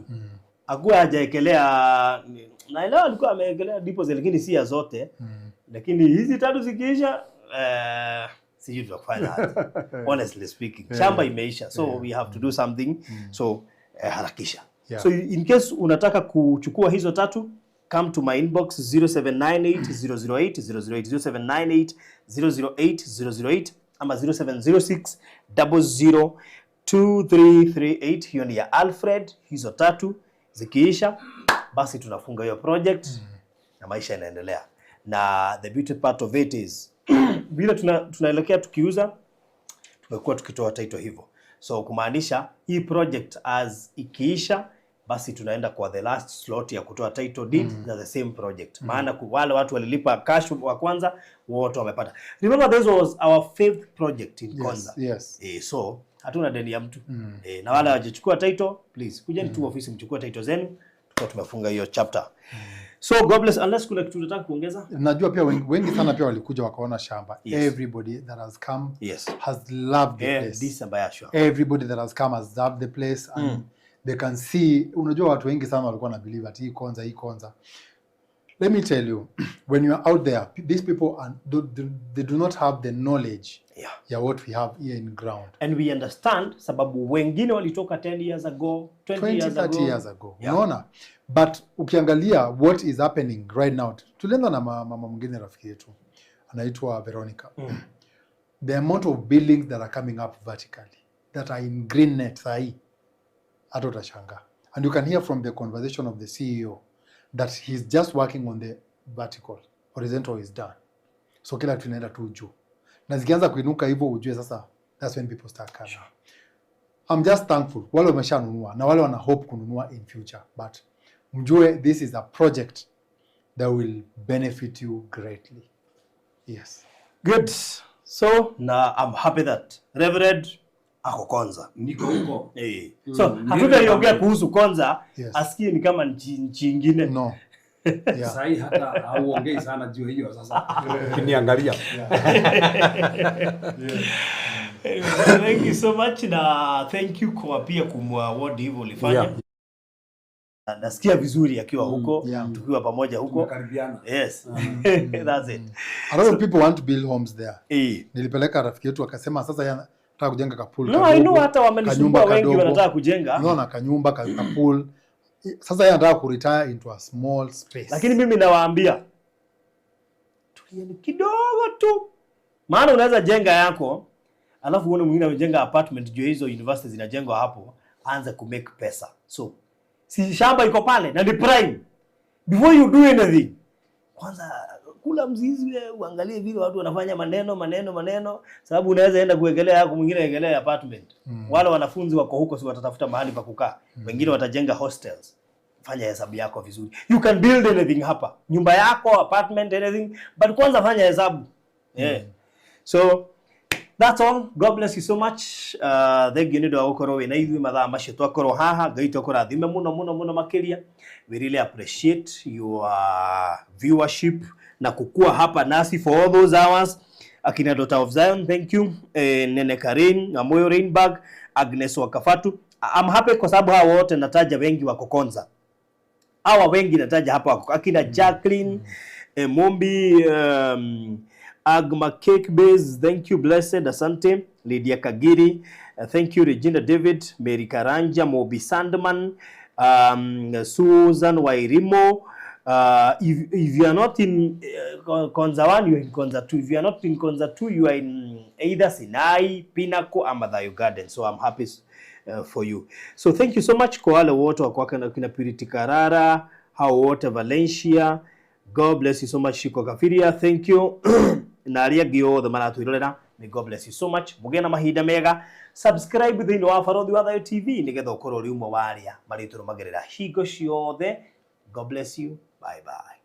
[SPEAKER 1] akuwa hajaekelea, naelewa alikuwa ameekelea deposit lakini si ya zote. Lakini hizi tatu zikiisha, sijui tutakufanya aje. Honestly speaking, shamba imeisha, so we have to do something. So harakisha. So in case unataka kuchukua hizo tatu, come to my inbox, 0798 008 008, 0798 008 008 ama 0706 00 2338. Hiyo ni ya Alfred. Hizo tatu zikiisha, basi tunafunga hiyo project na maisha yanaendelea. Na the beauty part of it is vile tunaelekea tukiuza, tumekuwa tukitoa title hivyo, so kumaanisha hii project as ikiisha, basi tunaenda kwa the last slot ya kutoa title deed za the same project, maana wale watu walilipa cash wa kwanza wote wamepata. Remember, this was our fifth project in Konza. So hatuna deni ya mtu. Na wale hawajachukua title, please kujeni tu ofisi mchukue title zenu, tukiwa tumefunga hiyo chapter. So God bless, unless kuna kitu unataka kuongeza.
[SPEAKER 7] Najua pia wengi, wengi sana pia walikuja wakaona shamba. Everybody that has come has loved the place.
[SPEAKER 1] December, yeah, sure.
[SPEAKER 7] Everybody that has come has loved the place and they can see. Unajua watu wengi sana walikuwa na believe ati hii Konza, hii Konza. Let me tell you, when you are out there, these people are, they do not have the knowledge ya what we have here in ground.
[SPEAKER 1] And we understand, sababu wengine walitoka 10 years ago, 20,
[SPEAKER 7] 20
[SPEAKER 1] years
[SPEAKER 7] 30
[SPEAKER 1] ago.
[SPEAKER 7] Years ago. Unaona, but ukiangalia what is happening right now, tulienda na mama mwingine, rafiki yetu anaitwa Veronica, the amount of buildings that are coming up vertically that are in green net sahii, hata utashangaa. And you can hear from the conversation of the CEO that he's just working on the vertical. Horizontal is done. So kila kitu inaenda tu juu. Na zikianza kuinuka hivyo, ujue sasa that's when people start coming. I'm just thankful wale wameshanunua na wale wana hope kununua in future, but mjue this is a project that will benefit you greatly. Yes.
[SPEAKER 1] Good. So na I'm happy that Reverend ako Konza.
[SPEAKER 6] Niko huko.
[SPEAKER 1] Eh. So hatutaiongea kuhusu Konza,
[SPEAKER 7] Yes.
[SPEAKER 1] asikie ni kama nchi ingine.
[SPEAKER 7] No. Yeah.
[SPEAKER 6] Sahii hata hauongei sana juu hiyo sasa. Ukiniangalia.
[SPEAKER 1] Thank you so much, na thank you kwa pia kumwaward hivyo ulifanya.
[SPEAKER 6] Yeah.
[SPEAKER 1] Nasikia vizuri akiwa huko, tukiwa pamoja huko.
[SPEAKER 6] Tumekaribiana.
[SPEAKER 1] Yes. That's it.
[SPEAKER 7] A lot of people want to build homes there.
[SPEAKER 1] Eh.
[SPEAKER 7] Nilipeleka rafiki yetu, akasema sasa yeye anataka kujenga kapool
[SPEAKER 1] No, I know hata wamenisumbua
[SPEAKER 7] kanyumba
[SPEAKER 1] wengi
[SPEAKER 7] kadogo.
[SPEAKER 1] wanataka kujenga.
[SPEAKER 7] Unaona, kanyumba kapool. Sasa yeye anataka kuretire into a small space.
[SPEAKER 1] Lakini mimi nawaambia tulieni kidogo tu, maana unaweza jenga yako alafu uone mwingine amejenga apartment juu ya hizo university zinajengwa hapo, aanze kumake pesa. So si shamba iko pale na ni prime. Before you do anything, kwanza kula mzizi wewe, uangalie vile watu wanafanya maneno maneno maneno, sababu unaweza enda kuwekelea yako, mwingine awekelea apartment. Wale wanafunzi wako huko, si watatafuta mahali pa kukaa? Wengine watajenga hostels. Fanya hesabu yako vizuri. You can build anything hapa, nyumba yako, apartment, anything, but kwanza fanya hesabu. Yeah. So that's all. God bless you so much. Thank you nĩ ũndũ wa gũkorwo wĩna ithuĩ mathaa macio twakorwo haha. Ngai twakũrathime mũno mũno mũno makĩria. We really appreciate your viewership na kukua hapa nasi for all those hours. Akina Daughter of Zion, thank you. Nene Karin, Amoyo Rainbag, Agnes Wakafatu. I'm happy kwa sababu hawa wote nataja wengi wako Konza, hawa wengi nataja hapa wako akina Jacqueline, Mombi, Agma Cake Base, thank you. Blessed, asante. Lydia Kagiri, thank you. Regina David, Mary Karanja, Mobi Sandman, Susan Wairimo. If you are not in Konza 1, you are in Konza 2. If you are not in Konza 2, you are in either Sinai, Pinnacle, ama Thayo Garden. So I'm happy for you. So thank you so much kwa wale wote wako kina Purity Karara, hao wote Valencia. God bless you so much. Shiko Kafiria, thank you. Na arĩa angĩ othe maratwĩrorera, may God bless you so much. Mũgĩe na mahinda mega. Subscribe thĩinĩ wa Barothi wa Thayo TV nĩgetha ũkorwo ũrĩ ũmwe wa arĩa marĩtũrũmagĩrĩra hingo ciothe. God bless you. Bye bye.